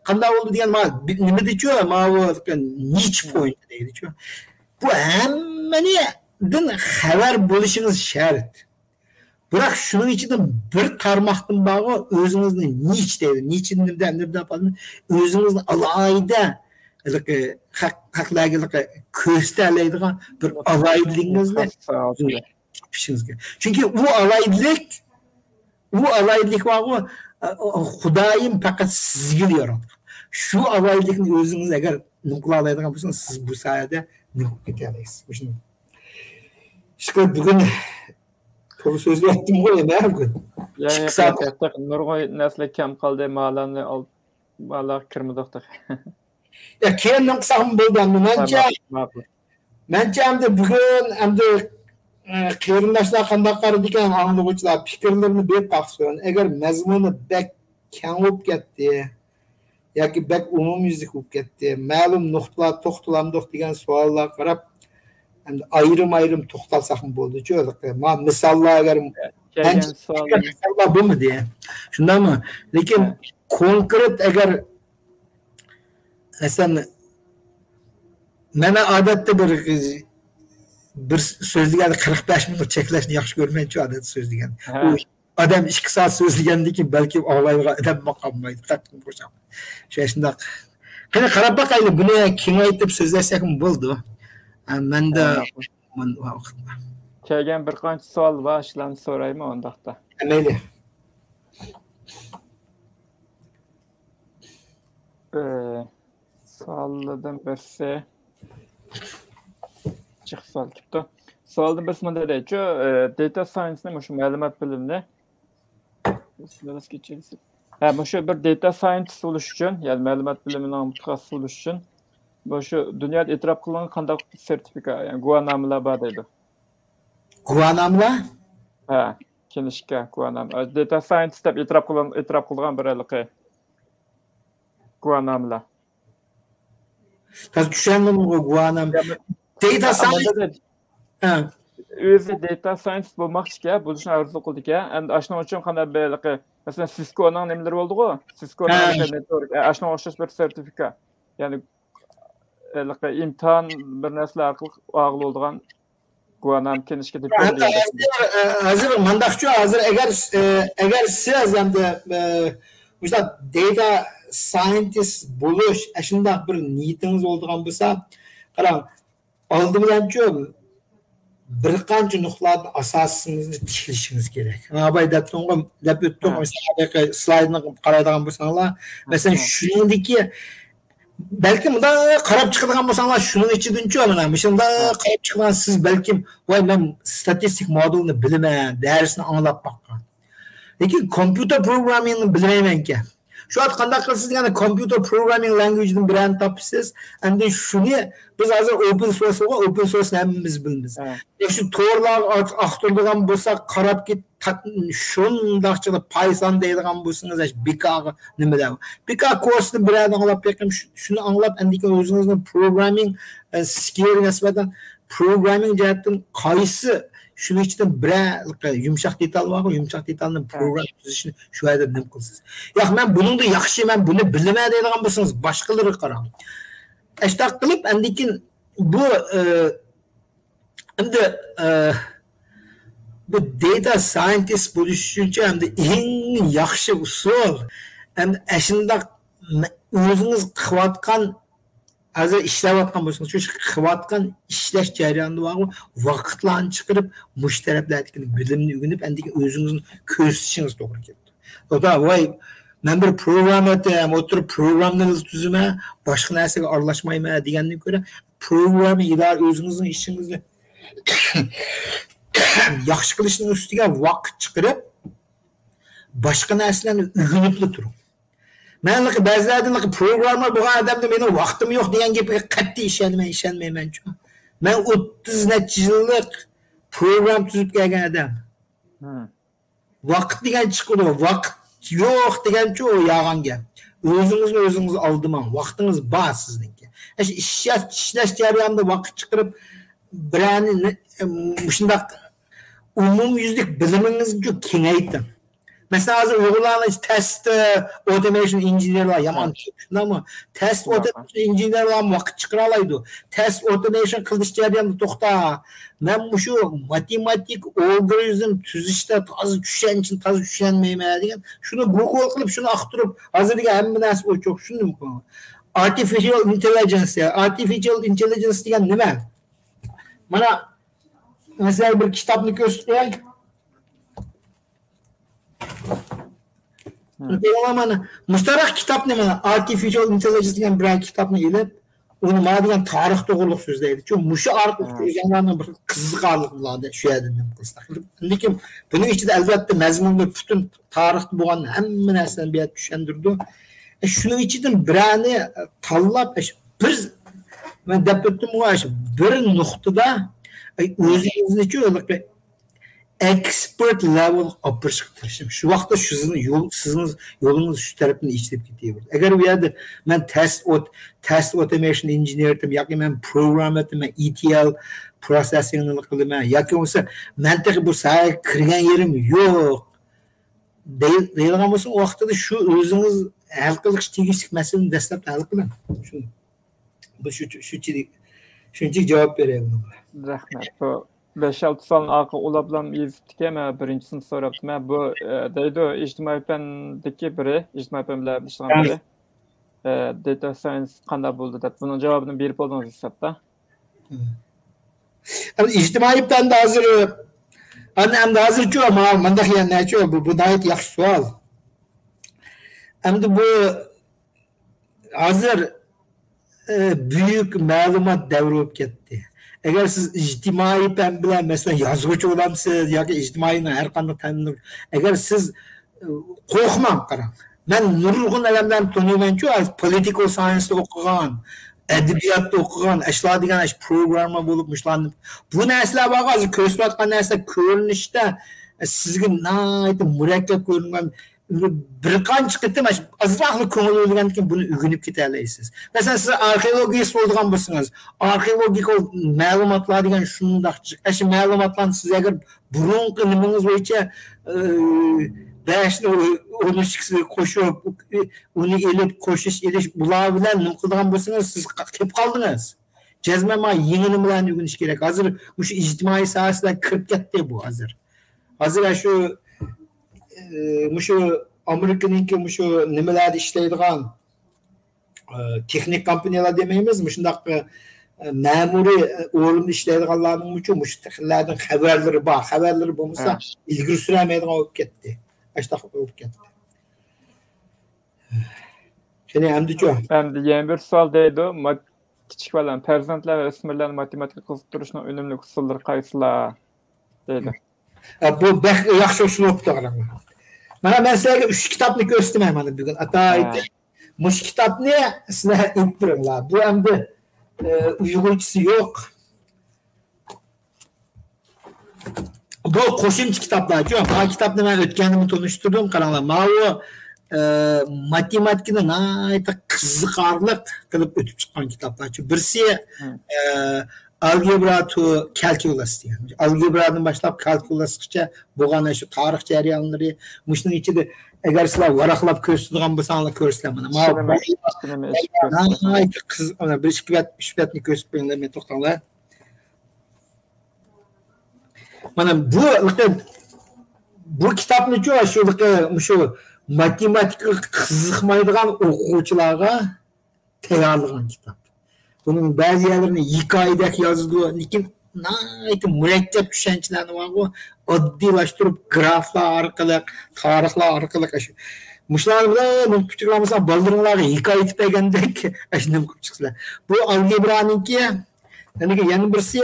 قانداق بولدى دېگەن، ما-، بى-، نېمىدىچۇ، ماۋۇ نىچ پوينت دەيدىچۇ. بۇ ھەممىنىڭدىن خەۋەر بولۇشىڭىز شەرت. بىراق شۇنىڭ ئىچىدىن بىر تارماقتىن بارغۇ، ئۆزىڭىزنى نىچ دەيدۇ. نىچ نېمىدە، نېمىدە ئۆزىڭىزنى ئالاھىدە، ھېلىقى خەق-، خەقلەرگە ھېلىقى كۆرسىتەلەيدىغان بىر ئالاھىدىلىكىڭىزنى خاس ساھەسىدە. تېپىشىڭىز كېرەك. چۈنكى ئۇ ئالاھىدىلىك، ئۇ ئالاھىدىلىك بارغۇ، ئە، ئۇ، ئۇ خۇدايىم پەقەت سىزگىلا ياراتقان. شۇ ئالاھىدىلىكنى ئۆزىڭىز ئەگەر نېمە قىلالايدىغان بولسىڭىز، سىز بۇ ساھەدە نېمە قىلىپ كېتەلەيسىز. مۇشۇنى. ئىشقىلىپ بۈگۈن تولا سۆزلەۋەتتىمغۇ يەنە بۈگۈن. يا، ئىككى يا، سائەت. يا، يا، نۇرغۇن نەرسىلەر كەم قالدى، مالارنى ئال-، مالارغا كىرمىدۇق تېخى. يا، كېيىن قىلساقمۇ بولىدۇ ئەمدى. مەنچە، ماقۇل، ماقۇل. مەنچە ئەمدى بۈگۈن ئەمدى، ئە، قېرىنداشلار قانداق قارىدىكەن، ئاڭلىغۇچىلار پىكىرلىرىنى بېرىپ باقسۇن. ئەگەر مەزمۇنى بەك كەڭ بولۇپ كەتتى، ياكى بەك ئومۇميۈزلۈك بولۇپ كەتتى، مەلۇم نۇقتىلار توختىلامدۇق دېگەن سوئاللارغا قاراپ، ئەمدى ئايرىم-ئايرىم توختالساقمۇ بولىدۇچۇ. ما-، مىساللار ئەگەر كەلگەن سوئال. مىساللار بولمىدى. شۇنداقمۇ؟ لېكىن ھە. كونكرېت ئەگەر، مەسىلەن، مەن ئادەتتە بىر، بىر سۆزلىگەندە قىرىق بەش مىنۇت چەكلەشنى ياخشى كۆرمەيمەنچۇ، ئادەتتە سۆزلىگەندە. ھە. ئۇ ئادەم ئىككى سائەت سۆزلىگەندىن كېيىن بەلكىم ئاڭلايدىغان ئادەممۇ قالمايدۇ. شۇ شۇنداق. قېنى قاراپ باقايلى، بۇنى كېڭەيتىپ سۆزلەشسەكمۇ بولىدۇ. ھە، مەندە ھە، ماقۇل. مانا ۋاقىت بار. كەلگەن بىر قانچە سوئال بار، شۇلارنى سورايمۇ ئۇنداقتا؟ ھە، مەيلى. ئى، سوئاللاردىن بىرسى، جىق سوئال كېلىپتۇ. سوئالدىن بىرسى مۇنداق دەيدۇ، ئى، داتا ساينسنى، مۇشۇ مەلۇمات بىلىمنى، ھە، مۇشۇ بىر داتا ساينتىست بولۇش ئۈچۈن، يەنى مەلۇمات بىلىمىنىڭ مۇتەخەسسىسى بولۇش ئۈچۈن، مۇشۇ دۇنيادا ئېتىراپ قىلىنغان قانداق سېرتىفىكات، يەنى گۇۋاھنامىلار بار دەيدۇ. گۇۋاھنامىلار؟ ھە، كىنىشكا، گۇۋاھنامە. داتا ساينتىست دەپ ئېتىراپ قىلغان، ئېتىراپ قىلغان بىر ھېلىقى گۇۋاھنامىلار. تازا چۈشەنمىدىمغۇ، گۇۋاھنامە. يا، داتا ساينس. ھە. ئۆزى داتا ساينتىست بولماقچىكەن، بولۇشنى ئارزۇ قىلىدىكەن. ئەمدى ئاشۇنىڭ ئۈچۈن قانداق بىر ھېلىقى، مەسىلەن، سىسكونىڭ نېمىلىرى بولدىغۇ؟ سىسكونىڭ ھە. ھېلىقى نېتورك، ئە، ئاشۇنىڭغا ئوخشاش بىر سېرتىفىكات. يەنى، ھېلىقى ئىمتىھان بىر نەرسىلەر ئارقىلىق ئالغىلى بولىدىغان گۇۋاھنامە كىنىشكا دېگەن ھازىر، ھازىر مانداقچۇ، ھازىر ئەگەر، ئە، ئەگەر سىز ئەمدى، ئە، مۇشۇنداق داتا ساينتىست بولۇش، ئەشۇنداق بىر نىيىتىڭىز بولىدىغان بولسا، قاراڭ، ئالدى بىلەنچۇ بىر قانچە نۇقتىلاردىن ئاساسىڭىزنى تىكلىشىڭىز كېرەك. ھا، بايا دەپتۇڭغۇ، دەپ ئۆتتۇق. مىسالغا، سلايدنى قارايدىغان بولساڭلار، مەسىلەن، شۇنىڭدىكى بەلكىم مۇنداق قاراپ چىقىدىغان بولساڭلار، شۇنىڭ ئىچىدىنچۇ، مانا مۇشۇنداق قاراپ چىقىدىغان سىز بەلكىم، ۋاي، مەن ستاتىستىك مودېلنى بىلىمەن، دەرسنى ئاڭلاپ باققان. لېكىن كومپيۇتېر پروگراممىنگنى بىلمەيمەنكەن. شۇ ۋاقىت قانداق قىلىسىز دېگەندە، كومپيۇتېر پروگراممىنگ لانگۋېجدىن بىرەرنى تاپىسىز. ئەمدى شۇنى بىز ھازىر ئوپېن سورس بولغان، ئوپېن سورسنى ھەممىمىز بىلىمىز. شۇ تورلارغا ئاختۇرىدىغان بولساق، قاراپ كېت-، تا-، شۇنداقچىلا پايسان دەيدىغان بولسىڭىز، ئاشۇ بىكاغا نېمىلەر بار. بىكا كورسنى بىرەرنى ئاڭلاپ بېقىڭ، شۇ-، شۇنى ئاڭلاپ، ئەندىن كېيىن ئۆزىڭىزنىڭ پروگراممىڭ، ئە، سكىلىغا نىسبەتەن پروگراممىڭ جەھەتتىن قايسى، شۇنىڭ ئىچىدىن بىرەر يۇمشاق دېتال بارغۇ، يۇمشاق دېتالنى پروگرام تۈزۈشنى شۇ يەردە نېمە قىلىسىز؟ ياق، مەن بۇنىڭدا ياخشى، مەن بۇنى بىلىمەن دەيدىغان بولسىڭىز، باشقىلىرىغا قاراڭ. ئاشۇنداق قىلىپ، ئەندىن كېيىن بۇ، ئە، ئەمدى، ئە، بۇ داتا ساينتىست بولۇش ئۈچۈنچە ئەمدى ئەڭ ياخشى ئۇسۇل، ئەمدى ئەشۇنداق مە-، ئۆزىڭىز قىلىۋاتقان، ھازىر ئىشلەۋاتقان بولسىڭىز، شۇ قىلىۋاتقان ئىشلەش جەريانىدا بارغۇ، ۋاقىتلارنى چىقىرىپ، مۇشۇ تەرەپلەردىكى بىلىمنى ئۆگىنىپ، ئەندىن كېيىن ئۆزىڭىزنى كۆرسىتىشىڭىز توغرا كېلىدۇ. ئودا، ۋاي، مەن بىر پروگراممېر ئەتەم، ئوتتۇرا پروگراممىنى تۈزىمەن، باشقا نەرسىگە ئارىلاشمايمەن دېگەندىن كۆرە، پروگرامما ئىدارە ئۆزىڭىزنىڭ ئىشىڭىزنى ياخشى قىلىشنىڭ ئۈستىگە ۋاقىت چىقىرىپ، باشقا نەرسىلەرنى ئۆگىنىپلا تۇرۇڭ. مەن بەزىلەردىن پروگراممېر بولغان ئادەمدە مېنىڭ ۋاقتىم يوق دېگەن گەپكە قەتئىي ئىشەنمەي، ئىشەنمەيمەنچۇ. مەن ئوتتۇز نەچچە يىللىق پروگرام تۈزۈپ كەلگەن ئادەم. ۋاقىت دېگەن چىقىدۇ، ۋاقىت يوق دېگەنچۇ، ئۇ يالغان گەپ. ئۆزىڭىزنى ئۆزىڭىز ئالدىماڭ، ۋاقتىڭىز بار سىزنىڭكى. ئەشۇ ئىشلەش، ئىشلەش جەريانىدا ۋاقىت چىقىرىپ، بىرەرنى نە-، مۇشۇنداق ئومۇميۈزلۈك بىلىمىڭىزنى كېڭەيتىڭ. مەسىلەن، ھازىر ئۇيغۇرلارنىڭ تېست ئوتومېيشن ئىنژېنېرلار يامان كۆپ، شۇنداقمۇ؟ تېست ئوتومېيشن ئىنژېنېرلار ۋاقىت چىقىرالايدۇ. تېست ئوتومېيشن قىلىش جەريانىدا توختا، مەن مۇشۇ ماتېماتىك ئالگورىزم تۈزۈشتە تازا چۈشەنچىنى تازا چۈشەنمەيمەن دېگەن، شۇنى گوگول قىلىپ، شۇنى ئاختۇرۇپ، ھازىر دېگەن ھەممە نەرسە ئوچۇق، شۇندىمۇ؟ ئارتىفىشىيال ئىنتېللىجېنس، ئارتىفىشىيال ئىنتېللىجېنس دېگەن نېمە؟ مانا، مەسىلەن، بىر كىتابنى كۆرسىتىپ قوياي. مانا مۇشتەرەك كىتابنى، مانا، ئارتىفىشىيال ئىنتېللىجېنس دېگەن بىرەر كىتابنى ئېلىپ، ئۇنى ما دېگەن تارىخ توغرۇلۇق سۆزلەيدۇ. چۈنكى مۇشۇ ئارقىلىق ئۆزۈڭلارنىڭ بىر قىزىقارلىق بولغاندا شۇ يەردىن نېمە قىلساق. لېكىن بۇنىڭ ئىچىدە، ئەلۋەتتە، مەزمۇندا پۈتۈن تارىختا بولغان ھەممە نەرسىنى بۇ يەردە چۈشەندۈرىدۇ. ئە، شۇنىڭ ئىچىدىن بىرەرنى، ئە، تاللاپ، ئە، شۇ بىر، مەن دەپ ئۆتتۈمغۇ، ئە، شۇ بىر نۇقتىدا، ئە، ئۆزىڭىزنىچۇ، ئېكسپېرت لېۋېلغا ئاپىرىشقا تىرىشىڭ. شۇ ۋاقىتتا شۇ سىزنىڭ يول، سىزنىڭ يولىڭىز شۇ تەرەپتىن ئېچىلىپ كېتىۋېرىدۇ. ئەگەر ئۇ يەردە مەن تېست ئوت-، تېست ئوتومېيشن ئىنژېنېرىم ياكى مەن پروگراممېرتىم، مەن ئىتېل پروسېسسىڭنى قىلىمەن ياكى بولمىسا مەن تېخى بۇ ساھەگە كىرگەن يېرىم يوق دەي-، دەيدىغان بولسا، ئۇ ۋاقىتتا شۇ ئۆزىڭىز ھەل قىلىش تېگىشلىك مەسىلىنى دەسلەپتە ھەل قىلىڭ. شۇ، بۇ شۇ، شۇ، شۇنچىلىك، شۇنچىلىك جاۋاب بېرەي بۇنىڭغا. رەھمەت. بۇ بەش-ئالتە سوئالنى ئارقىغا ئۇلاپلا يېزىپتىكەن، مەن بىرىنچىسىنى سوراپتىمەن. بۇ، ئە، دەيدۇ، ئىجتىمائىي پەندىكى بىرى، ئىجتىمائىي پەن بىلەن ئىشلىگەن بىرى، ئە، داتا ساينس قانداق بولىدۇ دەپ، بۇنىڭ جاۋابىنى بېرىپ بولدىڭىز ھېسابتا. ئەمدى ئىجتىمائىي پەندە ھازىر، ئەمدى، ئەمدى ھازىرچۇ، ما-، مۇنداق يەنىچۇ، بۇ، بۇ ناھايىتى ياخشى سوئال. ئەمدى بۇ ھازىر، ئە، بۈيۈك مەلۇمات دەۋرى بولۇپ كەتتى. ئەگەر سىز ئىجتىمائىي پەن بىلەن، مەسىلەن، يازغۇچى بولامسىز ياكى ئىجتىمائىينىڭ ھەر قانداق پەنىنى، ئەگەر سىز، ئە، قورقماڭ، قاراڭ. مەن نۇرغۇن ئادەملەرنى تونۇيمەنچۇ، ھازىر پولىتىكال ساينستا ئوقۇغان، ئەدەبىياتتا ئوقۇغان، ئەشۇلار دېگەن ئەش پروگرامما بولۇپ، مۇشۇلارنى، بۇ نەرسىلەر بارغۇ، ھازىر كۆرسىتىۋاتقان نەرسىلەر كۆرۈنۈشتە، ئە، سىزگە ناھايىتى مۇرەككەپ كۆرۈنگەن، بىر قانچە قېتىم ئاشۇ ئازراقلا كۆڭۈل بۆلگەندىن كېيىن بۇنى ئۆگىنىپ كېتەلەيسىز. مەسىلەن، سىز ئارخېئولوگىيىست بولىدىغان بولسىڭىز، ئارخېئولوگىكال مەلۇماتلار دېگەن شۇنداق جىق. ئاشۇ مەلۇماتلارنى سىز ئەگەر بۇرۇنقى نېمىڭىز بويىچە، ئى، بەشنى، ئون ئىككىسىگە قوشۇپ، ئۇنى ئېلىپ، قوشۇش، ئېلىش، بۇلار بىلەن نېمە قىلىدىغان بولسىڭىز، سىز قا-، كېلىپ قالدىڭىز. جەزمەن مانا يېڭى نېمىلەرنى ئۆگىنىش كېرەك. ھازىر مۇشۇ ئىجتىمائىي ساھەسىدە كىرىپ كەتتى بۇ ھازىر. ھازىر شۇ، ئى، مۇشۇ ئامېرىكىنىڭكى مۇشۇ نېمىلەردە ئىشلەيدىغان، ئى، تېخنىك كومپانىيەلەر دېمەيمىز، مۇشۇنداق، ئى، مەمۇرىي، ئى، ئورۇندا ئىشلەيدىغانلارنىڭمۇ مۇشۇ خىللاردىن خەۋەرلىرى بار. خەۋەرلىرى بولمىسا، ھە، ئىلگىرى سۈرەلمەيدىغان بولۇپ كەتتى. ئاشۇنداق بولۇپ كەتتى. قېنى، ئەمدىچۇ؟ ئەمدى يەنە بىر سوئال دەيدۇ، ما-، كىچىك بالىلار، پەرزەنتلەر ۋە ئۆسمۈرلەرنى ماتېماتىكىغا قىزىقتۇرۇشنىڭ ئۈنۈملۈك ئۇسۇللىرى قايسىلار؟ دەيدۇ. ھە، بۇ بەك ياخشى ئۇسۇل بوپتۇ، قاراڭلار. مانا مەن سىلەرگە ئۈچ كىتابنى كۆرسىتىمەن مانا بۈگۈن. ئاتايىتى، ھە، مۇشۇ كىتابنى سىلەر ئېلىپ بېرىڭلار. بۇ ئەمدى، ئە، ئۇيغۇرچىسى يوق. بۇ قوشۇمچە كىتابلارچۇ. ما كىتابنى مەن ئۆتكەندىمۇ تونۇشتۇردۇم. قاراڭلار، ماۋۇ، ئە، ماتېماتىكىنى ناھايىتى قىزىقارلىق قىلىپ ئۆتۈپ چىققان كىتابلارچۇ. بىرسى، ھە، ئە، ئالگېبرا تو كالكۇلۇس دېگەن. ئالگېبرادىن باشلاپ كالكۇلۇسقىچە بولغان شۇ تارىخ جەريانلىرى. مۇشۇنىڭ ئىچىدە ئەگەر سىلەر ۋاراقلاپ كۆرسىتىدىغان بولساڭلار كۆرىسىلەر مانا. ماۋۇ ناھايىتى قىزىق، مانا بىر ئىككى بەت، ئۈچ بەتنى كۆرسىتىپ بېرىڭلار، مەن توختاڭلار. مانا بۇ، بۇ كىتابنىچۇ، شۇ، مۇشۇ ماتېماتىكىغا قىزىقمايدىغان ئوقۇغۇچىلارغا تەييارلىغان كىتاب. بۇنىڭ بەزى يەرلىرىنى ھېكايىدەك يازىدۇ، لېكىن ناھايىتى مۇرەككەپ چۈشەنچىلەرنى بارغۇ، ئاددىيلاشتۇرۇپ، گرافلار ئارقىلىق، تارىخلار ئارقىلىق، ئاشۇ، مۇشۇلارنى بىلەن نېمە قىلىپ چىقىرالمىسا، بالىلىرىڭلارغا ھېكايە ئېيتىپ بەرگەندەك، ئاشۇ نېمە قىلىپ چىقىسىلەر. بۇ ئالگېبرانىڭكى، يەنە، يەنە بىرسى،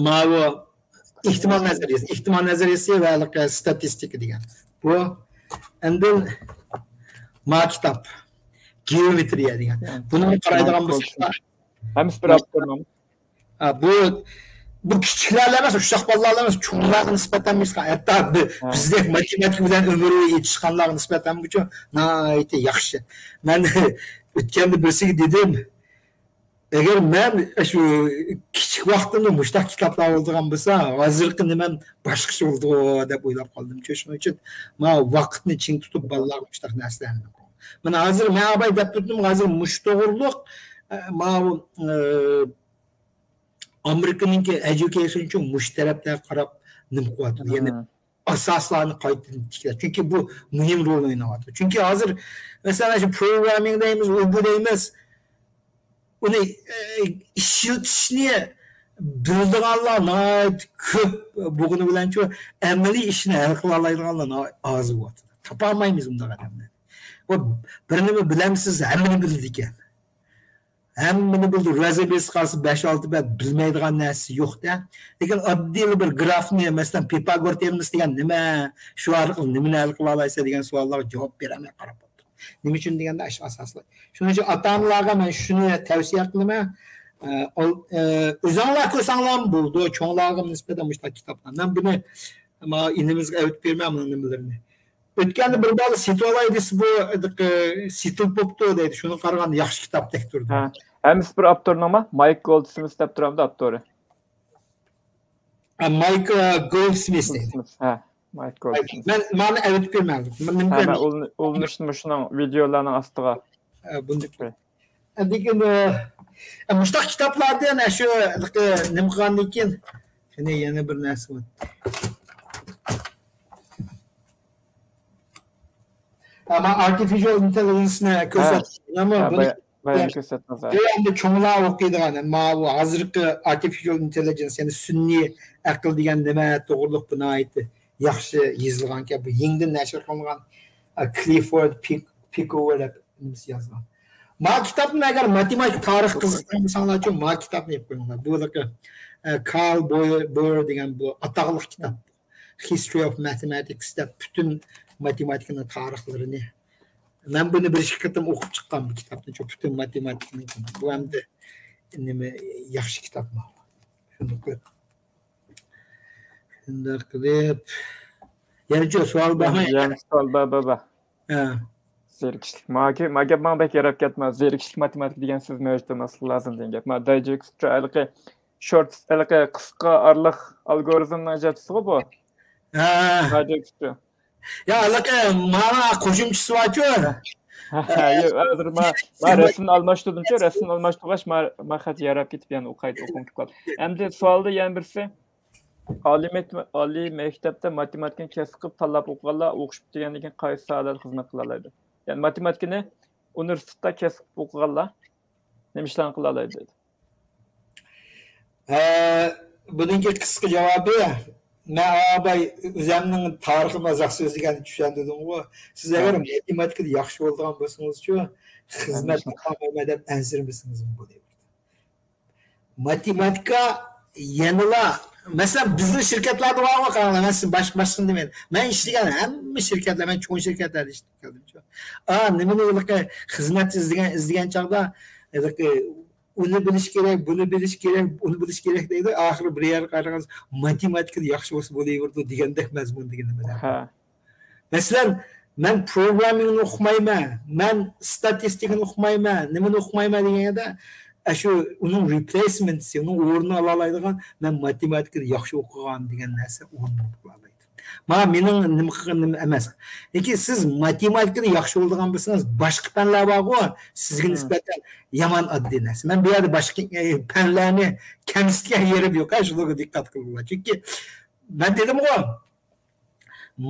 ماۋۇ ئېھتىمال نەزەرىيەسى، ئېھتىمال نەزەرىيەسى ۋە ھېلىقى ستاتىستىكا دېگەن. بۇ ئاندىن ما كىتاب، گېئومېترىيە دېگەن. بۇنى قارايدىغان بولساڭلار، ھەممىسى بىر ئاپتورنىڭ. ھە، بۇ، بۇ كىچىكلەرلا ئەمەس، ئۇششاق بالىلارلا ئەمەس، چوڭلارغا نىسبەتەن، ھەتتا بى-، ھە، بىزدەك ماتېماتىكا بىلەن ئۆمۈر بويى ئېتىشقانلارغا نىسبەتەن بۇچۇ ناھايىتى ياخشى. مەن ئۆتكەندە بىرسىگە دېدىم، ئەگەر مەن شۇ كىچىك ۋاقتىمدا مۇشۇنداق كىتابلار بولىدىغان بولسا، ھازىرقى نېمەم باشقىچە بولىدىغۇ دەپ ئويلاپ قالدىم. شۇنىڭ ئۈچۈن مانا ۋاقىتنى چىڭ تۇتۇپ بالىلارغا مۇشۇنداق نەرسىلەرنى. مانا ھازىر مەن ئاۋاي دەپ تۇردۇم، ھازىر مۇشۇ توغرۇلۇق، ئە، ماۋۇ، ئە، ئامېرىكىنىڭكى ئەجۇكېيشن ئۈچۈن مۇشۇ تەرەپلەرگە قاراپ نېمە قىلىۋاتىدۇ. يەنى ئاساسلارنى قايتىدىن تىكلەش. چۈنكى بۇ مۇھىم رول ئويناۋاتىدۇ. چۈنكى ھازىر، مەسىلەن، شۇ پروگراممىنگ دەيمىز، ئۇ بۇ دەيمىز. ئۇنى، ئە، ئىشلىتىشنى بىلىدىغانلار ناھايىتى كۆپ بولغىنى بىلەنچۇ، ئەمەلىي ئىشنى ھەل قىلالايدىغانلار ناھايىتى ئاز بولۇۋاتىدۇ. تاپالمايمىز ئۇنداق ئادەملەرنى. بۇ بىر نېمە بىلەمسىز، ھەممىنى بىلىدىكەن. ھەممىنى بىلدى. رازا بىرسى قالسا بەش-ئالتە بەت بىلمەيدىغان نەرسىسى يوق-دە. لېكىن ئاددىيلا بىر گرافنى، مەسىلەن، پىفاگور تېئورېمىسى دېگەن نېمە؟ شۇ ئارقىلىق نېمىنى ھەل قىلالايسەن دېگەن سوئاللارغا جاۋاب بېرەلمەي قاراپ ئولتۇردۇم. نېمە ئۈچۈن دېگەندە، ئاشۇ ئاساسلىق. شۇنىڭ ئۈچۈن ئاتا-ئانىلارغا مەن شۇنى تەۋسىيە قىلىمەن. ئە، ئال-، ئە، ئۆزۈڭلار كۆرسەڭلارمۇ بولىدۇ. چوڭلارغا نىسبەتەن مۇشۇنداق كىتابلار. مەن بۇنى، ما، ئىنىمىزگە ئەۋېتىپ بېرىمەن بۇنىڭ نېمىلىرىنى. ئۆتكەندە بىر بالا سېتىۋالاي دېسە، بۇ، ئە، سېتىلىپ بوپتۇ دەيدۇ. شۇنىڭغا قارىغاندا ياخشى كىتابتەك تۇرىدۇ. ھە. ھەممىسى بىر ئاپتورنىڭما؟ مايك گولدسمىس دەپ تۇرامدۇ ئاپتورى؟ ھە، مايك، ئە، گولدسمىس دەيدۇ. گولدسمىس، ھە، مايك گولدسمىس. مەن مانا ئەۋېتىپ بېرىمەن. مەن، ھە، مەن ئۇلىنى-، ئۇلىنىشنى مۇشۇنىڭ ۋىدېئولارنىڭ ئاستىغا. ھە، بۇنى ئوكەي. لېكىن، ئە، مۇشۇنداق كىتابلاردىن، ئە، شۇ، نېمە قىلغاندىن كېيىن، قېنى يەنە بىر نەرسە بار. ئەمما ئارتىفىشىيال ئىنتېللىجېنسنى، ھە، كۆرسەتتىم. ھە، بۇنى بايا-، بايام كۆرسەتتىڭىز، ھە. بۇ ئەمدى چوڭلار ئوقۇيدىغان، ماۋۇ ھازىرقى ئارتىفىشىيال ئىنتېللىجېنس، يەنى سۈنئىي ئەقىل دېگەن نېمە توغرۇلۇق بۇ ناھايىتى ياخشى يېزىلغانكەن. بۇ يېڭىدىن نەشر قىلىنغان، ئە، كلىفورد پىك-، پىكوۋېر دەپ نېمىسى يازغان. ما كىتابنى ئەگەر ماتېماتىكا، تارىخ قىزىقساڭلارچۇ، ما كىتابنى ئېلىپ قويۇڭلار. بۇ، ئە، كارل بويېر، بويېر دېگەن بۇ ئاتاقلىق كىتاب. History of Mathematics دەپ پۈتۈن ماتېماتىكىنىڭ تارىخلىرىنى. مەن بۇنى بىر ئىككى قېتىم ئوقۇپ چىققان بۇ كىتابنى، شۇ پۈتۈن ماتېماتىكىنىڭ. بۇ ئەمدى نېمە ياخشى كىتاب ماۋۇ. شۇنداق قىلىپ. شۇنداق قىلىپ. يەنىچۇ سوئال بارمۇ؟ يەنە سوئال بار، بار، بار. ھە. زېرىكىشلىك. ما گەپ، ما گەپ ماڭا بەك ياراپ كەتمە. زېرىكىشلىك ماتېماتىكا دېگەن سۆز مەۋجۇت ئەمەسلىكى لازىم دېگەن گەپ. ما دايجېكست ھېلىقى شورت، ھېلىقى قىسقا ئارىلىق ئالگورىزمنىڭ ئىجادچىسىغۇ بۇ. ھە. دايجېكست. يا، ھېلىقى مانا قوشۇمچىسى بارچۇ. ياق، ھازىر ما، ما رەسىمنى ئالماشتۇردۇمچۇ، رەسىمنى ئالماشتۇرغاچ، ما، ما خەت ياراپ كېتىپ، يەنە ئۇ قايتا ئوقۇم كېلىپ قالدى. ئەمدى سوئالدا يەنە بىرسى، ئالىي مەكتەپ، ئالىي مەكتەپتە ماتېماتىكىنى كەسىپ قىلىپ تاللاپ ئوقۇغانلار ئوقۇش پۈتتۈرگەندىن كېيىن قايسى ساھەلەردە خىزمەت قىلالايدۇ؟ يەنى ماتېماتىكىنى ئۇنىۋېرسىتېتتا كەسىپ قىلىپ ئوقۇغانلار نېمە ئىشلارنى قىلالايدۇ دەيدۇ. ھە، بۇنىڭكى قىسقا جاۋابى، مەن ئاباي ئۆزەمنىڭ تارىخىمنى ئازراق سۆزلىگەندە چۈشەندۈردۈمغۇ. سىز ئەگەر ماتېماتىكىدا ياخشى بولىدىغان بولسىڭىزچۇ، خىزمەت تاپالمايمەن دەپ ئەنسىرىمىسىڭىزمۇ بولىدۇ. ماتېماتىكا يەنىلا، مەسىلەن، بىزنىڭ شىركەتلەردە بارغۇ، قاراڭلار، مەن سىز باش-، باشقىنى دېمەيمەن. مەن ئىشلىگەن ھەممە شىركەتلەر، مەن چوڭ شىركەتلەردە ئىشلەپ كەلدىمچۇ. ئا، نېمىنى ھېلىقى خىزمەت ئىزدىگەن، ئىزدىگەن چاغدا، ھېلىقى ئۇنى بىلىش كېرەك، بۇنى بىلىش كېرەك، ئۇنى بىلىش كېرەك دەيدۇ. ئاخىرى بىر يەرگە قارىغانسىز، ماتېماتىكىدا ياخشى بولسا بولۇۋېرىدۇ دېگەندەك مەزمۇن دېگىنىمىز. ھە. مەسىلەن، مەن پروگراممىنگنى ئوقۇمايمەن، مەن ستاتىستىكىنى ئوقۇمايمەن، نېمىنى ئوقۇمايمەن دېگەندە، ئاشۇ ئۇنىڭ رېپلېيسمېنتى، ئۇنىڭ ئورنىنى ئالالايدىغان، مەن ماتېماتىكىدا ياخشى ئوقۇغان دېگەن نەرسە ئورنىنى ئالالايدۇ. مانا مېنىڭ نېمە قىلغىنىم ئەمەس. لېكىن سىز ماتېماتىكىدا ياخشى بولىدىغان بولسىڭىز، باشقا پەنلەر بارغۇ، سىزگە نىسبەتەن يامان ئاددىي نەرسە. مەن بۇ يەردە باشقا، ئە، پەنلەرنى كەمسىتكەن يېرىم يوق، ھە، شۇنىڭغا دىققەت قىلىڭلار. چۈنكى مەن دېدىمغۇ،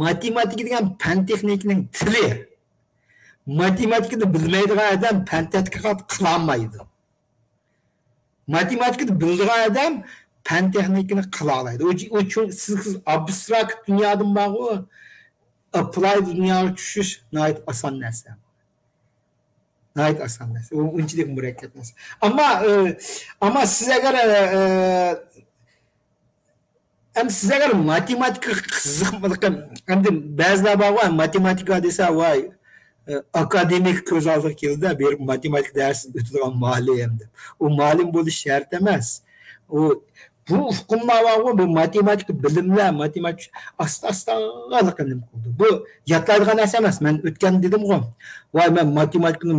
ماتېماتىكا دېگەن پەن تېخنىكىنىڭ تىلى. ماتېماتىكىنى بىلمەيدىغان ئادەم پەن تەتقىقات قىلالمايدۇ. ماتېماتىكىنى بىلىدىغان ئادەم پەن تېخنىكىنى قىلالايدۇ. ئۇ، ئۇ چۈ-، سىز، سىز ئابستراكت دۇنيادىن بارغۇ، ئاپلاي دۇنياغا چۈشۈش ناھايىتى ئاسان نەرسە. ناھايىتى ئاسان نەرسە. ئۇ ئۇنچىلىك مۇرەككەپ نەرسە. ئەمما، ئە، ئەمما سىز ئەگەر، ئە، ئە، ئەمدى سىز ئەگەر ماتېماتىكىغا قىزىقمىدىغان، ئەمدى بەزىلەر بارغۇ، ماتېماتىكا دېسە، ۋاي، ئە، ئاكادېمىك كۆز ئالدىغا كېلىدۇ، بېرىپ ماتېماتىكا دەرسى ئۆتىدىغان مۇئەللىم دەپ. ئۇ مۇئەللىم بولۇش شەرت ئەمەس. ئۇ، بۇ ئۇقۇملار بارغۇ، بۇ ماتېماتىكا بىلىملەر، ماتېماتىكا ئاستا-ئاستا نېمە قىلىدۇ. بۇ ياتلايدىغان نەرسە ئەمەس. مەن ئۆتكەندە دېدىمغۇ، ۋاي، مەن ماتېماتىكىنى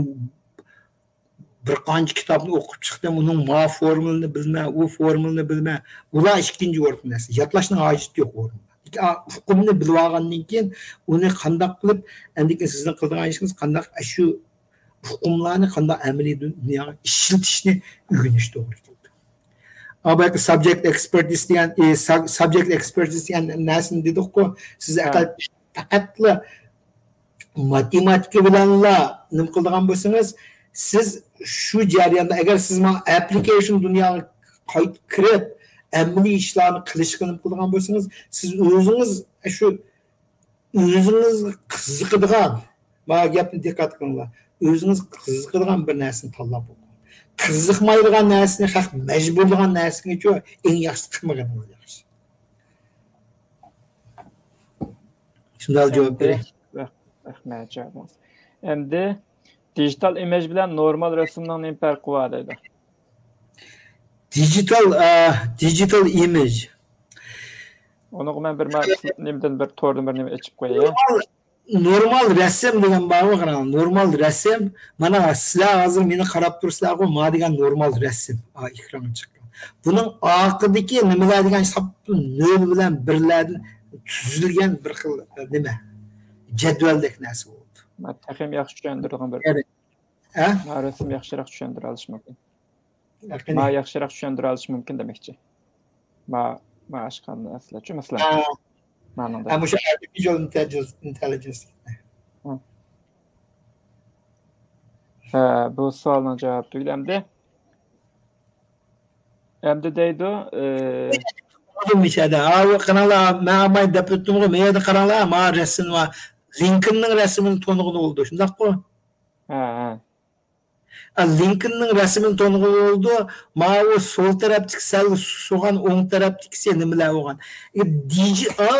بىر قانچە كىتابنى ئوقۇپ چىقتىم، ئۇنىڭ ما فورمۇلىنى بىلمە، ئۇ فورمۇلىنى بىلمە، ئۇلار ئىككىنچى ئورۇندا نەرسە. ياتلاشنىڭ ھاجىتى يوق ئورنىدا. ئۇقۇمنى بىلىۋالغاندىن كېيىن، ئۇنى قانداق قىلىپ، ئەندىكىن سىزنىڭ قىلىدىغان ئىشىڭىز قانداق، ئاشۇ ئۇقۇملارنى قانداق ئەمەلىي دۇنياغا ئىشلىتىشنى ئۆگىنىش توغرا كېلىدۇ. ئا، بايىقى سابجېكت ئېكسپېرتىز دېگەن، ئى، سا-، سابجېكت ئېكسپېرتىز دېگەن نەرسىنى دېدۇققۇ، سىز ھە. ئەقەل پەقەتلا ماتېماتىكا بىلەنلا نېمە قىلىدىغان بولسىڭىز، سىز شۇ جەرياندا، ئەگەر سىز ماڭا ئەپلىكېيشن دۇنياغا قايتىپ كىرىپ، ئەمەلىي ئىشلارنى قىلىشقا نېمە قىلىدىغان بولسىڭىز، سىز ئۆزىڭىز شۇ ئۆزىڭىزگە قىزىقىدىغان، مانا گەپنى دىققەت قىلىڭلار، ئۆزىڭىز قىزىقىدىغان بىر نەرسىنى تاللاپ ئوقۇڭ. قىزىقمايدىغان نەرسىنى خەق مەجبۇرلىغان نەرسىنىچۇ ئەڭ ياخشىسى قىلمىغىنىڭىز ياخشى. شۇنداق جاۋاب بېرەي. رەھمەت جاۋابىڭىز. ئەمدى دىجىتال ئىمىج بىلەن نورمال رەسىمنىڭ نېمە پەرقى بار دەيدۇ. دىجىتال، ئە، دىجىتال ئىمىج. ئۇنىڭغا مەن بىر ما-، نېمىدىن بىر توردىن بىر نېمە ئېچىپ قوياي. نورمال، نورمال رەسىم دېگەن بارغۇ، قاراڭ. نورمال رەسىم، مانا سىلەر ھازىر مېنى قاراپ تۇرسىلەرغۇ، ما دېگەن نورمال رەسىم. ئا، ئېكرانغا چىققان. بۇنىڭ ئارقىدىكى نېمىلەر دېگەن ساپ نۆل بىلەن بىرلەردىن تۈزۈلگەن بىر خىل، ئە، نېمە؟ جەدۋەلدەك نەرسە بولدى. ما تېخىمۇ ياخشى چۈشەندۈرىدىغان بىر. يەنى، ھە؟ ما رەسىم ياخشىراق چۈشەندۈرە ئالىشى مۇمكىن. ما ياخشىراق چۈشەندۈرە ئالىشى مۇمكىن دېمەكچى. ما، ما ئاشقان نەرسىلەرچۇ، مەسىلەن. ھە. مانىڭدا. ھە، مۇشۇ ئارتىفىشال ئىنتېللىجېنس، ئىنتېللىجېنس. ھە. ھە، بۇ سوئالنىڭ جاۋابى تۈگىدى ئەمدى. ئەمدى دەيدۇ، ئى، مۇشۇ يەردە. ھا، قاراڭلار، مەن ئالماي دەپ ئۆتتۈمغۇ، مەن يەردە قاراڭلار، ما رەسىم بار. لىنكولننىڭ رەسىمىنى تونۇغىلى بولىدۇ، شۇنداققۇ؟ ھە، ھە. ئا، لىنكولننىڭ رەسىمىنى تونۇغىلى بولىدۇ. ماۋۇ سول تەرەپتىكى سەل سۇسۇغان، ئوڭ تەرەپتىكىسى نېمىلەر بولغان؟ ئە، دىجى-، ئا،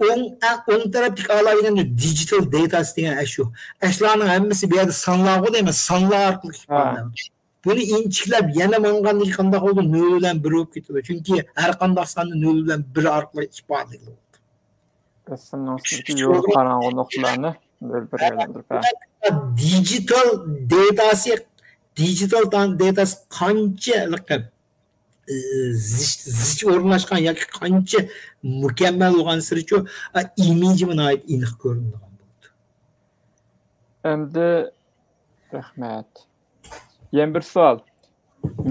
ئوڭ، ئە، ئوڭ تەرەپتىكى ئالا دېگەن دىجىتال دېتاسى دېگەن ئاشۇ. ئاشۇلارنىڭ ھەممىسى بۇ يەردە سانلارغۇ دەيمەن، سانلار ئارقىلىق ئىپادىلەنگەن. بۇنى ئىنچىكىلەپ يەنە ماڭغاندىن كېيىن قانداق بولىدۇ؟ نۆل بىلەن بىر بولۇپ كېتىدۇ. چۈنكى ھەر قانداق ساننى نۆل بىلەن بىر ئارقىلىق ئىپادىلەيدۇ. رەسىمنىڭ ئۈستىدىكى يورۇق قاراڭغۇ نۇقتىلارنى نۆل بىرگە ئايلاندۇرۇپ، ھە. دىجىتال دېتاسى، دىجىتال دېتاسى قانچە، ئى، زىچ، زىچ ئورۇنلاشقان ياكى قانچە مۇكەممەل بولغانسېرىچۇ، ئا، ئىمىجىمۇ ناھايىتى ئېنىق كۆرۈنىدىغان بولىدۇ. ئەمدى رەھمەت. يەنە بىر سوئال.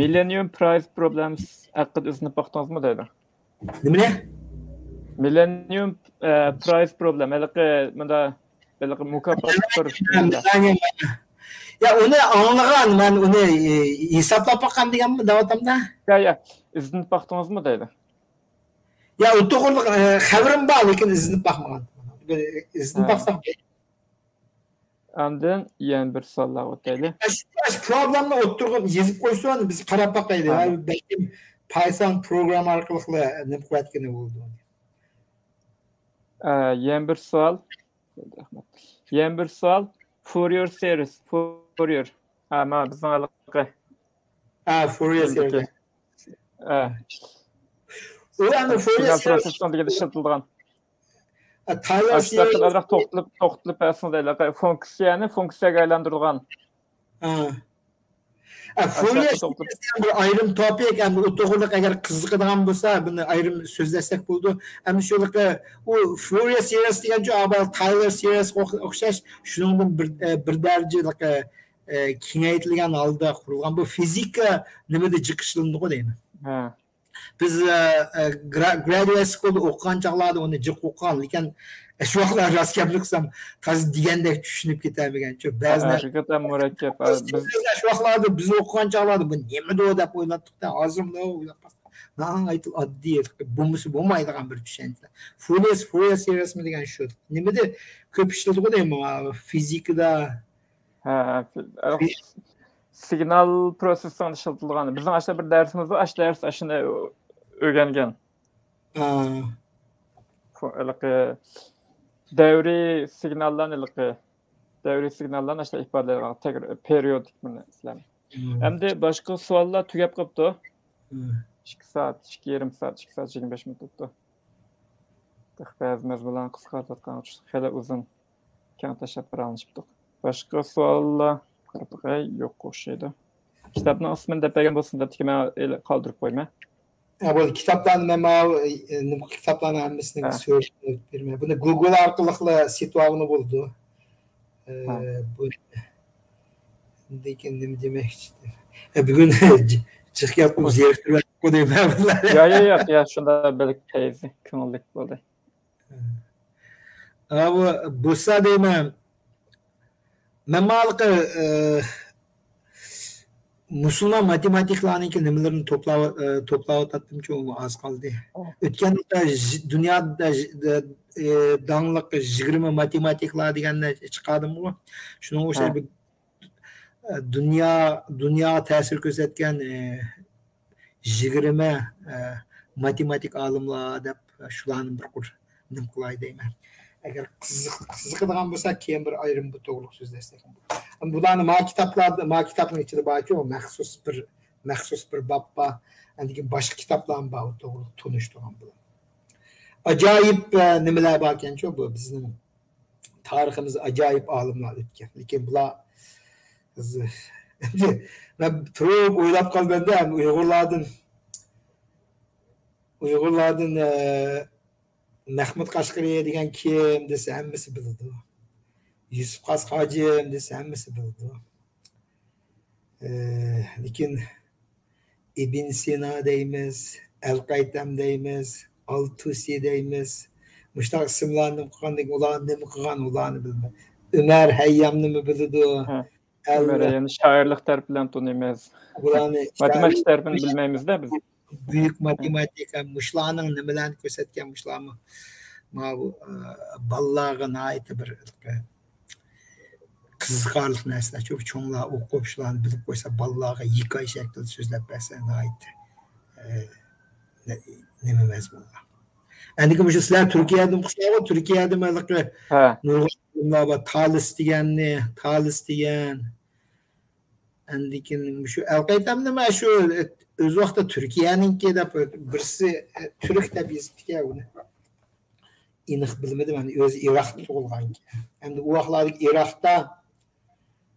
مىللېنىيۇم پرايس پروبلېمس ھەققىدە ئىزدىنىپ باقتىڭىزمۇ دەيدۇ. نېمىنى؟ مىللېنىيۇم پرايس پروبلېم ھېلىقى مۇندا ھېلىقى مۇكاپات بىر يا، ئۇنى ئاڭلىغان، مەن ئۇنى ھېسابلاپ باققان دېگەنمۇ دەۋاتامدا. يا يا، ئىزدىنىپ باقتىڭىزمۇ دەيدۇ. يا، ئۇ توغرىلىق خەۋىرىم بار، لېكىن ئىزدىنىپ باقمىغان. ئىزدىنىپ باقساق. ئاندىن يەنە بىر سوئاللارغا ئۆتەيلى. شۇ پروبلېمنى ئوتتۇرىغا يېزىپ قويسۇن، بىز قاراپ باقايلى. بەلكىم پايسان پروگرامما ئارقىلىقلا نېمە قىلىۋەتكىنى بولىدۇ. يەنە بىر سوئال. يەنە بىر سوئال. فوريېر سېرىس، فوريېر. ھە، مانا بىزنىڭ ھېلىقى. ھە، فوريېر سېرىس. ھە. ئۇ ئەمدى فوريېر سېرىس دېگەندە ئىشلىتىلىدىغان. ئاشۇنداق ئازراق توختىلىپ، توختىلىپ بەرسىڭىز دەيلى. فۇنكسىيەنى فۇنكسىيەگە ئايلاندۇرىدىغان. ھە. ئە، فوريېر سېرىس دېگەن بىر ئايرىم توپىك، ئەمدى ئۇ توغرىلىق ئەگەر قىزىقىدىغان بولسا، بۇنى ئايرىم سۆزلەشسەك بولىدۇ. ئەمدى شۇ ھېلىقى، ئۇ فوريېر سېرىس دېگەنچۇ، ئاۋۋال تايلور سېرىسقا ئوخ-، ئوخشاش، شۇنىڭدىن بىر، ئە، بىر دەرىجە ھېلىقى، ئە، كېڭەيتىلگەن ھالدا قۇرۇلغان. بۇ فىزىكا نېمىدە جىق ئىشلىنىدىغۇ دەيمەن. ھە. بىز، ئە، ئە، گرا-، گرادۇئېت سكۇلدا ئوقۇغان چاغلاردا ئۇنى جىق ئوقۇغان، لېكىن شۇ ۋاقىتلار راست گەپنى قىلسام، تازا دېگەندەك چۈشىنىپ كېتەلمىگەن. شۇ بەزى نەرسە ھەقىقەتەن مۇرەككەپ. بىز شۇ ۋاقىتلاردا بىز ئوقۇغان چاغلاردا بۇ نېمىدۇ دەپ ئويلاپتۇق-دە، ھازىرمۇ ئويلاپ باقساق، ناھايىتى ئاددىي، بولمىسا بولمايدىغان بىر چۈشەنچىلەر. فوريېر، فوريېر سېرىسمۇ دېگەن شۇ. نېمىدە كۆپ ئىشلىتىدىغۇ دەيمەن، فىزىكىدا. ھە، سىگنال پروسېسسىڭدا ئىشلىتىلىدىغان. بىزنىڭ ئاشۇنداق بىر دەرسىمىز بار، ئاشۇ دەرس ئاشۇنى ئۆگەنگەن. ھېلىقى دەۋرىي سىگناللارنى، ھېلىقى دەۋرىي سىگناللارنى ئاشۇنداق ئىپادىلەيدىغان، تەكرار، پېرىيودىك نېمىلەرنى. ئەمدى باشقا سوئاللار تۈگەپ قاپتۇ. ئىككى سائەت، ئىككى يېرىم سائەت، ئىككى سائەت يىگىرمە بەش مىنۇت بوپتۇ. بەزى مەزمۇنلارنى قىسقارتىۋاتقان ئۈچۈن خېلى ئۇزۇن، كەڭ تاشلاپ پاراڭلىشىپتۇق. باشقا سوئاللار قاراپ باقاي، يوق ئوخشايدۇ. كىتابنىڭ ئىسمىنى دەپ بەرگەن بولسىڭىز دەپتىكەن، مەن قالدۇرۇپ قويىمەن. ھە، بولدى. كىتابلارنى مەن ماۋۇ، ئە، نېمە، كىتابلارنىڭ ھەممىسىنى ھە. سۆرەپ بېرىمەن. بۇنى گۇگل ئارقىلىقلا سېتىۋالغىلى بولىدۇ. ئە، ھە. بۇ ئاندىن كېيىن نېمە دېمەكچى؟ ئە، بۈگۈن جىق گەپ قىلىپ زېرىكتۈرۈۋەتتۇق دەيمەن. يا، يا، يا، يا، شۇنداق بەلكى پەيزى كۆڭۈللۈك بولدى. ھە. بۇ بولسا دەيمەن، مەن ماڭا، ئە، مۇسۇلمان ماتېماتىكلارنىڭكى نېمىلىرىنى توپلاۋ-، ئە، توپلاۋاتاتتىمچۇ، ئۇ ئاز قالدى. ئوھ. ئۆتكەن ھەپتە ژ-، دۇنيادا ژ-، ئە، داڭلىق يىگىرمە ماتېماتىكلار دېگەننى چىقاردىمغۇ. شۇنىڭغا ئوخشاش ھە. بىر، ئە، دۇنيا، دۇنياغا تەسىر كۆرسەتكەن، ئە، يىگىرمە، ئە، ماتېماتىك ئالىملار دەپ شۇلارنى بىر قۇر نېمە قىلاي دەيمەن. ئەگەر قىزىق-، قىزىقىدىغان بولسا، كېيىن بىر ئايرىم بۇ توغرىلىق سۆزلەشسەك. بۇلارنى ما كىتابلاردا، ما كىتابنىڭ ئىچىدە بارچۇ، مەخسۇس بىر، مەخسۇس بىر باب بار. ئاندىن كېيىن باشقا كىتابلارمۇ بار، ئۇ توغرىلىق تونۇشتۇرغان بۇلار. ئاجايىپ، ئە، نېمىلەر باركەنچۇ، بۇ بىزنىڭ تارىخىمىزدا ئاجايىپ ئالىملار ئۆتكەن. لېكىن بۇلار، مەن تۇرۇپ ئويلاپ قالىمەن-دە، ئۇيغۇرلاردىن، ئۇيغۇرلاردىن، ئە، مەخمۇت قەشقىرى دېگەن كىم دېسە، ھەممىسى بىلىدۇ. يۈسۈپ خاس خاجىم دېسە، ھەممىسى بىلىدۇ. ئە، لېكىن ئىبن سىنا دەيمىز، ئەلقەيتەم دەيمىز، ئالتۇسى دەيمىز. مۇشۇنداق ئىسىملارنى نېمە قىلغاندىن كېيىن، ئۇلار نېمە قىلغان، ئۇلارنى بىلمەي. ئۆمەر ھەييامنىمۇ بىلىدۇ. ھە. ئۆمەر ھەييامنى شائىرلىق تەرىپى بىلەن تونۇيمىز. بۇلارنى ماتېماتىك شائىرلىق تەرىپىنى بىلمەيمىز-دە بىز. بۈيۈك ماتېماتىكا، مۇشۇلارنىڭ نېمىلەرنى كۆرسەتكەن، مۇشۇلارمۇ ماۋۇ، ئە، بالىلارغا ناھايىتى بىر قىزىقارلىق نەرسىلەر. چوڭ-، چوڭلار ئوقۇپ، شۇلارنى بىلىپ قويسا، بالىلارغا ھېكايە شەكلىدە سۆزلەپ بەرسە، ناھايىتى، ئە، نە-، نېمە مەزمۇنلار. ئەندىكىن مۇشۇ سىلەر تۈركىيەدىن ئوقۇسىلەرغۇ، تۈركىيەدىمۇ ھېلىقى ھە. نۇرغۇن ئالىملار بار. تالىس دېگەننى، تالىس دېگەن، ئاندىن كېيىن مۇشۇ ئەلقەيتەمنى مەن شۇ ئۆز ۋاقتىدا تۈركىيەنىڭكى دەپ بىرسى، ئە، تۈرك دەپ يېزىپتىكەن ئۇنى. ئېنىق بىلمىدىم، ئەمدى ئۆزى ئىراقتا تۇغۇلغانكەن. ئەمدى ئۇ ۋاقىتلاردىكى ئىراقتا،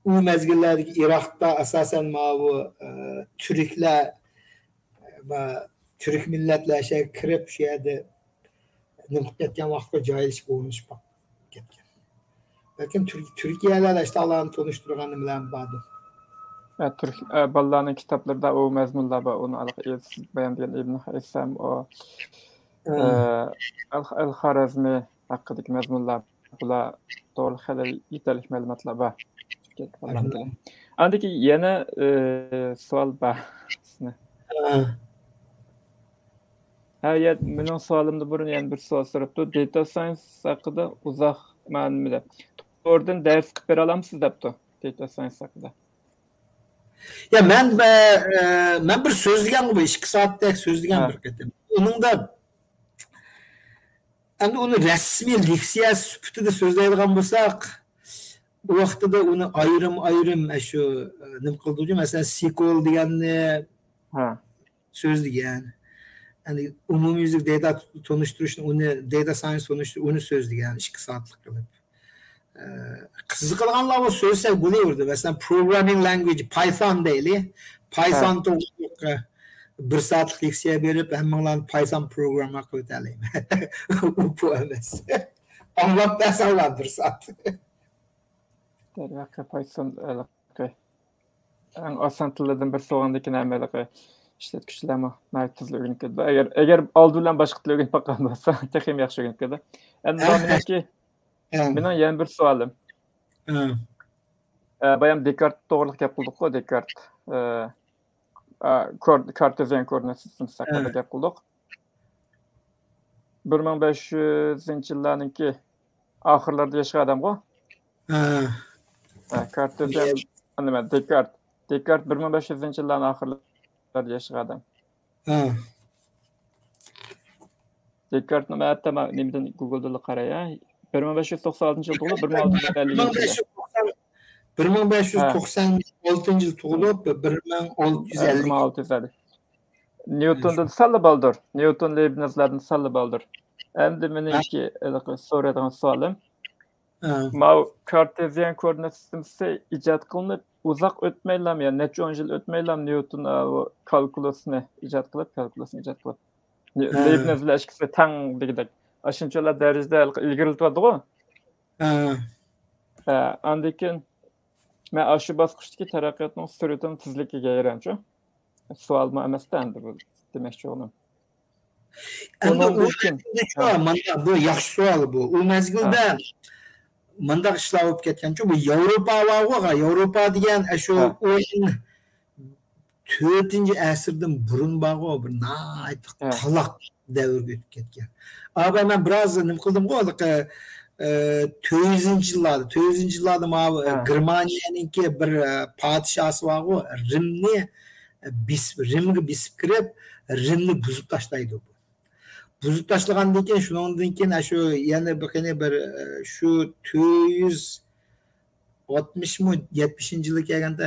ئۇ مەزگىللەردىكى ئىراقتا ئاساسەن ماۋۇ، ئە، تۈركلەر، ئە، تۈرك مىللەتلەر شۇ يەرگە كىرىپ، شۇ يەردە نېمە قىلىپ كەتكەن ۋاقىتقا جايلىشىپ، ئورنىشىپ كەتكەن. بەلكىم تۈرك-، تۈركىيەلەردە ئىشتىھالارنى تونۇشتۇرغان نېمىلەرمۇ باردۇ. ھە، تۈرك، ئە، بالىلارنىڭ كىتابلىرىدا ئۇ مەزمۇنلار بار. ئۇنى ھېلىقى ئىبن بايان دېگەن ئىبن ھەيسەم، ئۇ، ئە، ئەل، ئەل خارەزمى ھەققىدىكى مەزمۇنلار، بۇلار توغرىلىق خېلى يېتەرلىك مەلۇماتلار بار. ئاندىن كېيىن يەنە، ئە، سوئال بار. سىزنى. ھە. ھە، يە، مېنىڭ سوئالىمدىن بۇرۇن يەنە بىر سوئال سوراپتۇ. دېتا ساينس ھەققىدە ئۇزاق مەلۇمات. توردىن دەرس قىلىپ بېرەلەمسىز دەپتۇ. دېتا ساينس ھەققىدە. يا، مەن، ئە، ئە، مەن بىر سۆزلىگەنغۇ، بۇ ئىككى سائەتتەك سۆزلىگەن ھە. بىر قېتىم. ئۇنىڭدا ئەمدى ئۇنى رەسمىي لېكسىيە سۈپىتىدە سۆزلەيدىغان بولساق، ئۇ ۋاقتىدا ئۇنى ئايرىم-ئايرىم، ئە، شۇ، ئە، نېمە قىلدۇق، مەسىلەن، سىكول دېگەننى ھە. سۆزلىگەن. يەنى ئومۇميۈزلۈك دېتا تونۇشتۇرۇشنى، ئۇنى دېتا ساينس تونۇشتۇرۇش، ئۇنى سۆزلىگەن ئىككى سائەتلىك قىلىپ. ئە، قىزىقىدىغانلار بۇ سۆزسە بولۇۋېرىدۇ. مەسىلەن، پروگراممىڭ لانگۋېج، پايسان دەيلى. پايسان ھە. توغرىلىق، ئە، بىر سائەتلىك لېكسىيە بېرىپ، ھەممىڭلارنى پايسان پروگرامما قىلىۋېتەلەيمەن. ئۇ، بۇ ئەمەس. ئاڭلاپ بەرسەڭلار بىر سائەت. دەرۋەقە، پايسان، ھېلىقى ئەڭ ئاسان تىللاردىن بىرسى بولغاندىن كېيىن ھەممە ھېلىقى ئىشلەتكۈچىلەرمۇ ناھايىتى تېز ئۆگىنىپ كېتىدۇ. ئەگەر، ئەگەر ئالدى بىلەن باشقا تىل ئۆگىنىپ باققان بولسا، تېخىمۇ ياخشى ئۆگىنىپ كېتىدۇ. ئەمدى ھە. مېنىڭكى، ھە. مېنىڭ يەنە بىر سوئالىم. ھە. ئە، بايام دېكارت توغرىلىق گەپ قىلدۇققۇ، دېكارت. ئە، ئا، كور-، كارتېزىيەن كوردىنات سىستېمىسى ھەققىدە ھە. گەپ قىلدۇق. بىر مىڭ بەش يۈزىنچى يىللارنىڭكى ئاخىرلىرىدا ياشىغان ئادەمغۇ؟ ھە. ھە، كارتېزىيەن، نېمە، دېكارت. دېكارت بىر مىڭ بەش يۈزىنچى يىللارنىڭ ئاخىرلىرىدا ياشىغان ئادەم. ھە. دېكارتنى مەن ھەتتا مەن نېمىدىن، گۇگلدىنلا قاراي، ھە. بىر مىڭ بەش يۈز توقسان ئالتىنچى يىل تۇغۇلۇپ، بىر مىڭ ئالتە يۈز ئەللىكىنچى يىل. بىر مىڭ بەش يۈز توقسان ئالتىنچى يىل تۇغۇلۇپ، بىر مىڭ ئالتە يۈز ئەللىك. بىر مىڭ ئالتە يۈز ئەللىك. نيۇتوندىن سەللا بالدۇر. نيۇتون، لېيبنىزلاردىن سەللا بالدۇر. ئەمدى مېنىڭكى ھېلىقى سورايدىغان سوئالىم، ھە. ماۋۇ كارتېزىيەن كوردىنات سىستېمىسى ئىجاد قىلىنىپ، ئۇزاق ئۆتمەيلا، يەنى نەچچە ئون يىل ئۆتمەيلا نيۇتون، ئا، بۇ كالكۇلۇسنى ئىجاد قىلىپ، كالكۇلۇسنى ئىجاد قىلىپ، ني-، ھە. لېيبنىز بىلەن ئىككىسى تەڭ دېگۈدەك. ئاشۇنچىلا دەرىجىدە ھېلىقى ئىلگىرىلىتىۋاتىدىغۇ. ھە. ھە، ئاندىن كېيىن مەن ئاشۇ باسقۇچتىكى تەرەققىياتنىڭ سۈرئىتىنىڭ تېزلىكىگە ھەيرانچۇ. سوئالمۇ ئەمەستە ئەمدى بۇ دېمەكچى بولغىنىم. ئەمدى ئۇ ئۇنىڭدىن كېيىن، مەزگىلدە شۇ، ھە. مانا بۇ ياخشى سوئال بۇ. ئۇ مەزگىلدە ھە. مۇنداق ئىشلار بولۇپ كەتكەنچۇ، بۇ ياۋروپا بارغۇ، ياۋروپا دېگەن ئە شۇ ھە. ئون تۆتىنچى ئەسىردىن بۇرۇن بارغۇ، بىر ناھايىتى ھە. قالاق دەۋرگە ئۆتۈپ كەتكەن. ئابا مەن بىراز نېمە قىلدىمغۇ، ھېلىقى، ئە، تۆت يۈزىنچى يىللاردا، تۆت يۈزىنچى يىللاردا ماۋۇ ھە. گېرمانىيەنىڭكى بىر، ئە، پادىشاسى بارغۇ، رىمنى، ئە، بېسىپ، رىمگە بېسىپ كىرىپ، رىمنى بۇزۇپ تاشلايدۇ بۇ. بۇزۇپ تاشلىغاندىن كېيىن، شۇنىڭدىن كېيىن، ئە، شۇ يەنە بىر قېنى بىر، ئە، شۇ تۆت يۈز ئاتمىشمۇ، يەتمىشىنچى يىلى كەلگەندە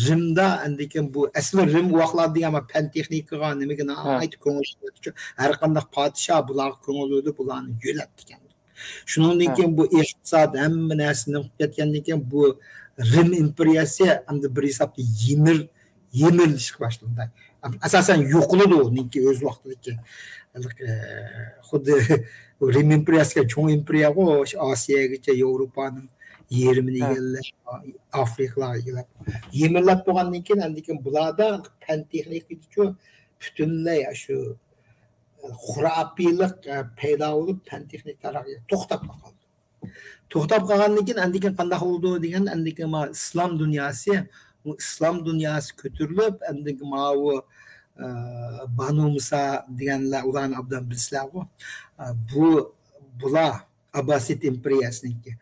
رىمدا ئاندىن كېيىن بۇ ئەسلى رىم ئۇ ۋاقىتلاردا دېگەن پەن تېخنىكىغا، نېمىگە ھە. ناھايىتى كۆڭۈل بۆلەتتىچۇ. ھەر قانداق پادىشاھ بۇلارغا كۆڭۈل بۆلۈپ، بۇلارنى يۆلەپتىكەن. شۇنىڭدىن ھە. كېيىن بۇ ئىقتىساد، ھەممە نەرسە نېمە قىلىپ كەتكەندىن كېيىن بۇ رىم ئىمپېرىيەسى ئەمدى بىر ھېسابتا يىمىر، يىمىرىلىشقا باشلىدى. ئاساسەن يوقىلىدۇ ئۇنىڭكى ئۆز ۋاقتىدىكى، ئە، خۇددى رىم ئىمپېرىيەسىگە چوڭ ئىمپېرىيەغۇ، ئاشۇ ئاسىياگىچە ياۋروپانىڭ يېرىمىنى ھە. ئىگىلەپ، ئافرىقىلارغا ئىگىلەپ، يىمىرلاپ بولغاندىن كېيىن، ئاندىن كېيىن بۇلاردا پەن تېخنىكىدىچۇ پۈتۈنلەي شۇ خۇراپىيلىق، ئە، پەيدا بولۇپ، پەن تېخنىكا تەرەققىياتى توختاپلا قالدى. توختاپ قالغاندىن كېيىن، ئاندىن كېيىن قانداق بولدى دېگەندە، ئاندىن كېيىن مانا ئىسلام دۇنياسى، بۇ ئىسلام دۇنياسى كۆتۈرۈلۈپ، ئاندىن كېيىن ماۋۇ، ئە، بانۇ مۇسا دېگەنلەر، ئۇلارنى ئوبدان بىلىسىلەرغۇ. ئە، بۇ، بۇلار ئابباسىد ئىمپېرىيەسىنىڭكى.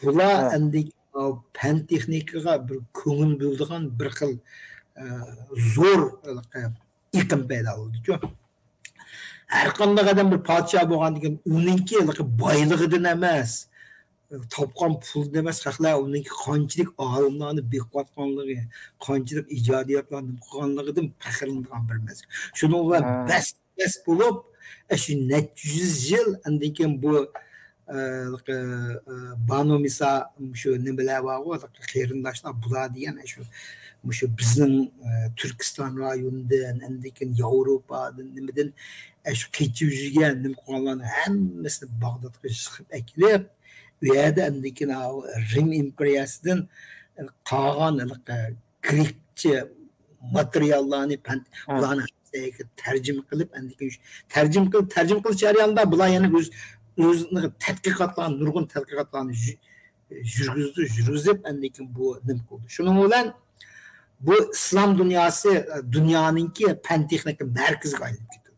بۇلار ھە. ئەمدى، ئە، پەن تېخنىكىغا بىر كۆڭۈل بۆلىدىغان بىر خىل، ئە، زور، ئېقىم پەيدا بولدىچۇ. ھەر قانداق ئادەم بىر پادىشاھ بولغاندىن كېيىن، ئۇنىڭكى بايلىقىدىن ئەمەس، تاپقان پۇلىدىن ئەمەس، خەقلەر ئۇنىڭكى قانچىلىك ئالىملارنى بېقىۋاتقانلىقى، قانچىلىك ئىجادىيەتلەرنى قىلغانلىقىدىن پەخىرلىنىدىغان بىر مەزگىل. شۇنىڭ بىلەن ھە. بەس، بەس بولۇپ، ئە، شۇ نەچچە يۈز يىل ئاندىن كېيىن بۇ، ئە، ئە، بانۇ مىسا، شۇ نېمىلەر بارغۇ، قېرىنداشلار، بۇلار دېگەن، ئە، شۇ، مۇشۇ بىزنىڭ، ئە، تۈركىستان رايونىدىن، ئاندىن كېيىن ياۋروپادىن، نېمىدىن، ئە، شۇ قېچىپ يۈرگەن، نېمە قىلغانلارنىڭ ھەممىسىنى باغدادقا يىغىپ ئەكېلىپ، ئۇ يەردە ئەمدىكىن رىم ئىمپېرىيەسىدىن قالغان ھېلىقى گرېكچە ماتېرىياللارنى، پەن، بۇلارنى تەرجىمە قىلىپ، ئەمدىكىن تەرجىمە قىلىپ، تەرجىمە قىلىش جەريانىدا بۇلار يەنە ئۆز، ئۆزىنىڭ تەتقىقاتلارنى، نۇرغۇن تەتقىقاتلارنى يۈ-، يۈرگۈزدى، يۈرگۈزۈپ، ئەمدىكىن بۇ نېمە قىلدى. شۇنىڭ بىلەن بۇ ئىسلام دۇنياسى، دۇنيانىڭكى پەن تېخنىكا مەركىزىگە ئايلىنىپ كېتىدۇ.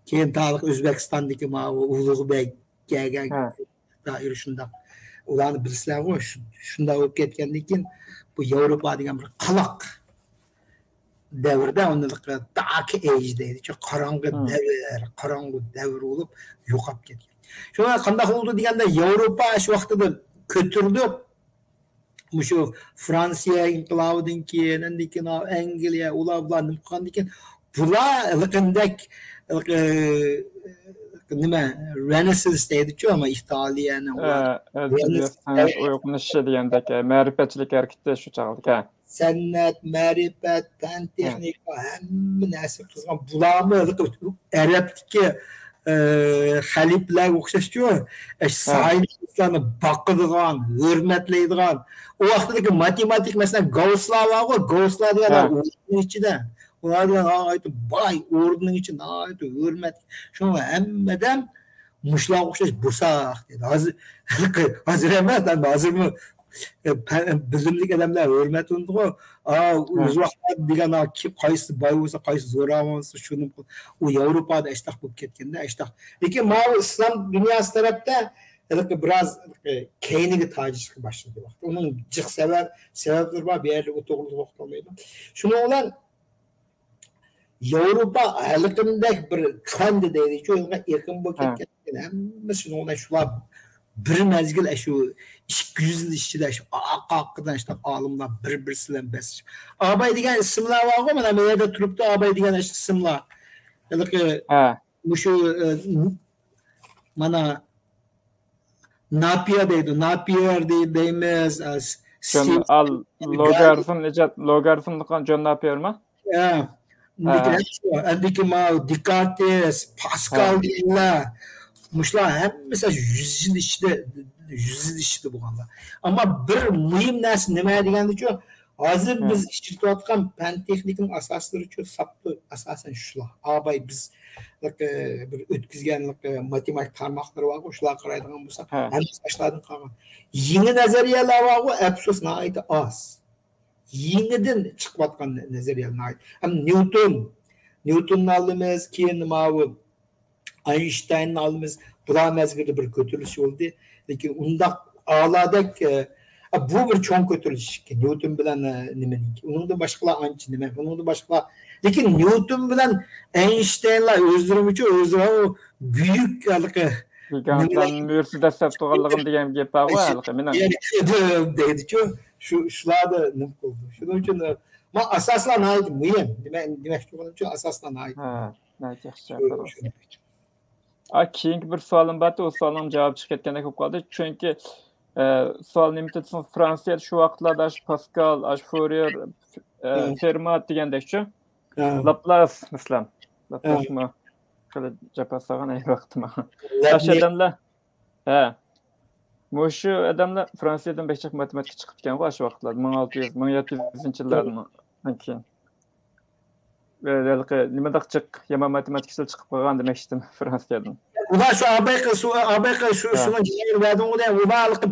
كېيىن تارىخ ئۆزبېكىستاندىكى ماۋۇ ئۇلۇغبېگ كەلگەن دائىرە شۇنداق. ئۇلارنى بىلىسىلەرغۇ، شۇ-، شۇنداق بولۇپ كەتكەندىن كېيىن بۇ ياۋروپا دېگەن بىر قالاق دەۋردە ئۇنى دارك ئېيج دەيدىچۇ، قاراڭغۇ دەۋر، قاراڭغۇ دەۋر بولۇپ يوقاپ كەتكەن. شۇڭا قانداق بولدى دېگەندە، ياۋروپا شۇ ۋاقتىدا كۆتۈرۈلۈپ، مۇشۇ فرانسىيە ئىنقىلابىدىن كېيىن، ئاندىن كېيىن ئەنگلىيە، ئۇلار، بۇلار نېمە قىلغاندىن كېيىن، بۇلار ھېلىقىندەك، ھېلىقى، نېمە، رېنېسسانس دەيدىچۇ، ئەمما ئىتالىيەنىڭ ئۇلار ئە، ئەدەبىيات، سەنئەت ئويغىنىشى دېگەندەك، ئە، مەرىپەتچىلىك ھەرىكىتى شۇ چاغدىكى. سەنئەت، مەرىپەت، پەن، تېخنىكا، ھەممە نەرسە قىزغان. بۇلارمۇ ھېلىقى ئەرەبتىكى، ئە، خەلىپىلەرگە ئوخشاشچۇ، ئە، ساينىستلارنى باقىدىغان، ھۆرمەتلەيدىغان. ئۇ ۋاقىتتىكى ماتېماتىك، مەسىلەن، گاۋسلار بارغۇ، گاۋسلار دېگەنلەر ئوردىنىڭ ئىچىدە. ئۇلار دېگەن ناھايىتى باي، ئوردىنىڭ ئىچى ناھايىتى ھۆرمەتلىك. شۇڭا ھەممە ئادەم مۇشۇلارغا ئوخشاش بولساق دەيدۇ. ھازىر، ھازىر ئەمەس، ھازىرمۇ، ئە، پەن، بىلىملىك ئادەملەر ھۆرمەتلىنىدىغۇ. ئا، ئۆز ۋاقتىدا دېگەن، ئا، كىم، قايسى باي بولسا، قايسى زوراۋان بولسا، شۇنى، ئۇ ياۋروپادا ئەشتاق بولۇپ كەتكەندە، ئەشتاق. لېكىن ماۋۇ ئىسلام دۇنياسى تەرەپتە ھېلىقى بىراز ھېلىقى كەينىگە تارتىشقا باشلىدى ۋاقىت. ئۇنىڭ جىق سەۋەب، سەۋەبلىرى بار، بۇ يەردە ئۇ توغرىلىق توختالمايدۇ. شۇنىڭ بىلەن ياۋروپا ھېلىقىندەك بىر ترېند دەيدىچۇ، ئېقىم بولۇپ كەتكەن. ھەممىسى شۇنىڭ بىلەن شۇلار بىر مەزگىل، شۇ ئىككى يۈز يىل ئىچىدە شۇ ئارقا-ئارقىدىن شۇنداق ئالىملار بىر-بىرسى بىلەن بەسلىشىپ. ئاباي دېگەن ئىسىملار بارغۇ، مانا بۇ يەردە تۇرۇپتۇ، ئاباي دېگەن ئىسىملار. ھېلىقى مۇشۇ، ئە، مانا، ناپىيە دەيدۇ، ناپىيەر دەي-، دەيمىز، ئە، س-، جون، ستىل-، ئال-، لوگارىتم ئىجاد، لوگارىتمنى قىلغان جون ناپىيەرمۇ؟ ھە. ئەندىكى، ئەندىكى ماۋۇ دېكارتېس، پاسكال دېگەنلەر، مۇشۇلار ھەممىسى يۈز يىل ئىچىدە، يۈز يىل ئىچىدە بولغانلار. ئەمما بىر مۇھىم نەرسە نېمە دېگەندىچۇ، ھازىر بىز ئىشلىتىۋاتقان پەن تېخنىكىنىڭ ئاساسلىرىچۇ ساپتۇ، ئاساسەن شۇلار. ئاباي بىز، ئە، بىر ئۆتكۈزگەن، ئە، ماتېماتىك تارماقلىرى بارغۇ، شۇلارغا قارايدىغان بولساق، ھەممىسى ئاشۇلاردىن قالغان. يېڭى نەزەرىيەلەر بارغۇ، ئەپسۇس، ناھايىتى ئاز. يېڭىدىن چىقىۋاتقان نەزەرىيەلەر ناھايىتى. ھەم نيۇتون، نيۇتوننى ئالىمىز، كېيىن ماۋۇ ئاينشتايننى ئالىمىز، بۇلار مەزگىلىدە بىر كۆتۈرۈلۈش بولدى. لېكىن ئۇنداق ئالادەك، ئە، بۇ بىر چوڭ كۆتۈرۈلۈش ئىكەن. نيۇتون بىلەن، ئە، نېمىنىڭكى. ئۇنىڭدىن باشقىلار ئانچە نېمە. ئۇنىڭدىن باشقىلار. لېكىن نيۇتون بىلەن ئەينشتاينلار ئۆزلىرىمۇچۇ، ئۆزلىرى بۈيۈك ھېلىقى گىگانتلارنىڭ مۈرىسى دەسسەپ تۇرغانلىقىم دېگەن گەپ بارغۇ، ھېلىقى مېنىڭ. دەيدىچۇ، شۇ، شۇلاردا نېمە قىلدى. شۇنىڭ ئۈچۈن، ئە، ما ئاساسلار ناھايىتى مۇھىم. دېمە-، دېمەكچى بولغىنىمچۇ، ئاساسلار ناھايىتى مۇھىم. ناھايىتى ياخشى. شۇ، شۇ. ئا، كېيىنكى بىر سوئالىم بارتى، ئۇ سوئالنىڭ جاۋابى چىقىپ كەتكەندەك بولۇپ قالدى. چۈنكى، ئە، سوئال نېمە دېسىڭىز، فرانسىيەدە شۇ ۋاقىتلاردا ئاشۇ پاسكال، ئاشۇ فوريېر، ئە، فېرمات دېگەندەكچۇ. لاپلاس، مەسىلەن. لاپلاسمۇ خېلى جاپا سالغان ئەينى ۋاقىتتا ماڭا. ئاشۇ ئادەملەر، ھە. مۇشۇ ئادەملەر فرانسىيەدىن بەك جىق ماتېماتىكا چىقىپتىكەنغۇ، ئاشۇ ۋاقىتلاردا، مىڭ ئالتە يۈز، مىڭ يەتتە يۈزىنچى يىللاردىن كېيىن. ھېلىقى نېمانداق جىق يامان ماتېماتىكىچىلار چىقىپ قالغان دېمەكچىدىم فرانسىيەدىن. ئۇلار شۇ ئابايقا، شۇ ئابايقا، شۇ، شۇنىڭ جايىنى بەردىڭغۇ دە، ئۇلار ھېلىقى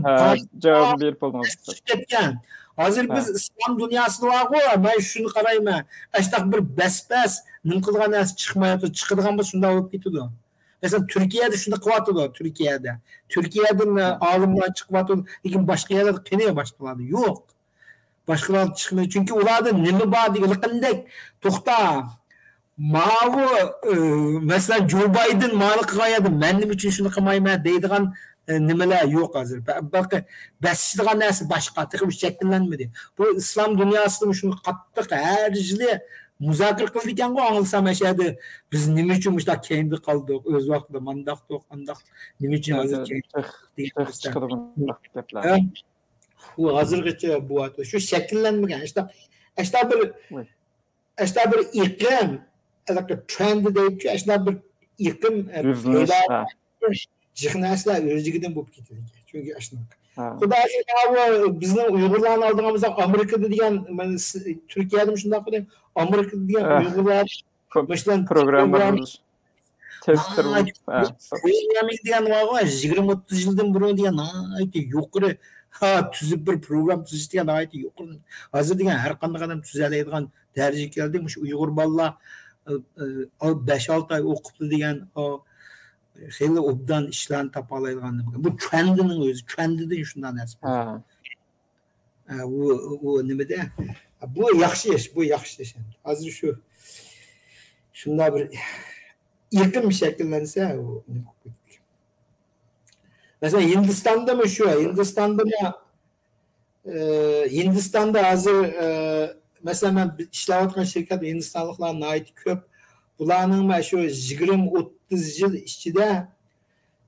جاۋابنى بېرىپ بولدىڭىز. كەتكەن. ھازىر بىز ئىسلام دۇنياسىدا بارغۇ، مەن شۇنى قارايمەن. ئاشتاق بىر بەس-بەس، نېمە قىلىدىغان نەرسە چىقمايۋاتىدۇ. چىقىدىغان بولسا شۇنداق بولۇپ كېتىدۇ. مەسىلەن، تۈركىيەدە شۇنداق قىلىۋاتىدۇ، تۈركىيەدە. تۈركىيەدىن، ئە، ئالىملار چىقىۋاتىدۇ، لېكىن باشقا يەرلەردە قېنى باشقىلاردا؟ يوق. باشقىلار چىقمايدۇ. چۈنكى ئۇلاردا نېمە بار دېگەن، قانداق، توختا. ماۋۇ، ئە، مەسىلەن، جو بايدېن ماۋۇنى قىلغان يەردە مەن نېمە ئۈچۈن شۇنى قىلمايمەن دەيدىغان، ئە، نېمىلەر يوق ھازىر. بە-، بەلكى بەسىشىدىغان نەرسە باشقا، تېخى شەكىللەنمىدى. بۇ ئىسلام دۇنياسىدىمۇ شۇنى قاتتىق ھەر يىلى مۇزاكىرە قىلىدىكەنغۇ، ئاڭلىسام ئەشەدە بىز نېمە ئۈچۈن مۇشۇنداق كەينىدە قالدۇق، ئۆز ۋاقتىدا مانداقتۇق، ئانداق، نېمە ئۈچۈن ھازىر كەينىدە قالدۇق دېگەن. ئۇ ھازىرغىچە بۇ، شۇ شەكىللەنمىگەن، ئاشۇنداق، ئاشۇنداق بىر، ئاشۇنداق بىر ئېقىم، ھېلىقى ترېند دەيدىچۇ، ئاشۇنداق بىر ئېقىم، ئە، يۈزلىنىش، پەيدا، ھە. جىق نەرسىلەر ئۆز جىقىدىن بولۇپ كېتىدىكەن. چۈنكى ئاشۇنداق. ھە. خۇدايىم، بۇ بىزنىڭ ئۇيغۇرلارنى ئالدىغان بولساق، ئامېرىكىدا دېگەن، مانا، س-، تۈركىيەدىمۇ شۇنداق قىلدى. ئامېرىكىدا دېگەن ھە. ئۇيغۇرلار كۆپ مۇشۇلار پروگرامما پروگرام-، تېز ھا، تىرىلىپ، ھە. پروگراممىنگ دېگەن بارغۇ، يىگىرمە ئوتتۇز يىلدىن بۇرۇن دېگەن ناھايىتى يۇقىرى، ھا، تۈزۈپ بىر پروگرام تۈزۈش دېگەن ناھايىتى يۇقىرى. ھازىر دېگەن ھەر قانداق ئادەم تۈزەلەيدىغان دەرىجىگە كەلدى. مۇشۇ ئۇيغۇر بالىلار، ئە، ئە، بەش-ئالتە ئاي ئوقۇپتۇ دېگەن، ئۇ خېلى ئوبدان ئىشلارنى تاپالايدىغان نېمە. بۇ ترېندنىڭ ئۆزى، ترېنددىن شۇنداق نەرسە بولدى. ھە. ئە، ئۇ، ئۇ نېمىدە؟ بۇ ياخشى ئىش، بۇ ياخشى ئىش. ھازىر شۇ، شۇنداق بىر ئېقىم شەكىللەنسە، ئۇ نېمە قىلىپ كېتىدىكەن. مەسىلەن، ھىندىستاندىمۇ شۇ، ھىندىستاندىمۇ، ئە، ھىندىستاندا ھازىر، ئە، مەسىلەن، مەن بىز ئىشلەۋاتقان شىركەت ھىندىستانلىقلار ناھايىتى كۆپ. بۇلارنىڭ مانا شۇ يىگىرمە، ئوتتۇز يىل ئىچىدە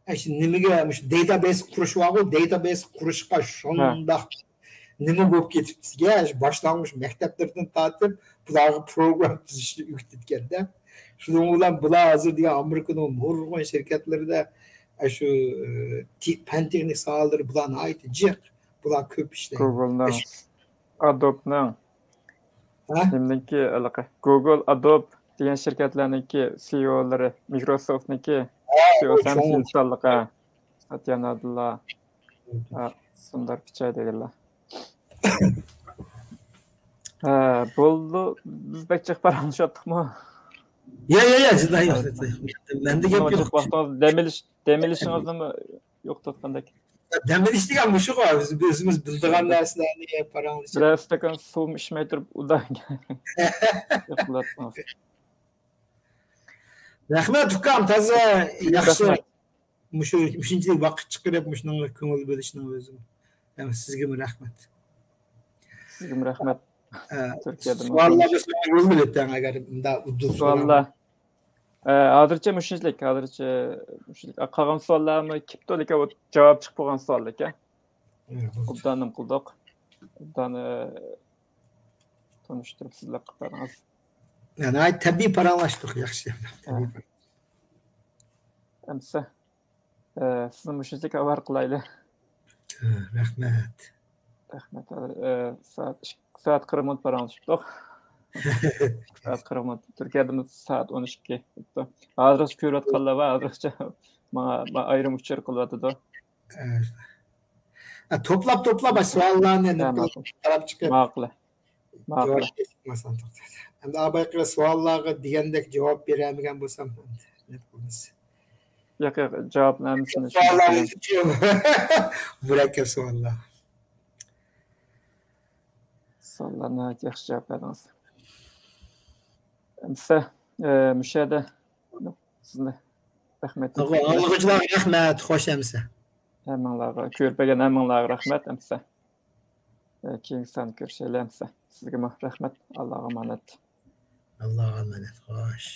ئەشۇ نېمىگە، مۇشۇ داتابەيس قۇرۇش بارغۇ، داتابەيس قۇرۇشقا ھە. شۇنداق نېمە بولۇپ كېتىپتىكەن، ئەشۇ باشلانغۇچ مەكتەپلىرىدىن تارتىپ بۇلارغا پروگرام تۈزۈشنى ئۆگىتىدىكەن-دە. شۇنىڭ بىلەن بۇلار ھازىر دېگەن ئامېرىكىنىڭ نۇرغۇن شىركەتلىرىدە ئەشۇ، ئە، تې-، پەن تېخنىك ساھەلىرى بۇلار ناھايىتى جىق. بۇلار كۆپ ئىشلەيدۇ. گوگلنىڭ، ئەشۇ ئادوبنىڭ، ھە؟ نېمىنىڭكى ھېلىقى؟ گوگل، ئادوب دېگەن شىركەتلەرنىڭكى سىئىئولىرى، مىكروسوفتنىڭكى ھە، سىئىئو ئۇ سام چوڭ. ھىندىستانلىق، ھە. ساتيا نادېللا، ھە، سۇندار پىچاي دېگەنلەر. ھە، بولدى. بىز بەك جىق پاراڭلىشىۋاتتۇقمۇ؟ يا، يا، يا، جىددىي يوق، ھە، جىددىي يوق. مەندە گەپ يوق. ۋاقتىڭىز، دەم ئېلىش، دەم ئېلىشىڭىزنىمۇ يوقىتىۋاتقاندەك. دەم ئېلىش دېگەن مۇشۇغۇ، بىز ئۆزىمىز بىلىدىغان نەرسىلەرنى پاراڭلىشىپ. بىرەر ئىستاكان سۇمۇ ئىچمەي تۇرۇپ، ئۇدا. رەھمەت، ئۇكام، تازا ياخشى. رەھمەت. مۇشۇ، مۇشۇنچىلىك ۋاقىت چىقىرىپ، مۇشۇنىڭغا كۆڭۈل بۆلۈشنىڭ ئۆزىمۇ. يەنى سىزگىمۇ رەھمەت. سىزگىمۇ رەھمەت. ئە، تۈركىيەدىمۇ سوئاللارغا سوئال يول بېرىۋېتىڭ، ئەگەر مۇنداق ئۇدۇل سوئاللار. سوئاللار. ئە، ھازىرچە مۇشۇنچىلىك، ھازىرچە مۇشۇنچىلىك. قالغان سوئاللارمۇ كېپتۇ، لېكىن ئۇ جاۋاب چىقىپ بولغان سوئال ئىكەن. ئوبدان نېمە قىلدۇق؟ ئوبدان، ئە، تونۇشتۇرۇپ سىزلەر قىلىپ بەردىڭىز. ناھايىتى تەبىئىي پاراڭلاشتۇق، ياخشى. تەبىئىي. ئەمسە، ئە، سىزنى مۇشۇنچىلىك ئاۋارە قىلايلى. ھە، رەھمەت. رەھمەت. ئە، سائەت ئىككى، سائەت قىرىق مىنۇت پاراڭلىشىپتۇق. سائەت قىرىق مىنۇت. تۈركىيەدىمۇ سائەت ئون ئىككى بوپتۇ. ھازىرغىچە كۆرۈۋاتقانلار بار، ھازىرغىچە ماڭا، ماڭا ئايرىم ئۇچۇر قىلىۋاتىدۇ. ئە، توپلاپ، توپلاپ، سوئاللارنى نېمە قىلىپ، قاراپ چىقىپ. ماقۇل. ماقۇل. جاۋاب بېرىپ قالمىسام توختايدۇ. ئەمدى ئابايقىغا سوئاللارغا دېگەندەك جاۋاب بېرەلمىگەن بولسام، ئەمدى نېمە قىلىمىز؟ ياق، ياق، جاۋابنى ھەممىسىنى چۈشىنىپ قالدىم. مۇرەككەپ سوئاللار. سوئاللارنى ناھايىتى ياخشى جاۋاب بەردىڭىز. ئەمسە، ئە، مۇشۇ يەردە سىزنى رەھمەت. ئاڭلىغۇچىلارغا رەھمەت، خوش ئەمسە. ھەممىڭلارغا، كۆرۈپ بەرگەن ھەممىڭلارغا رەھمەت ئەمسە. ئە، كېيىنكى ساندا كۆرۈشەيلى ئەمسە. سىزگىمۇ رەھمەت، ئاللاغا ئامانەت. ئاللاغا ئامانەت، خوش.